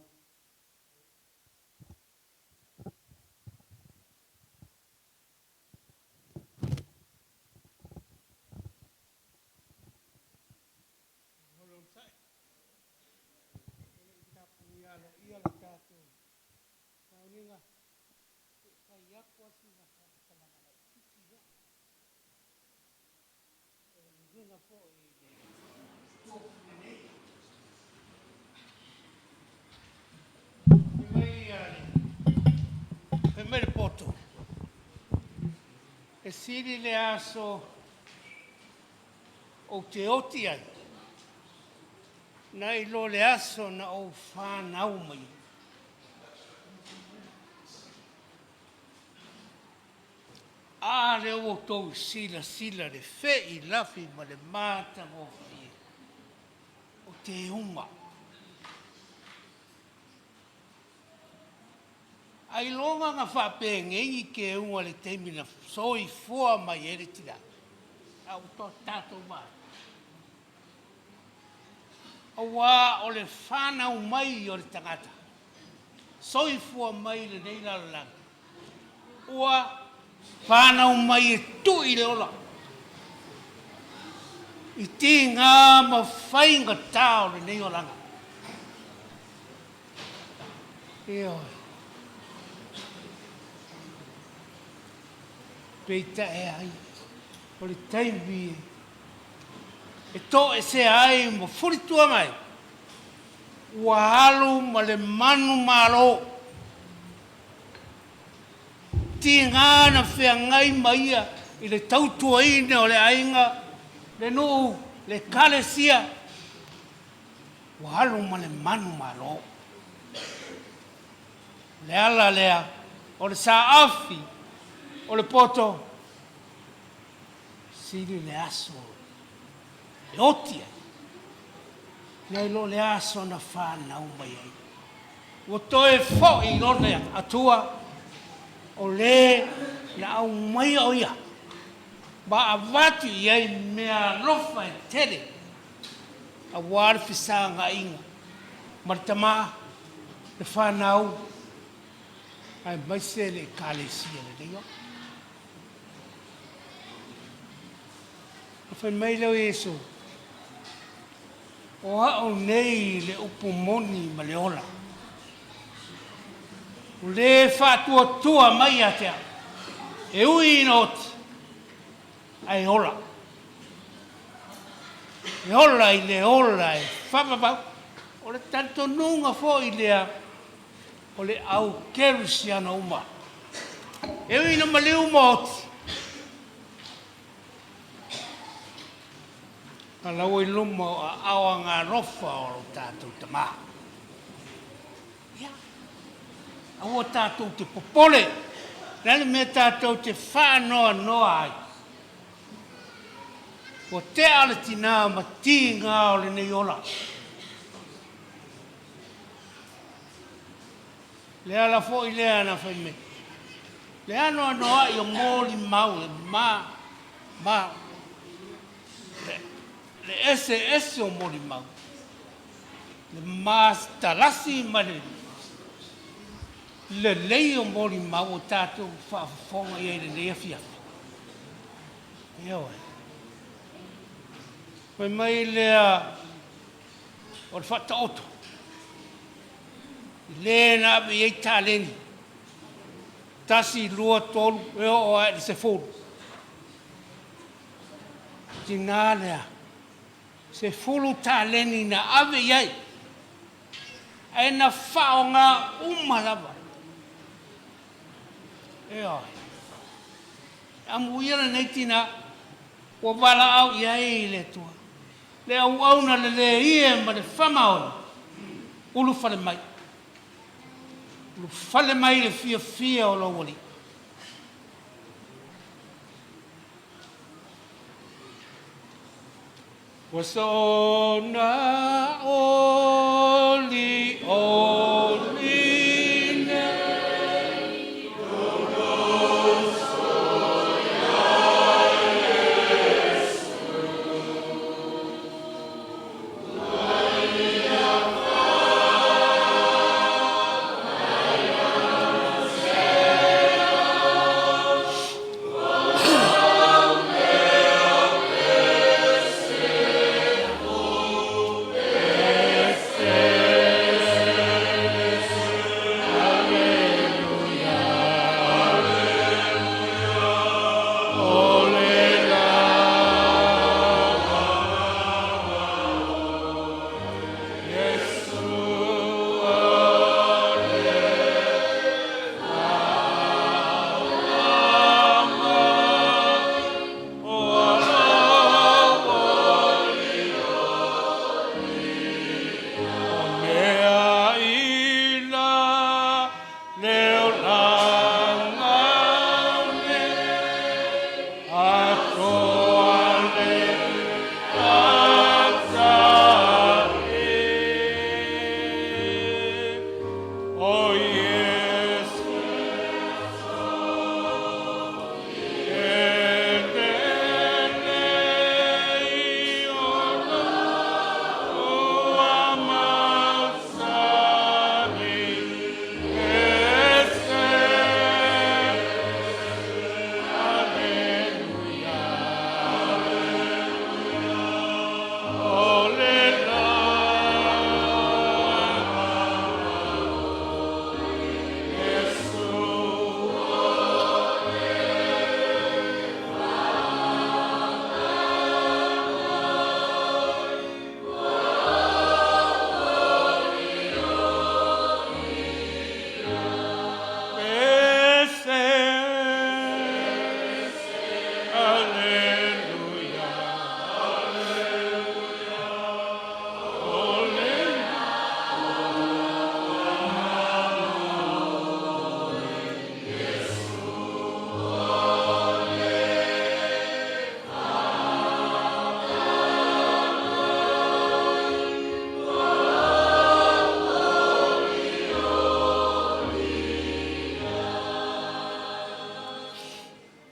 Fai mai le poto, e sili le aso ou te oti ai, nai lo le aso na ou fanau mai ai. A lea ua outou silasila le feilafi ma le matagofie o teuga. Ailoga na faapenei teuga i le taimi na soifua mai ai le tina, a ua tatou vaai. Aua o le fanau mai o le tagata, soifua mai i lenei lalolagi, ua fanau mai e tui le ola i tiga ma faigata o lenei olaga. Ioe. Peitai ai, o le taimi e toesea ai ma fulitua mai, ua alu ma le manumalo. Tiga na feagai ma ia i le tautuaina o le aiga, le nuu, le ekalesia, ua alu ma le manumalo. O le ala lea o le saafi o le poto, sili le aso e oti ai, nai lo le aso na fanau mai ai. Ua toe foi i lona Atua, o le na aumaia o ia, ma avatu i ai meaalofa e tele, aua le fesagaiga ma le Tama, le fanau, aemaise le Ekalesia lenei. Ona fai mai lea o Iesu, O au nei le upu moni ma le ola. O le faatuatua mai ia te au, e ui ina oti, ae ola. E ola i le ola e faavavau. O le talitonuga foi lea o le au kerisiano uma. E ui ina maliu ma oti, a la ua i luma o aao agaalofa o lo tatou Tama. Ia, aua tatou te popole, o le a le mea tatou te faanoanoa ai? Ua tea le tinā ma tiga o lenei ola. Le ala foi lea na fai mai, le anoanoai o molimau e ma, ma, le, le eseese o molimau, le matalasi ma le lelei o molimau o tatou faafofoga i ai i lenei afiafi. Ioe. Fai mai lea o le faataoto, i le na ave i ai taleni, 1, 2, 3, e oo lava i le 10. Tina lea, 10 taleni na ave i ai, ae na faaaoga uma lava. Ioe. Amuia lenei tina ua valaau i ai le Atua, le auauna lelei e ma le faamaoni, ulufale mai, ulufale mai i le fiafia o lou Alii. Ua soona olioli nei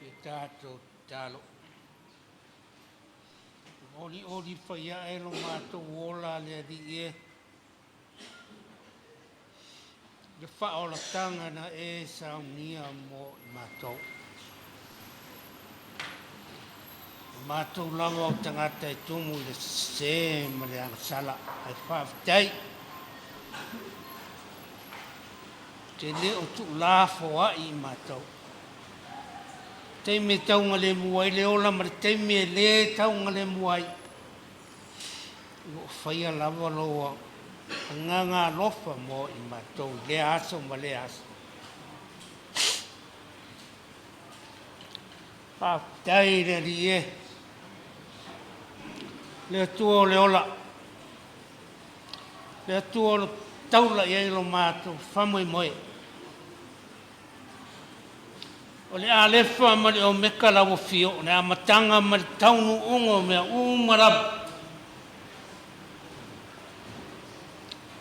Ia tatou tatalo. Olioli fai ae lo matou ola le Alii e, le faaolataga na e saunia mo i matou. O matou lava o tagata e tumu i le sese ma le agasala, ae faafetai te le o tuulafoai i matou. Taimi e taugalemu ai le ola ma le taimi e le taugalemu ai. Ua faia lava lou agaga alofa mo i matou i lea aso ma lea aso. Faafetai i le Alii e, le Atua o le ola, le Atua o le taula i ai lo matou faamoemoe. O le Alefa ma le Omeka lau afio, o le amataga ma le taunuuga o mea uma lava.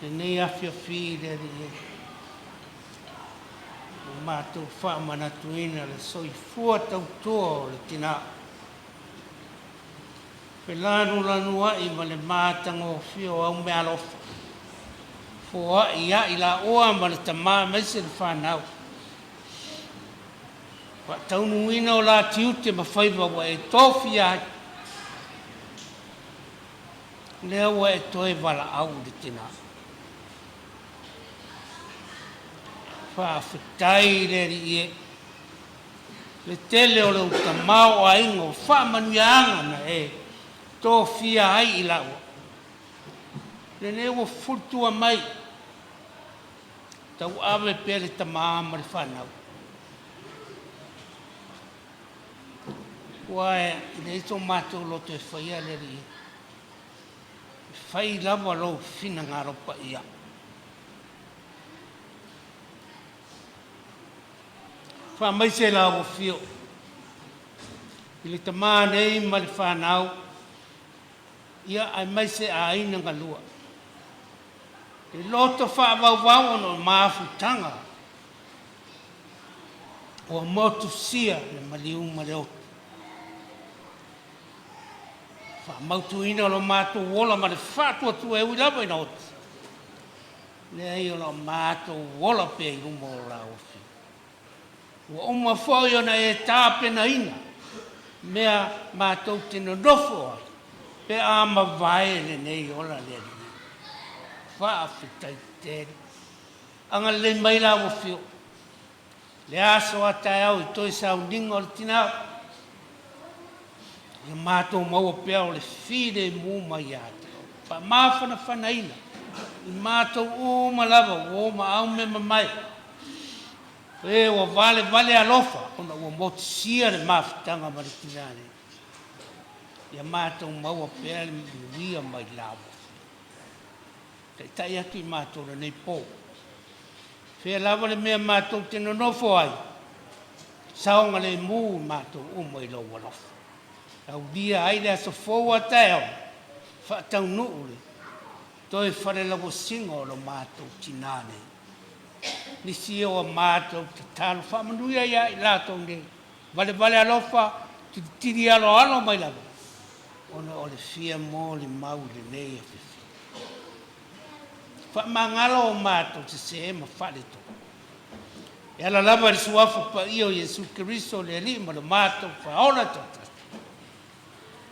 Lenei afiafi i le Alii e, ua matou faamanatuina le soifua tautua o le tina, felanulanuai ma le matagofie o au meaalofa, foai ia i laua ma le tama aemaise le fanau, faataunuuina o la tiute ma faiva ua e tofia ai, lea ua e toe valaau i le tina. Faafetai i le Alii e, le tele o le tamaoaiga o faamanuiaga na e tofia ai i laua. Lenei ua fulitua mai, tauave pea le tama ma le fanau. Ua e leai so matou loto e faia le Alii e, e fai lava lou finagalo paia. Faamaise lau afio i le tama nei ma le fanau, ia aemaise aiga galua. Le loto faavauvau ona o mafutaga ua motusia le maliu ma le oti. Faamautuina lo matou ola ma le faatuatua e ui lava ina oti, leai o lo o matou ola pea i luma o lau Afioga. Ua uma foi ona e tapenaina mea matou te nonofo ai pe a mavae lenei ola le Alii. Faafetai tele. Agalelei mai lau Afioga le aso a taeao i toe sauniga o le tina, ia matou maua pea o le filemu mai ia te oe, faamafanafanaina i matou uma lava uō ma au mea mamae, e ua valevale alofa ona ua motusia le mafutaga ma le tina nei, ia matou maua pea le manuia mai lau Afioga. Taitai atu i matou lenei po. Fea lava le mea matou te nonofo ai, saogalemu matou uma i lou alofa. Aulia ai le aso fou a taeao, faataunuu le toe falelauasiga o lo matou tinā nei. Nisi o a matou tatalo faamanuia ia i latou nei, valevale alofa, tilitili aloalo mai lava, ona o le fia molimau i lenei afiafi. Faamagalo o matou sesē ma faaletonu. E ala lava i le suafa paia o Iesu Keriso le Alii ma lo matou Faaola Toatasi,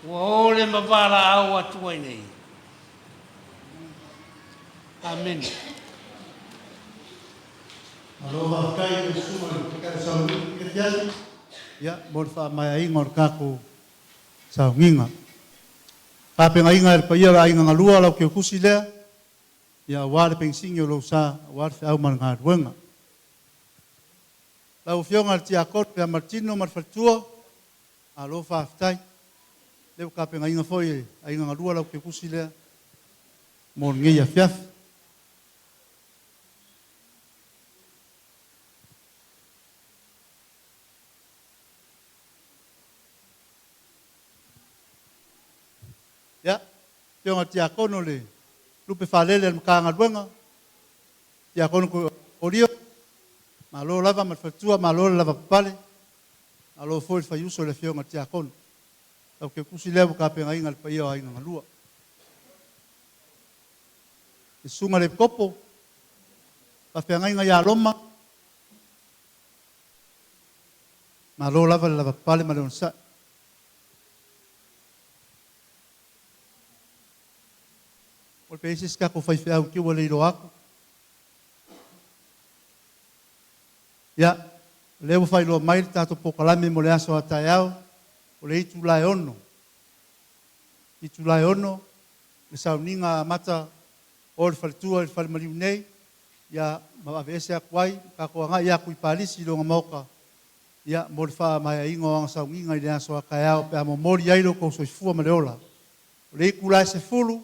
ua ole ma valaau atu ai nei. Amene. Malo faafetai i le susuga i le Taitai Sauni i le afiafi, ia, mo le faamaeaina o le tatou sauniga. Tapenaina e le paia o le aiga galua lau teutusi lea, ia aua le penisini o lou sa, aua le feau ma le galuega. Lau Afioga i le Tiakono ia Martino ma le faletua, malo faafetai. Lea ua tapenaina foi e aiga galua lau teutusi lea mo lenei afiafi. Ia, Afioga i le Tiakono le Lupe Faalele a le Matagaluega, Tiakono Olio, malo lava ma le faletua, malo le lavapapale, malo foi le faiuso i le Afioga i le Tiakono. Lau teutusi lea ua tapenaina e le paia o aiga galua. Le susuga i le Epikopo, faafeagaiga ia Roma, malo lava le lavapapale ma le onosai. O le pe i ai se isi tatou faifeau te i ua le iloa atu. Ia, o lea ua faailoa mai le tatou polokalame mo le aso a taeao, o le itula e 6. Itula e 6 le sauniga amata o le faletua i le falemaliu nei, ia ma aveese atu ai tatou agai atu i Palisi i loga maota, ia mo le faamaeaina o aga sauniga i le aso a taeao pe a momoli ai lo outou soifua ma le ola. O le itula e 10,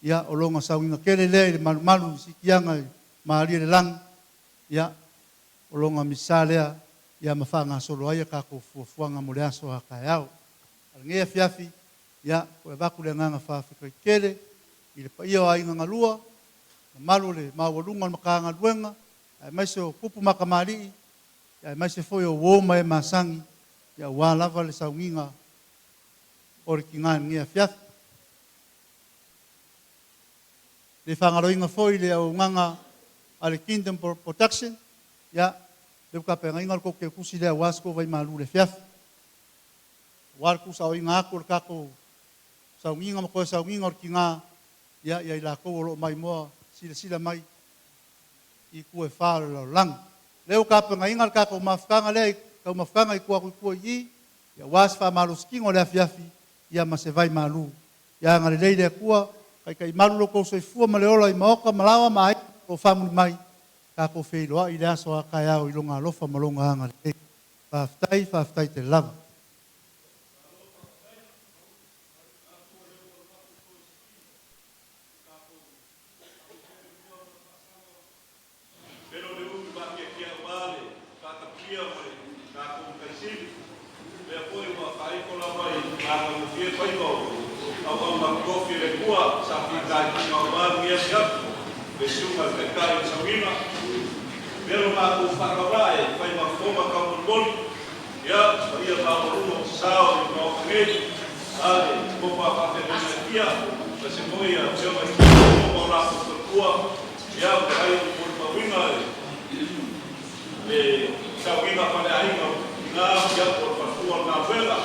ia o loga sauniga tele lea i le malumalu i siitiaga i malie le lagi, ia o loga misa lea, ia ma faagasolo ai a tatou fuafuaga mo le aso a taeao. A o lenei afiafi, ia toe avatu le agaga faafetai tele i le paia o aiga galua, mamalu o le maualuga o le Matagaluega, aemaise o tupu ma tamalii, aemaise foi o uo ma e masani, aua lava le sauniga o le tina i lenei afiafi. Le faagaloina foi le auaunaga a le Kingdom Production, ia, lea ua tapenaina le tou teutusi lea aua se tou vaimalu i le afiafi, aua le tuusaoina atu o le tatou sauniga ma toe sauniga o le tina, ia i latou o lo o maimoa silasila mai i itu e fa o le lalolagi. Lea ua tapenaina le tatou mafutaga lea i taumafataga i tua atu i tua i i, aua se faamalositino o le afiafi, ia ma se vaimalu. Ia agalelei le Atua, taitaimalu lo outou soifua ma le ola i maota ma laoa ma aiga o lo o faamuli mai, tatou feiloai i le aso a taeao i Lona alofa ma Lona agalelei. Faafetai, faafetai tele lava. Pelo le umi faakiakia aua le faatapuia ma le tatou Matai Sili, lea foi ua faaifo lava i matagofie faiva o auauna totofi a le Atua sa fitaituga aua lenei afiafi, le susuga i le Taitai o le Sauniga. Lea lo matou faatauvaa e fai ma fofoga taumolimoli, ia paia maualuga o sasao i le Maota nei, a le nofo a faafeagaiga e fia, aemaise foi afioga i Tiakono ma o latou faletua, ia ua ai o molimauina le sauniga faleaiga o tina, ia po o le faletua o le galuega.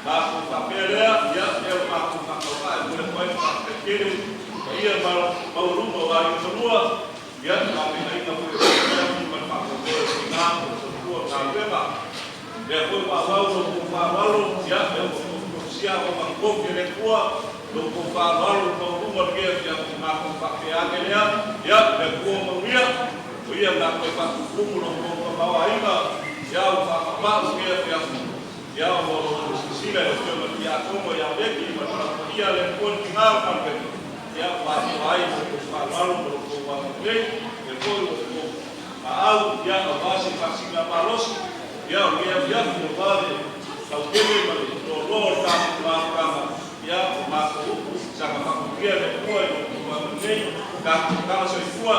Matou faapea lea, ia lea lo matou faatauvaa e momoli atu ai le faafetai tele i paia maualuga o aiga na lua, ia le tapenaina foi o lenei afiafi ma le faamoemoe o le tina po o le faletua o le galuega. Lea foi ua auau lo outou faaaloalo, ia lea ua tofutofusia auauna totofi a le Atua i lo outou faaaloalo i le maualuga o lenei afiafi. Matou faapea ane lea, ia le Atua manuia, o Ia o le a toe faatumutumu lo outou tamaoaiga, ia ua faamaumau lenei afiafi, ia ona o lo outou silasila i le Afioga i le Tiakono ia Meki ma le valaaupaia a le Atua i le tina o le galuega, ia ua atoa ai lo outou faaaloalo ma lo outou agalelei. Lea foi ua outou aau, ia aua se faasiligamalosi, ia o lenei afiafi aua le lautele ma le loaloa o le tatou mafutaga, ia o matou upu, saga faamanuia le Atua i lo outou agalelei. Tatou tatala soifua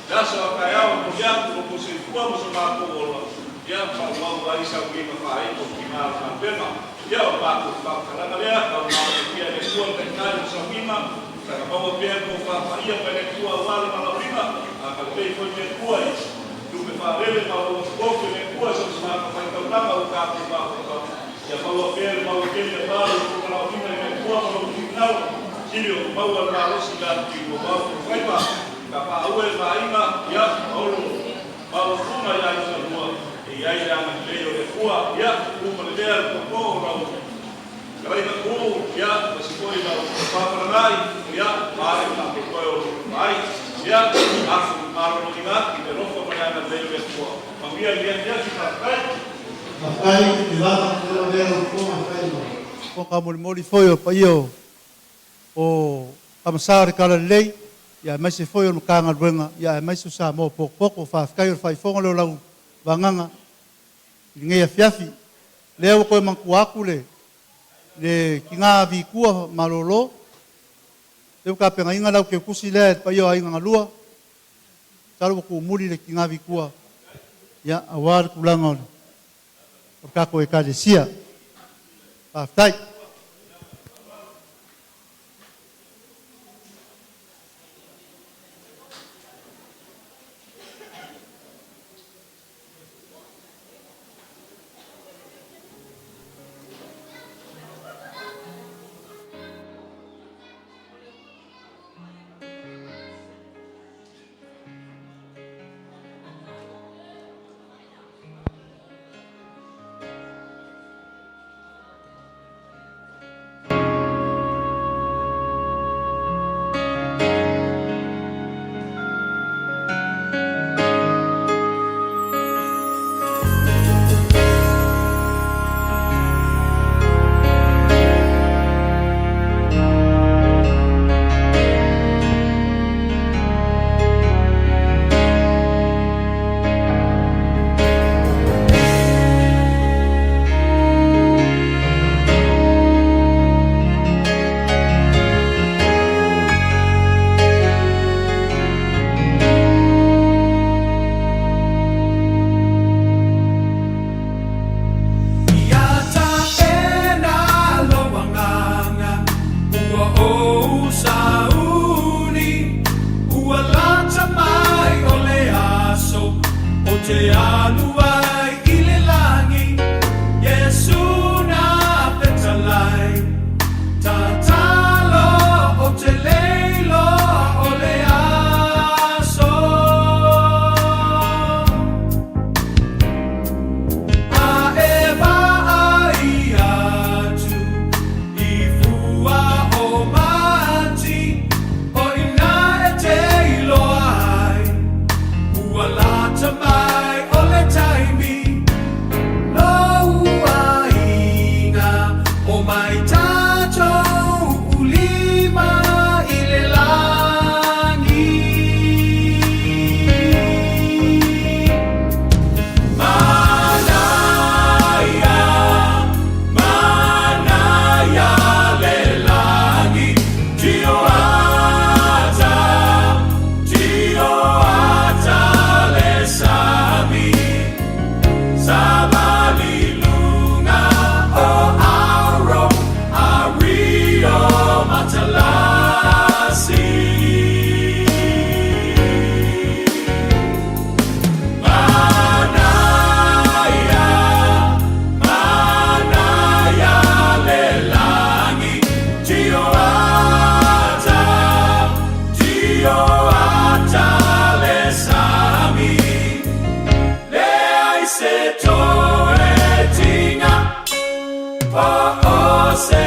le aso a taeao e momoli atu lo outou soifua ma so matou ola, ia faaauau ai sauniga faailo o tina o le galuega. Ia o le matou faamatalaga lea, tau maoopopia e le Atua le taitai o le sauniga, saga maua pea le tofa paia mai le Atua aua le valaauina, agalelei foi le Atua i tupe faalele ma auauna totofi a le Atua i so o se fatafaitaulaga ua tatou mafaufau, ia maua pea le maua tele aua lo outou valaauina i le Atua ma lona finagalo, sili ona maua le malosi i le alofilima aua faiva. Tapaau e ma aiga, ia maolo maualuga i aiga galua e i ai le agalelei o le Atua. Ia tu ma le lea le tootoo o lau fetalaiga Tuuu, ia aemaise foi lau papafalagai, ia aua le faamoemoe o lo o ai. Ia afu maloloina atu i le alofa ma le agalelei o le Atua. Manuia lenei afiafi. Faafetai. Faafetai i le vava o lea lau fofoga e fai ma fofoga molimoli foi o paia o Kamasa o le Talalelei, ia aemaise foi o le Matagaluega, ia aemaise o Samoa potopoto. Faafetai o le faaifoga lea o lau vagaga i lenei afiafi. Lea ua toe manatua atu le tina Vitua Malolo, lea ua tapenaina lau teutusi lea e le paia o aiga galua, masalo ua tuumuli le tina Vitua, ia aua le tulaga o le tatou Ekalesia. Faafetai. te alu ai i le lagi, Iesu na fetalai. Tatalo ou te le iloa o le aso. A e vaai atu i fua o manti, o i ina e te iloa ai, ua lata mai o le taimi. Lou aiga omai tatou ulima i le lagi. Manaia, manaia le lagi, tio ata, tio ata le sami. Savali i luga o Auro ari o Matalasi. Manaia, manaia le lagi, tio ata, tio ata le sami. Leai se toe tiga, po o se.